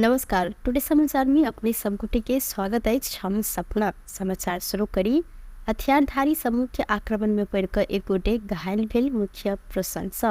नमस्कार, टुडे समाचार में अपने सब गोटे के स्वागत अछि। हम सपना समाचार शुरू करी। हथियारधारी समूह के आक्रमण में पड़िकऽ एक गोटे घायल भेल मुख्य प्रसंग।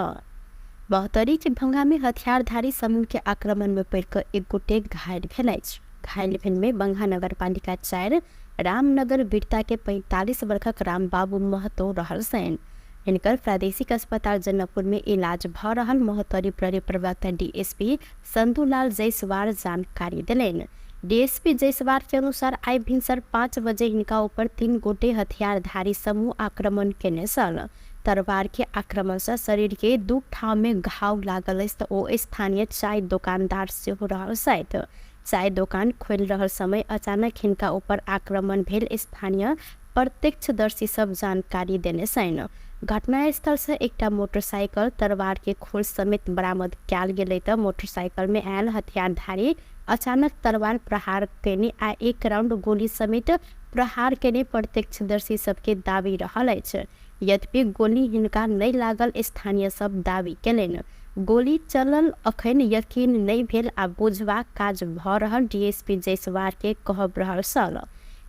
महोत्तरी के भंगा में हथियारधारी समूह के आक्रमण में पड़िकऽ एक गोटे घायल भेल अछि। घायल भेल में बंगा नगरपालिका 4 रामनगर बिरता के 45 वर्षक रामबाबू महतो रहल छनि। हिनकर प्रादेशिक अस्पताल जनकपुर में इलाज भ रहल महोत्तरी प्रहरी प्रवक्ता डीएसपी संतुलाल जायसवाल जानकारी देलनि। डीएसपी जायसवाल के अनुसार आइ भिनसर 5 बजे हिनका ऊपर 3 गोटे हथियारधारी समूह आक्रमण केने छल। तरवार के आक्रमण से शरीर के 2 ठाम में घाव लागल अछि त ओ स्थानीय चाय दोकानदार सेहो रहल छथि। चाय दोकान खोलि रहल समय अचानक हिनका ऊपर आक्रमण भेल स्थानीय प्रत्यक्षदर्शी सब जानकारी देने छनि। घटनास्थल से एकटा मोटरसाइकिल तरवार के खोल समेत बरामद कयल गेलै त मोटरसाइकिल में आयल हथियारधारी अचानक तरवार प्रहार केने आ 1 राउंड गोली समेत प्रहार केने प्रत्यक्षदर्शी सबके दावी रहल अछि। यद्यपि गोली हिनका नहि लागल स्थानीय सब दावी केलनि। गोली चलल अखन यकीन नहि भेल आ बुझबाक काज भ रहल डीएसपी जायसवाल के कहब रहल छल।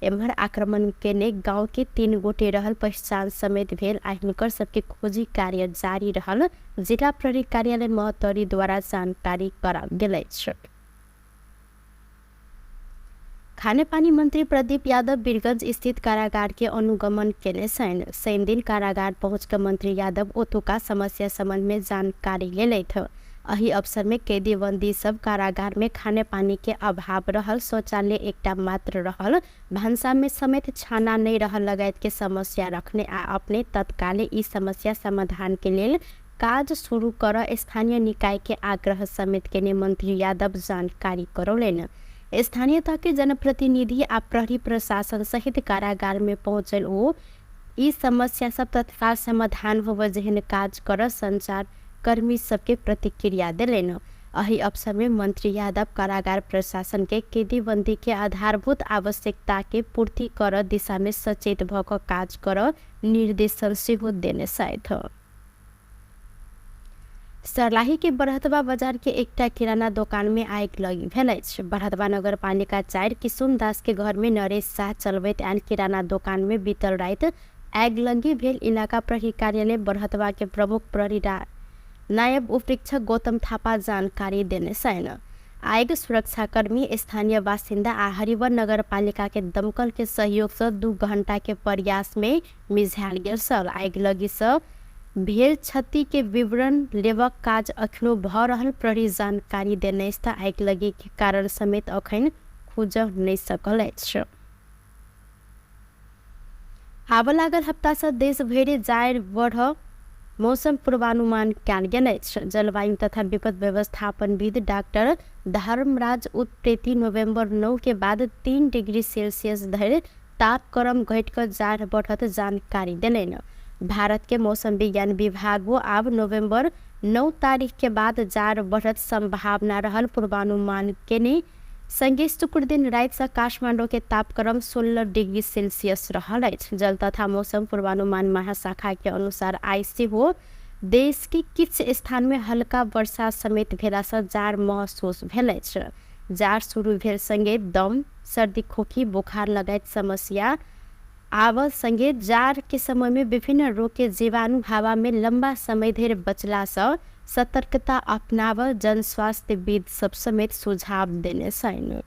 एम्हर आक्रमण केने गांव के 3 गोटे रहल पहचान समेत भेल आ हिनकर सबके खोजी कार्य जारी रहल जिला प्रहरी कार्यालय महोत्तरी द्वारा जानकारी कराओल गेल अछि। खानेपानी मंत्री प्रदीप यादव वीरगंज स्थित कारागार के अनुगमन केने छनि। शनिदिन कारागार पहुँच के मंत्री यादव ओतुका समस्या संबंध में जानकारी लेलथि। एहि अवसर में कैदी बंदी सब कारागार में खानेपानी के अभाव रहल, शौचालय एकटा मात्र रहल, भानसा में समेत छाना नहीं रहल लगायत के समस्या रखने आ अपने तत्काले ई समस्या समाधान के लेल काज शुरू कर स्थानीय निकाय के आग्रह समेत केने मंत्री यादव जानकारी करौलनि। स्थानीय तह के जनप्रतिनिधि आ प्रहरी प्रशासन सहित कारागार में पहुँचल ओ ई समस्या सब तत्काल समाधान होबय जेहन काज कर संचार कर्मी सबके प्रतिक्रिया देलनि। एहि अवसर में मंत्री यादव कारागार प्रशासन के कैदीबंदी के आधारभूत आवश्यकता के पूर्ति कर दिशा में सचेत भ क काज कर निर्देशन सेहो देने छथि। सर्लाही के बरहतवा बाजार के एकटा किराना दोकान में आगि लगी भेल अछि। बरहतवा नगरपालिका 4 किशुन दास के घर में नरेश शाह चलबैत आयल किराना दोकान में बीतल राति आगि लगी भेल इलाका प्रहरी कार्यालय बरहतवा के प्रमुख प्रहरी नायब उपरीक्षक गौतम थापा जानकारी देने छनि। आगि सुरक्षाकर्मी, स्थानीय बासिन्दा आ हरिवन नगरपालिका के दमकल के सहयोग से 2 घंटा के प्रयास में मिझायल गेल छल। आगि लगी से भेल क्षति के विवरण लेबक काज अखनो भ रहल प्रहरी जानकारी देने अछि त आगि लगी के कारण समेत अखन खुजऽ नहि सकल अछि। आबऽ लागल हप्ता से देश भरि जाड़ बढ़ मौसम पूर्वानुमान कयल गेल अछि। जलवायु तथा विपद व्यवस्थापनविद डाक्टर धर्मराज उत्प्रेती नवंबर 9 के बाद 3 डिग्री सेल्सियस धरि तापक्रम घटि कऽ जाड़ बढ़त जानकारी देलनि। भारत के मौसम विज्ञान विभाग आब नवंबर 9 तारीख के बाद जाड़ बढ़त संभावना रहल पूर्वानुमान केने संगे शुक्र दिन राति से काठमांडू के तापक्रम 16 डिग्री सेल्सियस रहल अछि। जल तथा मौसम पूर्वानुमान महाशाखा के अनुसार आइ सेहो देश के किछु स्थान में हल्का वर्षा समेत भेला से जाड़ महसूस भेल अछि। जाड़ शुरू भेल संगे दम, सर्दी, खोखी, बुखार लगायत समस्या आब संगे जाड़ के समय में विभिन्न रोग के जीवाणु हवा में लंबा समय धरि बचला से सतर्कता अपनाब जन स्वास्थ्यविद सब समेत सुझाव देने छनि।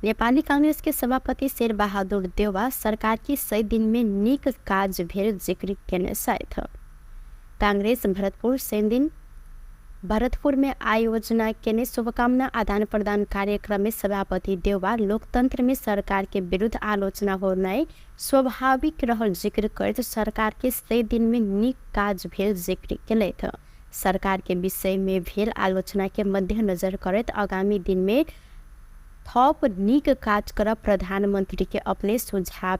नेपाली कांग्रेस के सभापति शेर बहादुर देउवा सरकार की 100 दिन में नीक काज भेल जिक्र केने छथि। कांग्रेस भरतपुर शनिदिन भरतपुर में आयोजना केने शुभकामना आदान प्रदान कार्यक्रम में सभापति देउवा लोकतंत्र में सरकार के विरुद्ध आलोचना होनाइ स्वाभाविक रहल जिक्र करैत सरकार के 100 दिन में नीक काज भेल जिक्र केलथि। सरकार के विषय में भेल आलोचना के मध्यनजर करैत आगामी दिन में थप नीक काज करब प्रधानमंत्री के अपने सुझाव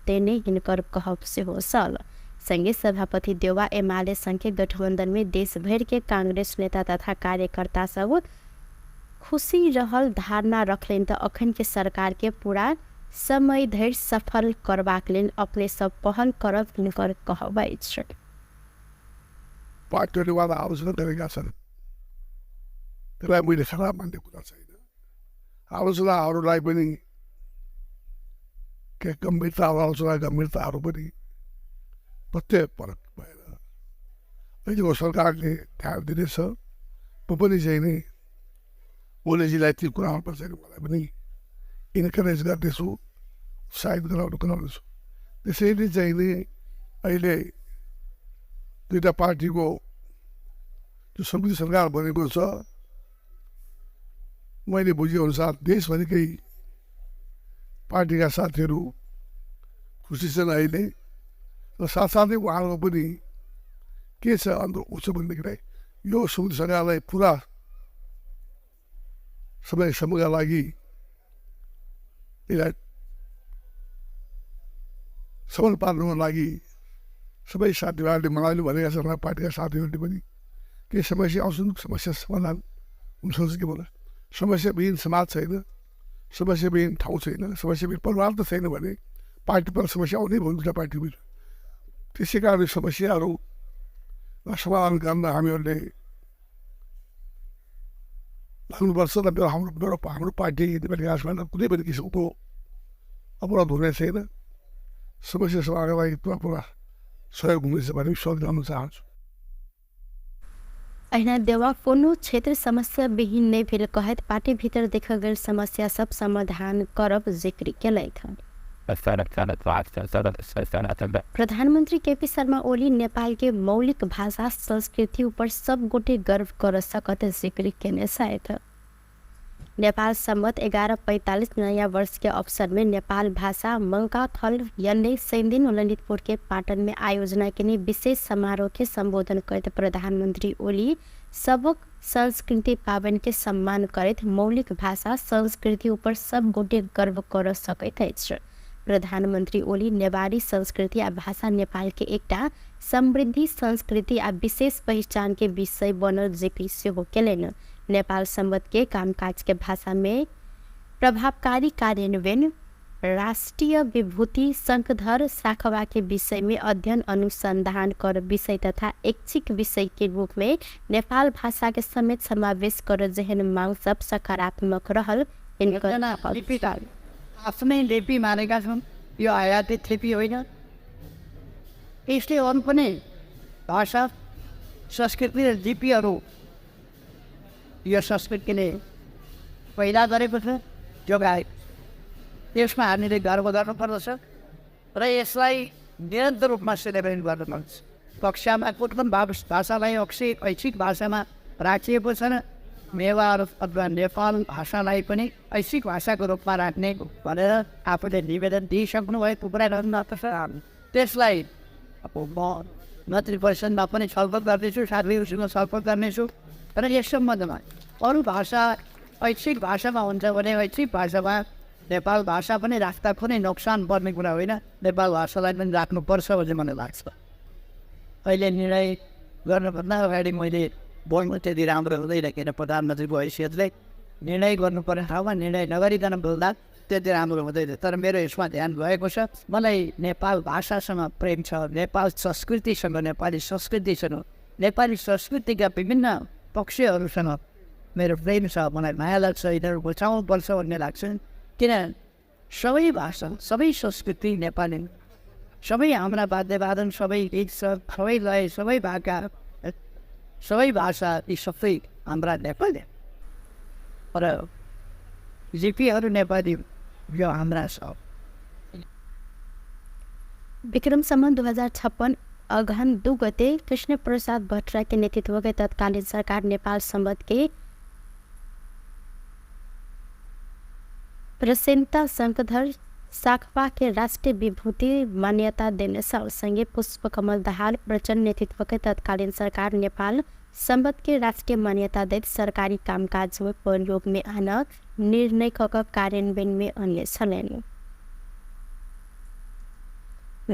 देने हिनकर कहब सेहो छल। संगे सभापति देउवा एमाले संघ के गठबंधन में देश भरि के कांग्रेस नेता तथा कार्यकर्ता सब खुशी रहल धारणा रखलनि त अखन के सरकार के पूरा समय धरि सफल करबाक लेल अपने सब पहल करब हिनकर कहब अछि। 531,000 त्यसलाई मैले खराब मान्ने कुरा छैन। आलोचनाहरूलाई पनि के गम्भीरता, आलोचना गम्भीरताहरू पनि प्रत्येक फरक भएर अहिलेको सरकारले ध्यान दिनेछ। म पनि चाहिँ नि ओलीजीलाई ती कुराहरूमा चाहिँ मलाई पनि इन्करेज गर्नेछु, उत्साहित गराउनेछु। त्यसैले चाहिँ नि अहिले दुईवटा पार्टीको जो संयुक्त सरकार बनेको छ, मैले बुझेअनुसार देशभरिकै पार्टीका साथीहरू खुसी छन् अहिले। र साथसाथै उहाँहरूको पनि के छ अन्त हुन्छ भनेदेखिलाई यो संयुक्त सरकारलाई पुरा समयसम्मका लागि यसलाई सबल पार्नुको लागि सबै साथीभाइहरूले मलाई भनेका छन्, पार्टीका साथीहरूले पनि केही समस्या आउँछन्, समस्या समाधान हुनसक्छ कि भन्दा समस्याविहीन समाज छैन, समस्याविहीन ठाउँ छैन, समस्याविहीन परिवार त छैन भने पार्टीबाट समस्या आउने भयो दुईवटा पार्टीमा। त्यसै कारण समस्याहरू समाधान गर्न हामीहरूले लाग्नुपर्छ। र मेरो हाम्रो पार्टी नेपाली काङ्ग्रेसमा कुनै पनि किसिमको अपराध हुने छैन। समस्या समाधानका लागि पुरा पुरा सहयोग हुनेछ भन्ने विश्वास गर्न चाहन्छु। अहिना देवा कोनो क्षेत्र समस्या विहीन नहि भेल कहैत पार्टी भीतर देखल गेल समस्या सब समाधान करब जिक्र केलथि। प्रधानमंत्री केपी शर्मा ओली नेपाल के मौलिक भाषा संस्कृति ऊपर सब गोटे गर्व कर सकत जिक्र केने छथि। नेपाल सम्मत 1145 नयाँ वर्ष के अवसर में नेपाल भाषा मंकाथल यन्ने शनिदिन ललितपुर के पाटन में आयोजना के विशेष समारोह के संबोधन करते प्रधानमंत्री ओली सबक संस्कृति पावन के सम्मान करैत मौलिक भाषा संस्कृति ऊपर सब गोटे गर्व कर सकैत अछि। प्रधानमंत्री ओली नेवारी संस्कृति आ भाषा नेपाल के एकटा समृद्धि संस्कृति आ विशेष पहचान के विषय बनल जिक्र सेहो केलनि। नेपाल सम्बत के कामकाज के भाषा में प्रभावकारी कार्यान्वयन, राष्ट्रिय विभूति शंखधर साखवा के विषय में अध्ययन अनुसंधान कर विषय तथा ऐच्छिक विषय के रूप में नेपाल भाषा के समेत समावेश कर जेहन मांग सब सकारात्मक रहल। आफ्नै लिपि मानेका छन्, यो आयातित लिपि होइन। यसले अरू पनि भाषा संस्कृति र लिपिहरू यो संस्कृतिले पहिला गरेको छ, जोगाएको। यसमा हामीले गर्व गर्नुपर्दछ र यसलाई निरन्तर रूपमा सेलिब्रेट गर्नुपर्छ। कक्षामा कुन भाषालाई ऐच्छिक भाषामा राखिएको छैन, नेवार अथवा नेपाल भाषालाई पनि ऐच्छिक भाषाको रूपमा राख्ने भनेर आफूले निवेदन दिइसक्नु भएको कुरा गर्नुपर्छ। त्यसलाई अब म मन्त्री परिषदमा पनि छलफल गर्दैछु, साथीहरूसँग छलफल गर्नेछु र यस सम्बन्धमा अरू भाषा ऐच्छिक भाषामा हुन्छ भने ऐच्छिक भाषामा नेपाल भाषा पनि राख्दा कुनै नोक्सान पर्ने कुरा होइन, नेपाल भाषालाई पनि राख्नुपर्छ भन्ने मलाई लाग्छ। अहिले निर्णय गर्नुभन्दा अगाडि मैले बोल्नु त्यति राम्रो हुँदैन, किन प्रधानमन्त्रीको हैसियतले निर्णय गर्नुपर्ने ठाउँमा निर्णय नगरिकन बोल्दा त्यति राम्रो हुँदैन। तर मेरो यसमा ध्यान गएको छ। मलाई नेपाल भाषासँग प्रेम छ, नेपाल संस्कृतिसँग, नेपाली संस्कृतिसँग, नेपाली संस्कृतिका विभिन्न पक्षहरूसँग मेरो प्रेम छ, मलाई माया लाग्छ, यिनीहरू बचाउनुपर्छ भन्ने लाग्छ। किन सबै भाषा, सबै संस्कृति नेपाली, सबै हाम्रा वाद्यवादन, सबै गीत, सबै लय, सबै भाका, सबै भाषा यी सबै हाम्रा नेपाली र लिपिहरू नेपाली, यो हाम्रा छ। विक्रम सम्वत 2056 अगहन 2 गते कृष्ण प्रसाद भट्टराई के नेतृत्व के तत्कालीन सरकार नेपाल सम्वत के प्रसेनता शंखधर साखवा के राष्ट्रिय विभूति मान्यता देने संगे पुष्पकमल दाहाल प्रचण्ड नेतृत्व के तत्कालीन सरकार नेपाल सम्वत के राष्ट्रिय मान्यता दैत सरकारी कामकाज में प्रयोग में आना निर्णय क कार्यान्वयन में अन्य छलनि।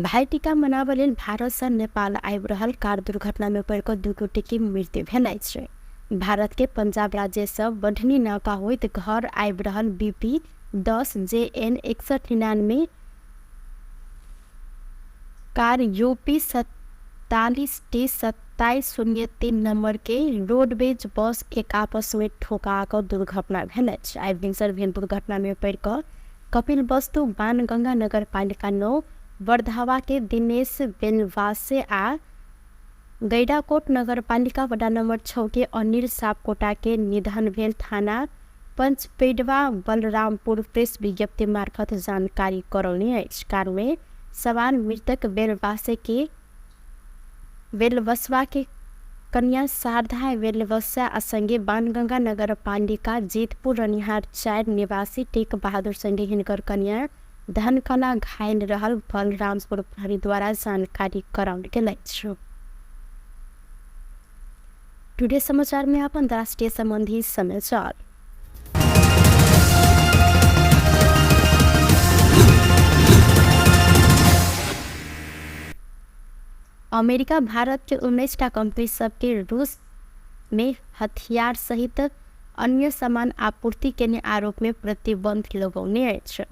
भाइटीका मनाबऽ लेल भारत से नेपाल आबि रहल कार दुर्घटना में पड़ि कऽ 2 गोटे के मृत्यु भेल अछि। भारत के पंजाब राज्य से बढ़नी नाका होइत घर आबि रहल BP 10 JN 6199 car UP 47 T 2703 number के रोडवेज बस एक आपस में ठोका कऽ दुर्घटना भेल अछि। आइ भिनसर भेल दुर्घटना में पड़ि कऽ कपिल वस्तु बाणगंगा नगर पालिका 9 बरधावा के दिनेश बेलवासे आ गैडाकोट नगरपालिका वडा नंबर 6 के अनिल सापकोटा के निधन भेल थाना पंचपेडवा बलरामपुर प्रेस विज्ञप्ति मार्फत जानकारी करौने अछि। कार में सवार मृतक बेलवासे के बेलवसवा के कन्या शारदा बेलवसा आ संगे बाणगंगा नगरपालिका जीतपुर रनिहार 4 निवासी टेक बहादुर संगे हिनकर कन्या धनकला घायल रहल बलरामपुर प्रहरी द्वारा जानकारी कराओल गेल अछि। टुडे समाचार में अपन अंतर्राष्ट्रीय संबंधी समाचार। अमेरिका भारत के 19 टा कंपनी सबके रूस में हथियार सहित अन्य सामान आपूर्ति केने आरोप में प्रतिबंध लगौने अछि।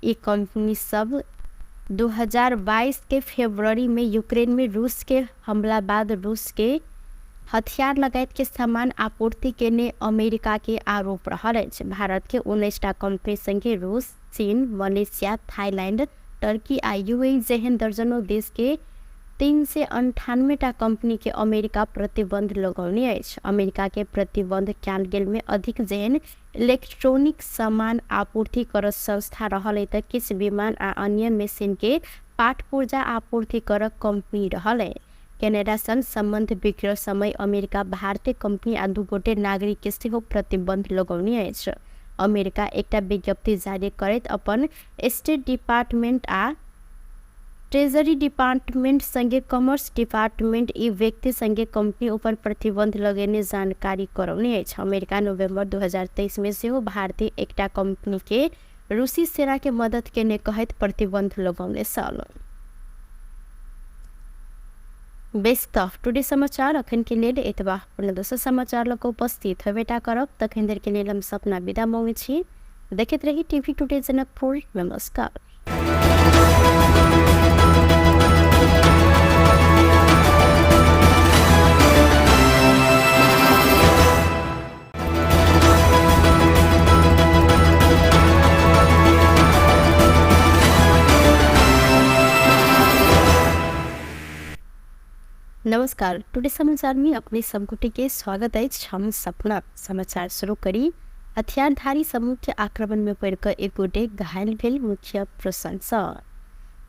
ई कंपनी सब 2022 के फरवरी में यूक्रेन में रूस के हमला बाद रूस के हथियार लगायत के सामान आपूर्ति केने अमेरिका के आरोप रहल अछि। भारत के 19 टा कंपनी संगे रूस, चीन, मलेशिया, थाईलैंड, टर्की आ यूएई जेहन दर्जनों देश के 398 टा कंपनी के अमेरिका प्रतिबंध लगौने अछि। अमेरिका के प्रतिबंध कयल गेल में अधिक जेहन इलेक्ट्रॉनिक सामान आपूर्ति करत संस्था रहल त किछु विमान आ अन्य मशीन के पाट पुर्जा आपूर्ति करक कंपनी रहल है। कनाडा संग संबंध बिगड़ल समय अमेरिका भारतीय कंपनी आ 2 गोटे नागरिक के सेहो प्रतिबंध लगौने अछि। अमेरिका एकटा विज्ञप्ति जारी करैत अपन स्टेट डिपार्टमेंट आ ट्रेजरी डिपार्टमेंट संगे कॉमर्स डिपार्टमेंट ई व्यक्ति संगे कंपनी ऊपर प्रतिबंध लगेने जानकारी करौने अछि। अमेरिका नवंबर 2023 में सेहो भारतीय एकटा कंपनी के रूसी सेना के मदद केने कहैत प्रतिबंध लगौने छल। बेस त टुडे समाचार अखन के लेल एतबा। पुनः दोसर समाचार लऽ कऽ उपस्थित हेबेटा करब। तखन देर के लेल हम सपना विदा मांगै छी। देखैत रही टीवी टुडे जनकपुर। नमस्कार। नमस्कार, टुडे समाचार में अपने सबगोटे के स्वागत अछि। हम सपना समाचार शुरू करी। हथियारधारी समूह के आक्रमण में पड़िकऽ एक गोटे घायल भेल मुख्य प्रसंग।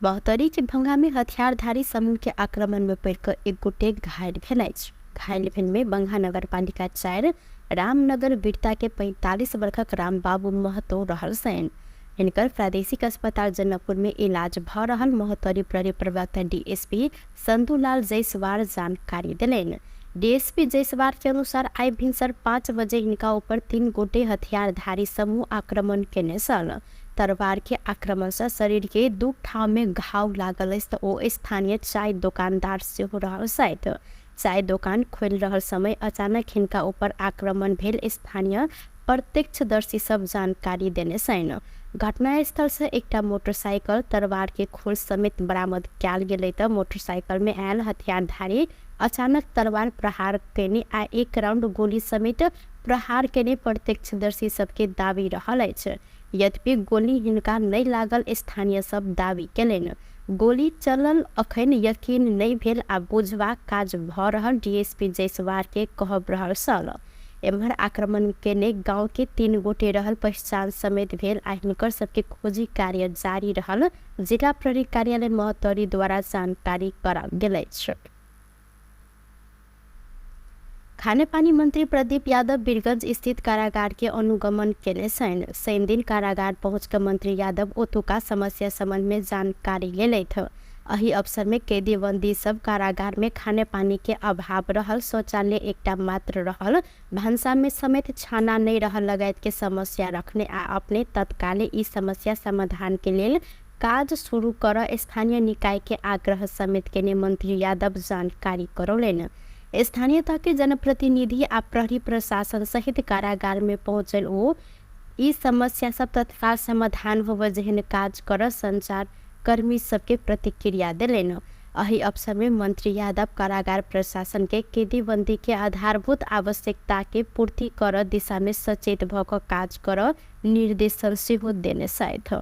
बहतरी के भंगा में हथियारधारी समूह के आक्रमण में पड़िकऽ एक गोटे घायल भेल अछि। घायल भेल में बंगा नगरपालिका 4 रामनगर बिरता के 45 वर्षक रामबाबू महतो रहल छनि। हिनकर प्रादेशिक अस्पताल जनकपुर में इलाज भऽ रहल महोत्तरी प्रहरी प्रवक्ता डीएसपी संतुलाल जायसवाल जानकारी देलनि। डीएसपी जायसवाल के अनुसार आइ भिनसर 5 बजे हिनका ऊपर 3 गोटे हथियारधारी समूह आक्रमण केने छल। तरवार के आक्रमण से शरीर के 2 ठाम में घाव लागल अछि त ओ स्थानीय चाय दोकानदार सेहो रहल छथि। चाय दोकान खोलि रहल समय अचानक हिनका ऊपर आक्रमण भेल स्थानीय प्रत्यक्षदर्शी सब जानकारी देने छनि। घटनास्थल से एकटा मोटरसाइकिल तरवार के खोल समेत बरामद कयल गेलै त मोटरसाइकिल में आयल हथियारधारी अचानक तलवार प्रहार केने आ 1 राउंड गोली समेत प्रहार केने प्रत्यक्षदर्शी सबके दावी रहल अछि। यद्यपि गोली हिनका नहि लागल स्थानीय सब दावी केलनि। गोली चलल अखन यकीन नहि भेल आ बुझबाक काज भऽ रहल डीएसपी जायसवाल के कहब रहल छल। एम्हर आक्रमण केने गांव के 3 गोटे रहल पहचान समेत भेल आ हिनकर सबके खोजी कार्य जारी रहल जिला प्रहरी कार्यालय महोत्तरी द्वारा जानकारी कराओल गेल अछि। खानेपानी मंत्री प्रदीप यादव बीरगंज स्थित कारागार के अनुगमन केने छनि। शनिदिन कारागार पहुँच कऽ मंत्री यादव ओतुका समस्या संबंध में जानकारी लेलथि। एहि अवसर में कैदी बंदी सब कारागार में खानेपानी के अभाव रहल, शौचालय एकटा मात्र रहल, भानसा में समेत छाना नहीं रहल लगायत के समस्या रखने आ अपने तत्काले ई समस्या समाधान के लेल काज शुरू कर स्थानीय निकाय के आग्रह समेत केने मंत्री यादव जानकारी करौलनि। स्थानीय तह के जनप्रतिनिधि आ प्रहरी प्रशासन सहित कारागार में पहुँचल ओ ई समस्या सब तत्काल समाधान होबय जेहन काज कर संचार कर्मी सबके प्रतिक्रिया देलनि। एहि अवसर में मंत्री यादव कारागार प्रशासन के कैदीबंदी के आधारभूत आवश्यकता के पूर्ति कर दिशा में सचेत भ क काज कर निर्देशन सेहो देने छथि।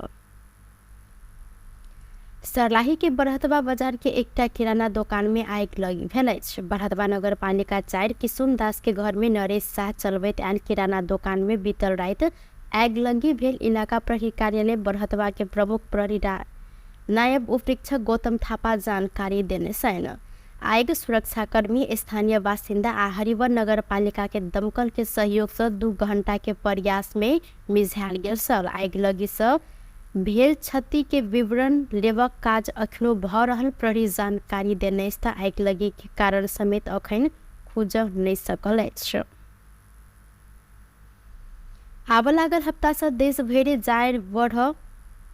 सर्लाही के बरहतवा बाजार के एकटा किराना दोकान में आगि लगी भेल अछि। बरहतवा नगरपालिका 4 किशुन दास के घर में नरेश शाह चलबैत आयल किराना दोकान में बीतल राति आगिलगी भेल इलाका प्रहरी कार्यालय बरहतवा के प्रमुख प्रहरी नायब उपरीक्षक गौतम थापा जानकारी देने छनि। आगि सुरक्षाकर्मी, स्थानीय बासिन्दा आ हरिवन नगरपालिका के दमकल के सहयोग से 2 घंटा के प्रयास में मिझायल गेल छल। आगिलगी से भेल क्षति के विवरण लेबक काज अखनो भ रहल प्रहरी जानकारी देने अछि त आगिलगी के कारण समेत अखन खुजल नहि सकल अछि। आबऽ लागल हप्ता से देश भरि जाड़ बढ़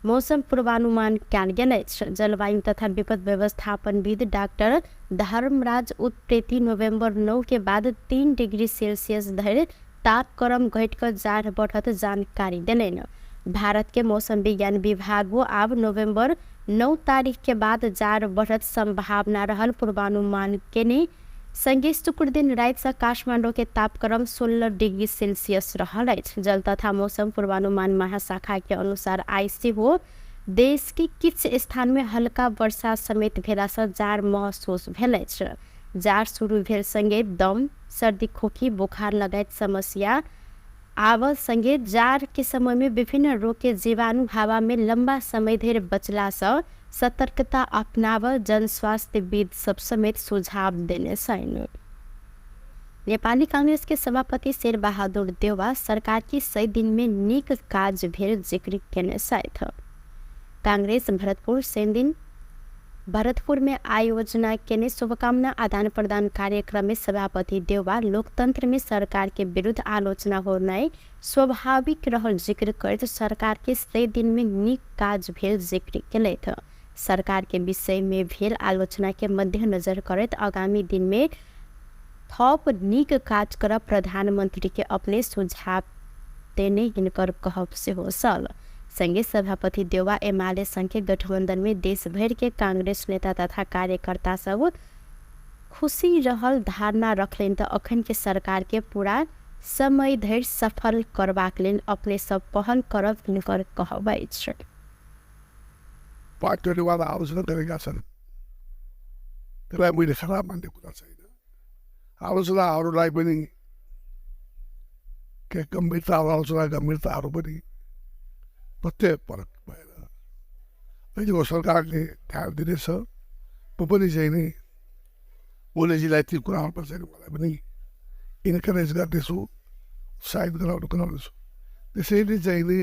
मौसम पूर्वानुमान कयल गेल अछि। जलवायु तथा विपद व्यवस्थापनविद डाक्टर धर्मराज उत्प्रेती नोभेम्बर 9 के बाद 3 डिग्री सेल्सियस धरि तापक्रम घटि कऽ जाड़ बढ़त जानकारी देलनि। भारत के मौसम विज्ञान विभागो आब नोभेम्बर 9 तारीख के बाद जाड़ बढ़त संभावना रहल पूर्वानुमान केने संगे शुक्र दिन राति से काठमाडौँ के तापक्रम 16 डिग्री सेल्सियस रहल अछि। जल तथा मौसम पूर्वानुमान महाशाखा के अनुसार आइ सेहो देश के किछु स्थान में हल्का वर्षा समेत भेला से जाड़ महसूस भेल अछि। जाड़ शुरू भेल संगे दम, सर्दी, खोखी, बुखार लगायत समस्या आब संगे जाड़ के समय में विभिन्न रोग के जीवाणु हवा में लंबा समय धरि बचला से सतर्कता अपनाब जनस्वास्थ्यविद सब समेत सुझाव देने छनि। नेपाली कांग्रेस के सभापति शेर बहादुर देउवा सरकार की 100 दिन में नीक काज भेल जिक्र केने छथि। कांग्रेस भरतपुर शनि दिन भरतपुर में आयोजना केने शुभकामना आदान प्रदान कार्यक्रम में सभापति देउवा लोकतंत्र में सरकार के विरुद्ध आलोचना होनाइ स्वाभाविक रहल जिक्र करैत सरकार के 100 दिन में नीक काज भेल जिक्र केलथि। सरकार के विषय में भेल आलोचना के मद्देनजर करैत आगामी दिन में थप नीक काज करब प्रधानमंत्री के अपने सुझाव देने हिनकर कहब सेहो छल। संगे सभापति देउवा एमाले संघ के गठबंधन में देश भर के कांग्रेस नेता तथा कार्यकर्ता सब खुशी रहल धारणा रखलनि त अखन के सरकार के पूरा समय धरि सफल करबाक लेल अपने सब पहल करब हिनकर कहब अछि। पार्टीहरूले उहाँलाई आलोचना गरेका छन्, त्यसलाई मैले खराब मान्ने कुरा छैन। आलोचनाहरूलाई पनि के गम्भीरता, आलोचना गम्भीरताहरू पनि प्रत्यय परक भएर अहिलेको सरकारले ध्यान दिनेछ। म पनि चाहिँ नि ओलीजीलाई ती कुराहरूमा चाहिँ मलाई पनि इन्करेज गर्नेछु, उत्साहित गराउनेछु। त्यसैले चाहिँ नि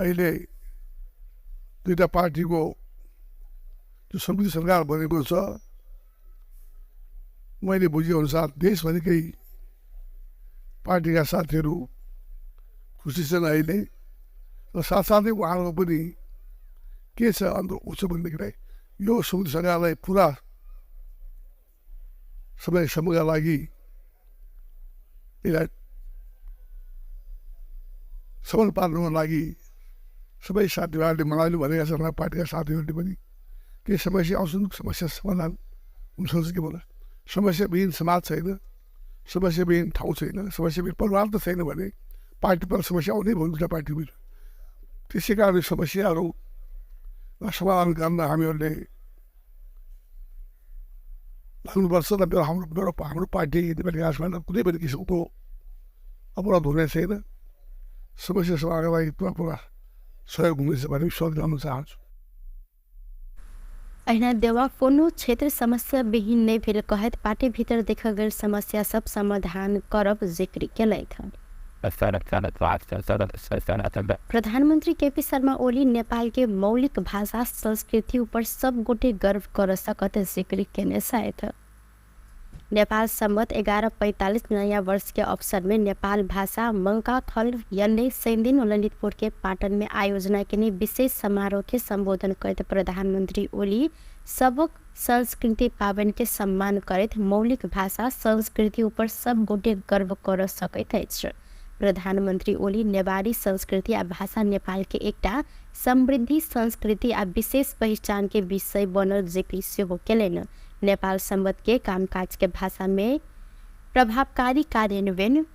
अहिले दुईवटा पार्टीको जो संयुक्त सरकार बनेको छ, मैले बुझेअनुसार देशभरिकै पार्टीका साथीहरू खुसी छन् अहिले, र साथसाथै उहाँहरूको पनि के छ अन्त हुन्छ भनेदेखिलाई यो संयुक्त सरकारलाई पुरा समयसम्मका लागि यसलाई सबल पार्नुको लागि सबै साथीभाइहरूले मलाई भनेका छन्, पार्टीका साथीहरूले पनि केही समस्या आउँछन्, समस्या समाधान हुनसक्छ के भन्दा समस्याविहीन समाज छैन, समस्याविहीन ठाउँ छैन, समस्याविहीन परिवार त छैन भने पार्टीपर समस्या आउने भयो दुईवटा पार्टीमा। त्यसै कारण समस्याहरू समाधान गर्न हामीहरूले लाग्नुपर्छ र मेरो हाम्रो पार्टी नेपाली काङ्ग्रेसमा कुनै पनि किसिमको अपराध हुने छैन। समस्या समाधानका लागि पुरा पुरा सहयोग हुनेछ भन्ने विश्वास गर्न चाहन्छु। अहिना देउवा कोनो क्षेत्र समस्या विहीन नहि भेल कहैत पार्टी भीतर देखल गेल समस्या सब समाधान करब जिक्र केलथि। प्रधानमंत्री केपी शर्मा ओली नेपाल के मौलिक भाषा संस्कृति ऊपर सब गोटे गर्व कर सकत जिक्र केने छथि। नेपाल सम्वत 1145 नयाँ वर्ष के अवसर में नेपाल भाषा मंकाखल यन्ने शनिदिन ललितपुर के पाटन में आयोजना केने विशेष समारोह के संबोधन करैत प्रधानमंत्री ओली सबक संस्कृति पावन के सम्मान करैत मौलिक भाषा संस्कृति ऊपर सब गोटे गर्व कर सकैत अछि। प्रधानमन्त्री ओली नेवारी संस्कृति आ भाषा नेपाल के एकटा समृद्धि संस्कृति आ विशेष पहिचान के विषय बनल जिक्र सेहो केलनि। नेपाल सम्बन्ध के कामकाज के भाषा में प्रभावकारी कार्यान्वयन,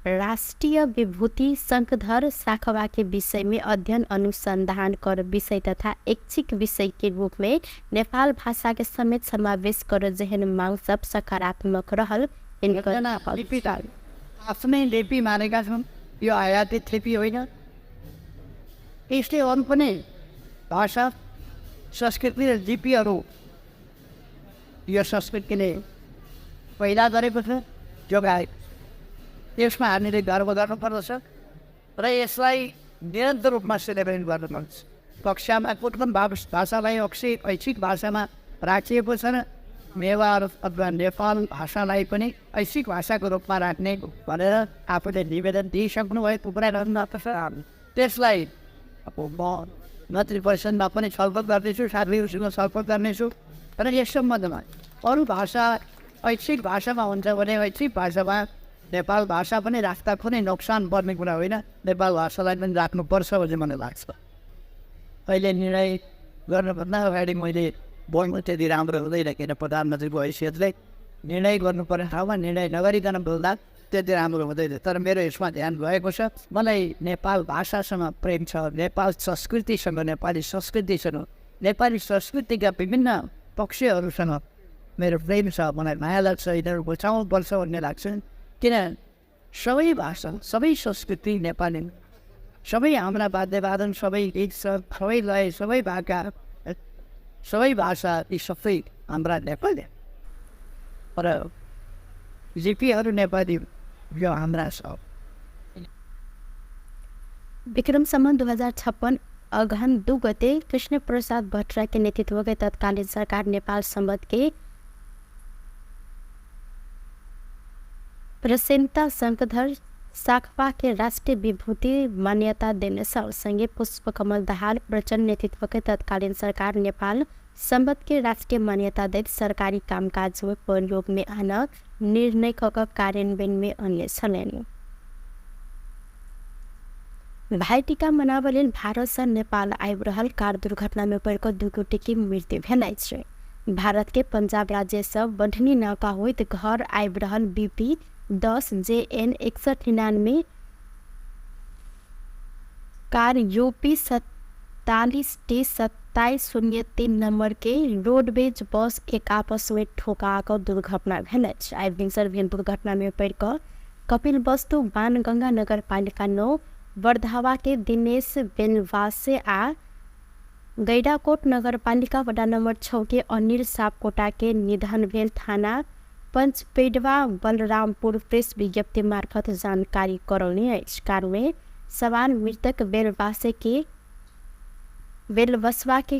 राष्ट्रिय विभूति शंखधर साखवा के विषय में अध्ययन अनुसंधान कर विषय तथा ऐच्छिक विषय के रूप में नेपाल भाषा के समेत समावेश कर जेहन मांग सब सकारात्मक रहल। आफ्नै लिपि मानेका छन्, यो आयातित लिपि होइन। यसले अरू पनि भाषा, संस्कृति र लिपिहरू यो संस्कृतिले पहिला गरेको छ, जोगाएको। त्यसमा हामीले गर्व गर्नुपर्दछ र यसलाई निरन्तर रूपमा सेलिब्रेट गर्नुपर्छ। कक्षामा कुन कुन भाषालाई ऐच्छिक भाषामा राखिएको छ र नेवार अथवा नेपाल भाषालाई पनि ऐच्छिक भाषाको रूपमा राख्ने भनेर आफूले निवेदन दिइसक्नु भएको कुरा गर्नुपर्छ। त्यसलाई अब म मन्त्री परिषदमा पनि छलफल गर्दैछु, साथीहरूसँग छलफल गर्नेछु र यस सम्बन्धमा अरू भाषा ऐच्छिक भाषामा हुन्छ भने ऐच्छिक भाषामा नेपाल भाषा पनि राख्दा कुनै नोक्सान पर्ने कुरा होइन, नेपाल भाषालाई पनि राख्नुपर्छ भन्ने मलाई लाग्छ। अहिले निर्णय गर्नुभन्दा अगाडि मैले बोल्नु त्यति राम्रो हुँदैन, किन प्रधानमन्त्रीको हैसियतले निर्णय गर्नुपर्ने ठाउँमा निर्णय नगरिकन बोल्दा त्यति राम्रो हुँदैन। तर मेरो यसमा ध्यान गएको छ। मलाई नेपाल भाषासँग प्रेम छ, नेपाल संस्कृतिसँग, नेपाली संस्कृतिसँग, नेपाली संस्कृतिका विभिन्न पक्षहरूसँग मेरो प्रेम छ। मलाई माया लाग्छ, यिनीहरू बचाउनुपर्छ भन्ने लाग्छ। किन सबै भाषा, सबै संस्कृति नेपाली, सबै हाम्रा वाद्यवादन, सबै गीत, सबै लय, सबै भाका, सबै भाषा, यी सबै हाम्रा नेपाली र लिपिहरू नेपाली, यो हाम्रा सब। विक्रम सम्वत 2056 अगहन 2 गते कृष्ण प्रसाद भट्टराई के नेतृत्व के तत्कालीन सरकार नेपाल सम्बन्ध के प्रसेनता शंखधर साखपा के राष्ट्रिय विभूति मान्यता देने सँगै पुष्पकमल दाहाल प्रचण्ड नेतृत्व के तत्कालीन सरकार नेपाल सम्बन्ध के राष्ट्रिय मान्यता दैत सरकारी कामकाज में प्रयोग में आन निर्णय क कार्यान्वयन में अन्य छलनि। भाइटिका मनाबऽ लेल भारत सँ नेपाल आबि रहल कार दुर्घटना में पड़ि कऽ 2 गोटे के मृत्यु भेल अछि। भारत के पंजाब राज्य सँ बढ़नी नाका होइत घर आबि रहल BP 10 JN 6199 car UP 47 T 2703 number के रोडवेज बस एक आपस में ठोका कऽ दुर्घटना भेल अछि। आइ भिनसर भेल दुर्घटना में पड़ि कऽ कपिल वस्तु बाणगंगा नगरपालिका 9 वर्धावा के दिनेश बेलवासे आ गैडाकोट नगरपालिका वडा नंबर 6 के अनिल सापकोटा के निधन भेल थाना पंचपेडवा बलरामपुर प्रेस विज्ञप्ति मार्फत जानकारी करौने अछि। कार में सवार मृतक बेलवसवा के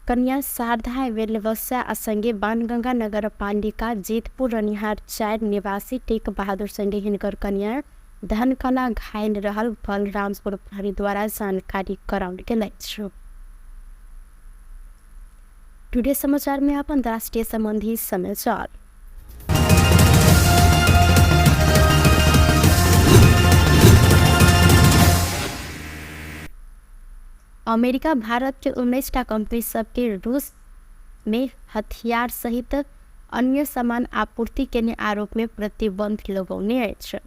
कन्या शारदा बेलवसा आ संगे बाणगंगा नगरपालिका जेतपुर रनिहार 4 निवासी टेक बहादुर संगे हिनकर कन्या धनकला घायल रहल बलरामपुर प्रहरी द्वारा जानकारी कराओल गेल अछि। टुडे समाचार में अपन राष्ट्रीय संबंधी समाचार। अमेरिका भारत के 19टा कंपनी सबके रूस में हथियार सहित अन्य सामान आपूर्ति केने आरोप में प्रतिबंध लगौने अछि।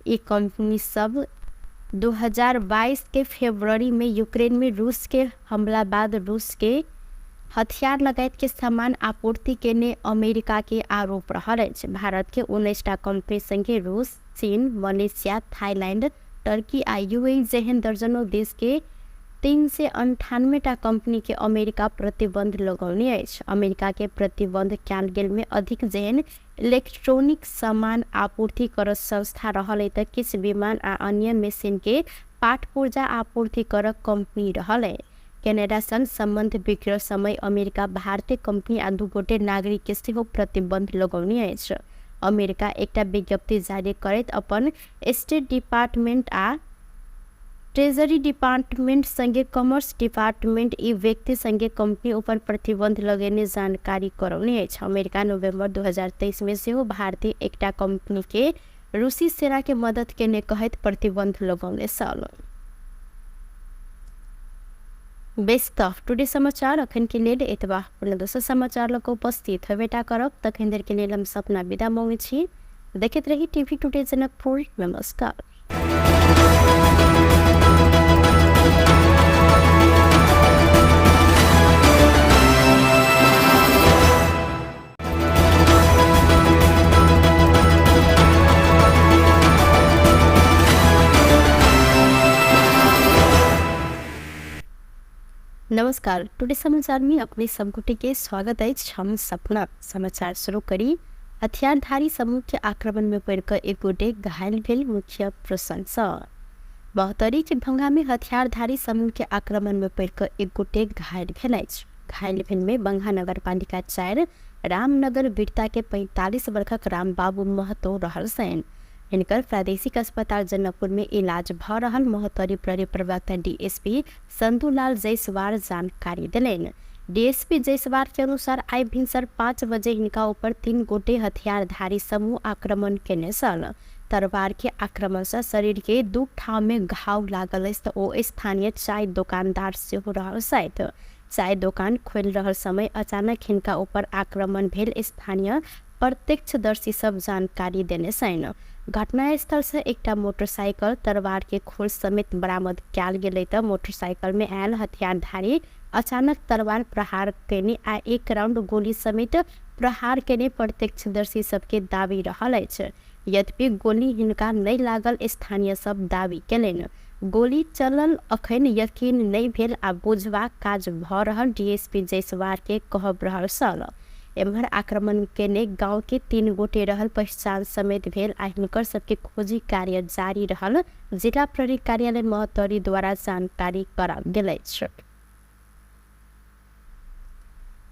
ई कंपनी सब 2022 के फरवरी में यूक्रेन में रूस के हमला बाद रूस के हथियार लगायत के सामान आपूर्ति केने अमेरिका के आरोप रहल अछि। भारत के 19टा कंपनी संगे रूस, चीन, मलेशिया, थाईलैंड, टर्की आ यूएई जेहन दर्जनों देश के 398टा कंपनी के अमेरिका प्रतिबंध लगौने अछि। अमेरिका के प्रतिबंध कयल गेल में अधिक जेहन इलेक्ट्रॉनिक सामान आपूर्ति कर संस्था रहल त किछु विमान आ अन्य मशीन के पाट पुर्जा आपूर्ति कर कंपनी रहल। कनाडा संग संबंध बिगड़ल समय अमेरिका भारतीय कंपनी आ 2 गोटे नागरिक के सेहो प्रतिबंध लगौने अछि। अमेरिका एकटा विज्ञप्ति जारी करैत अपन स्टेट डिपार्टमेंट आ ट्रेजरी डिपार्टमेंट संगे कॉमर्स डिपार्टमेंट ई व्यक्ति संगे कंपनी ऊपर प्रतिबंध लगेने जानकारी करौने अछि। अमेरिका नवंबर 2023 में सेहो भारतीय एकटा कंपनी के रूसी सेना के मदद केने कहैत प्रतिबंध लगौने छल। बेस त टुडे समाचार अखन के लेल एतबा। पुनः दोसर समाचार लऽ कऽ उपस्थित हेबेटा करब, तखन देर के लेल हम सपना विदा मांगै छी। देखैत रही टीवी टुडे जनकपुर। नमस्कार। नमस्कार, टुडे समाचार में अपने सब गोटे के स्वागत अछि। हम सपना समाचार शुरू करी। हथियारधारी समूह के आक्रमण में पड़िकऽ एक गोटे घायल भेल मुख्य प्रसंग। महोत्तरी के भंगा में हथियारधारी समूह के आक्रमण में पड़िकऽ एक गोटे घायल भेल अछि। घायल भेल में बंगा नगरपालिका 4 रामनगर वीरता के 45 वर्षक रामबाबू महतो रहल छनि। हिनकर प्रादेशिक अस्पताल जनकपुर में इलाज भऽ रहल महोत्तरी प्रहरी प्रवक्ता डीएसपी संतुलाल जायसवाल जानकारी देलनि। डीएसपी जायसवाल के अनुसार आइ भिनसर 5 बजे हिनका ऊपर 3 गोटे हथियारधारी समूह आक्रमण केने छल। तरवार के आक्रमण से शरीर के 2 ठाम में घाव लागल अछि तऽ ओ स्थानीय चाय दोकानदार सेहो रहल छथि। चाय दोकान खोलि रहल समय अचानक हिनका ऊपर आक्रमण भेल स्थानीय प्रत्यक्षदर्शी सब जानकारी देने छनि। घटनास्थल से एकटा मोटरसाइकिल तरवार के खोल समेत बरामद कयल गेलै तऽ मोटरसाइकिल में आयल हथियारधारी अचानक तरवार प्रहार केने आ 1 राउंड गोली समेत प्रहार केने प्रत्यक्षदर्शी सबके दावी रहल अछि। यद्यपि गोली हिनका नहि लागल स्थानीय सब दावी केलनि। गोली चलल अखन यकीन नहि भेल आ बुझबाक काज भऽ रहल डीएसपी जायसवाल के कहब रहल छल। एम्हर आक्रमण केने गांव के 3 गोटे रहल पहचान समेत भेल आ हिनकर सबके खोजी कार्य जारी रहल जिला प्रहरी कार्यालय महोत्तरी द्वारा जानकारी कराओल गेल अछि।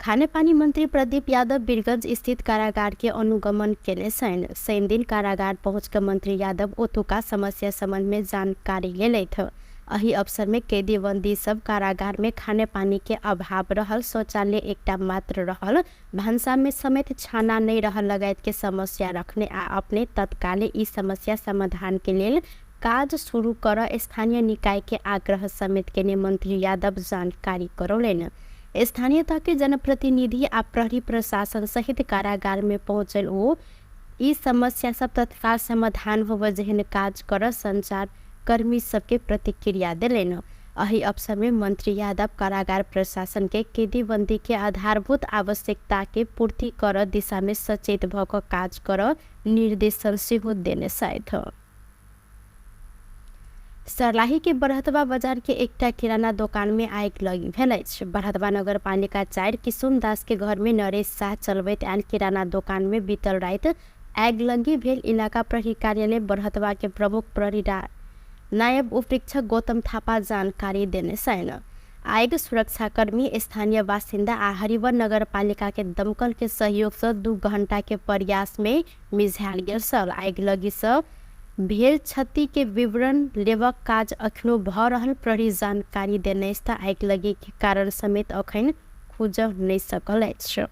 खानेपानी मंत्री प्रदीप यादव वीरगंज स्थित कारागार के अनुगमन केने छनि। शनि दिन कारागार पहुँच कऽ मंत्री यादव ओतुका समस्या संबंध में जानकारी लेलथि। एहि अवसर में कैदी बंदी सब कारागार में खानेपानी के अभाव रहल, शौचालय एकटा मात्र रहल, भानसा में समेत छाना नहीं रहल लगायत के समस्या रखने आ अपने तत्काले ई समस्या समाधान के लेल काज शुरू कर स्थानीय निकाय के आग्रह समेत केने मंत्री यादव जानकारी करौलनि। स्थानीय तह के जनप्रतिनिधि आ प्रहरी प्रशासन सहित कारागार में पहुँचल ओ ई समस्या सब तत्काल समाधान होबय जेहन काज कर संचार कर्मी सबके प्रतिक्रिया देलनि। एहि अवसर में मंत्री यादव कारागार प्रशासन के कैदी बंदी के आधारभूत आवश्यकता के पूर्ति कर दिशा में सचेत भऽ कऽ काज कर निर्देशन सेहो देने छथि। सर्लाही के बरहतवा बाजार के एकटा किराना दोकान में आगि लगी भेल अछि। बरहतवा नगरपालिका 4 किशुन दास के घर में नरेश शाह चलबैत आयल किराना दोकान में बीतल राति आगि लगी भेल इलाका प्रहरी कार्यालय बरहतवा के प्रमुख प्रहरी नायब उपरीक्षक गौतम थापा जानकारी देने छनि। आगि सुरक्षाकर्मी, स्थानीय बासिन्दा आ हरिवन नगरपालिका के दमकल के सहयोग से 2 घंटा के प्रयास में मिझायल गेल छल। आगि लगी से भेल क्षति के विवरण लेबक काज अखनो भऽ रहल प्रहरी जानकारी देने अछि। तऽ आगि लगी के कारण समेत अखन खुजऽ नहि सकल अछि।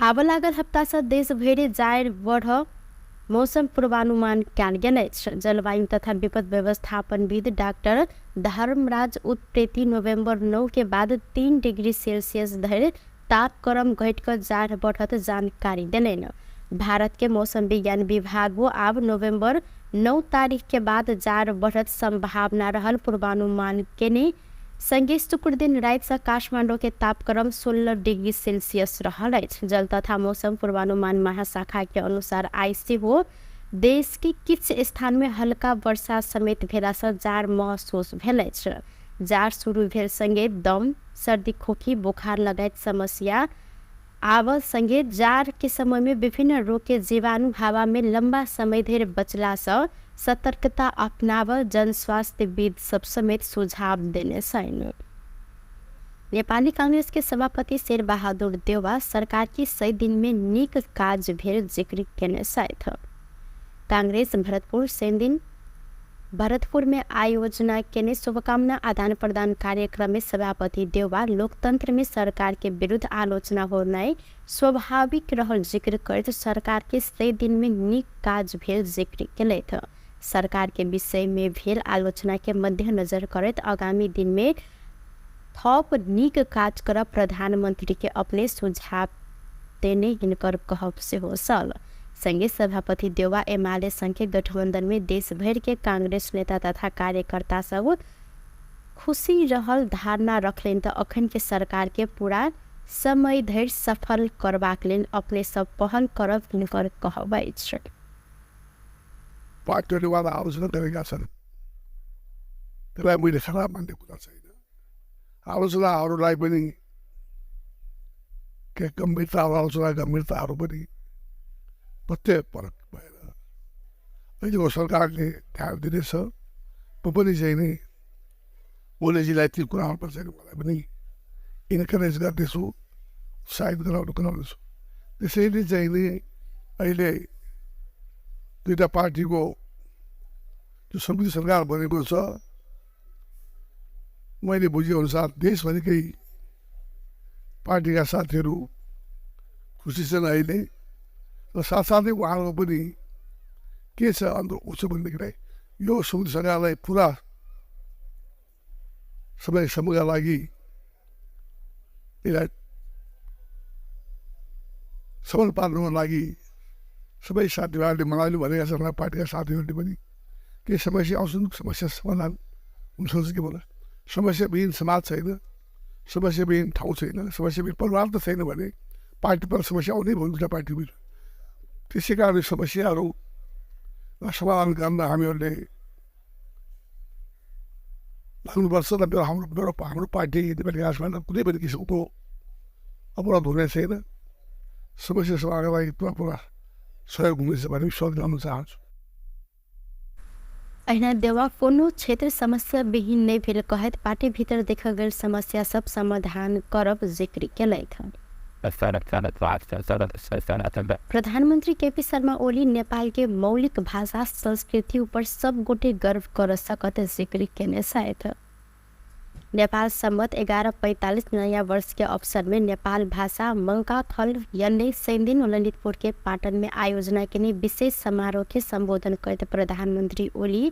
आबऽ लागल हप्ता से देश भरि जाड़ बढ़ मौसम पूर्वानुमान कयल गेल अछि। जलवायु तथा विपद व्यवस्थापनविद डाक्टर धर्मराज उत्प्रेती नवंबर 9 के बाद 3 डिग्री सेल्सियस धरि तापक्रम घटि कऽ जाड़ बढ़त जानकारी देलनि। भारत के मौसम विज्ञान विभाग आब नवंबर 9 तारीख के बाद जाड़ बढ़त संभावना रहल पूर्वानुमान केने संगे शुक्र दिन राति से काठमांडू के तापक्रम 16 डिग्री सेल्सियस रहल अछि। जल तथा मौसम पूर्वानुमान महाशाखा के अनुसार आइ सेहो देश के किछु स्थान में हल्का वर्षा समेत भेला से जाड़ महसूस भेल अछि। जाड़ शुरू भेल संगे दम, सर्दी, खोखी, बुखार लगायत समस्या आब संगे जाड़ के समय में विभिन्न रोग के जीवाणु हवा में लंबा समय धरि बचला से सतर्कता अपनाब जन स्वास्थ्यविद सब समेत सुझाव देने छनि। नेपाली कांग्रेस के सभापति शेर बहादुर देउवा सरकार की 100 दिन में नीक काज भेल जिक्र केने छथि। कांग्रेस भरतपुर शनि दिन भरतपुर में आयोजना केने शुभकामना आदान प्रदान कार्यक्रम में सभापति देउवा लोकतंत्र में सरकार के विरुद्ध आलोचना होनाइ स्वाभाविक रहल जिक्र करैत सरकार के 100 दिन में नीक काज भेल जिक्र केलथि। सरकार के विषय में भेल आलोचना के मध्यनजर करैत आगामी दिन में थप नीक काज करब प्रधानमंत्री के अपने सुझाव देने हिनकर कहब सेहो छल। संगे सभापति देउवा एमाले संघ के गठबंधन में देश भर के कांग्रेस नेता तथा कार्यकर्ता सब खुशी रहल धारणा रखलनि त अखन के सरकार के पूरा समय धरि सफल करबाक लेल अपने सब पहल करब हिनकर कहब अछि। पार्टीले आलोचना गरेका छन्, त्यसलाई मैले खराब मान्ने कुरा छैन। आलोचनाहरूलाई पनि के गम्भीरता, आलोचना गम्भीरताहरू पनि प्रत्ययपरक भएर अहिलेको सरकारले ध्यान दिनेछ। म पनि चाहिँ नि ओलीजीलाई ती कुराहरूमा चाहिँ मलाई पनि इन्करेज गर्नेछु, उत्साहित गराउनेछु। त्यसैले चाहिँ नि अहिले दुईवटा पार्टीको जो संयुक्त सरकार बनेको छ, मैले बुझेअनुसार देशभरिकै पार्टीका साथीहरू खुसी छन् अहिले, र साथसाथै उहाँहरूको पनि के छ अन्त उसो भनेदेखिलाई यो संयुक्त सरकारलाई पुरा समयसम्मका लागि यसलाई सफल पार्नुको लागि सबै साथीभाइहरूले मलाई भनेका छन्, पार्टीका साथीहरूले पनि केही समस्या आउँछन्, समस्या समाधान हुनसक्छ के भन्दा समस्याविहीन समाज छैन, समस्याविहीन ठाउँ छैन, समस्याविहीन परिवार त छैन भने पार्टी पर समस्या आउनै भयो दुईवटा पार्टीको। त्यसै कारण समस्याहरू समाधान गर्न हामीहरूले लाग्नुपर्छ र मेरो हाम्रो पार्टी नेपाली काङ्ग्रेसमा कुनै पनि किसिमको अपराध हुने छैन। समस्या समाधानका लागि पुरा पुरा सहयोग हुनेछ भन्ने विश्वास गर्न चाहन्छु। अहिना देउवा कोनो क्षेत्र समस्या विहीन नहि भेल कहैत पार्टी भीतर देखल गेल समस्या सब समाधान करब जिक्र केलथि। प्रधानमंत्री केपी शर्मा ओली नेपाल के मौलिक भाषा संस्कृति ऊपर सब गोटे गर्व कर सकत जिक्र केने छथि। नेपाल सम्वत 1145 नयाँ वर्ष के अवसर में नेपाल भाषा मंकाथल यन्ने शनिदिन ललितपुर के पाटन में आयोजना के विशेष समारोह के संबोधन करते प्रधानमंत्री ओली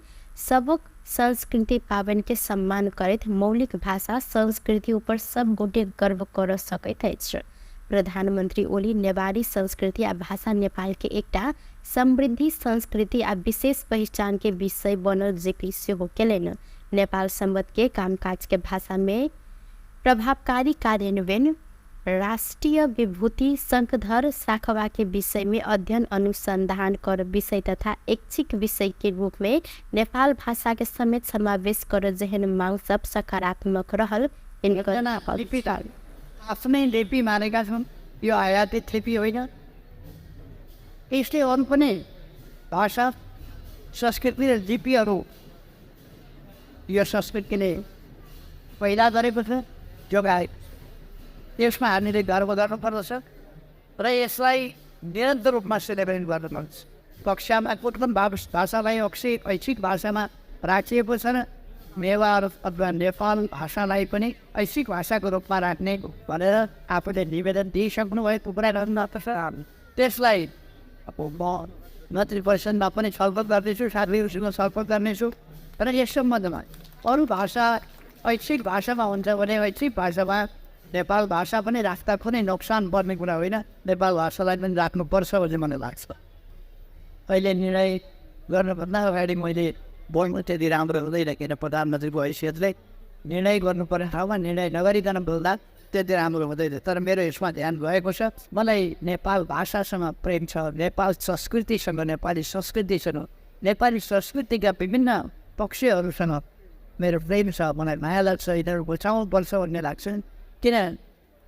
सबक संस्कृति पावन के सम्मान करैत मौलिक भाषा संस्कृति ऊपर सब गोटे गर्व कर सकैत अछि। प्रधानमंत्री ओली नेवारी संस्कृति आ भाषा नेपाल के एकटा समृद्धि संस्कृति आ विशेष पहचान के विषय बनल जिक्र सेहो केलनि। नेपाल सम्वत के कामकाज के भाषा में प्रभावकारी कार्यान्वयन, राष्ट्रिय विभूति शंखधर साखवा के विषय में अध्ययन अनुसंधान कर विषय तथा ऐच्छिक विषय के रूप में नेपाल भाषा के समेत समावेश कर जेहन मांग सब सकारात्मक रहल। आफ्नै लिपि मानेका छन्, यो आयातित लिपि होइन। यसले अरू पनि भाषा संस्कृति र लिपिहरू यो संस्कृतिले पैदा गरेको छ, जोगाएको छ। त्यसमा हामीले गर्व गर्नुपर्दछ र यसलाई निरन्तर रूपमा सेलिब्रेट गर्नुपर्छ। कक्षामा कुन भाषालाई ऐच्छिक भाषामा राखिएको छ र नेवार अथवा नेपाल भाषालाई पनि ऐच्छिक भाषाको रूपमा राख्ने भनेर आफूले निवेदन दिइसक्नु भएको कुरा गर्नुपर्छ। त्यसलाई अब म मन्त्री परिषदमा पनि छलफल गर्दैछु, साथीहरूसँग छलफल गर्नेछु र यस सम्बन्धमा अरू भाषा ऐच्छिक भाषामा हुन्छ भने ऐच्छिक भाषामा नेपाल भाषा पनि राख्दा कुनै नोक्सान पर्ने कुरा होइन, नेपाल भाषालाई पनि राख्नुपर्छ भन्ने मलाई लाग्छ। अहिले निर्णय गर्नुभन्दा अगाडि मैले बोल्नु त्यति राम्रो हुँदैन, किन प्रधानमन्त्रीको हैसियतले निर्णय गर्नुपर्ने ठाउँमा निर्णय नगरिकन बोल्दा त्यति राम्रो हुँदैन। तर मेरो यसमा ध्यान गएको छ। मलाई नेपाल भाषासँग प्रेम छ, नेपाल संस्कृतिसँग, नेपाली संस्कृतिसँग, नेपाली संस्कृतिका विभिन्न पक्षहरूसँग मेरो प्रेम छ, मलाई माया लाग्छ, यिनीहरू बचाउनुपर्छ भन्ने लाग्छ। किन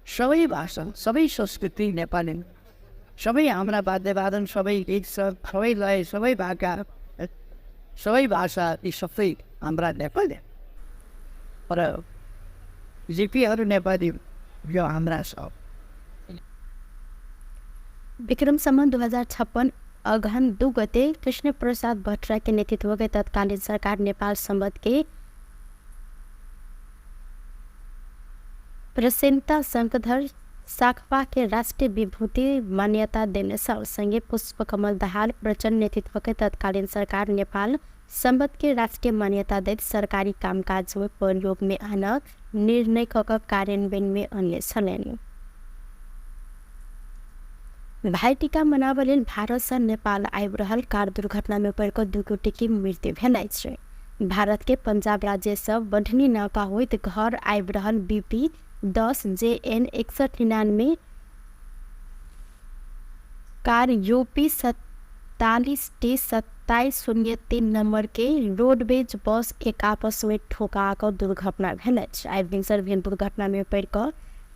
सबै भाषा, सबै संस्कृति नेपाली, सबै हाम्रा वाद्यवादन, सबै गीत, सबै लय, सबै भाका, सबै भाषा, यी सबै हाम्रा नेपाली र लिपिहरू नेपाली, यो हाम्रा सब। विक्रम सम्वत 2056 अगहन 2 गते कृष्ण प्रसाद भट्टराई के नेतृत्व के तत्कालीन सरकार नेपाल संबद्ध के प्रसेनता शंखधर साखपा के राष्ट्रिय विभूति मान्यता देने सँगै पुष्पकमल दाहाल प्रचण्ड नेतृत्व के तत्कालीन सरकार नेपाल सम्बद्ध के राष्ट्रिय मान्यता दैत सरकारी कामकाज में प्रयोग में आन निर्णय क कार्यान्वयन में अनने छलनि। भाइटीका मनाबऽ लेल भारतसँ नेपाल आबि रहल कार दुर्घटनामे पड़ि कऽ 2 गोटेके मृत्यु भेल अछि। भारतके पंजाब राज्यसँ बढ़नी नाका होइत घर आबि रहल BP 10 J N 6199 car UP 47 T 2703 नंबरके रोडवेज बस एक आपसमे ठोका कऽ दुर्घटना भेल अछि। आइ भिनसर भेल दुर्घटनामे पड़ि कऽ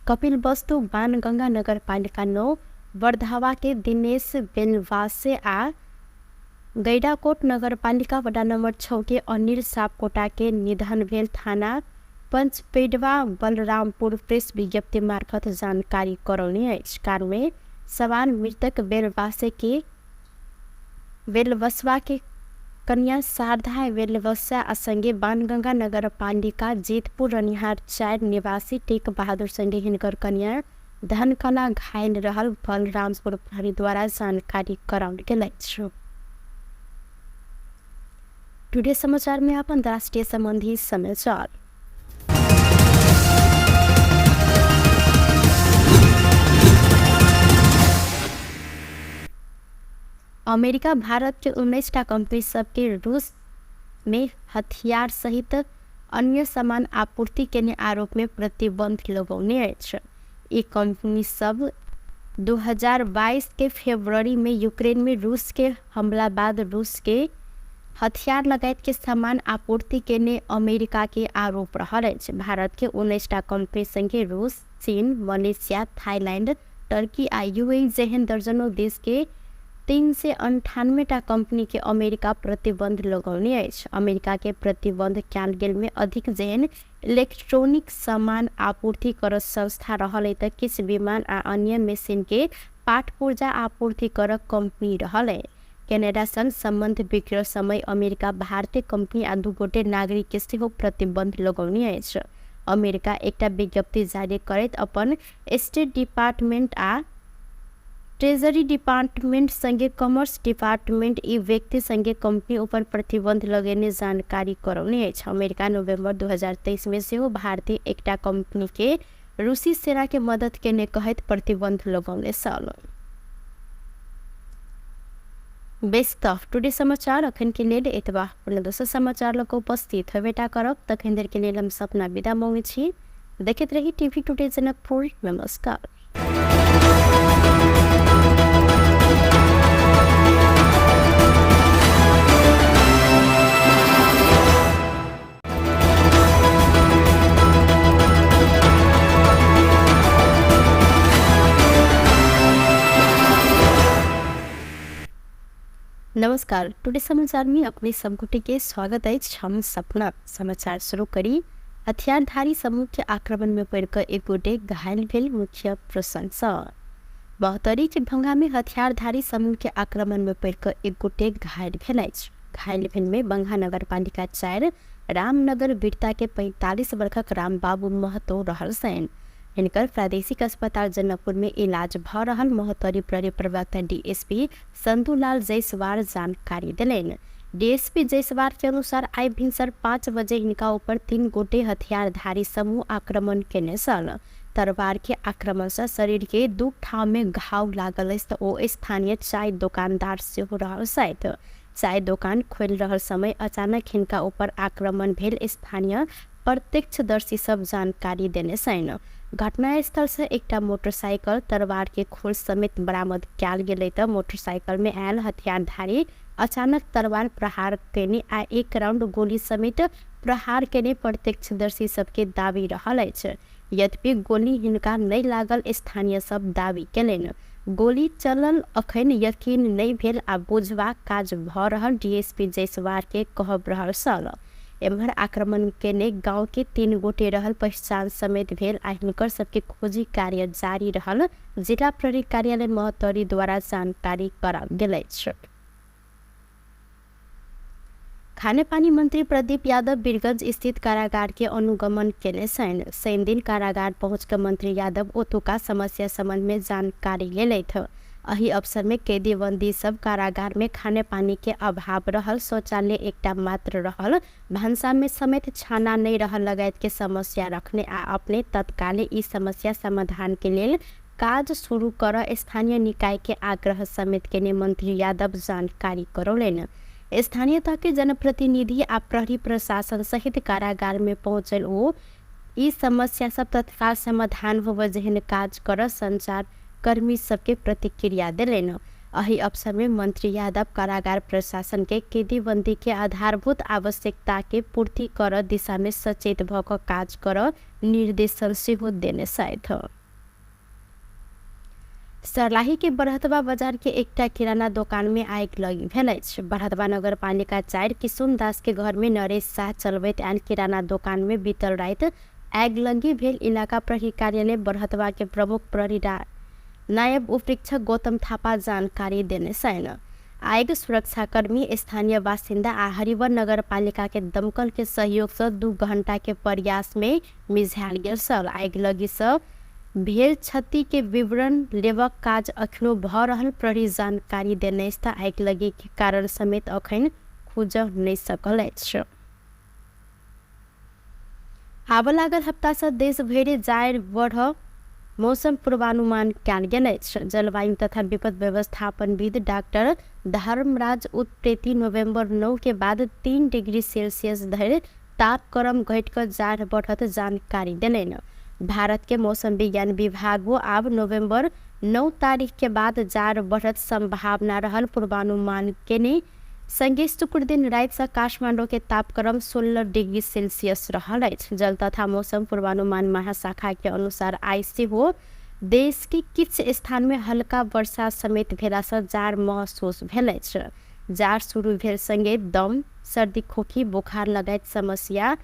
कपिल वस्तु बाणगंगा नगरपालिका 9 बरधावा के दिनेश बेलवासे आ गैडाकोट नगरपालिका वडा नंबर 6 के अनिल सापकोटा के निधन भेल थाना पंचपेडवा बलरामपुर प्रेस विज्ञप्ति मार्फत जानकारी करौने अछि। कार में सवार मृतक बेलवासे के बेलवसवा के कन्या शारदा बेलवसा आ संगे बाणगंगा नगरपालिका जीतपुर रनिहार 4 निवासी टेक बहादुर संगे हिनकर कन्या धनकला घायल रहल बलरामपुर प्रहरी द्वारा जानकारी कराओल गेल अछि। टुडे समाचार में अपन राष्ट्रीय संबंधी समाचार। अमेरिका भारत के 19टा कंपनी सबके रूस में हथियार सहित अन्य सामान आपूर्ति केने आरोप में प्रतिबंध लगौने अछि। ई कंपनी सब 2022 के फरवरी में यूक्रेन में रूस के हमला बाद रूस के हथियार लगायत के सामान आपूर्ति केने अमेरिका के आरोप रहल अछि। भारत के 19टा कंपनी संगे रूस, चीन, मलेशिया, थाईलैंड, टर्की आ यूएई जेहन दर्जनों देश के 398टा कंपनी के अमेरिका प्रतिबंध लगौने अछि। अमेरिका के प्रतिबंध कयल गेल में अधिक जेहन इलेक्ट्रॉनिक सामान आपूर्ति कर संस्था रहल त किछु विमान आ अन्य मशीन के पाट पुर्जा आपूर्ति कर कंपनी रहल। कनाडा संग संबंध बिगड़ल समय अमेरिका भारतीय कंपनी आ 2 गोटे नागरिक के सेहो प्रतिबंध लगौने अछि। अमेरिका एकटा विज्ञप्ति जारी करैत अपन स्टेट डिपार्टमेंट आ ट्रेजरी डिपार्टमेंट संगे कॉमर्स डिपार्टमेंट ई व्यक्ति संगे कंपनी ऊपर प्रतिबंध लगेने जानकारी करौने अछि। अमेरिका नवंबर 2023 में सेहो भारतीय एकटा कंपनी के रूसी सेना के मदद केने कहैत प्रतिबंध लगौने छल। बेस त टुडे समाचार अखन के लेल एतबा। पुनः दोसर समाचार लऽ कऽ उपस्थित होबेटा करब। तखन देर के लेल हम सपना विदा मांगै छी। देखैत रही टीवी टुडे जनकपुर। नमस्कार। नमस्कार, टुडे समाचार में अपने सब गोटे के स्वागत अछि। हम सपना समाचार शुरू करी। हथियारधारी समूह के आक्रमण में पड़ि कऽ एक गोटे घायल भेल मुख्य प्रसंग। बहतरी के भंगा में हथियारधारी समूह के आक्रमण में पड़ि कऽ एक गोटे घायल भेल अछि। घायल भेल में बंगा नगरपालिका 4 रामनगर बिरता के 45 वर्षक रामबाबू महतो रहल छनि। हिनकर प्रादेशिक अस्पताल जनकपुर में इलाज भऽ रहल महोत्तरी प्रहरी प्रवक्ता डीएसपी संतुलाल जायसवाल जानकारी देलनि। डीएसपी जायसवाल के अनुसार आइ भिनसर 5 बजे हिनका ऊपर 3 गोटे हथियारधारी समूह आक्रमण केने छल। तरवार के आक्रमण से शरीर के 2 ठाम में घाव लागल अछि त ओ स्थानीय चाय दोकानदार सेहो रहल छथि। चाय दोकान खोलि रहल समय अचानक हिनका ऊपर आक्रमण भेल स्थानीय प्रत्यक्षदर्शी सब जानकारी देने छनि। घटनास्थल से एकटा मोटरसाइकिल तरवार के खोल समेत बरामद कयल गेलै त मोटरसाइकिल में आयल हथियारधारी अचानक तरवार प्रहार केने आ 1 राउंड गोली समेत प्रहार केने प्रत्यक्षदर्शी सबके दावी रहल अछि। यद्यपि गोली हिनका नहि लागल स्थानीय सब दावी केलनि। गोली चलल अखन यकीन नहि भेल आ बुझबाक काज भऽ रहल डीएसपी जायसवाल के कहब रहल छल। एम्हर आक्रमण केने गांव के 3 गोटे रहल पहचान समेत भेल आ हिनकर सबके खोजी कार्य जारी रहल जिला प्रहरी कार्यालय महोत्तरी द्वारा जानकारी कराओल गेल अछि। खानेपानी मंत्री प्रदीप यादव वीरगंज स्थित कारागार के अनुगमन केने छनि। शनिदिन कारागार पहुँच के मंत्री यादव ओतुका समस्या संबंध में जानकारी लेलथि। एहि अवसर में कैदी बंदी सब कारागार में खाने पानी के अभाव रहल, शौचालय एकटा मात्र रहल, भानसा में समेत छाना नहीं रहल लगायत के समस्या रखने आ अपने तत्काले ई समस्या समाधान के लेल काज शुरू कर स्थानीय निकाय के आग्रह समेत केने मंत्री यादव जानकारी करौलनि। स्थानीय तह के जनप्रतिनिधि आ प्रहरी प्रशासन सहित कारागार में पहुँचल ओ ई समस्या सब तत्काल समाधान होबय जेहन काज कर संचार कर्मी सबके प्रतिक्रिया देलनि। एहि अवसर में मंत्री यादव कारागार प्रशासन के कैदीबंदी के आधारभूत आवश्यकता के पूर्ति कर दिशा में सचेत भ क काज कर निर्देशन सेहो देने छथि। सर्लाही के बरहतवा बाजार के एकटा किराना दोकान में आगि लगी भेल अछि। बरहतवा नगरपालिका 4 किशुन दास के घर में नरेश शाह चलबैत आयल किराना दोकान में बीतल राति आगि लगी भेल इलाका प्रहरी कार्यालय बरहतवा के प्रमुख प्रहरी नायब उपरीक्षक गौतम थापा जानकारी देने छनि। आगि सुरक्षाकर्मी, स्थानीय बासिन्दा आ हरिवन नगरपालिका के दमकल के सहयोग से 2 घंटा के प्रयास में मिझायल गेल छल। आगि लगी से भेल क्षति के विवरण लेबक काज अखनो भ रहल प्रहरी जानकारी देने अछि। आगि लगी के कारण समेत अखन खुजऽ नहि सकल अछि। आबऽ लागल हप्ता से देश भरि जाड़ बढ़ मौसम पूर्वानुमान कयल गेल अछि। जलवायु तथा विपद व्यवस्थापनविद डाक्टर धर्मराज उत्प्रेती नोभेम्बर 9 के बाद 3 डिग्री सेल्सियस धरि तापक्रम घटि कऽ जाड़ बढ़त जानकारी देलनि। भारत के मौसम विज्ञान विभाग आब नोभेम्बर 9 तारीख के बाद जाड़ बढ़त संभावना रहल पूर्वानुमान केने संगे शुक्र दिन राति से काठमाडौँ के तापक्रम 16 डिग्री सेल्सियस रहल अछि। जल तथा मौसम पूर्वानुमान महाशाखा के अनुसार आइ सेहो देश के किछु स्थान में हल्का वर्षा समेत भेला से जाड़ महसूस भेल अछि। जाड़ शुरू भेल संगे दम, सर्दी, खोखी, बुखार लगायत समस्या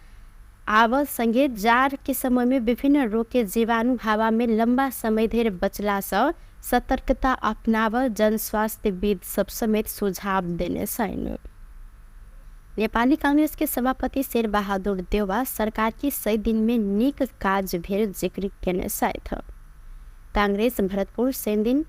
आब संगे जाड़ के समय में विभिन्न रोग के जीवाणु हवा में लंबा समय धरि बचला से सतर्कता अपनाव जनस्वास्थ्यविद सब समेत सुझाव देने छनि। नेपाली कांग्रेस के सभापति शेरबहादुर देउवा सरकार के 100 दिन में नीक काज भेल जिक्र केने छथि। कांग्रेस भरतपुर शनिदिन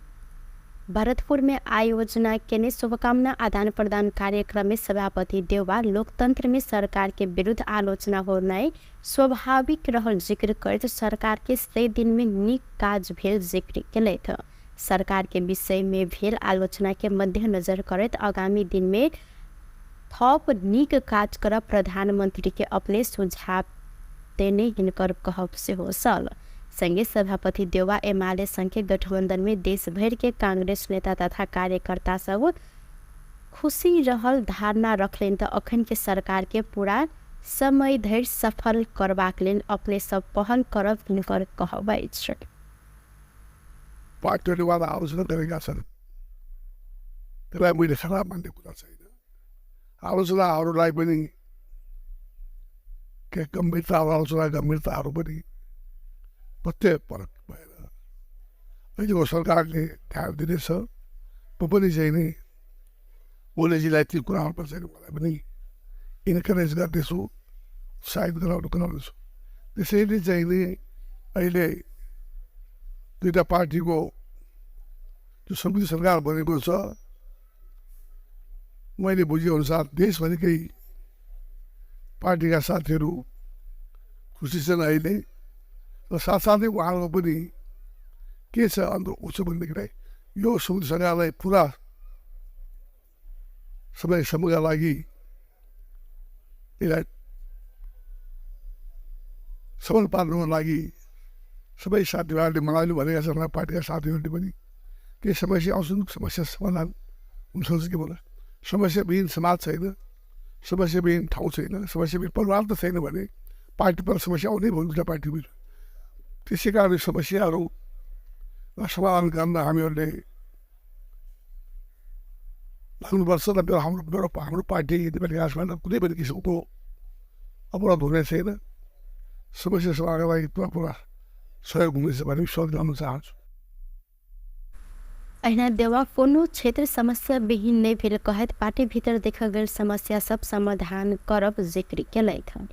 भरतपुर में आयोजना केने शुभकामना आदान प्रदान कार्यक्रम में सभापति देउवा लोकतंत्र में सरकार के विरुद्ध आलोचना होनाइ स्वाभाविक रहल जिक्र करैत सरकार के 100 दिन में नीक काज भेल जिक्र केलथि। सरकार के विषय में भेल आलोचना के मद्देनजर करैत आगामी दिन में थप नीक काज कर प्रधानमंत्री के अपने सुझाव देने हिनकर कहब सेहो छल। संगे सभापति देउवा एमाले संघ के गठबंधन में देश भर के कांग्रेस नेता तथा कार्यकर्ता सब खुशी रहल धारणा रखलनि त अखन के सरकार के पूरा समय धरि सफल करबाक लेल अपने सब पहल करब हिनकर कहब अछि। पार्टीवाद आलोचना गरेका छन्, त्यसलाई मैले खराब मान्ने कुरा छैन। आलोचनाहरूलाई पनि के गम्भीरता, आलोचना गम्भीरताहरू पनि प्रत्यय परक भएर अहिलेको सरकारले ध्यान दिनेछ। म पनि चाहिँ नि ओलीजीलाई ती कुराहरूमा चाहिँ मलाई पनि इन्करेज गर्नेछु, उत्साहित गराउनेछु। त्यसैले चाहिँ नि अहिले दुईवटा पार्टीको जो संयुक्त सरकार बनेको छ, मैले बुझेअनुसार देशभरिकै पार्टीका साथीहरू खुसी छन् अहिले र साथसाथै उहाँहरूको पनि के छ अन्त उसो भनेदेखिलाई यो संयुक्त सरकारलाई पुरा समयसम्मका लागि यसलाई सबल पार्नुको लागि सबै साथीभाइहरूले मलाई भनेका छन्, पार्टीका साथीहरूले पनि केही समस्या आउँछन्, समस्या समाधान हुनसक्छ के भन्दा समस्याविहीन समाज छैन, समस्याविहीन ठाउँ छैन, समस्याविहीन परिवार त छैन भने पार्टीपर समस्या आउने भयो दुईवटा पार्टीमा। त्यसै कारण समस्याहरू समाधान गर्न हामीहरूले लाग्नुपर्छ र मेरो हाम्रो मेरो हाम्रो पार्टी नेपाली काङ्ग्रेसमा कुनै पनि किसिमको अपराध हुने छैन। समस्या समाधानका लागि पुरा पुरा सहयोग हुनेछ भन्ने विश्वास गर्न चाहन्छु। अहिना देवा कोनो क्षेत्र समस्या विहीन नहि भेल कहैत पार्टी भीतर देखल गेल समस्या सब समाधान करब जिक्र केलथि।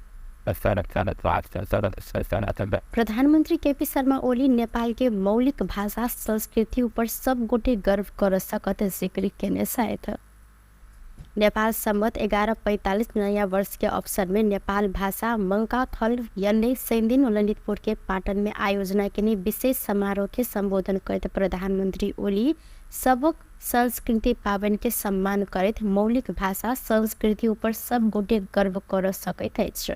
प्रधानमंत्री केपी शर्मा ओली नेपाल के मौलिक भाषा संस्कृति ऊपर सब गोटे गर्व कर सकत जिक्र केने छथि। नेपाल सम्वत 1145 नयाँ वर्ष के अवसर में नेपाल भाषा मंकाथल यन्ने शनिदिन ललितपुर के पाटन में आयोजना के विशेष समारोह के संबोधन करते प्रधानमंत्री ओली सबक संस्कृति पावन के सम्मान करैत मौलिक भाषा संस्कृति ऊपर सब गोटे गर्व कर सकैत अछि।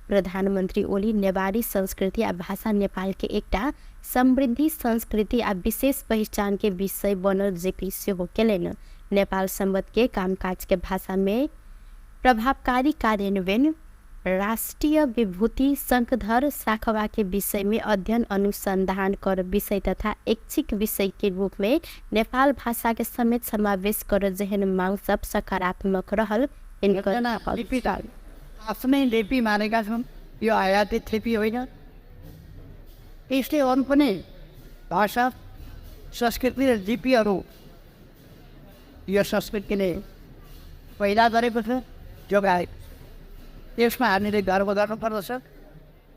प्रधानमंत्री ओली नेवारी संस्कृति आ भाषा नेपाल के एकटा समृद्धि संस्कृति आ विशेष पहिचान के विषय बनल जिक्र सेहो केलनि। नेपाल सम्वत के कामकाज के भाषा में प्रभावकारी कार्यान्वयन, राष्ट्रीय विभूति शंखधर साखवा के विषय में अध्ययन अनुसंधान कर विषय तथा ऐच्छिक विषय के रूप में नेपाल भाषा के समेत समावेश कर जेहन मांग सब सकारात्मक रहल। आफ्नै लिपि मानेका छन्, यो आयातित लिपि होइन। यसले अरू पनि भाषा संस्कृति र लिपिहरू यो संस्कृतिले पैदा गरेको छ, जोगाएको छ। त्यसमा हामीले गर्व गर्नुपर्दछ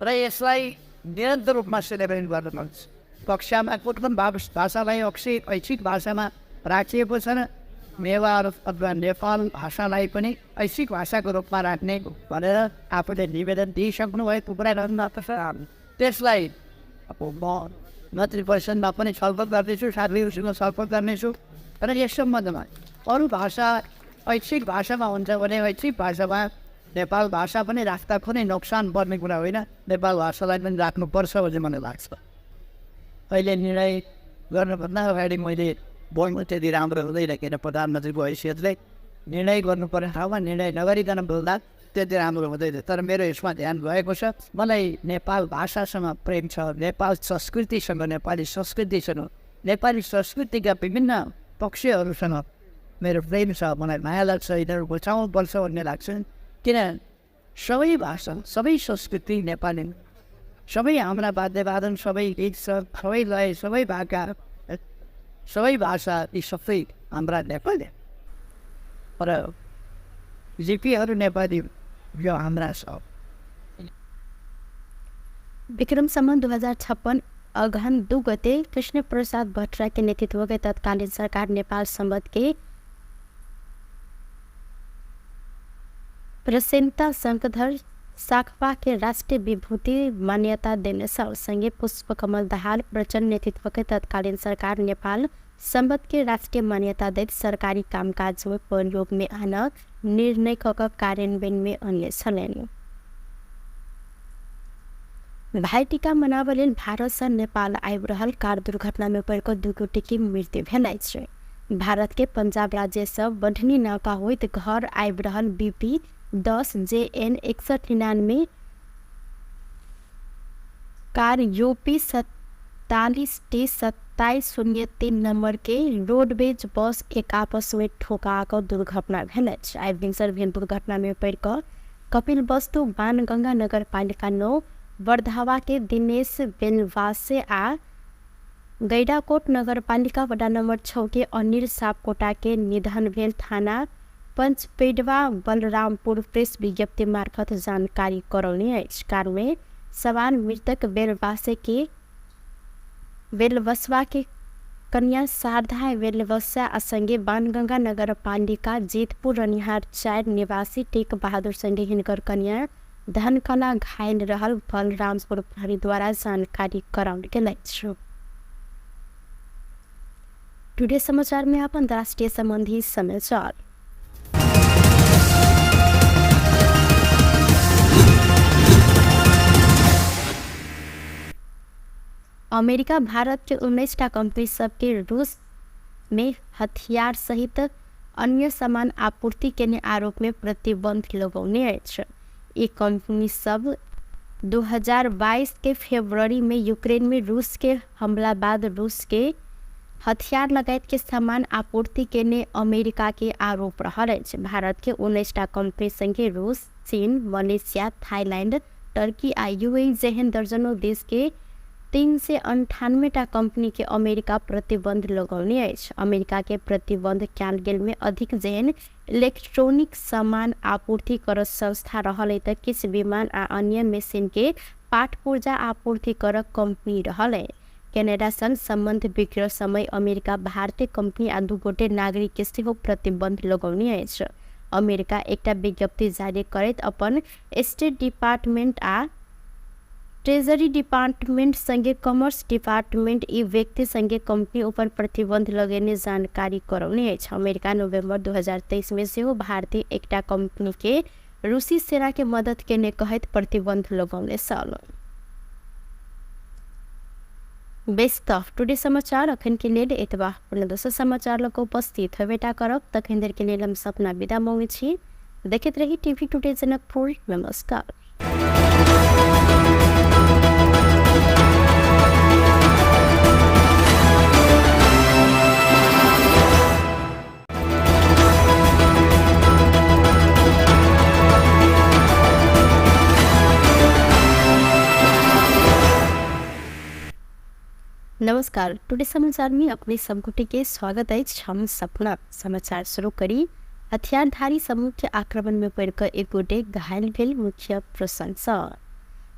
र यसलाई निरन्तर रूपमा सेलिब्रेट गर्नुपर्छ। कक्षामा कुन भाषालाई ऐच्छिक भाषामा राखिएको छ र नेवार अथवा नेपाल भाषालाई पनि ऐच्छिक भाषाको रूपमा राख्ने भनेर आफूले निवेदन दिइसक्नु भएको कुरा रहनुपर्छ। त्यसलाई अब म मन्त्री परिषदमा पनि छलफल गर्दैछु, साथीहरूसँग छलफल गर्नेछु र यस सम्बन्धमा अरू भाषा ऐच्छिक भाषामा हुन्छ भने ऐच्छिक भाषामा नेपाल भाषा पनि राख्दा कुनै नोक्सान पर्ने कुरा होइन, नेपाल भाषालाई पनि राख्नुपर्छ भन्ने मलाई लाग्छ। अहिले निर्णय गर्नुभन्दा अगाडि मैले बोल्नु त्यति राम्रो हुँदैन, किन प्रधानमन्त्रीको हैसियतले निर्णय गर्नुपर्ने ठाउँमा निर्णय नगरिकन बोल्दा त्यति राम्रो हुँदैन। तर मेरो यसमा ध्यान गएको छ। मलाई नेपाल भाषासँग प्रेम छ, नेपाल संस्कृतिसँग, नेपाली संस्कृतिसँग, नेपाली संस्कृतिका विभिन्न पक्षहरूसँग मेरो प्रेम छ। मलाई माया लाग्छ, यिनीहरू बचाउनुपर्छ भन्ने लाग्छ। किन सबै भाषा, सबै संस्कृति नेपाली, सबै हाम्रा वाद्यवादन, सबै गीत, सबै लय, सबै भाका, सबै भाषा, यी सबै हाम्रा नेपाली र लिपिहरू नेपाली, यो हाम्रा सब। विक्रम सम्वत 2056 अगहन 2 गते कृष्ण प्रसाद भट्टराई के नेतृत्व के तत्कालीन सरकार नेपाल सम्वत के प्रसेनता शंखधर साखपा के राष्ट्रिय विभूति मान्यता देने सँगै पुष्पकमल दाहाल प्रचण्ड नेतृत्व के तत्कालीन सरकार नेपाल सम्वत के राष्ट्रिय मान्यता दैत सरकारी कामकाज में प्रयोग में आन निर्णय क कार्यान्वयन में अन्य छलनि। भाइटीका मनाबऽ लेल भारत सँ नेपाल आबि रहल कार दुर्घटना में पड़ि कऽ 2 गोटे के मृत्यु भेल अछि। भारत के पंजाब राज्य सँ बढ़नी नाका होइत घर आबि रहल BP 10 JN 6199 car UP 47 T 2703 number के रोडवेज बस एक आपस में ठोका कऽ दुर्घटना भेल अछि। आइ भिनसर भेल दुर्घटना में पड़ि कऽ कपिल वस्तु बाणगंगा नगरपालिका 9 वर्धावा के दिनेश बेलवासे आ गैडाकोट नगरपालिका वडा नंबर 6 के अनिल सापकोटा के निधन भेल थाना पंचपेडवा बलरामपुर प्रेस विज्ञप्ति मार्फत जानकारी करौने अछि। कार में सवार मृतक बेलवासे के बेलवसवा के कन्या शारदा बेलवसा आ संगे बाणगंगा नगरपालिका जीतपुर रनिहार 4 निवासी टेक बहादुर संगे हिनकर कन्या धनकला घायल रहल बलरामपुर प्रहरीद्वारा जानकारी कराओल गेल अछि। टुडे समाचार में आप अंतर्राष्ट्रीय संबंधी समाचार। अमेरिका भारत के 19टा कंपनी सबके रूस में हथियार सहित अन्य सामान आपूर्ति केने आरोप में प्रतिबंध लगौने अछि। ये कंपनी सब 2022 के फरवरी में यूक्रेन में रूस के हमला बाद रूस के हथियार लगायत के सामान आपूर्ति केने अमेरिका के आरोप रहल अछि। भारत के 19 टा कंपनी संगे रूस, चीन, मलेशिया, थाईलैंड, टर्की आ यूएई जेहन दर्जनों देश के 398 टा कंपनी के अमेरिका प्रतिबंध लगौने अछि। अमेरिका के प्रतिबंध कयल गेल में अधिक जेहन इलेक्ट्रॉनिक सामान आपूर्ति करत संस्था रहल त किछु विमान आ अन्य मशीन के पाट पुर्जा आपूर्ति करक कंपनी रहल। कनाडा संग संबंध बिगड़ल समय अमेरिका भारतीय कंपनी आ 2 गोटे नागरिक के सेहो प्रतिबंध लगौने अछि। अमेरिका एकटा विज्ञप्ति जारी करैत अपन स्टेट डिपार्टमेंट आ ट्रेजरी डिपार्टमेंट संगे कॉमर्स डिपार्टमेंट ई व्यक्ति संगे कंपनी ऊपर प्रतिबंध लगेने जानकारी करौने अछि। अमेरिका नवंबर 2023 में सेहो भारतीय एकटा कंपनी के रूसी सेना के मदद केने कहैत प्रतिबंध लगौने छल। बेस त टुडे समाचार अखन के लेल एतबा। पुनः दोसर समाचार लऽ कऽ उपस्थित होबेटा करब, तखन देर के लेल हम सपना विदा मांगै छी। देखैत रही टीवी टुडे जनकपुर। नमस्कार। नमस्कार, टुडे समाचार में अपने सब गोटे के स्वागत अछि। हम सपना समाचार शुरू करी। हथियारधारी समूह के आक्रमण में पड़िकऽ एक गोटे घायल भेल मुख्य प्रसंग।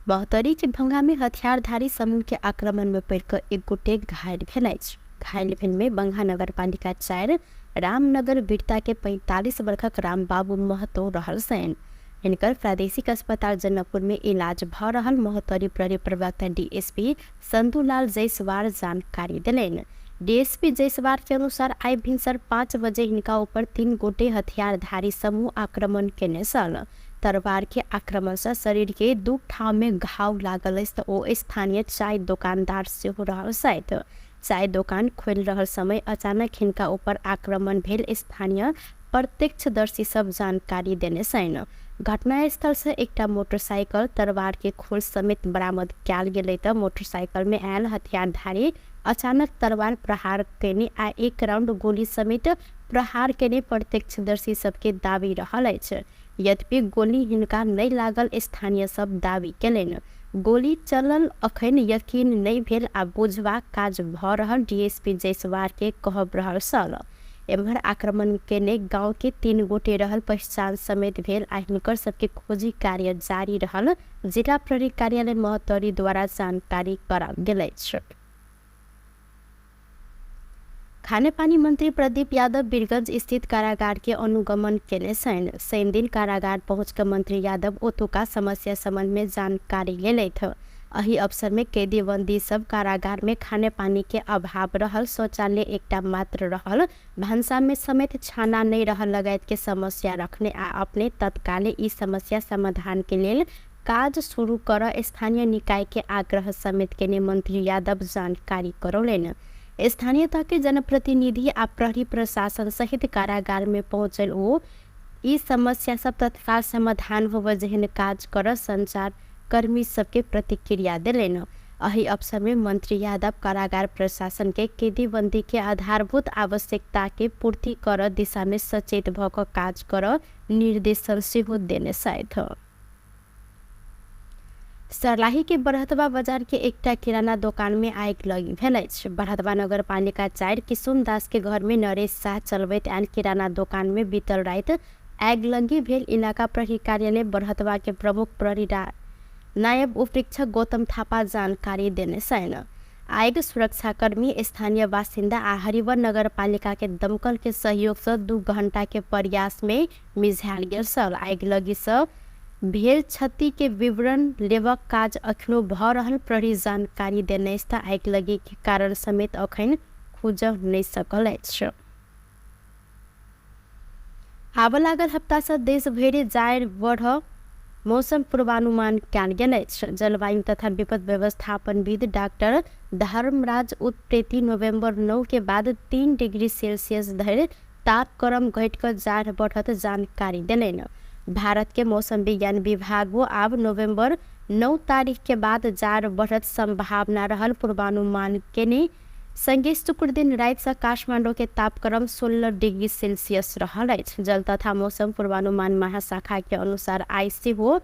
महोत्तरी के भंगा में हथियारधारी समूह के आक्रमण में पड़िकऽ एक गोटे घायल भेल अछि। घायल भेल में बंगा नगरपालिका 4 रामनगर बिरता के 45 वर्षक रामबाबू महतो रहल छनि। हिनकर प्रादेशिक अस्पताल जनकपुर में इलाज भ रहल महोत्तरी प्रहरी प्रवक्ता डीएसपी संतुलाल जायसवाल जानकारी देलनि। डीएसपी जायसवाल के अनुसार आइ भिनसर 5 बजे हिनका ऊपर 3 गोटे हथियारधारी समूह आक्रमण केने छल। तरवार के आक्रमण से शरीर के 2 ठाम में घाव लागल अछि त ओ स्थानीय चाय दोकानदार सेहो रहल छथि। चाय दोकान खोलि रहल समय अचानक हिनका ऊपर आक्रमण भेल स्थानीय प्रत्यक्षदर्शी सब जानकारी देने छनि। घटनास्थल से एकटा मोटरसाइकिल तरवार के खोल समेत बरामद कयल गेलै त मोटरसाइकिल में आयल हथियारधारी अचानक तरवार प्रहार केने आ 1 राउंड गोली समेत प्रहार केने प्रत्यक्षदर्शी सबके दावी रहल अछि। यद्यपि गोली हिनका नहि लागल स्थानीय सब दावी केलनि। गोली चलल अखन यकीन नहि भेल आ बुझबाक काज भ रहल डीएसपी जायसवाल के कहब रहल छल। एम्हर आक्रमण केने गांव के 3 गोटे रहल पहचान समेत भेल आ हिनकर सबके खोजी कार्य जारी रहल जिला प्रहरी कार्यालय महोत्तरी द्वारा जानकारी कराओल गेल अछि। खानेपानी मंत्री प्रदीप यादव बीरगंज स्थित कारागार के अनुगमन केने छनि। शनि दिन कारागार पहुँच के मंत्री यादव ओतुका समस्या संबंध में जानकारी लेलथि। एहि अवसर में कैदी बंदी सब कारागार में खानेपानी के अभाव रहल, शौचालय एकटा मात्र रहल, भानसा में समेत छाना नहीं रहल लगायत के समस्या रखने आ अपने तत्काले ई समस्या समाधान के लेल काज शुरू कर स्थानीय निकाय के आग्रह समेत केने मंत्री यादव जानकारी करौलनि। स्थानीय तह के जनप्रतिनिधि आ प्रहरी प्रशासन सहित कारागार में पहुँचल ओ ई समस्या सब तत्काल समाधान होबय जेहन काज कर संचार कर्मी सबके प्रतिक्रिया देलनि। एहि अवसर में मंत्री यादव कारागार प्रशासन के कैदीबंदी के आधारभूत आवश्यकता के पूर्ति कर दिशा में सचेत भ क काज कर निर्देशन सेहो देने छथि। सर्लाही के बरहतवा बाजार के एकटा किराना दोकान में आगि लगी भेल अछि। बरहतवा नगरपालिका 4 किशुन दास के घर में नरेश शाह चलबैत आयल किराना दोकान में बीतल राति आगि लगी भेल इलाका प्रहरी कार्यालय बरहतवा के प्रमुख प्रहरी नायब उपरीक्षक गौतम थापा जानकारी देने छनि। आगि सुरक्षाकर्मी, स्थानीय बासिन्दा आ हरिवन नगरपालिका के दमकल के सहयोग से 2 घंटा के प्रयास में मिझायल गेल छल। आगि लगी से भेल क्षति के विवरण लेबक काज अखनो भ रहल प्रहरी जानकारी देने अछि त आगि लगी के कारण समेत अखन खुजल नहि सकल अछि। आबऽ लागल हप्ता से देश भरि जाड़ बढ़ मौसम पूर्वानुमान कयल गेल अछि। जलवायु तथा विपद व्यवस्थापनविद डाक्टर धर्मराज उत्प्रेती नवंबर 9 के बाद 3 डिग्री सेल्सियस धरि तापक्रम घटि कऽ जाड़ बढ़त जानकारी देलनि। भारत के मौसम विज्ञान विभाग आब नवंबर 9 तारीख के बाद जाड़ बढ़त संभावना रहल पूर्वानुमान केने संगे शुक्र दिन राति से काठमाडौँ के तापक्रम 16 डिग्री सेल्सियस रहल अछि। जल तथा मौसम पूर्वानुमान महाशाखा के अनुसार आइ सेहो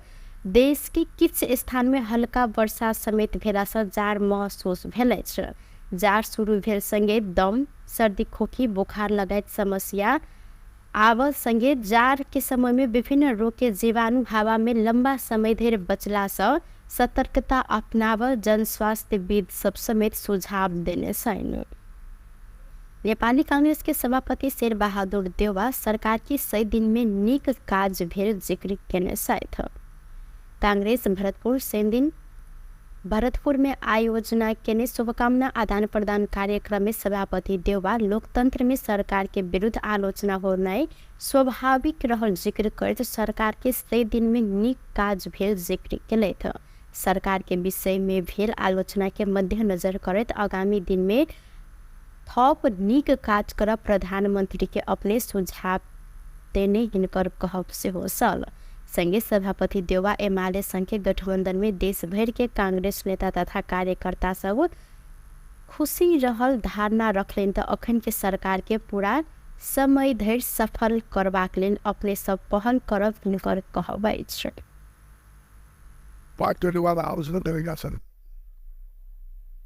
देश के किछु स्थान में हल्का वर्षा समेत भेला से जाड़ महसूस भेल अछि। जाड़ शुरू भेल संगे दम, सर्दी, खोखी, बुखार लगायत समस्या आव संगे जाड़ के समय में विभिन्न रोग के जीवाणु हवा में लंबा समय धरि बचला से सतर्कता अपनाव जनस्वास्थ्यविद सब समेत सुझाव देने छन्। नेपाली कांग्रेस के सभापति शेरबहादुर देउवा सरकार के 100 दिन में नीक काज भेल जिक्र केने छथि। कांग्रेस भरतपुर शनिदिन भरतपुर में आयोजना केने शुभकामना आदान प्रदान कार्यक्रम में सभापति देउवा लोकतंत्र में सरकार के विरुद्ध आलोचना होनाइ स्वाभाविक रहल जिक्र करैत सरकार के 100 दिन में नीक काज भेल जिक्र केलथि। सरकार के विषय में भेल आलोचना के मद्देनजर करैत आगामी दिन में थप नीक काज करब प्रधानमंत्री के अपने सुझाव देने हिनकर कहब सेहो छल। संगे सभापति देउवा एमाले संघ के गठबंधन में देश भर के कांग्रेस नेता तथा कार्यकर्ता सब खुशी रहल धारणा रखलनि त अखन के सरकार के पूरा समय धरि सफल करबाक लेल अपने सब पहल करब हिनकर कहब अछि। पार्टीले आलोचना गरेका छन्,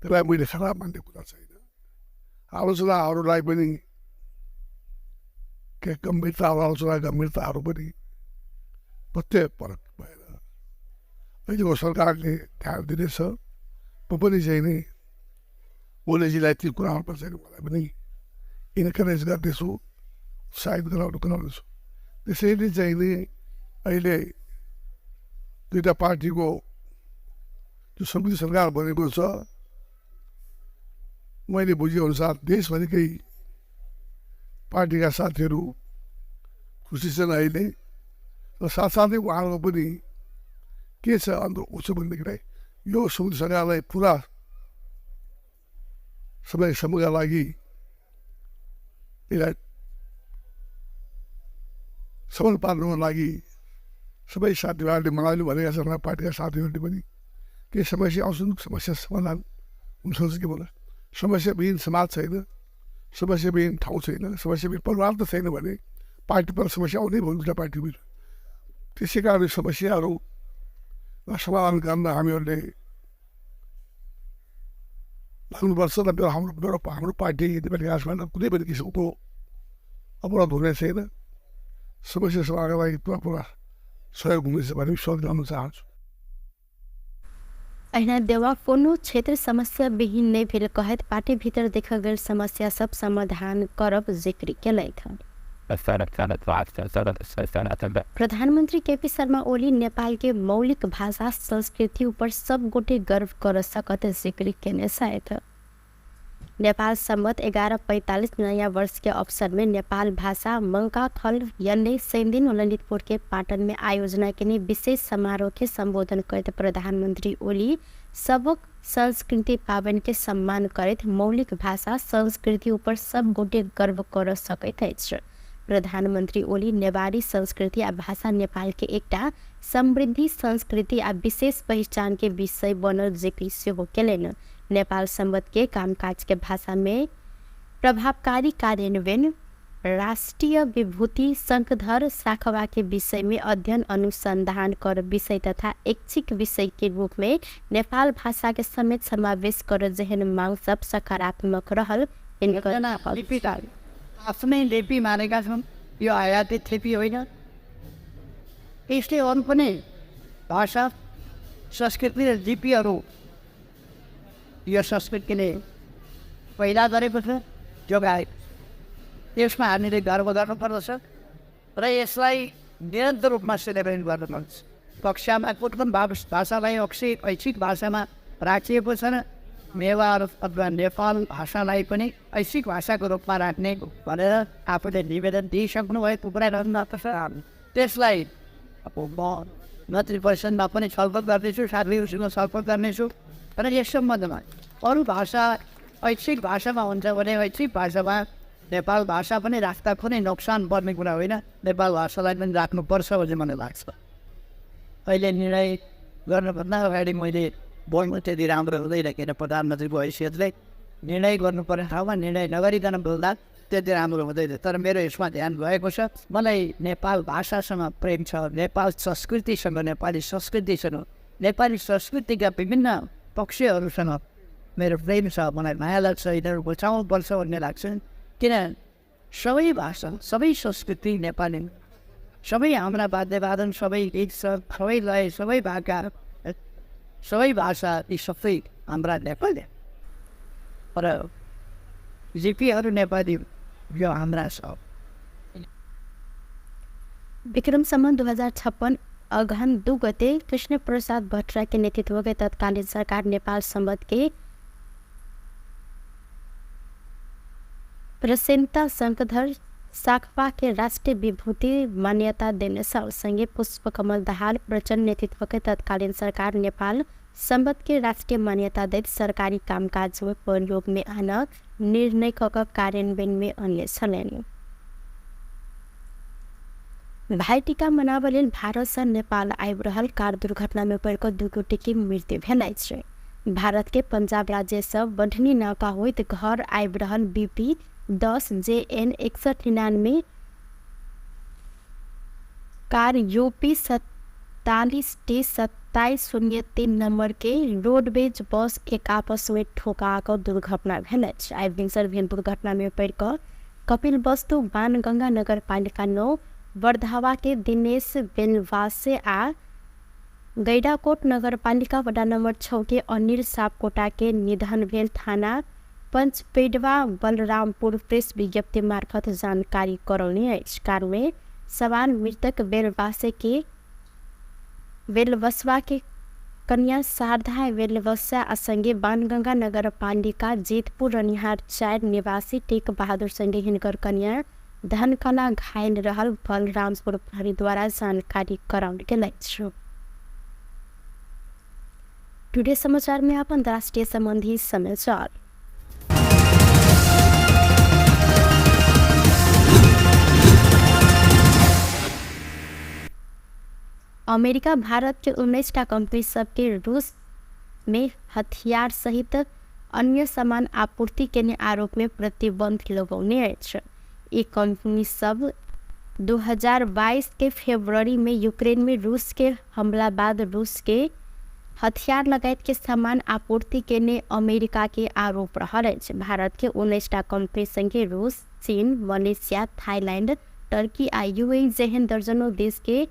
त्यसलाई मैले खराब मान्ने कुरा छैन। आलोचनाहरूलाई पनि के गम्भीरता, आलोचना गम्भीरताहरू पनि प्रत्येक फरक भएर अहिलेको सरकारले ध्यान दिनेछ। म पनि चाहिँ नि ओलीजीलाई ती कुराहरूमा चाहिँ मलाई पनि इन्करेज गर्नेछु, उत्साहित गराउनेछु। त्यसैले चाहिँ नि अहिले दुईवटा पार्टीको जो सम्मिलित सरकार बनेको छ, मैले बुझेअनुसार देशभरिकै पार्टीका साथीहरू खुसी छन् अहिले। र साथसाथै उहाँहरूको पनि के छ अन्त उसो भनेदेखिलाई यो सम्मिलित सरकारलाई पुरा समयसम्मका लागि यसलाई सफल पार्नुको लागि सबै साथीभाइहरूले मलाई भनेका छन्, पार्टीका साथीहरूले पनि केही समस्या आउँछन्, समस्या समाधान हुनसक्छ के भन्दा समस्याविहीन समाज छैन, समस्याविहीन ठाउँ छैन, समस्याविहीन परिवार त छैन भने पार्टीपर समस्या आउनै भयो दुईवटा पार्टीमा। त्यसै कारण समस्याहरू समाधान गर्न हामीहरूले लाग्नुपर्छ र मेरो हाम्रो पार्टी नेपाली काङ्ग्रेसमा कुनै पनि किसिमको अपराध हुने छैन। समस्या समाधानका लागि पुरा पुरा सहयोग हुनेछ भन्ने विश्वास गर्न चाहन्छु। अहिना देउवा कोनो क्षेत्र समस्या विहीन नहि भेल कहैत पार्टी भीतर देखल गेल समस्या सब समाधान करब जिक्र केलथि। प्रधानमंत्री केपी शर्मा ओली नेपाल के मौलिक भाषा संस्कृति ऊपर सब गोटे गर्व कर सकत जिक्र केने छथि। नेपाल सम्वत 1145 नयाँ वर्ष के अवसर में नेपाल भाषा मंका खल यन्ने शनिदिन ललितपुर के पाटन में आयोजना के विशेष समारोह के संबोधन करते प्रधानमंत्री ओली सबक संस्कृति पावन के सम्मान करैत मौलिक भाषा संस्कृति ऊपर सब गोटे गर्व कर सकैत अछि। प्रधानमंत्री ओली नेवारी संस्कृति आ भाषा नेपाल के एकटा समृद्धि संस्कृति आ विशेष पहिचान के विषय बनल जिक्र सेहो केलनि। नेपाल सम्वत के कामकाज के भाषा में प्रभावकारी कार्यान्वयन, राष्ट्रिय विभूति शंखधर साखवा के विषय में अध्ययन अनुसंधान कर विषय तथा ऐच्छिक विषय के रूप में नेपाल भाषा के समेत समावेश कर जेहन मांग सब सकारात्मक रहल। आफ्नै लिपि मानेका छन्, यो आयातित लिपि होइन। यसले अरू पनि भाषा संस्कृति र लिपिहरू यो संस्कृतिले पैदा गरेको छ, जोगाएको छ। यसमा हामीले गर्व गर्नुपर्दछ र यसलाई निरन्तर रूपमा सेलिब्रेट गर्नुपर्छ। कक्षामा कुन भाषालाई ऐच्छिक भाषामा राखिएको छ र नेवार अथवा नेपाल भाषालाई पनि ऐच्छिक भाषाको रूपमा राख्ने भनेर आफूले निवेदन दिइसक्नु भएको कुरा गर्नुपर्छ। त्यसलाई अब म मन्त्री परिषदमा पनि छलफल गर्नेछु, साथीहरूसँग छलफल गर्नेछु र यस सम्बन्धमा अरू भाषा ऐच्छिक भाषामा हुन्छ भने ऐच्छिक भाषामा नेपाल भाषा पनि राख्दा कुनै नोक्सान पर्ने कुरा होइन, नेपाल भाषालाई पनि राख्नुपर्छ भन्ने मलाई लाग्छ। अहिले निर्णय गर्नुभन्दा अगाडि मैले बोल्नु त्यति राम्रो हुँदैन किन प्रधानमन्त्रीको हैसियतले, निर्णय गर्नुपर्ने ठाउँमा निर्णय नगरिकन बोल्दा त्यति राम्रो हुँदैन। तर मेरो यसमा ध्यान गएको छ। मलाई नेपाल भाषासँग प्रेम छ, नेपाल संस्कृतिसँग, नेपाली संस्कृतिसँग, नेपाली संस्कृतिका विभिन्न पक्षहरूसँग मेरो प्रेम छ। मलाई माया लाग्छ, यिनीहरू बचाउनुपर्छ भन्ने लाग्छ। किन सबै भाषा, सबै संस्कृति नेपाली, सबै हाम्रा वाद्यवादन, सबै गीत, सबै लय, सबै भाका, सबै भाषा, यी सबै हाम्रा नेपाली र लिपिहरू नेपाली, यो हाम्रा छ। विक्रम सम्वत 2056 अगहन 2 गते कृष्ण प्रसाद भट्टराई के नेतृत्व के तत्कालीन सरकार नेपाल संवत के प्रसेनता शंकधर साखपा के राष्ट्रिय विभूति मान्यता देने संगे पुष्पकमल दाहाल प्रचण्ड नेतृत्व के तत्कालीन सरकार नेपाल संवत के राष्ट्रिय मान्यता दैत सरकारी कामकाज में प्रयोग में आना निर्णय क कार्यान्वयन में अन्य छलनि। भाइटीका मनाबऽ लेल भारत सँ नेपाल आबि रहल कार दुर्घटना में पड़ि कऽ 2 गोटे के मृत्यु भेल अछि। भारत के पंजाब राज्य सँ बढ़नी नाका होइत घर आबि रहल BP 10 JN 6199 car UP 47 T 2703 number के रोडवेज बस एक आपस में ठोका कऽ दुर्घटना भेल अछि। आइ भिनसर भेल दुर्घटना में पड़ि कऽ कपिल वस्तु बाणगंगा नगरपालिका 9 वर्धावा के दिनेश बेलवासे आ गैडाकोट नगरपालिका वडा नंबर 6 के अनिल सापकोटा के निधन भेल थाना पंचपेडवा बलरामपुर प्रेस विज्ञप्ति मार्फत जानकारी करौने अछि। कार में सवार मृतक बेलवसवा के कन्या शारदा बेलवसा आ संगे बाणगंगा नगरपालिका जीतपुर रनिहार 4 निवासी टेक बहादुर संगे हिनकर कन्या धनकला घायल रहल बलरामपुर प्रहरी द्वारा जानकारी कराओल गेल अछि। टुडे समाचार में अपन राष्ट्रीय संबंधी समाचार। अमेरिका भारत के 19टा कंपनी सबके रूस में हथियार सहित अन्य सामान आपूर्ति केने आरोप में प्रतिबंध लगौने अछि। ई कंपनी सब 2022 के फरवरी में यूक्रेन में रूस के हमला बाद रूस के हथियार लगायत के सामान आपूर्ति केने अमेरिका के आरोप रहल अछि। भारत के 19टा कंपनी संगे रूस, चीन, मलेशिया, थाईलैंड, टर्की आ यूएई जेहन दर्जनों देश के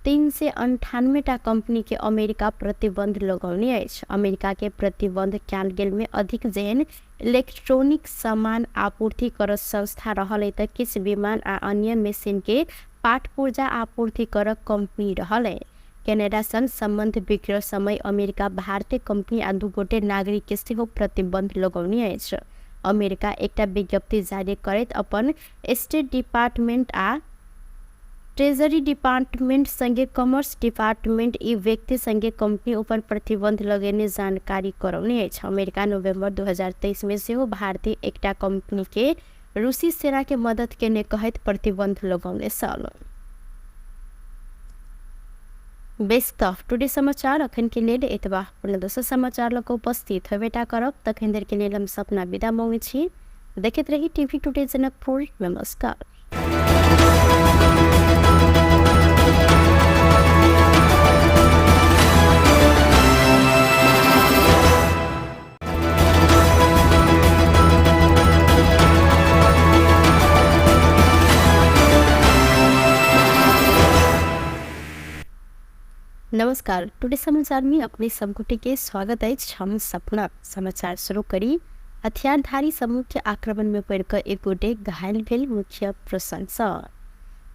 398टा कंपनी के अमेरिका प्रतिबंध लगौने अछि। अमेरिका के प्रतिबंध कयल गेल में अधिक जेहन इलेक्ट्रॉनिक सामान आपूर्ति करत संस्था रहल त किछु विमान आ अन्य मशीन के पाट पुर्जा आपूर्ति करक कंपनी रहल। कनाडा संग संबंध बिगड़ल समय अमेरिका भारतीय कंपनी आ 2 गोटे नागरिक के सेहो प्रतिबंध लगौने अछि। अमेरिका एकटा विज्ञप्ति जारी करैत अपन स्टेट डिपार्टमेंट आ ट्रेजरी डिपार्टमेंट संगे कॉमर्स डिपार्टमेंट ई व्यक्ति संगे कंपनी ऊपर प्रतिबंध लगेने जानकारी करौने अछि। अमेरिका नवंबर 2023 में सेहो भारतीय एकटा कंपनी के रूसी सेना के मदद केने कहैत प्रतिबंध लगौने छल। बेस त टुडे समाचार अखन के लेल एतबा। पुनः दोसर समाचार लऽ कऽ उपस्थित होबेटा करब। तखन देर के लेल हम सपना विदा मांगै छी। देखैत रही टीवी टुडे जनकपुर। नमस्कार। नमस्कार, टुडे समाचार में अपने सब गोटे के स्वागत अछि। हम सपना समाचार शुरू करी। हथियारधारी समूह के आक्रमण में पड़ि कऽ एक गोटे घायल भेल मुख्य प्रसंग।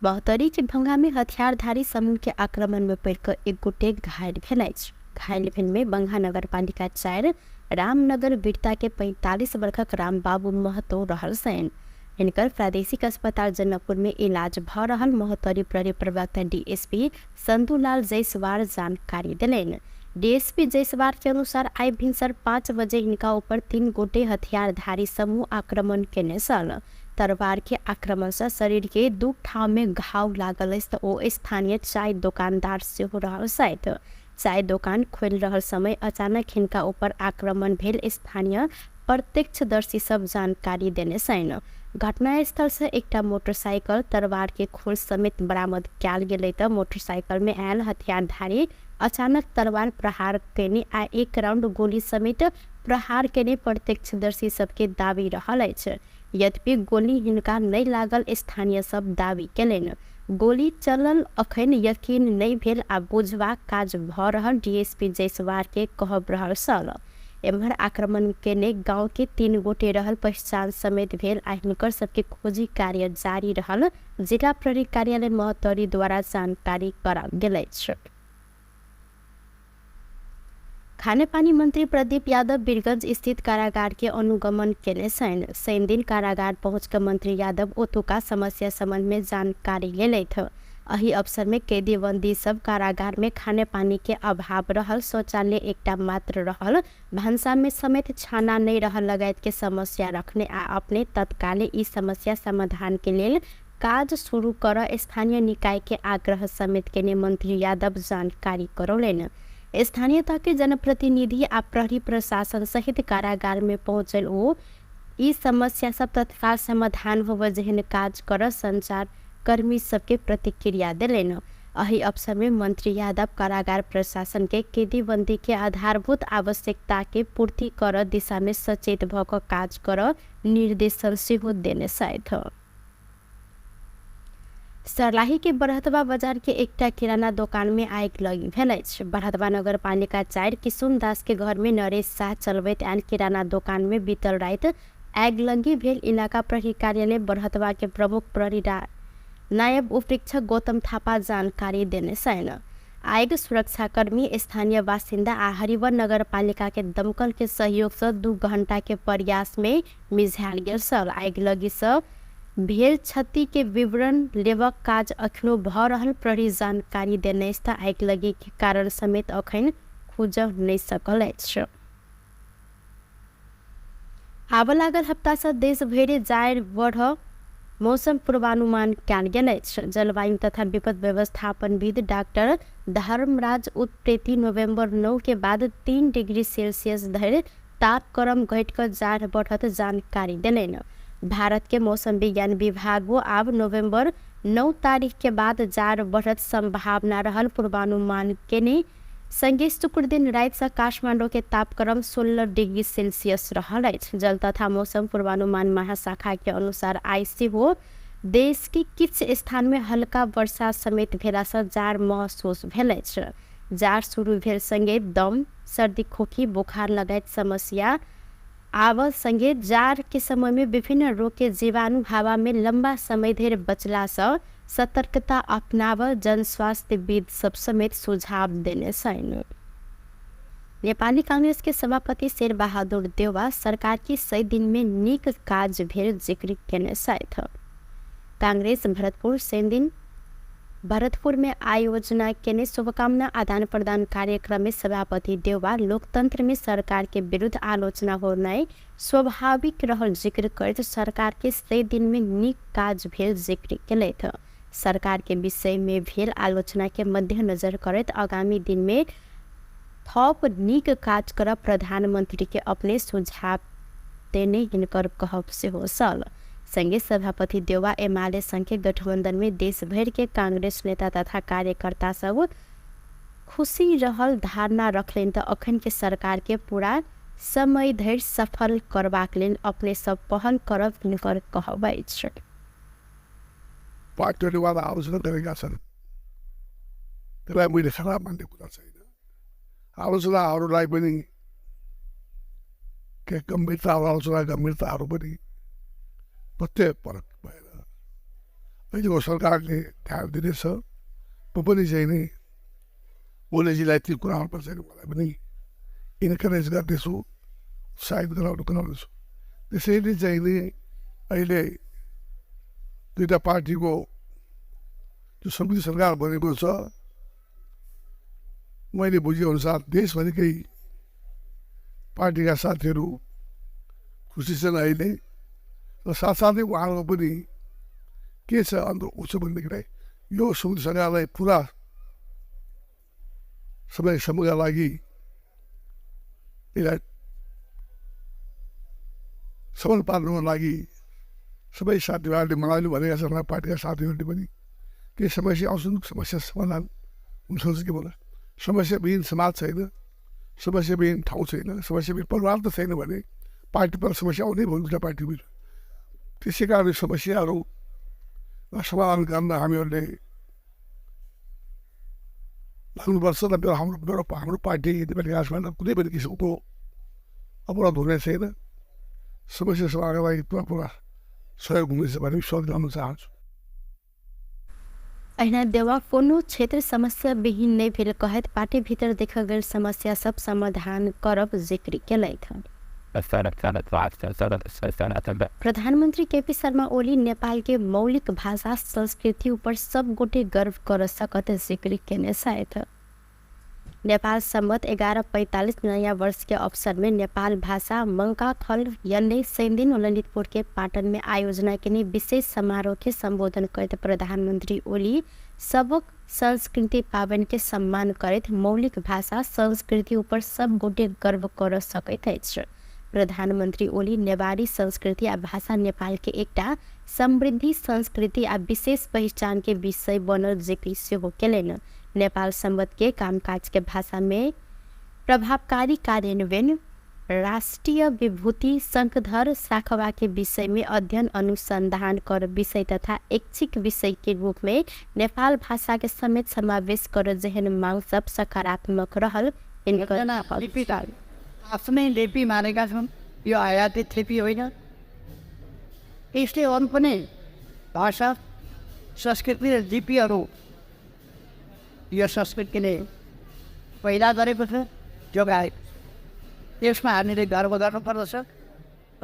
बहतरी के भंगा में हथियारधारी समूह के आक्रमण में पड़ि कऽ एक गोटे घायल भेल अछि। घायल भेल में बंगा नगरपालिका 4 रामनगर बिरता के 45 वर्षक रामबाबू महतो रहल छनि। हिनकर प्रादेशिक अस्पताल जनकपुर में इलाज भऽ रहल महोत्तरी प्रहरी प्रवक्ता डीएसपी संतुलाल जायसवाल जानकारी देलनि। डीएसपी जायसवाल के अनुसार आइ भिनसर 5 बजे हिनका ऊपर 3 गोटे हथियारधारी समूह आक्रमण केने छल। तरवार के आक्रमण सँ शरीर के 2 ठाम में घाव लागल अछि तऽ ओ स्थानीय चाय दोकानदार सेहो रहल छथि। चाय दोकान खोलि रहल समय अचानक हिनका ऊपर आक्रमण भेल स्थानीय प्रत्यक्षदर्शी सब जानकारी देने छनि। घटनास्थल से एकटा मोटरसाइकिल तरवार के खोल समेत बरामद कयल गेलै त मोटरसाइकिल में आयल हथियारधारी अचानक तलवार प्रहार केने आ एक राउंड गोली समेत प्रहार केने प्रत्यक्षदर्शी सबके दावी रहल अछि। यद्यपि गोली हिनका नहि लागल स्थानीय सब दावी केलनि। गोली चलल अखन यकीन नहि भेल आ बुझबाक काज भऽ रहल डीएसपी जयसवार के कहब रहल छल। एम्हर आक्रमण केने गांव के 3 गोटे रहल पहचान समेत भेल आ हिनकर सबके खोजी कार्य जारी रहल जिला प्रहरी कार्यालय महोत्तरी द्वारा जानकारी कराओल गेल अछि। खानेपानी मंत्री प्रदीप यादव वीरगंज स्थित कारागार के अनुगमन केने छनि। शनिदिन कारागार पहुँच के मंत्री यादव ओतुका समस्या संबंध में जानकारी लेलथि। एहि अवसर में कैदी बंदी सब कारागार में खानेपानी के अभाव रहल, शौचालय एकटा मात्र रहल, भानसा में समेत छाना नहीं रहल लगायत के समस्या रखने आ अपने तत्काले ई समस्या समाधान के लेल काज शुरू कर स्थानीय निकाय के आग्रह समेत केने मंत्री यादव जानकारी करौलनि। स्थानीय तह के जनप्रतिनिधि आ प्रहरी प्रशासन सहित कारागार में पहुँचल ओ ई समस्या सब तत्काल समाधान होबय जेहन काज कर संचार कर्मी सबके प्रतिक्रिया देलनि। एहि अवसर में मंत्री यादव कारागार प्रशासन के कैदी बंदी के आधारभूत आवश्यकता के पूर्ति कर दिशा में सचेत भ क काज कर निर्देशन सेहो देने छथि। सर्लाही के बरहतवा बाजार के एकटा किराना दोकान में आगि लगी भेल अछि। बरहतवा नगरपालिका 4 किशुन दास के घर में नरेश शाह चलबैत आयल किराना दोकान में बीतल राति आगि लगी भेल इलाका प्रहरी कार्यालय बरहतवा के प्रमुख प्रहरी नायब उपरीक्षक गौतम थापा जानकारी देने छनि। आगि सुरक्षाकर्मी स्थानीय बासिन्दा आ हरिवन नगरपालिका के दमकल के सहयोग से 2 घंटा के प्रयास में मिझायल गेल छल। आगि लगी से भेल क्षति के विवरण लेबक काज अखनो भऽ रहल प्रहरी जानकारी देने अछि। आगि लगी के कारण समेत अखन खुजऽ नहि सकल अछि। आबऽ लागल हप्ता से देश भरि जाड़ बढ़ मौसम पूर्वानुमान कयल गेल अछि। जलवायु तथा विपद व्यवस्थापनविद डाक्टर धर्मराज उत्प्रेती नवम्बर 9 के बाद 3 डिग्री सेल्सियस धरि तापक्रम घटि कऽ जाड़ बढ़त जानकारी देलनि। भारत के मौसम विज्ञान विभाग आब नवम्बर 9 तारीख के बाद जाड़ बढ़त संभावना रहल पूर्वानुमान केने संगे शुक्र दिन राति से काठमांडू के तापक्रम 16 डिग्री सेल्सियस रहल अछि। जल तथा मौसम पूर्वानुमान महाशाखा के अनुसार आइ सेहो देश के किछु स्थान में हल्का वर्षा समेत भेला से जाड़ महसूस भेल अछि। जाड़ शुरू भेल संगे दम, सर्दी, खोखी, बुखार लगायत समस्या आब संगे जाड़ के समय में विभिन्न रोग के जीवाणु हवा में लंबा समय धरि बचला से सतर्कता अपनाव जनस्वास्थ्यविद सब समेत सुझाव देने छनि। नेपाली कांग्रेस के सभापति शेरबहादुर देउवा सरकार की 100 दिन में नीक काज भेल जिक्र केने छथि। कांग्रेस भरतपुर शनिदिन भरतपुर में आयोजना केने शुभकामना आदान प्रदान कार्यक्रम में सभापति देउवा लोकतंत्र में सरकार के विरुद्ध आलोचना होनाइ स्वाभाविक रहल जिक्र करैत सरकार के 100 दिन में नीक काज भेल जिक्र केलथि। सरकार के विषय में भेल आलोचना के मद्देनजर करैत आगामी दिन में थप नीक काज करब प्रधानमंत्री के अपने सुझाव देने हिनकर कहब सेहो छल। संगे सभापति देउवा एमाले संघ के गठबंधन में देश भर के कांग्रेस नेता तथा कार्यकर्ता सब खुशी रहल धारणा रखलनि त अखन के सरकार के पूरा समय धरि सफल करबाक लेल अपने सब पहल करब हिनकर कहब अछि। पार्टीवाद आलोचना गरेका छन्, त्यसलाई मैले खराब मान्ने कुरा छैन। आलोचनाहरूलाई पनि के गम्भीरता आलोचना गम्भीरताहरू पनि प्रत्यय परक भएर अहिलेको सरकारले ध्यान दिनेछ। म पनि चाहिँ नि ओलीजीलाई ती कुराहरूमा चाहिँ मलाई पनि इन्करेज गर्नेछु, उत्साहित गराउनेछु। त्यसैले चाहिँ नि अहिले दुईवटा पार्टीको जो सम्मिलित सरकार बनेको छ, मैले बुझेअनुसार देशभरिकै पार्टीका साथीहरू खुसी छन् अहिले र साथसाथै उहाँहरूको पनि के छ अन्त उसो भनेदेखिलाई यो सम्मिलित सरकारलाई पुरा समयसम्मका लागि यसलाई सबल पार्नुको लागि सबै साथीभाइहरूले मलाई भनेका छन्, पार्टीका साथीहरूले पनि केही समस्या आउँछन्, समस्या समाधान हुनसक्छ के भन्दा समस्याविहीन समाज छैन, समस्याविहीन ठाउँ छैन, समस्याविहीन परिवार त छैन भने पार्टी पर समस्या आउने भयो एउटा पार्टीमा। त्यसै कारण समस्याहरू समाधान गर्न हामीहरूले लाग्नुपर्छ र मेरो हाम्रो मेरो हाम्रो पार्टी नेपाली काङ्ग्रेसमा कुनै पनि किसिमको अपराध हुने छैन। समस्या समाधानका लागि पुरा पुरा सहयोग हुनेछ भन्ने विश्वास गर्न चाहन्छु। अहिना देवा कोनो क्षेत्र समस्या विहीन नहि भेल कहैत पार्टी भीतर देखल गेल समस्या सब समाधान करब जिक्र केलथि। प्रधानमंत्री केपी शर्मा ओली नेपाल के मौलिक भाषा संस्कृति ऊपर सब गोटे गर्व कर सकत जिक्र केने छथि। नेपाल सम्वत 1145 नयाँ वर्ष के अवसर में नेपाल भाषा मंकाथल यन्ने शनिदिन ललितपुर के पाटन में आयोजना के विशेष समारोह के संबोधन करते प्रधानमंत्री ओली सबक संस्कृति पावन के सम्मान करैत मौलिक भाषा संस्कृति ऊपर सब गोटे गर्व कर सकैत अछि। प्रधानमंत्री ओली नेवारी संस्कृति आ भाषा नेपाल के एकटा समृद्धि संस्कृति आ विशेष पहिचान के विषय बनल जिक्र सेहो केलनि। नेपाल सम्वत के कामकाज के भाषा में प्रभावकारी कार्यान्वयन, राष्ट्रिय विभूति शंखधर साखवा के विषय में अध्ययन अनुसंधान कर विषय तथा ऐच्छिक विषय के रूप में नेपाल भाषा के समेत समावेश कर जेहन मांग सब सकारात्मक रहल। आफ्नै लिपि मानेका छन्, यो आयातित लिपि होइन। यसले अरू पनि भाषा संस्कृति र लिपिहरू यो संस्कृतिले पहिला गरेको छ, जोगाएको छ। त्यसमा हामीले गर्व गर्नुपर्दछ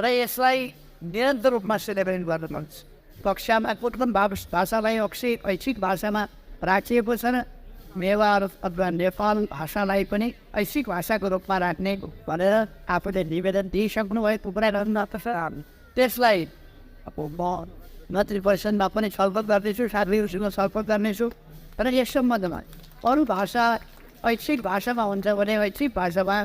र यसलाई निरन्तर रूपमा सेलिब्रेट गर्नुपर्छ। कक्षामा कुन कुन भाषालाई ऐच्छिक भाषामा राखिएको छ र नेवार अथवा नेपाल भाषालाई पनि ऐच्छिक भाषाको रूपमा राख्ने भनेर आफूले निवेदन दिइसक्नु भएको कुरा गर्नुपर्छ। त्यसलाई अब म मन्त्री परिषदमा पनि छलफल गर्दैछु, साथीहरूसँग छलफल गर्नेछु र यस सम्बन्धमा अरू भाषा ऐच्छिक भाषामा हुन्छ भने ऐच्छिक भाषामा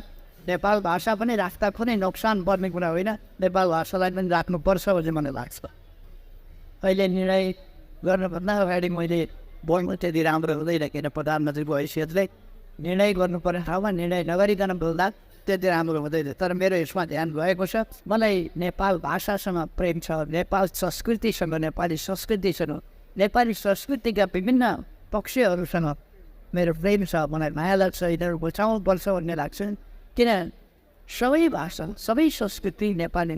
नेपाल भाषा पनि राख्दा कुनै नोक्सान पर्ने कुरा होइन, नेपाल भाषालाई पनि राख्नुपर्छ भन्ने मलाई लाग्छ। अहिले निर्णय गर्नुभन्दा अगाडि मैले बोल्नु त्यति राम्रो हुँदैन, किन प्रधानमन्त्रीको हैसियतले निर्णय गर्नुपर्ने ठाउँमा निर्णय नगरिकन बोल्दा त्यति राम्रो हुँदैन। तर मेरो यसमा ध्यान गएको छ। मलाई नेपाल भाषासँग प्रेम छ, नेपाल संस्कृतिसँग, नेपाली संस्कृतिसँग, नेपाली संस्कृतिका विभिन्न पक्षहरूसँग मेरो प्रेम छ। मलाई माया लाग्छ, यिनीहरू बचाउनुपर्छ भन्ने लाग्छ। किन सबै भाषा, सबै संस्कृति नेपाली,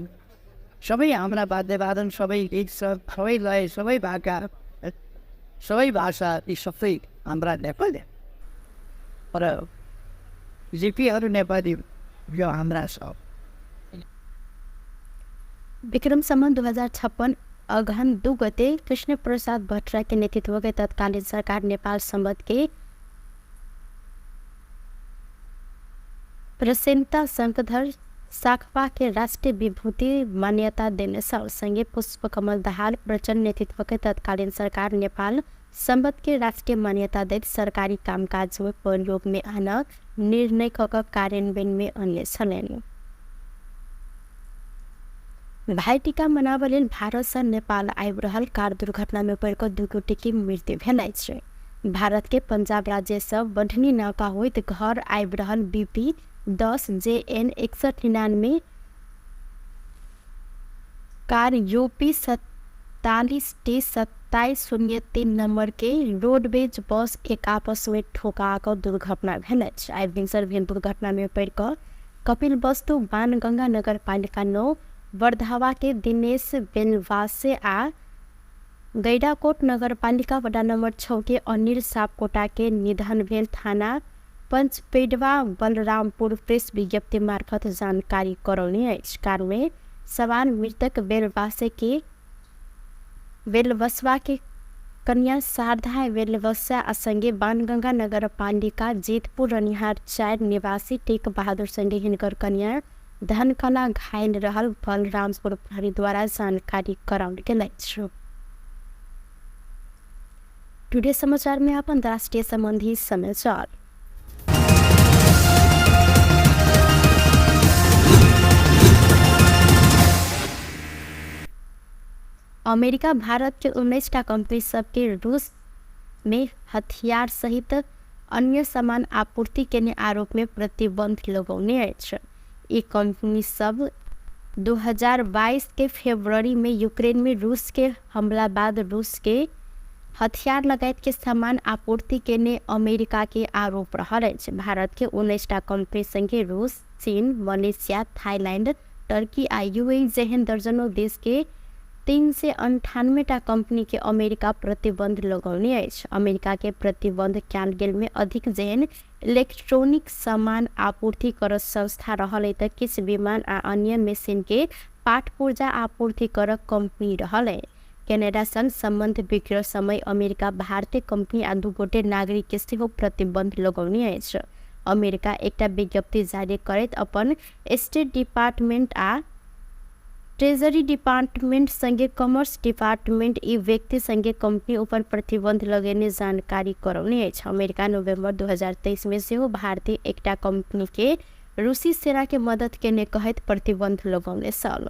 सबै हाम्रा वाद्यवादन, सबै गीत, सबै लय, सबै भाका, सबै भाषा, यी सबै हाम्रा नेपाली र लिपिहरू नेपाली, यो हाम्रा छ। विक्रम सम्वत 2056 अगहन 2 गते कृष्ण प्रसाद भट्टराई के नेतृत्व के तत्कालीन सरकार नेपाल सम्वत के प्रसेनता शंखधर साखवा के राष्ट्रिय विभूति मान्यता देने सँगै पुष्पकमल दाहाल प्रचण्ड नेतृत्व के तत्कालीन सरकार नेपाल सम्वत के राष्ट्रिय मान्यता दैत सरकारी कामकाज में प्रयोग में आना निर्णय क कार्यान्वयन में अन्य छलनि। भाइटीका मनाबऽ लेल भारत सँ नेपाल आबि रहल कार दुर्घटना में पड़ि कऽ 2 गोटे के मृत्यु भेल अछि। भारत के पंजाब राज्य सँ बढ़नी नाका होइत घर आबि रहल BP 10 JN 6199 car UP 47 T 2703 number के रोडवेज बस एक आपस में ठोका कऽ दुर्घटना भेल अछि। आइ भिनसर भेल दुर्घटना में पड़ि कऽ कपिल वस्तु बाणगंगा नगरपालिका 9 वर्धावा के दिनेश बेलवासे आ गैडाकोट नगरपालिका वडा नंबर 6 के अनिल सापकोटा के निधन भेल थाना पंचपेडवा बलरामपुर प्रेस विज्ञप्ति मार्फत जानकारी करौने अछि। कार में सवार मृतक बेलवसवा के कन्या शारदा बेलवसा आ संगे बाणगंगा नगरपालिका जीतपुर रनिहार 4 निवासी टेक बहादुर संगे हिनकर कन्या धनकला घायल रहल बलरामपुर प्रहरी द्वारा जानकारी कराओल गेल अछि। टुडे समाचार में अपन राष्ट्रीय संबंधी समाचार। अमेरिका भारत के 19टा कंपनी सबके रूस में हथियार सहित अन्य सामान आपूर्ति केने आरोप में प्रतिबंध लगौने अछि। ई कंपनी सब 2022 के फरवरी में यूक्रेन में रूस के हमला बाद रूस के हथियार लगायत के सामान आपूर्ति केने अमेरिका के आरोप रहल अछि। भारत के 19टा कंपनी संगे रूस, चीन, मलेशिया, थाईलैंड, टर्की आ यूएई जेहन दर्जनों देश के 398टा कंपनी के अमेरिका प्रतिबंध लगौने अछि। अमेरिका के प्रतिबंध कयल गेल में अधिक जेहन इलेक्ट्रॉनिक सामान आपूर्ति करत संस्था रहल अछि तऽ किछु विमान आ अन्य मशीन के पाट पुर्जा आपूर्ति करक कंपनी रहल अछि। कनाडा संग संबंध बिगड़ल समय अमेरिका भारतीय कंपनी आ 2 गोटे नागरिक के सेहो प्रतिबंध लगौने अछि। अमेरिका एकटा विज्ञप्ति जारी करैत अपन स्टेट डिपार्टमेंट आ ट्रेजरी डिपार्टमेंट संगे कॉमर्स डिपार्टमेंट ई व्यक्ति संगे कंपनी ऊपर प्रतिबंध लगेने जानकारी करौने अछि। अमेरिका नवंबर 2023 में सेहो भारतीय एकटा कंपनी के रूसी सेना के मदद केने कहैत प्रतिबंध लगौने छल।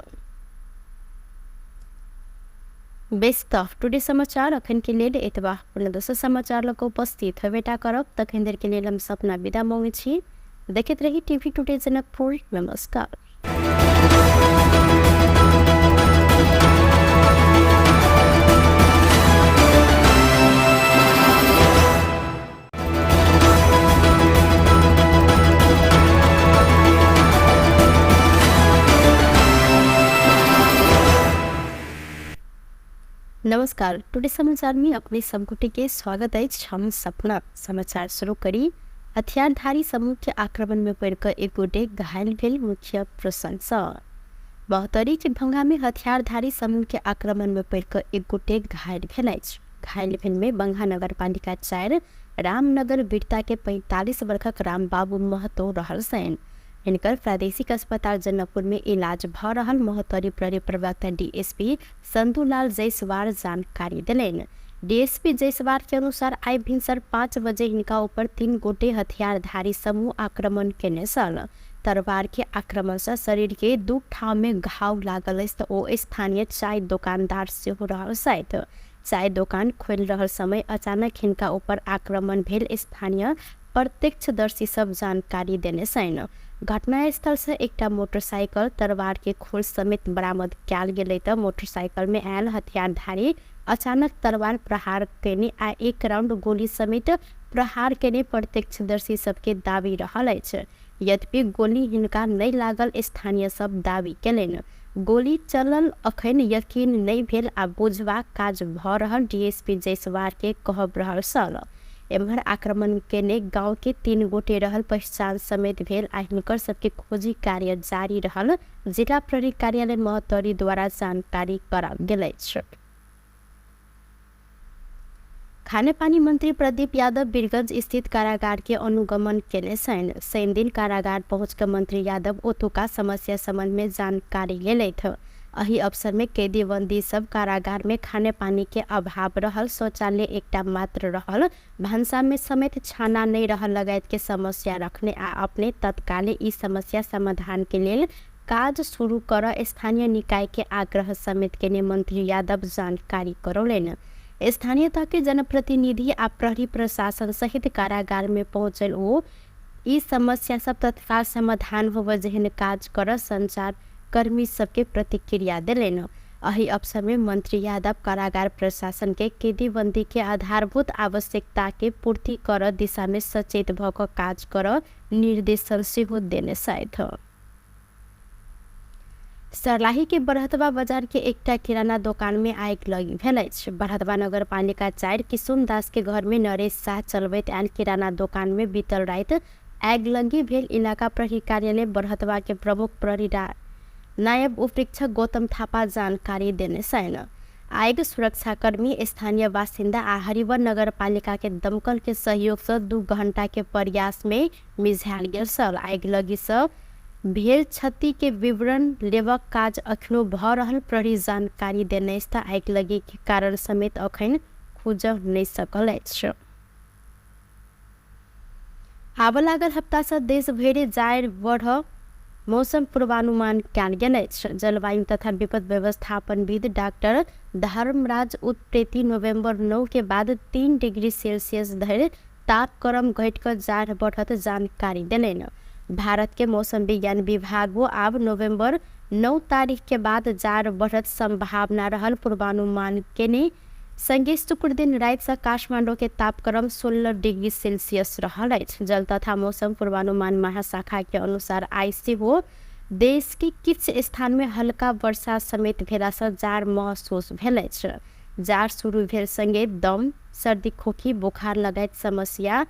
बेस तऽ टुडे समाचार अखन के लेल एतबा। पुनः दोसर समाचार लऽ कऽ उपस्थित हेबेटा करब, तखन देर के लेल हम सपना विदा मांगै छी। देखैत रही टीवी टुडे जनकपुर। नमस्कार। नमस्कार, टुडे समाचार में अपने सब गोटे के स्वागत अछि। हम सपना समाचार शुरू करी। हथियारधारी समूह के आक्रमण में पड़िकऽ एक गोटे घायल भेल मुख्य प्रसंग। महोत्तरी के भंगा में हथियारधारी समूह के आक्रमण में पड़िकऽ एक गोटे घायल भेल अछि। घायल भेल में बंगा नगरपालिका 4 रामनगर बिरता के 45 वर्षक रामबाबू महतो रहल छनि। हिनकर प्रादेशिक अस्पताल जनकपुर में इलाज भऽ रहल महोत्तरी प्रहरी प्रवक्ता डीएसपी संतुलाल जायसवाल जानकारी देलनि। डीएसपी जायसवाल के अनुसार आइ भिनसर 5 बजे हिनका ऊपर 3 गोटे हथियारधारी समूह आक्रमण केने छल। तरवार के आक्रमण सँ शरीर के 2 ठाम में घाव लागल अछि तऽ ओ स्थानीय चाय दोकानदार सेहो रहल छथि। चाय दोकान खोलि रहल समय अचानक हिनका ऊपर आक्रमण भेल स्थानीय प्रत्यक्षदर्शी सब जानकारी देने छनि। घटनास्थल सँ एकटा मोटरसाइकिल तरवार के खोल समेत बरामद कयल गेलै तऽ मोटरसाइकिल में आयल हथियारधारी अचानक तरवार प्रहार केने आ 1 राउंड गोली समेत प्रहार केने प्रत्यक्षदर्शी सबके दावी रहल अछि। यद्यपि गोली हिनका नहि लागल स्थानीय सब दावी केलनि। गोली चलल अखन यकीन नहि भेल आ बुझबाक काज भऽ रहल डीएसपी जायसवाल के कहब रहल छल। एम्हर आक्रमण केने गांव के 3 गोटे रहल पहचान समेत भेल आ हिनकर सबके खोजी कार्य जारी रहल जिला प्रहरी कार्यालय महोत्तरी द्वारा जानकारी कराओल गेल अछि। खानेपानी मंत्री प्रदीप यादव वीरगंज स्थित कारागार के अनुगमन केने छनि। शनिदिन कारागार पहुँच कऽ मंत्री यादव ओतुका समस्या संबंध में जानकारी लेलथि। एहि अवसर में कैदी बंदी सब कारागार में खानेपानी के अभाव रहल, शौचालय एकटा मात्र रहल, भानसा में समेत छाना नहीं रहल लगायत के समस्या रखने आ अपने तत्काले ई समस्या समाधान के लेल काज शुरू कर स्थानीय निकाय के आग्रह समेत केने मंत्री यादव जानकारी करौलनि। स्थानीय तह के जनप्रतिनिधि आ प्रहरी प्रशासन सहित कारागार में पहुँचल ओ ई समस्या सब तत्काल समाधान होबय जेहन काज कर संचार कर्मी सबके प्रतिक्रिया देलनि। एहि अवसर में मंत्री यादव कारागार प्रशासन के कैदीबंदी के आधारभूत आवश्यकता के पूर्ति कर दिशा में सचेत भऽ कऽ काज कर निर्देशन सेहो देने छथि। सर्लाही के बरहतवा बाजार के एकटा किराना दोकान में आगि लगी भेल अछि। बरहतवा नगरपालिका 4 किशुन दास के घर में नरेश शाह चलबैत आयल किराना दोकान में बीतल राति आगि लगी भेल इलाका प्रहरी कार्यालय बरहतवा के प्रमुख प्रहरी नायब उपरीक्षक गौतम थापा जानकारी देने छनि। आगि सुरक्षाकर्मी, स्थानीय बासिन्दा आ हरिवन नगरपालिका के दमकल के सहयोग सँ 2 घंटा के प्रयास में मिझायल गेल छल। आगि लगी सँ भेल क्षति के विवरण लेबक काज अखनो भऽ रहल प्रहरी जानकारी देने अछि तऽ आगि लगी के कारण समेत अखन खुजऽ नहि सकल अछि। आबऽ लागल हप्ता सँ देश भरि जाड़ बढ़ मौसम पूर्वानुमान कयल गेल अछि। जलवायु तथा विपद व्यवस्थापनविद डाक्टर धर्मराज उत्प्रेती नोभेम्बर 9 के बाद 3 डिग्री सेल्सियस धरि तापक्रम घटि कऽ जाड़ बढ़त जानकारी देलनि। भारत के मौसम विज्ञान विभाग आब नोभेम्बर 9 तारीख के बाद जाड़ बढ़त संभावना रहल पूर्वानुमान केने संगे शुक्र दिन राति से काठमाडौँ के तापक्रम 16 डिग्री सेल्सियस रहल अछि। जल तथा मौसम पूर्वानुमान महाशाखा के अनुसार आइ सेहो देश के किछु स्थान में हल्का वर्षा समेत भेला से जाड़ महसूस भेल अछि। जाड़ शुरू भेल संगे दम, सर्दी, खोखी, बुखार लगायत समस्या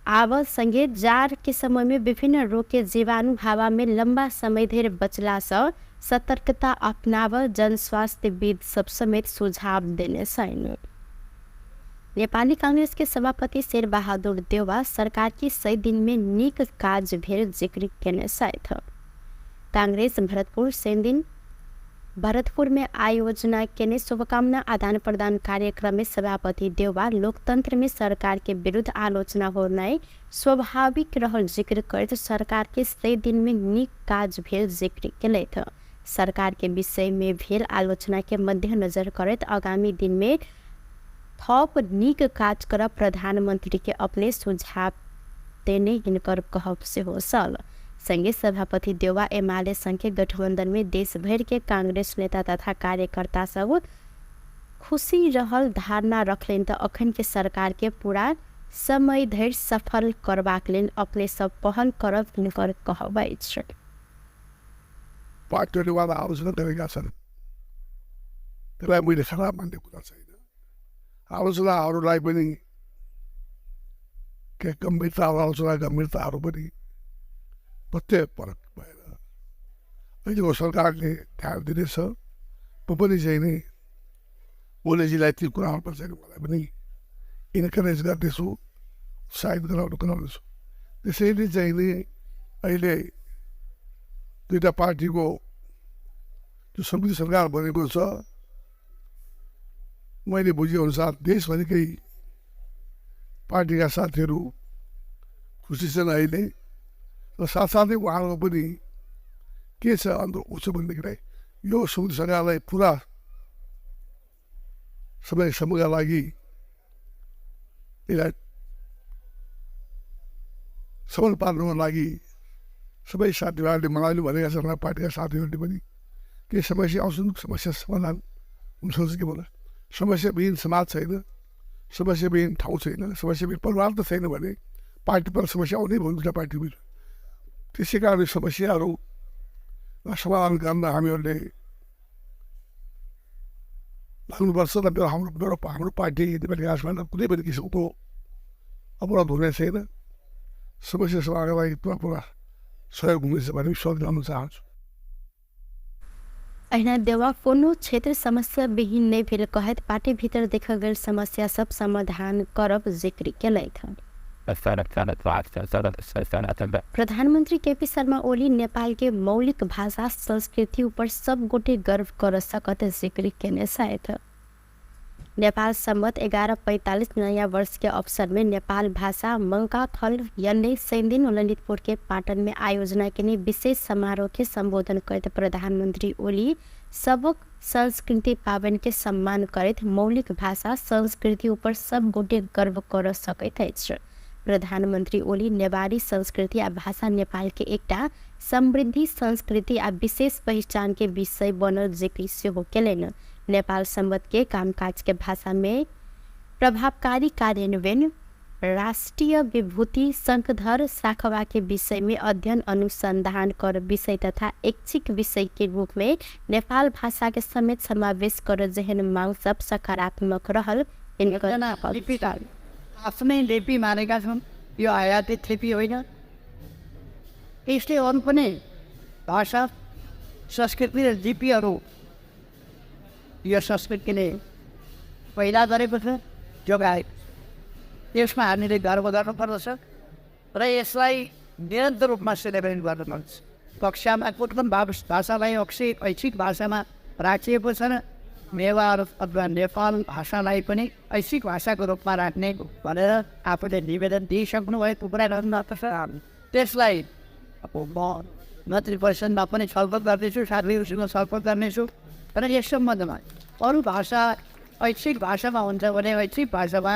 आब संगे जाड़ के समय में विभिन्न रोग के जीवाणु हवा में लंबा समय धरि बचला से सतर्कता अपनाव जनस्वास्थ्यविद सब समेत सुझाव देने छन्। नेपाली कांग्रेस के सभापति शेरबहादुर देउवा सरकार की 100 दिन में नीक काज भेल जिक्र केने छथि। कांग्रेस भरतपुर शनि दिन भरतपुर में आयोजना केने शुभकामना आदान प्रदान कार्यक्रम में सभापति देउवा लोकतंत्र में सरकार के विरुद्ध आलोचना होनाइ स्वाभाविक रहल जिक्र करैत सरकार के 100 दिन में नीक काज भेल जिक्र केलथि। सरकार के विषय में भेल आलोचना के मध्यनजर करैत आगामी दिन में थप नीक काज करब प्रधानमंत्री के अपने सुझाव देने हिनकर कहब सेहो छल। संगे सभापति देउवा एमाले संघ गठबंधन में देश भर के कांग्रेस नेता तथा कार्यकर्ता सब खुशी रहल धारणा रखलनि त अखन के सरकार के पूरा समय धरि सफल करबाक लेल अपने सब पहल करब हिनकर कहब अछि। पार्टीले उहाँलाई आलोचना गरेका छन्, त्यसलाई मैले खराब मान्ने कुरा छैन। आलोचनाहरूलाई पनि के गम्भीरता, आलोचना गम्भीरताहरू पनि प्रत्येक फरक भएर अहिलेको सरकारले ध्यान दिनेछ। म पनि चाहिँ नि ओलीजीलाई ती कुराहरूमा चाहिँ मलाई पनि इन्करेज गर्नेछु, उत्साहित गराउनेछु। त्यसैले चाहिँ नि अहिले दुईवटा पार्टीको जो संयुक्त सरकार बनेको छ, मैले बुझेअनुसार देशभरिकै पार्टीका साथीहरू खुसी छन् अहिले। र साथसाथै उहाँहरूको पनि के छ अन्त उसो भनेदेखिलाई यो संयुक्त सरकारलाई पुरा समयसम्मका लागि यसलाई सबल पार्नुको लागि सबै साथीभाइहरूले मलाई भनेका छन्, पार्टीका साथीहरूले पनि केही समस्या आउँछन्, समस्या समाधान हुनसक्छ के भन्दा समस्याविहीन समाज छैन, समस्याविहीन ठाउँ छैन, समस्याविहीन परिवार त छैन भने पार्टी पर समस्या आउने भयो दुईवटा पार्टी। त्यसै कारण समस्याहरू समाधान गर्न हामीहरूले लाग्नुपर्छ र मेरो हाम्रो पार्टी नेपाली काङ्ग्रेसमा कुनै पनि किसिमको अपराध हुने छैन। समस्या समाधानका लागि पुरा पुरा सहयोग हुनेछ भन्ने विश्वास गर्न चाहन्छु। अहिना देउवा कोनो क्षेत्र समस्या विहीन नहि भेल कहैत पार्टी भीतर देखल गेल समस्या सब समाधान करब जिक्र केलथि। प्रधानमंत्री केपी शर्मा ओली नेपाल के मौलिक भाषा संस्कृति ऊपर सब गोटे गर्व कर सकत जिक्र केने छथि। नेपाल सम्वत 1145 नयाँ वर्ष के अवसर में नेपाल भाषा मंकाथल यन्ने शनिदिन ललितपुर के पाटन में आयोजना के विशेष समारोह के संबोधन करते प्रधानमंत्री ओली सबक संस्कृति पावन के सम्मान करैत मौलिक भाषा संस्कृति ऊपर सब गोटे गर्व कर सकैत अछि। प्रधानमंत्री ओली नेवारी संस्कृति आ भाषा नेपाल के एकटा समृद्धि संस्कृति आ विशेष पहिचान के विषय बनल जिक्र सेहो केलनि। नेपाल सम्वत के कामकाज के भाषा में प्रभावकारी कार्यान्वयन, राष्ट्रिय विभूति शंखधर साखवा के विषय में अध्ययन अनुसंधान कर विषय तथा ऐच्छिक विषय के रूप में नेपाल भाषा के समेत समावेश कर जेहन मांग सब सकारात्मक रहल। आफ्नै लिपि मानेका छन्, यो आयातित लिपि होइन। यसले अरू पनि भाषा संस्कृति र लिपिहरू यो संस्कृतिले पहिला गरेको छ, जोगाएको। त्यसमा हामीले गर्व गर्नुपर्दछ र यसलाई निरन्तर रूपमा सेलिब्रेट गर्नुपर्छ। कक्षामा कुन भाषालाई ऐच्छिक भाषामा राखिएको छ र नेवार अथवा नेपाल भाषालाई पनि ऐच्छिक भाषाको रूपमा राख्ने भनेर आफूले निवेदन दिइसक्नु भएको कुरा गर्नुपर्छ। त्यसलाई अब म मन्त्री परिषदमा पनि छलफल गर्दैछु, साथीहरूसँग छलफल गर्नेछु र यस सम्बन्धमा अरू भाषा ऐच्छिक भाषामा हुन्छ भने ऐच्छिक भाषामा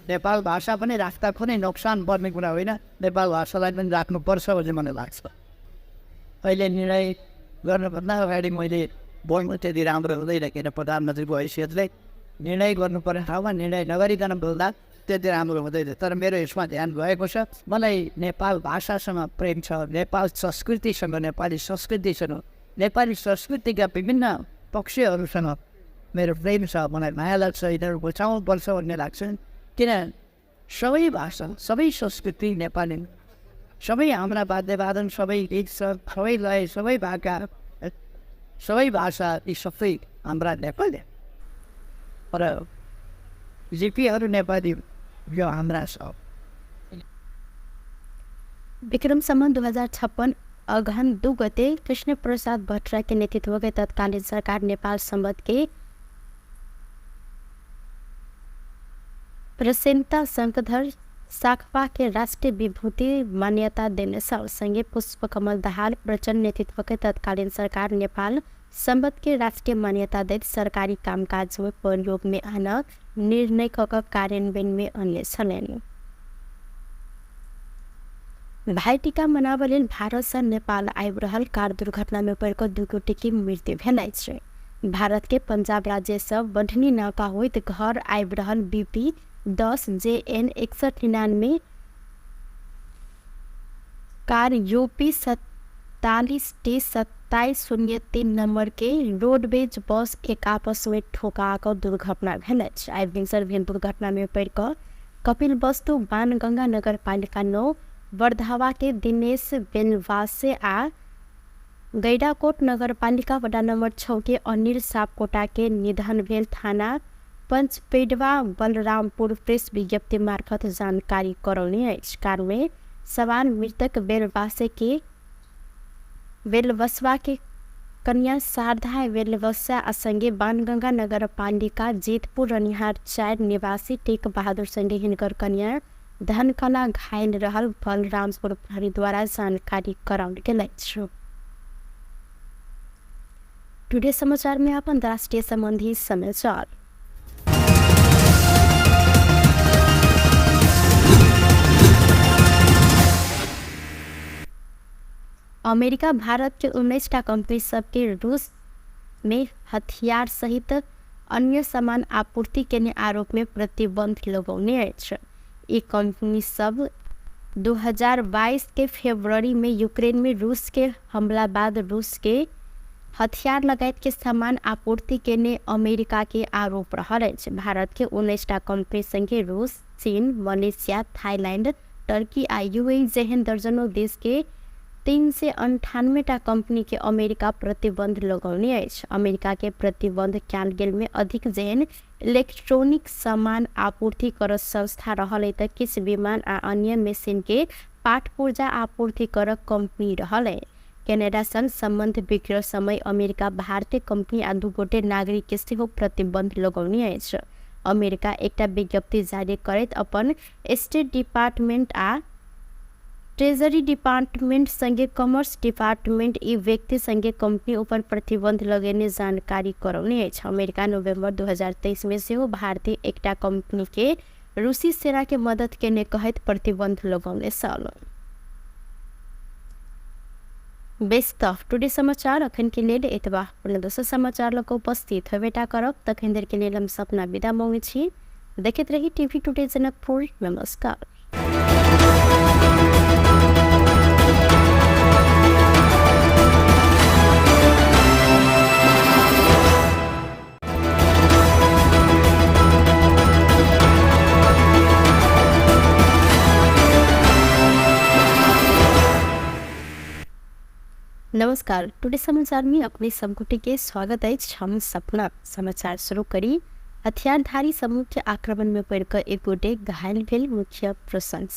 नेपाल भाषा पनि राख्दा कुनै नोक्सान पर्ने कुरा होइन। नेपाल भाषालाई पनि राख्नुपर्छ भन्ने मलाई लाग्छ। अहिले निर्णय गर्नुभन्दा अगाडि मैले बोल्नु त्यति राम्रो हुँदैन, किन प्रधानमन्त्रीको हैसियतले निर्णय गर्नुपर्ने ठाउँमा निर्णय नगरिकन बोल्दा त्यति राम्रो हुँदैन। तर मेरो यसमा ध्यान गएको छ। मलाई नेपाल भाषासँग प्रेम छ, नेपाल संस्कृतिसँग, नेपाली संस्कृतिसँग, नेपाली संस्कृतिका विभिन्न पक्षहरूसँग मेरो प्रेम छ। मलाई माया लाग्छ, यिनीहरू बचाउनुपर्छ भन्ने लाग्छ। किन सबै भाषा, सबै संस्कृति नेपाली, सबै हाम्रा वाद्यवादन, सबै गीत, सबै लय, सबै भाका, सबै भाषा, यी सबै हाम्रा नेपाली र लिपिहरू नेपाली, यो हाम्रा छ। विक्रम सम्वत 2056 अगहन 2 गते कृष्ण प्रसाद भट्टराई के नेतृत्व के तत्कालीन सरकार नेपाल सम्वत के प्रसेनता शंकधर साखपा के राष्ट्रिय विभूति मान्यता देने संगे पुष्पकमल दाहाल प्रचण्ड नेतृत्व के तत्कालीन सरकार नेपाल सम्वत के राष्ट्रिय मान्यता दैत सरकारी कामकाज में प्रयोग में आना निर्णय क कार्यान्वयन में अन्य छलनि। भाइटीका मनाबऽ लेल भारत सँ नेपाल आबि रहल कार दुर्घटना में पड़ि कऽ 2 गोटे के मृत्यु भेल अछि। भारत के पंजाब राज्य सँ बढ़नी नाका होइत घर आबि रहल BP 10 JN 6199 car UP 47 T 2703 number के रोडवेज बस एक आपस में ठोका कऽ दुर्घटना भेल अछि। आइ भिनसर भेल दुर्घटना में पड़ि कऽ कपिल वस्तु बाणगंगा नगरपालिका 9 वर्धावा के दिनेश बेलवासे आ गैडाकोट नगरपालिका वडा नंबर 6 के अनिल सापकोटा के निधन भेल थाना पंचपेडवा बलरामपुर प्रेस विज्ञप्ति मार्फत जानकारी करौने अछि। कार में सवार मृतक बेलवसवा के कन्या शारदा बेलवसा आ संगे बाणगंगा नगरपालिका जीतपुर रनिहार 4 निवासी टेक बहादुर संगे हिनकर कन्या धनकला घायल रहल बलरामपुर प्रहरी द्वारा जानकारी कराओल गेल अछि। टुडे समाचार में अपन राष्ट्रीय संबंधी समाचार। अमेरिका भारत के 19टा कंपनी सबके रूस में हथियार सहित अन्य सामान आपूर्ति केने आरोप में प्रतिबंध लगौने अछि। ई कंपनी सब 2022 के फरवरी में यूक्रेन में रूस के हमला बाद रूस के हथियार लगायत के सामान आपूर्ति केने अमेरिका के आरोप रहल अछि। भारत के 19टा कंपनी संगे रूस, चीन, मलेशिया, थाईलैंड, टर्की आ यूएई जेहन दर्जनों देश के 398टा कंपनी के अमेरिका प्रतिबंध लगौने अछि। अमेरिका के प्रतिबंध कयल गेल में अधिक जेहन इलेक्ट्रॉनिक सामान आपूर्ति करत संस्था रहल त किछु विमान आ अन्य मशीन के पाट पुर्जा आपूर्ति करक कंपनी रहल। कनाडा संग संबंध बिगड़ल समय अमेरिका भारतीय कंपनी आ 2 गोटे नागरिक के सेहो प्रतिबंध लगौने अछि। अमेरिका एकटा विज्ञप्ति जारी करैत अपन स्टेट डिपार्टमेंट आ ट्रेजरी डिपार्टमेंट संगे कॉमर्स डिपार्टमेंट ई व्यक्ति संगे कंपनी ऊपर प्रतिबंध लगेने जानकारी करौने अछि। अमेरिका नवंबर 2023 में सेहो भारतीय एकटा कंपनी के रूसी सेना के मदद केने कहैत प्रतिबंध लगौने छल। बेस त टुडे समाचार अखन के लेल एतबा। पुनः दोसर समाचार लऽ कऽ उपस्थित होबेटा करब। तखन देर के लेल हम सपना विदा मांगै छी। देखैत रही टीवी टुडे जनकपुर। नमस्कार। नमस्कार, टुडे समाचार में अपने सब गोटे के स्वागत अछि। हम सपना समाचार शुरू करी। हथियारधारी समूह के आक्रमण में पड़िकऽ एक गोटे घायल भेल मुख्य प्रसंग।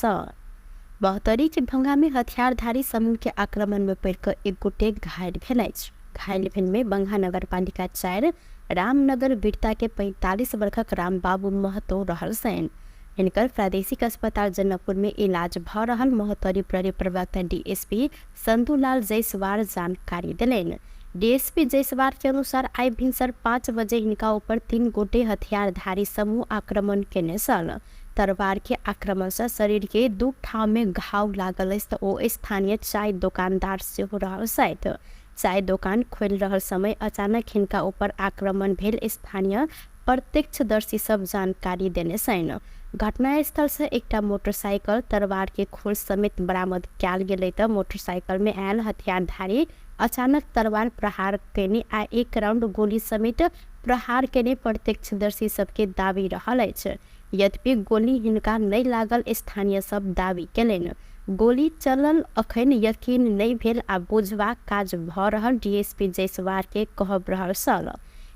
बहतरी के भंगा में हथियारधारी समूह के आक्रमण में पड़िकऽ एक गोटे घायल भेल अछि। घायल भेल में बंगा नगरपालिका 4 रामनगर बिरता के 45 वर्षक रामबाबू महतो रहल छनि। हिनकर प्रादेशिक अस्पताल जनकपुर में इलाज भ रहल महोत्तरी प्रहरी प्रवक्ता डीएसपी संतुलाल जायसवाल जानकारी देलनि। डीएसपी जायसवाल के अनुसार आइ भिनसर 5 बजे हिनका ऊपर 3 गोटे हथियारधारी समूह आक्रमण केने छल। तरवार के आक्रमण से शरीर के 2 ठाम में घाव लागल अछि त ओ स्थानीय चाय दोकानदार सेहो रहल छथि। चाय दोकान खोलि रहल समय अचानक हिनका ऊपर आक्रमण भेल स्थानीय प्रत्यक्षदर्शी सब जानकारी देने छनि। घटनास्थल से एकटा मोटरसाइकिल तरवार के खोल समेत बरामद कयल गेलै त मोटरसाइकिल में आयल हथियारधारी अचानक तरवार प्रहार केने आ 1 राउंड गोली समेत प्रहार केने प्रत्यक्षदर्शी सबके दावी रहल अछि। यद्यपि गोली हिनका नहि लागल स्थानीय सब दावी केलनि। गोली चलल अखन यकीन नहि भेल आ बुझबाक काज भ रहल डीएसपी जायसवाल के कहब रहल छल।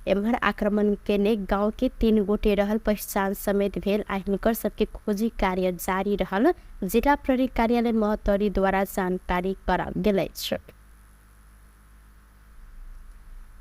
एम्हर आक्रमण केने गांव के 3 गोटे रहल पहचान समेत भेल आ हिनकर सबके खोजी कार्य जारी रहल जिला प्रहरी कार्यालय महोत्तरी द्वारा जानकारी कराओल गेल अछि।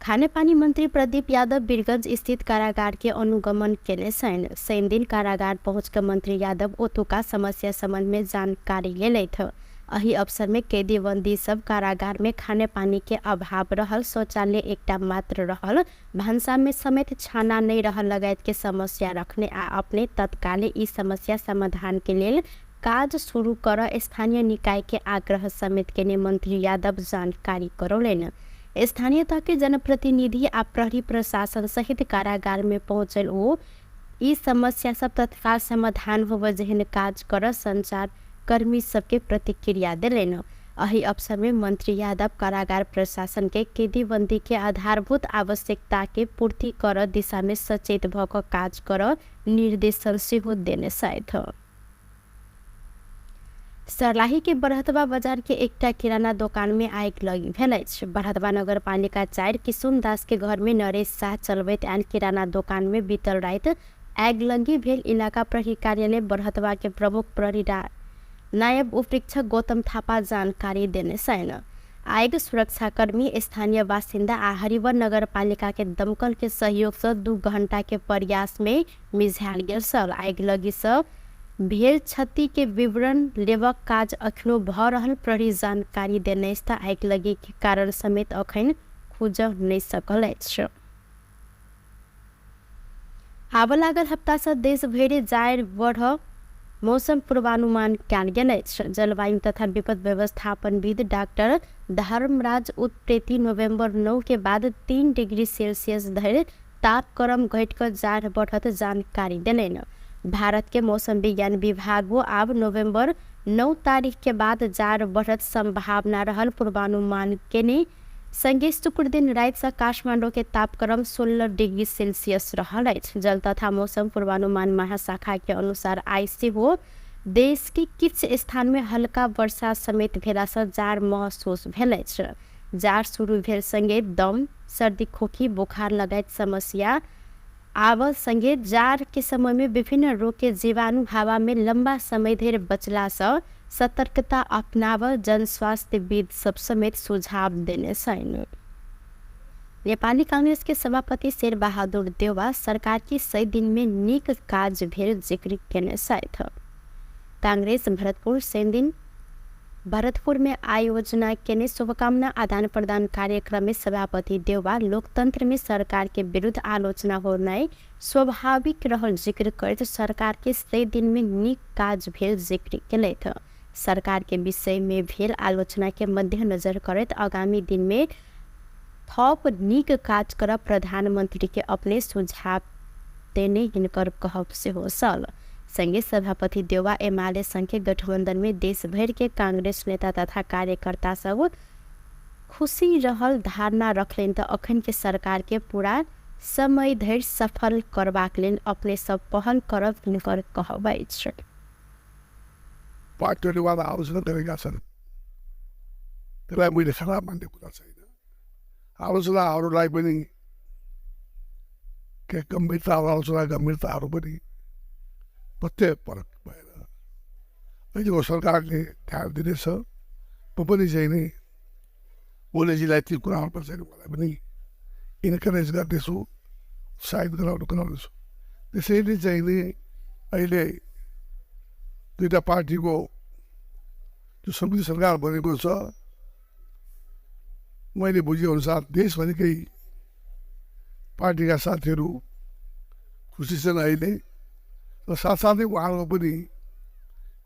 खानेपानी मंत्री प्रदीप यादव वीरगंज स्थित कारागार के अनुगमन केने छनि। शनि दिन कारागार पहुँच के मंत्री यादव ओतुका समस्या संबंध में जानकारी लेलथि। एहि अवसर में कैदी बंदी सब कारागार में खानेपानी के अभाव रहल, शौचालय एकटा मात्र रहल, भानसा में समेत छाना नहीं रहल लगायत के समस्या रखने आ अपने तत्काले ई समस्या समाधान के लेल काज शुरू कर स्थानीय निकाय के आग्रह समेत केने मंत्री यादव जानकारी करौलनि। स्थानीय तह के जनप्रतिनिधि आ प्रहरी प्रशासन सहित कारागार में पहुँचल ओ ई समस्या सब तत्काल समाधान होबय जेहन काज कर संचार कर्मी सबके प्रतिक्रिया देलनि। एहि अवसर में मंत्री यादव कारागार प्रशासन के कैदी बंदी के आधारभूत आवश्यकता के पूर्ति कर दिशा में सचेत भ क काज कर निर्देशन सेहो देने छथि। सर्लाही के बरहतवा बाजार के एकटा किराना दोकान में आगि लागि भेल अछि। बरहतवा नगरपालिका 4 किशुन दास के घर में नरेश शाह चलबैत आयल किराना दोकान में बीतल राति आगिलगी भेल। इलाका प्रहरी कार्यालय बरहतवा के प्रमुख प्रहरी नायब उपरीक्षक गौतम थापा जानकारी देने छनि। आगि सुरक्षाकर्मी, स्थानीय बासिन्दा आ हरिवन नगरपालिका के दमकल के सहयोग से 2 घंटा के प्रयास में मिझायल गेल छल। आगिलगी से भेल क्षति के विवरण लेबक काज अखनो भ रहल प्रहरी जानकारी देने अछि। आगिलगी के कारण समेत अखन खुजऽ नहि सकल अछि। आबऽ लागल हप्ता से देश भरि जाड़ बढ़ मौसम पूर्वानुमान कयल गेल अछि। जलवायु तथा विपद व्यवस्थापनविद डाक्टर धर्मराज उत्प्रेती नवम्बर 9 के बाद 3 डिग्री सेल्सियस धरि तापक्रम घटि कऽ जाड़ बढ़त जानकारी देलनि। भारत के मौसम विज्ञान विभाग आब नवम्बर 9 तारीख के बाद जाड़ बढ़त संभावना रहल पूर्वानुमान केने। संगे शुक्र दिन राति से काठमांडू के तापक्रम 16 डिग्री सेल्सियस रहल अछि। जल तथा मौसम पूर्वानुमान महाशाखा के अनुसार आइ सेहो देश के किछु स्थान में हल्का वर्षा समेत भेला से जाड़ महसूस भेल अछि। जाड़ शुरू भेल संगे दम, सर्दी, खोखी, बुखार लगायत समस्या आब संगे जाड़ के समय में विभिन्न रोग के जीवाणु हवा में लंबा समय धरि बचला से सतर्कता अपनाब जनस्वास्थ्यविद सब समेत सुझाव देने छनि। नेपाली कांग्रेस के सभापति शेरबहादुर देउवा सरकार के 100 दिन में नीक काज भेल जिक्र केने छथि। कांग्रेस भरतपुर शनि दिन भरतपुर में आयोजना केने शुभकामना आदान प्रदान कार्यक्रम में सभापति देउवा लोकतंत्र में सरकार के विरुद्ध आलोचना होनाइ स्वाभाविक रहल जिक्र करैत सरकार के 100 दिन में नीक काज भेल जिक्र केलथि। सरकार के विषय में भेल आलोचना के मद्देनजर करैत आगामी दिन में थप नीक काज कर प्रधानमंत्री के अपने सुझाव देने हिनकर कहब सेहो छल। संगे सभापति देउवा एमाले संघ के गठबंधन में देश भर के कांग्रेस नेता तथा कार्यकर्ता सब खुशी रहल धारणा रखलनि त अखन के सरकार के पूरा समय धरि सफल करबाक लेल अपने सब पहल करब हिनकर कहब अछि। पार्टीले आलोचना गरेका छन्, त्यसलाई मैले खराब मान्ने कुरा छैन। आलोचनाहरूलाई पनि के गम्भीरता आलोचना गम्भीरताहरू पनि प्रत्यय परक भएर अहिलेको सरकारले ध्यान दिनेछ। म पनि चाहिँ नि ओलीजीलाई ती कुराहरूमा चाहिँ मलाई पनि इन्करेज गर्नेछु, उत्साहित गराउनेछु। त्यसैले चाहिँ नि अहिले दुईटा पार्टीको जो सम्मिलित सरकार बनेको छ, मैले बुझेअनुसार देशभरिकै पार्टीका साथीहरू खुसी छन् अहिले। र साथसाथै उहाँहरूको पनि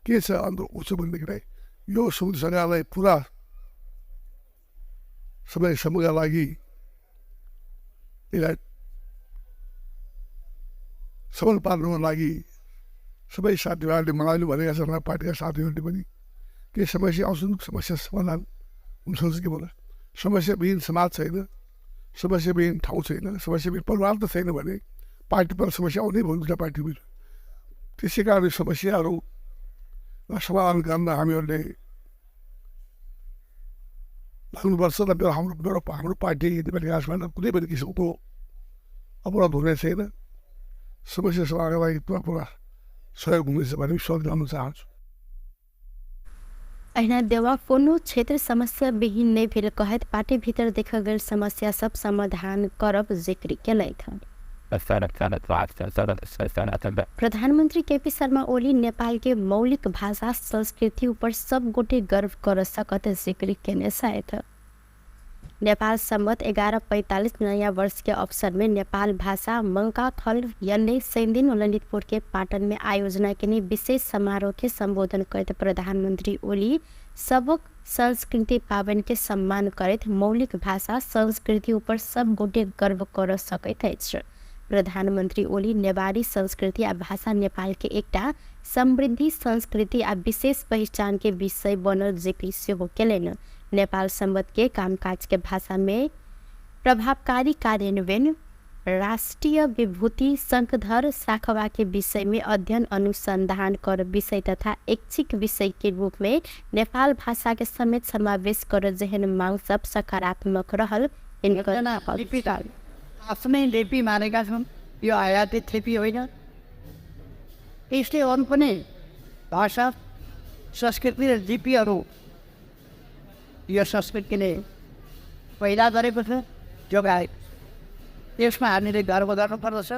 के छ अन्त उसो भनेदेखिलाई यो सम्मिलित सरकारलाई पुरा समयसम्मका लागि यसलाई सफल पार्नुको लागि सबै साथीभाइहरूले मलाई भनेका छन्, पार्टीका साथीहरूले पनि केही समस्या आउँछन्, समस्या समाधान हुनसक्छ के भन्दा समस्याविहीन समाज छैन, समस्याविहीन ठाउँ छैन, समस्याविहीन परिवार त छैन भने पार्टी पर समस्या आउनै भयो दुईवटा पार्टीमा। त्यसै कारण समस्याहरू समाधान गर्न हामीहरूले लाग्नुपर्छ र मेरो हाम्रो पार्टी नेपाली काङ्ग्रेसमा कुनै पनि किसिमको अपराध हुने छैन। समस्या समाधानका लागि पुरा पुरा सहयोग हुनेछ भन्ने विश्वास गर्न चाहन्छु। अहिना देवा कोनो क्षेत्र समस्या विहीन नहि भेल कहैत पार्टी भीतर देखल गेल समस्या सब समाधान करब जिक्र केलथि। प्रधानमंत्री केपी शर्मा ओली नेपाल के मौलिक भाषा संस्कृति ऊपर सब गोटे गर्व कर सकत जिक्र केने छथि। नेपाल सम्वत 1145 नयाँ वर्ष के अवसर में नेपाल भाषा मंकाथल यन्ने शनिदिन ललितपुर के पाटन में आयोजना के विशेष समारोह के संबोधन करते प्रधानमंत्री ओली सबक संस्कृति पावन के सम्मान करैत मौलिक भाषा संस्कृति ऊपर सब गोटे गर्व कर सकैत अछि। प्रधानमंत्री ओली नेवारी संस्कृति आ भाषा नेपाल के एकटा समृद्धि संस्कृति आ विशेष पहचान के विषय बनल जिक्र सेहो केलनि। नेपाल सम्वत के कामकाज के भाषा में प्रभावकारी कार्यान्वयन, राष्ट्रिय विभूति शंखधर साखवा के विषय में अध्ययन अनुसंधान कर विषय तथा ऐच्छिक विषय के रूप में नेपाल भाषा के समेत समावेश कर जेहन मांग सब सकारात्मक रहल। आफ्नै लिपि मानेका छन्, यो आयातित लिपि होइन। यसले अरू पनि भाषा संस्कृति र लिपिहरू यो संस्कृतिले पैदा गरेको छ, जोगाएको छ। यसमा हामीले गर्व गर्नुपर्दछ